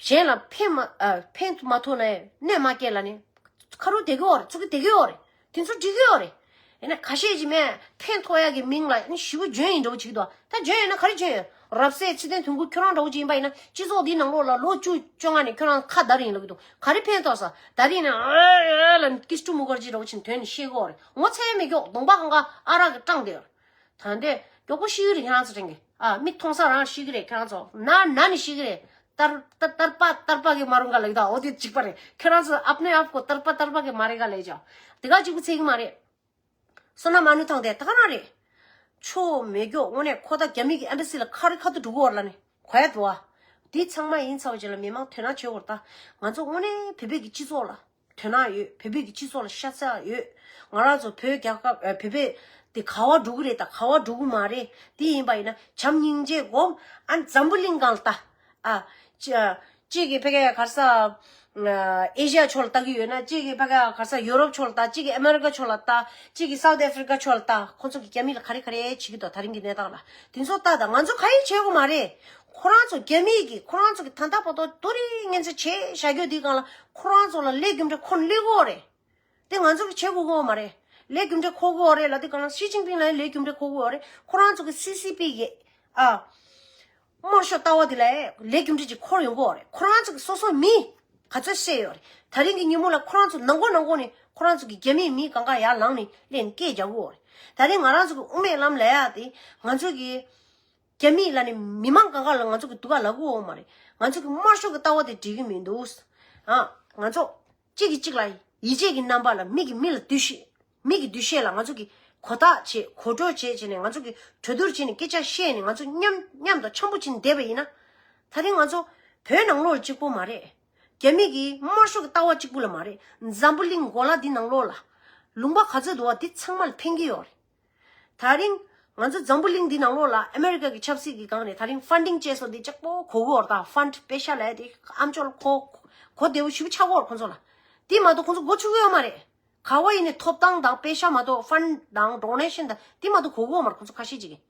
གཞན་ལ་ཕན་མ། ཨ། ཕན་མ་ཐོགས་ན་གནོད་མ་སྐྱེལ་ལབ་ནས་ཁ་རུ་བསྡད་ཀྱི་ཡོད་རེད། ཚུགས་ཀྱི་བསྡད་ཀྱི་ཡོད་རེད། དེ་ཚོ་འགྲིག་གི་ཡོད་རེད། ཡིན་ན་ཁ་ཤས་ཀྱིས་མས་ཕན་ཐོགས་ཡག་གི་མིང་ལ་ནི་ཞེ་པོ་འཇོན་ཡིན་འདྲ་བོ་བྱེད་ཀྱི་འདུག་ད་འཇོན་ཡོད་ན་ག་རེ་འཇོན་ཡོད། རབ་གསལ་ཚེ་བརྟན་དོན་ཀུན་ཁྱོད་རང་འདྲ་བོ་ཅིག་ཡིན་པ་ཡིན་ན། སྤྱི་ཚོགས་འདིའི་ནང་ལོགས་ལ་ལོ་བཅུ་བཅོ་ལྔ་ནས་ཁྱོད་རང་ཁ་བརྡ་རིང་ལབ་ཀྱི་འདུག་ག་རེ་ཕན་ཐོགས་ས། ད་རིང་ནས་ཨ་ལ་ཀིས་ཀྲུ་མུ་ཁར་ཇི་འདྲ་བོ་ཅིག་དོན་ནས་བཤད་ཀྱི་ཡོད་རེད། ངོ་ཚ་ཡ་མེད་ཀྱོག་གདོང་པ་གང་ག་ཨ་རག་གི་སྐྲངས་བསྡད་ཡོད་རེད། ད་འདི་མགྱོགས་པོ་ཤི་གི་རེད། ཁྱེད་རང་ཚོ་དྲན་གི། ཨ། མིག་མཐོང་ས་རང་ཤི་གི་རེད། ཁྱེད་རང་ཚོ་ན་ན་ནས་ཤི་གི་རེད། དར་དར་དར་པ་དར་པ་གི་མ་རུང་ག་ལ་ཡོད་ད། འོ་དེ་གཅིག་པ་རེད། ཁྱེད་རང་ཚོ་ཨབ་ནེ་ཨབ་ཁོ་དར་པ་དར་པ་གི་མ་རེད་ག་ལས་ཅོ། དེ་ག་གཅིག་པུ་ཚད་གི་མ་རེད། བསོད་ནམས་ཨ་ནུ་ཐང་དེ་ད་ག་རང་རེད། ཆོ་མེད་ཀྱོག་དངོས་གནས་ཁོ་ད་རྒྱ་མི་གི་ཨེམ་བྷ་སི་ལ་ཁ་རི་ཁ་ཐུག་འགྲོ་གི་ཡོད་རེད་ལབ་ནས་གོ་ཡ་འདུག་ཨ། དེ་ཚང་མ་ཡིན་ཚར་བ་ཅིག་ལ་མི་མང་དོ་སྣང་བྱེད་དགོས་རེད་ད། ང་ཚོ་དངོས་གནས་བོད་པའི་གི་སྤྱི་ཚོགས་ལ་དོ་སྣང་ཡོད། བོད་པའི་གི་སྤྱི་ཚོགས་ལ་ཤ་ཚ་ཡོད། ང་རང་ཚོ་བོད་རྒྱལ་ཁབ། ཨ། བོད་པའི་དེ་ག་བ་འགྲོ་གི་རེད་ད་ག་བ་འགྲོ་གི་མ་རེད། དེ་ཡིན་པ་ཡིན་ན་བྱམས་སྙིང་རྗེ་སྒོམ། ཨ། འཛམ་བུ་གླིང་སྒང་ལ་ད། ཨ། ཅི། ཨ། གཅིག་གིས་ཕ་གིར་ག་རེ་ཟ། ཨ། ཨེ་ཤི་ཡ་ཕྱོགས་ལ་ལྟ་གི་ཡོད་ན། གཅིག་གིས་ཕ་གིར་ག་རེ་ཟ་ཡུ་རོབ་ཕྱོགས་ལ་ལྟ། གཅིག་གིས་ཨ་མེ་རི་ཀ་ཕྱོགས་ལ་ལྟ། གཅིག་གིས་སའུ་ཐི་ཨ་ཧྥི་རི་ཀ་ཕྱོགས་ལ་ལྟ། ཁོ་ཚོ་གིས་རྒྱ་མི་ལ་ག་རེ་ག་རེ་བྱེད་ཀྱི་འདུག་ད་རིང་གི་གནས་སྟངས་ལ་དེ་ཚོ་ལྟ་དང་། ང་ཚོ་ག་ཡེ་བྱེད་དགོས་མ་རེད། ཁོ་རང་ཚོ་རྒྱ་མི་གིས་ཁོ་རང་ཚོ་གིས་ད་ལྟ་བར་དུ་རྡོ་རིང་སྔོན་ཚེ་བྱས་བཞག་རྒྱུ་དེའི་སྒང་ལ་ཁོ་རང་ཚོ་ལ་ལས་རྒྱུ་འབྲས་ཁོ་ན་སླེབས་ཀྱི་ཡོད་རེད། དེ་ང་ཚོ་གིས་བྱེད་དགོས་ཀྱི་ཡོད་མ་རེད། ལས་རྒྱུ་འབྲས་འཁོར་གྱི་ཡོད་རེད་ལབ་དུས་སྒང་ལ་ཞི་ཅིན་ཕིང་ལ་ལས་རྒྱུ་འབྲས་འཁོར་གྱི་ཡོད་རེད། ཁོ་རང་ཚོ་གི་སི་སི་པི་གི། ཨ། དམར་ཤོག་ལྟ་བ་དེ་ལ་ལས་རྒྱུ་འབྲས་ཅིག་འཁོར་ཡོང་གི་ཡོད་རེད། ཁོ་རང་ཚོ་གི་སོ་སོ་མི་ག་ཚོད་བསད་ཡོད་རེད། ད་རིང་གི་ཉིན་མོ་ལ་ཁོ་རང་ཚོ་ནང་སྒོ་ནང་སྒོ་ནས་ཁོ་རང་ཚོ་གི་རྒྱ་མིའི་མི་གང་ག་ཡར་ལངས་ནས་སླེབས་ནས་སྐད་རྒྱག་གི་ཡོད་རེད། ད་རིང་ང་རང་ཚོ་གི་དབུ་མའི་ལམ་ལབ་ཡག་དེ་ང་ཚོ་གི་རྒྱ་མི་ལབ་ནས་མི་མང་གང་ག་ལ་ང་ཚོ་གི་སྡུག་ག་ལབ་ཀྱི་ཡོད་མ་རེད། ང་ཚོ་གི་དམར་ཤོག་གི་ལྟ་བ་དེ་འགྲིག་གི་མི་འདུག་ཨ། ང་ཚོ་གཅིག་གིས་གཅིག་ལ་ཡིད་ཆེས་ཀྱི་རྣམ་པ་ལ། མི་གིས་མི་ལ་འདུ་ཤེས། མི་གི་འདུ་ཤེས་ལ་ང་ཚོ་གིས་གོ་བརྡ་བྱེད། གོ་སྒྲིག་བྱེད་བྱས་ནས་ང་ཚོ་གིས་གྲོས་བསྡུར་བྱས་ནས་སྐད་ཆ་བཤད་ནས་ང་ཚོ་མཉམ་མཉམ་དུ་འཆམ་པོ་བྱས་ནས་བསྡད་པ་ཡིན་ན། ད་རིང་ང་ཚོ་བོད་ནང་ལོགས་གཅིག་པོ་མ་རེད། རྒྱ་མི་གི་དམར་ཤོག་གི་ལྟ་བ་གཅིག་པུ་ལ་མ་རེད། འཛམ་བུ་གླིང་གོ་ལ་འདི་ནང་ལོགས་ལ་ལུང་པ་ག་ཚོད་འདུག་བ་འདི་ཚང་མ་ལ་ཕན་གྱི་ཡོད་རེད། ད་རིང་ང་ཚོ་འཛམ་བུ་གླིང་འདི་ནང་ལོགས་ལ་ཨ་མེ་རི་ཀ་གི་ཆབ་སྲིད་ཀྱི་སྒང་ནས་ད་རིང་ཕན་ཌིང་བཅས་སོགས་འདི་ལྕགས་པོ་གོ་གི་ཡོད་རེད། ད་ཕན་ཌི་པེ་ཤ་ལས་དེ་ཨམ་ཅོག་ལ་གོ་གོ་བདེ་བོ་ཞེ་པོ་ཆགས་ཀྱི་ཡོད་རེད་ཁོང་ཚོ་ལ། འདི་མ་གཏོགས་ཁོང་ཚོ་མགོ་ཚུགས་ཀྱི་ཡོད་མ་རེད། ག་བ་ཡིན་ནའི་ཐོབ་ཐང་དང་པེ་ཤ་མ་གཏོགས་ཕན་ཌི་དང་ཌོ་ནེ་ཤན་དང་འདི་མ་གཏོགས་གོ་གི་ཡོད་མ་རེད། ཁོང་ཚོ་ཁ་ཤས་ཅིག་གིས་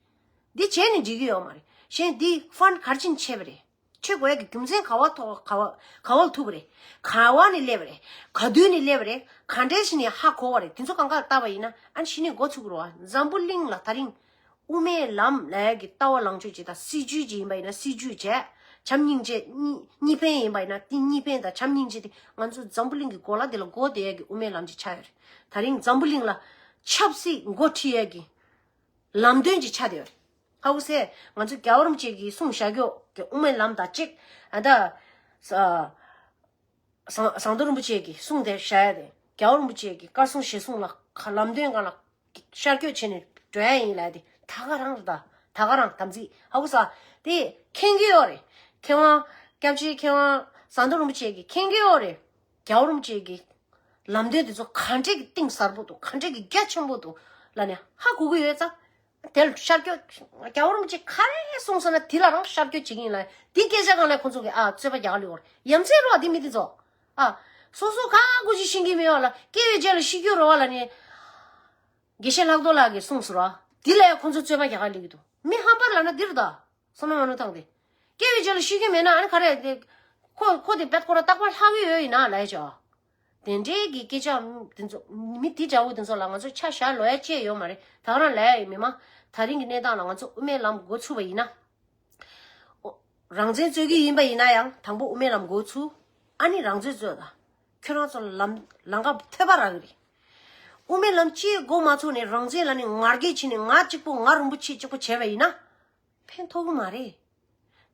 འདི་བྱས་ནས་འགྲིག་གི་ཡོད་མ་རེད། གཞན་འདི་ཕན་ཌི་ག་རེ་བྱས་ནས་བྱས་པ་རེད། ཆོད་དགོས་ཡ་གི་རྒྱུ་མཚན་ག་བ་ཐོག་ག་བ་ག་བ་ལ་ཐུག་པ་རེད། ག་བ་ནས་སླེབས་པ་རེད། ག་དུས་ནས་སླེབས་པ་རེད། ག་འདྲས་ཞིག་ནས་ཧ་གོ་བ་རེད། དེ་ཚོ་གང་ག་ལ་བལྟས་པ་ཡིན་ན་ཨ་ནི་གཞི་ནས་མགོ་ཚུགས་རོགས། འཛམ་བུ་གླིང་ལ་ད་རིང་དབུ་མའི་ལམ་ལབ་ཡ་གི་ལྟ་བ་ལངས་ཕྱོགས་ཅིག་དང་སྲིད་ཇུས་ཅིག་ཡིན་པ་ཡིན་ན་སྲིད་ཇུས་བྱས། བྱམས་སྙིང་རྗེ་གཉིས་གཉིས་ཕན་ཡིན་པ་ཡིན་ན་དེ་གཉིས་ཕན་དང་བྱམས་སྙིང་རྗེ་དེ་ང་ཚོ་འཛམ་བུ་གླིང་གི་གོ་ལ་དེ་ལ་མགོ་བསྡད་ཡ་གི་དབུ་མའི་ལམ་ཅིག་ཆགས་ཡོད་རེད། ད་རིང་འཛམ་བུ་གླིང་ལ་ཆབ་སྲིད་འགོ་ཁྲིད་ཡ་གི་ལམ་སྟོན་ཅིག་ཆགས་བསྡད་ཡོད་རེད། ཧ་གོ་སོང་། ང་ཚོ་རྒྱལ་བ་རིན་པོ་ཆེ་གིས་གསུངས་བཞག་རྒྱུ་གི་དབུ་མའི་ལམ་དང་གཅིག་ཨ་ད་ས་ཟངས་ཟངས་མདོག་རིན་པོ་ཆེ་གིས་གསུངས་བསྡད་བཞག་ཡ་དེ་རྒྱལ་བ་རིན་པོ་ཆེ་གི་བཀའ་གསུང་བཞེད་གསུང་ལ་ཁ་ལམ་སྟོན་སྒང་ལ་ཤར་བསྐྱོད་བྱས་ནས་འགྲོ་ཡ་ཡིན་ལབ་ཡ་དེ་ད་ག་རང་རེད། ད་ད་ག་རང་དམ་ཚིག་ཧ་གོ་སོང་། དེ་མཁྱེན་གྱི་ཡོད་རེད། མཁས་དབང་སྐྱབས་རྗེ་མཁས་དབང་ཟངས་མདོག་རིན་པོ་ཆེ་གིས་མཁྱེན་གྱི་ཡོད་རེད། རྒྱལ་བ་རིན་པོ་ཆེ་གི་ལམ་སྟོན་དེ་ཚོ་ག་འདྲས་ཀྱི་གཏིང་ཟབ་པོ་འདུག་ག་འདྲས་ཀྱི་རྒྱ་ཆེན་པོ་འདུག་ལབ་ནས་ཧ་གོ་གི་ཡོད་ཙང་། དེ་ལ་ཤར་བསྐྱོད། རྒྱལ་བ་རིན་པོ་ཆེ་ག་རེ་གསུངས་སོང་ན་དེ་ལ་རང་ཤར་བསྐྱོད་བྱེད་ཀྱི་ཡིན་ལབ། དེ་སྐད་ཆ་སྒང་ལ་ཁོང་ཚོ་གིས་ཨ་རྩོད་པ་རྒྱག་ག་ལུས་བར་ཡ་མཚན་རོ་དེ་མི་དེ་ཚོ། ཨ། སོ་སོ་ག་གུ་ཅི་ཤེས་ཀྱི་མེད་བ་ལ་སྐྱེ་བའི་རྗེས་ལ་ཤི་རྒྱུ་རོ་བ་ལ་ནི། དགེ་བཤེས་ལྷག་རྡོར་ལགས་ཀྱིས་གསུངས་སོང་ར། དེ་ལ་ཡ་ཁོང་ཚོ་རྩོད་པ་རྒྱག་ག་ལུས་ཀྱི་འདུག་མི་ཧམ་པར་ལབ་ན་འདིར་ད། བསམ་བློ་མ་ནོར་ཐང་དེ། སྐྱེ་བའི་རྗེས་ལ་ཤི་རྒྱུ་མེད་ན་ཨ་ནི་ག་རེ་དེ། ཁོ་ཁོ་དེ་བེད་ཁོ་ར་རྟག་པར་ལྷག་གི་ཡོད་ཡིན་ན་ལབ་ཡ་ཅོ། དེ་འདྲའི་གི་སྐད་ཆ་དེ་ཚོ་མི་དེ་འདྲ་བོ་དེ་ཚོ་ལ་ང་ཚོ་ཆ་བཞག་ལོས་ཡ་བཅས་ཡོད་མ་རེད། ད་ག་རང་ལབ་ཡ་ཡིན་མི་མ། ད་རིང་གི་གནས་སྟངས་ལ་ང་ཚོ་དབུ་མའི་ལམ་འགོ་ཚུགས་པ་ཡིན་ན། ཨོ། རང་བཙན་རྩོད་ཀྱི་ཡིན་པ་ཡིན་ན་ཡང་དང་པོ་དབུ་མའི་ལམ་འགོ་ཚུགས། ཨ་ནི་རང་བཙན་རྩོད་ད། ཁྱོད་རང་ཚོ་ལ་ལམ་ལམ་ཁ་ཐོལ་པ་རག་གི་རེད། དབུ་མའི་ལམ་གཅིག་འགོ་མ་ཚུགས་ནས་རང་བཙན་ལ་ནི་ང་རྒྱལ་བྱས་ནས་ང་གཅིག་པོ་ང་རིན་པོ་ཆེ་གཅིག་པོ་བྱས་པ་ཡིན་ན། ཕན་ཐོགས་ཀྱི་མ་རེད།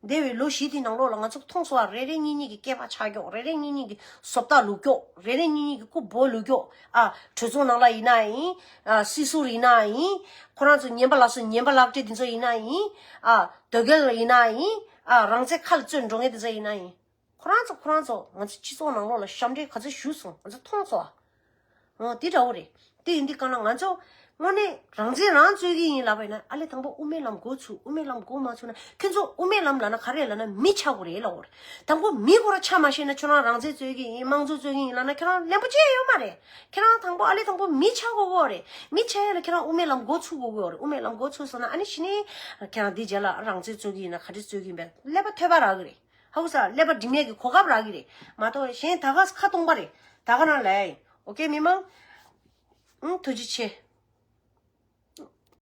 འདས་པའི་ལོ་བཞི་དེའི་ནང་ལོགས་ལ་ང་ཚོ་མཐོང་སོང་བ། རེ་རེ་གཉིས་གཉིས་ཀྱི་སྐེད་པ་ཆག་ཀྱོག་རེ་རེ་གཉིས་གཉིས་ཀྱི་བཟོ་ལྟ་ལུག་ཀྱོག་རེ་རེ་གཉིས་གཉིས་ཀྱི་སྐུ་སྦོ་ལུག་ཀྱོག་ཨ། གྲོས་ཚོགས་ནང་ལ་ཡིན་ན་ཡིན། ཨ། སྲིད་ཟུར་ཡིན་ན་ཡིན། ཁོ་རང་ཚོ་ངན་པ་ལ་སོགས་ངན་པ་ལག་སྤྲད་དེ་ཚོ་ཡིན་ན་ཡིན། ཨ། དོལ་རྒྱལ་ཡིན་ན་ཡིན། ཨ། རང་བཙན་ཁ་ལ་བཙོན་འགྲོ་མཁན་དེ་ཚོ་ཡིན་ན་ཡིན། ཁོ་རང་ཚོ་ཁོ་རང་ཚོ་ང་ཚོ་སྤྱི་ཚོགས་ནང་ལོགས་ལ་ཞབས་འདྲེན་ག་ཚོད་ཞུས་སོང་ང་ཚོ་མཐོང་སོང་ཨ། འོ་དེ་འདྲ་བོ་རེད། དེ་ཡིན་དུས་གང་ལ་ང་ཚོ་དངོས་གནས་རང་བཙན་རང་རྩོད་ཀྱི་ཡིན་ལབ་པ་ཡིན་ན་ཨ་ལས་དང་པོ་དབུ་མའི་ལམ་འགོ་ཚུགས། དབུ་མའི་ལམ་འགོ་མ་ཚུགས་ན་ཁྱོད་ཚོ་དབུ་མའི་ལམ་ལབ་ན་ག་རེ་ལབ་ན་མི་ཆགས་དགོས་རེད་ལབ་དགོས་རེད། དང་པོ་མི་ཁོ་རང་ཆགས་མ་ཤེས་ན་ཁྱོད་རང་རང་བཙན་རྩོད་ཀྱི་ཡིན་དམངས་གཙོ་རྩོད་ཀྱི་ཡིན་ལབ་ན་ཁྱོད་རང་ལན་པོ་ཅི་ཡོད་མ་རེད། ཁྱོད་རང་དང་པོ་ཨ་ལས་དང་པོ་མི་ཆགས་དགོས་དགོས་རེད། མི་ཆགས་ཡ་ལ་ཁྱོད་རང་དབུ་མའི་ལམ་འགོ་ཚུགས་དགོས་དགོས་རེད། དབུ་མའི་ལམ་འགོ་ཚུགས་སོང་ན་ཨ་ནི་གཞི་ནས་ཁྱོད་རང་འདི་རྗེས་ལ་རང་བཙན་རྩོད་ཀྱི་ཡིན་ན་ག་རེ་རྩོད་ཀྱི་ཡིན་པའི་ཀླད་པ་ཐོལ་པ་རག་གི་རེད། ཧ་གོ་སོང་། ཀླད་པ་སྒྲིམ་ཡས་ཀྱི་གོ་སྐབས་རག་གི་རེད་མ་གཏོགས་གཞན་ད་ག་ཁ་སྟོང་པ་རེད། ད་ག་རང་ལས་ཡིན། ཨོ་ཀེ་མི་མང་། ཨང་། ཐུགས་རྗེ་ཆེ།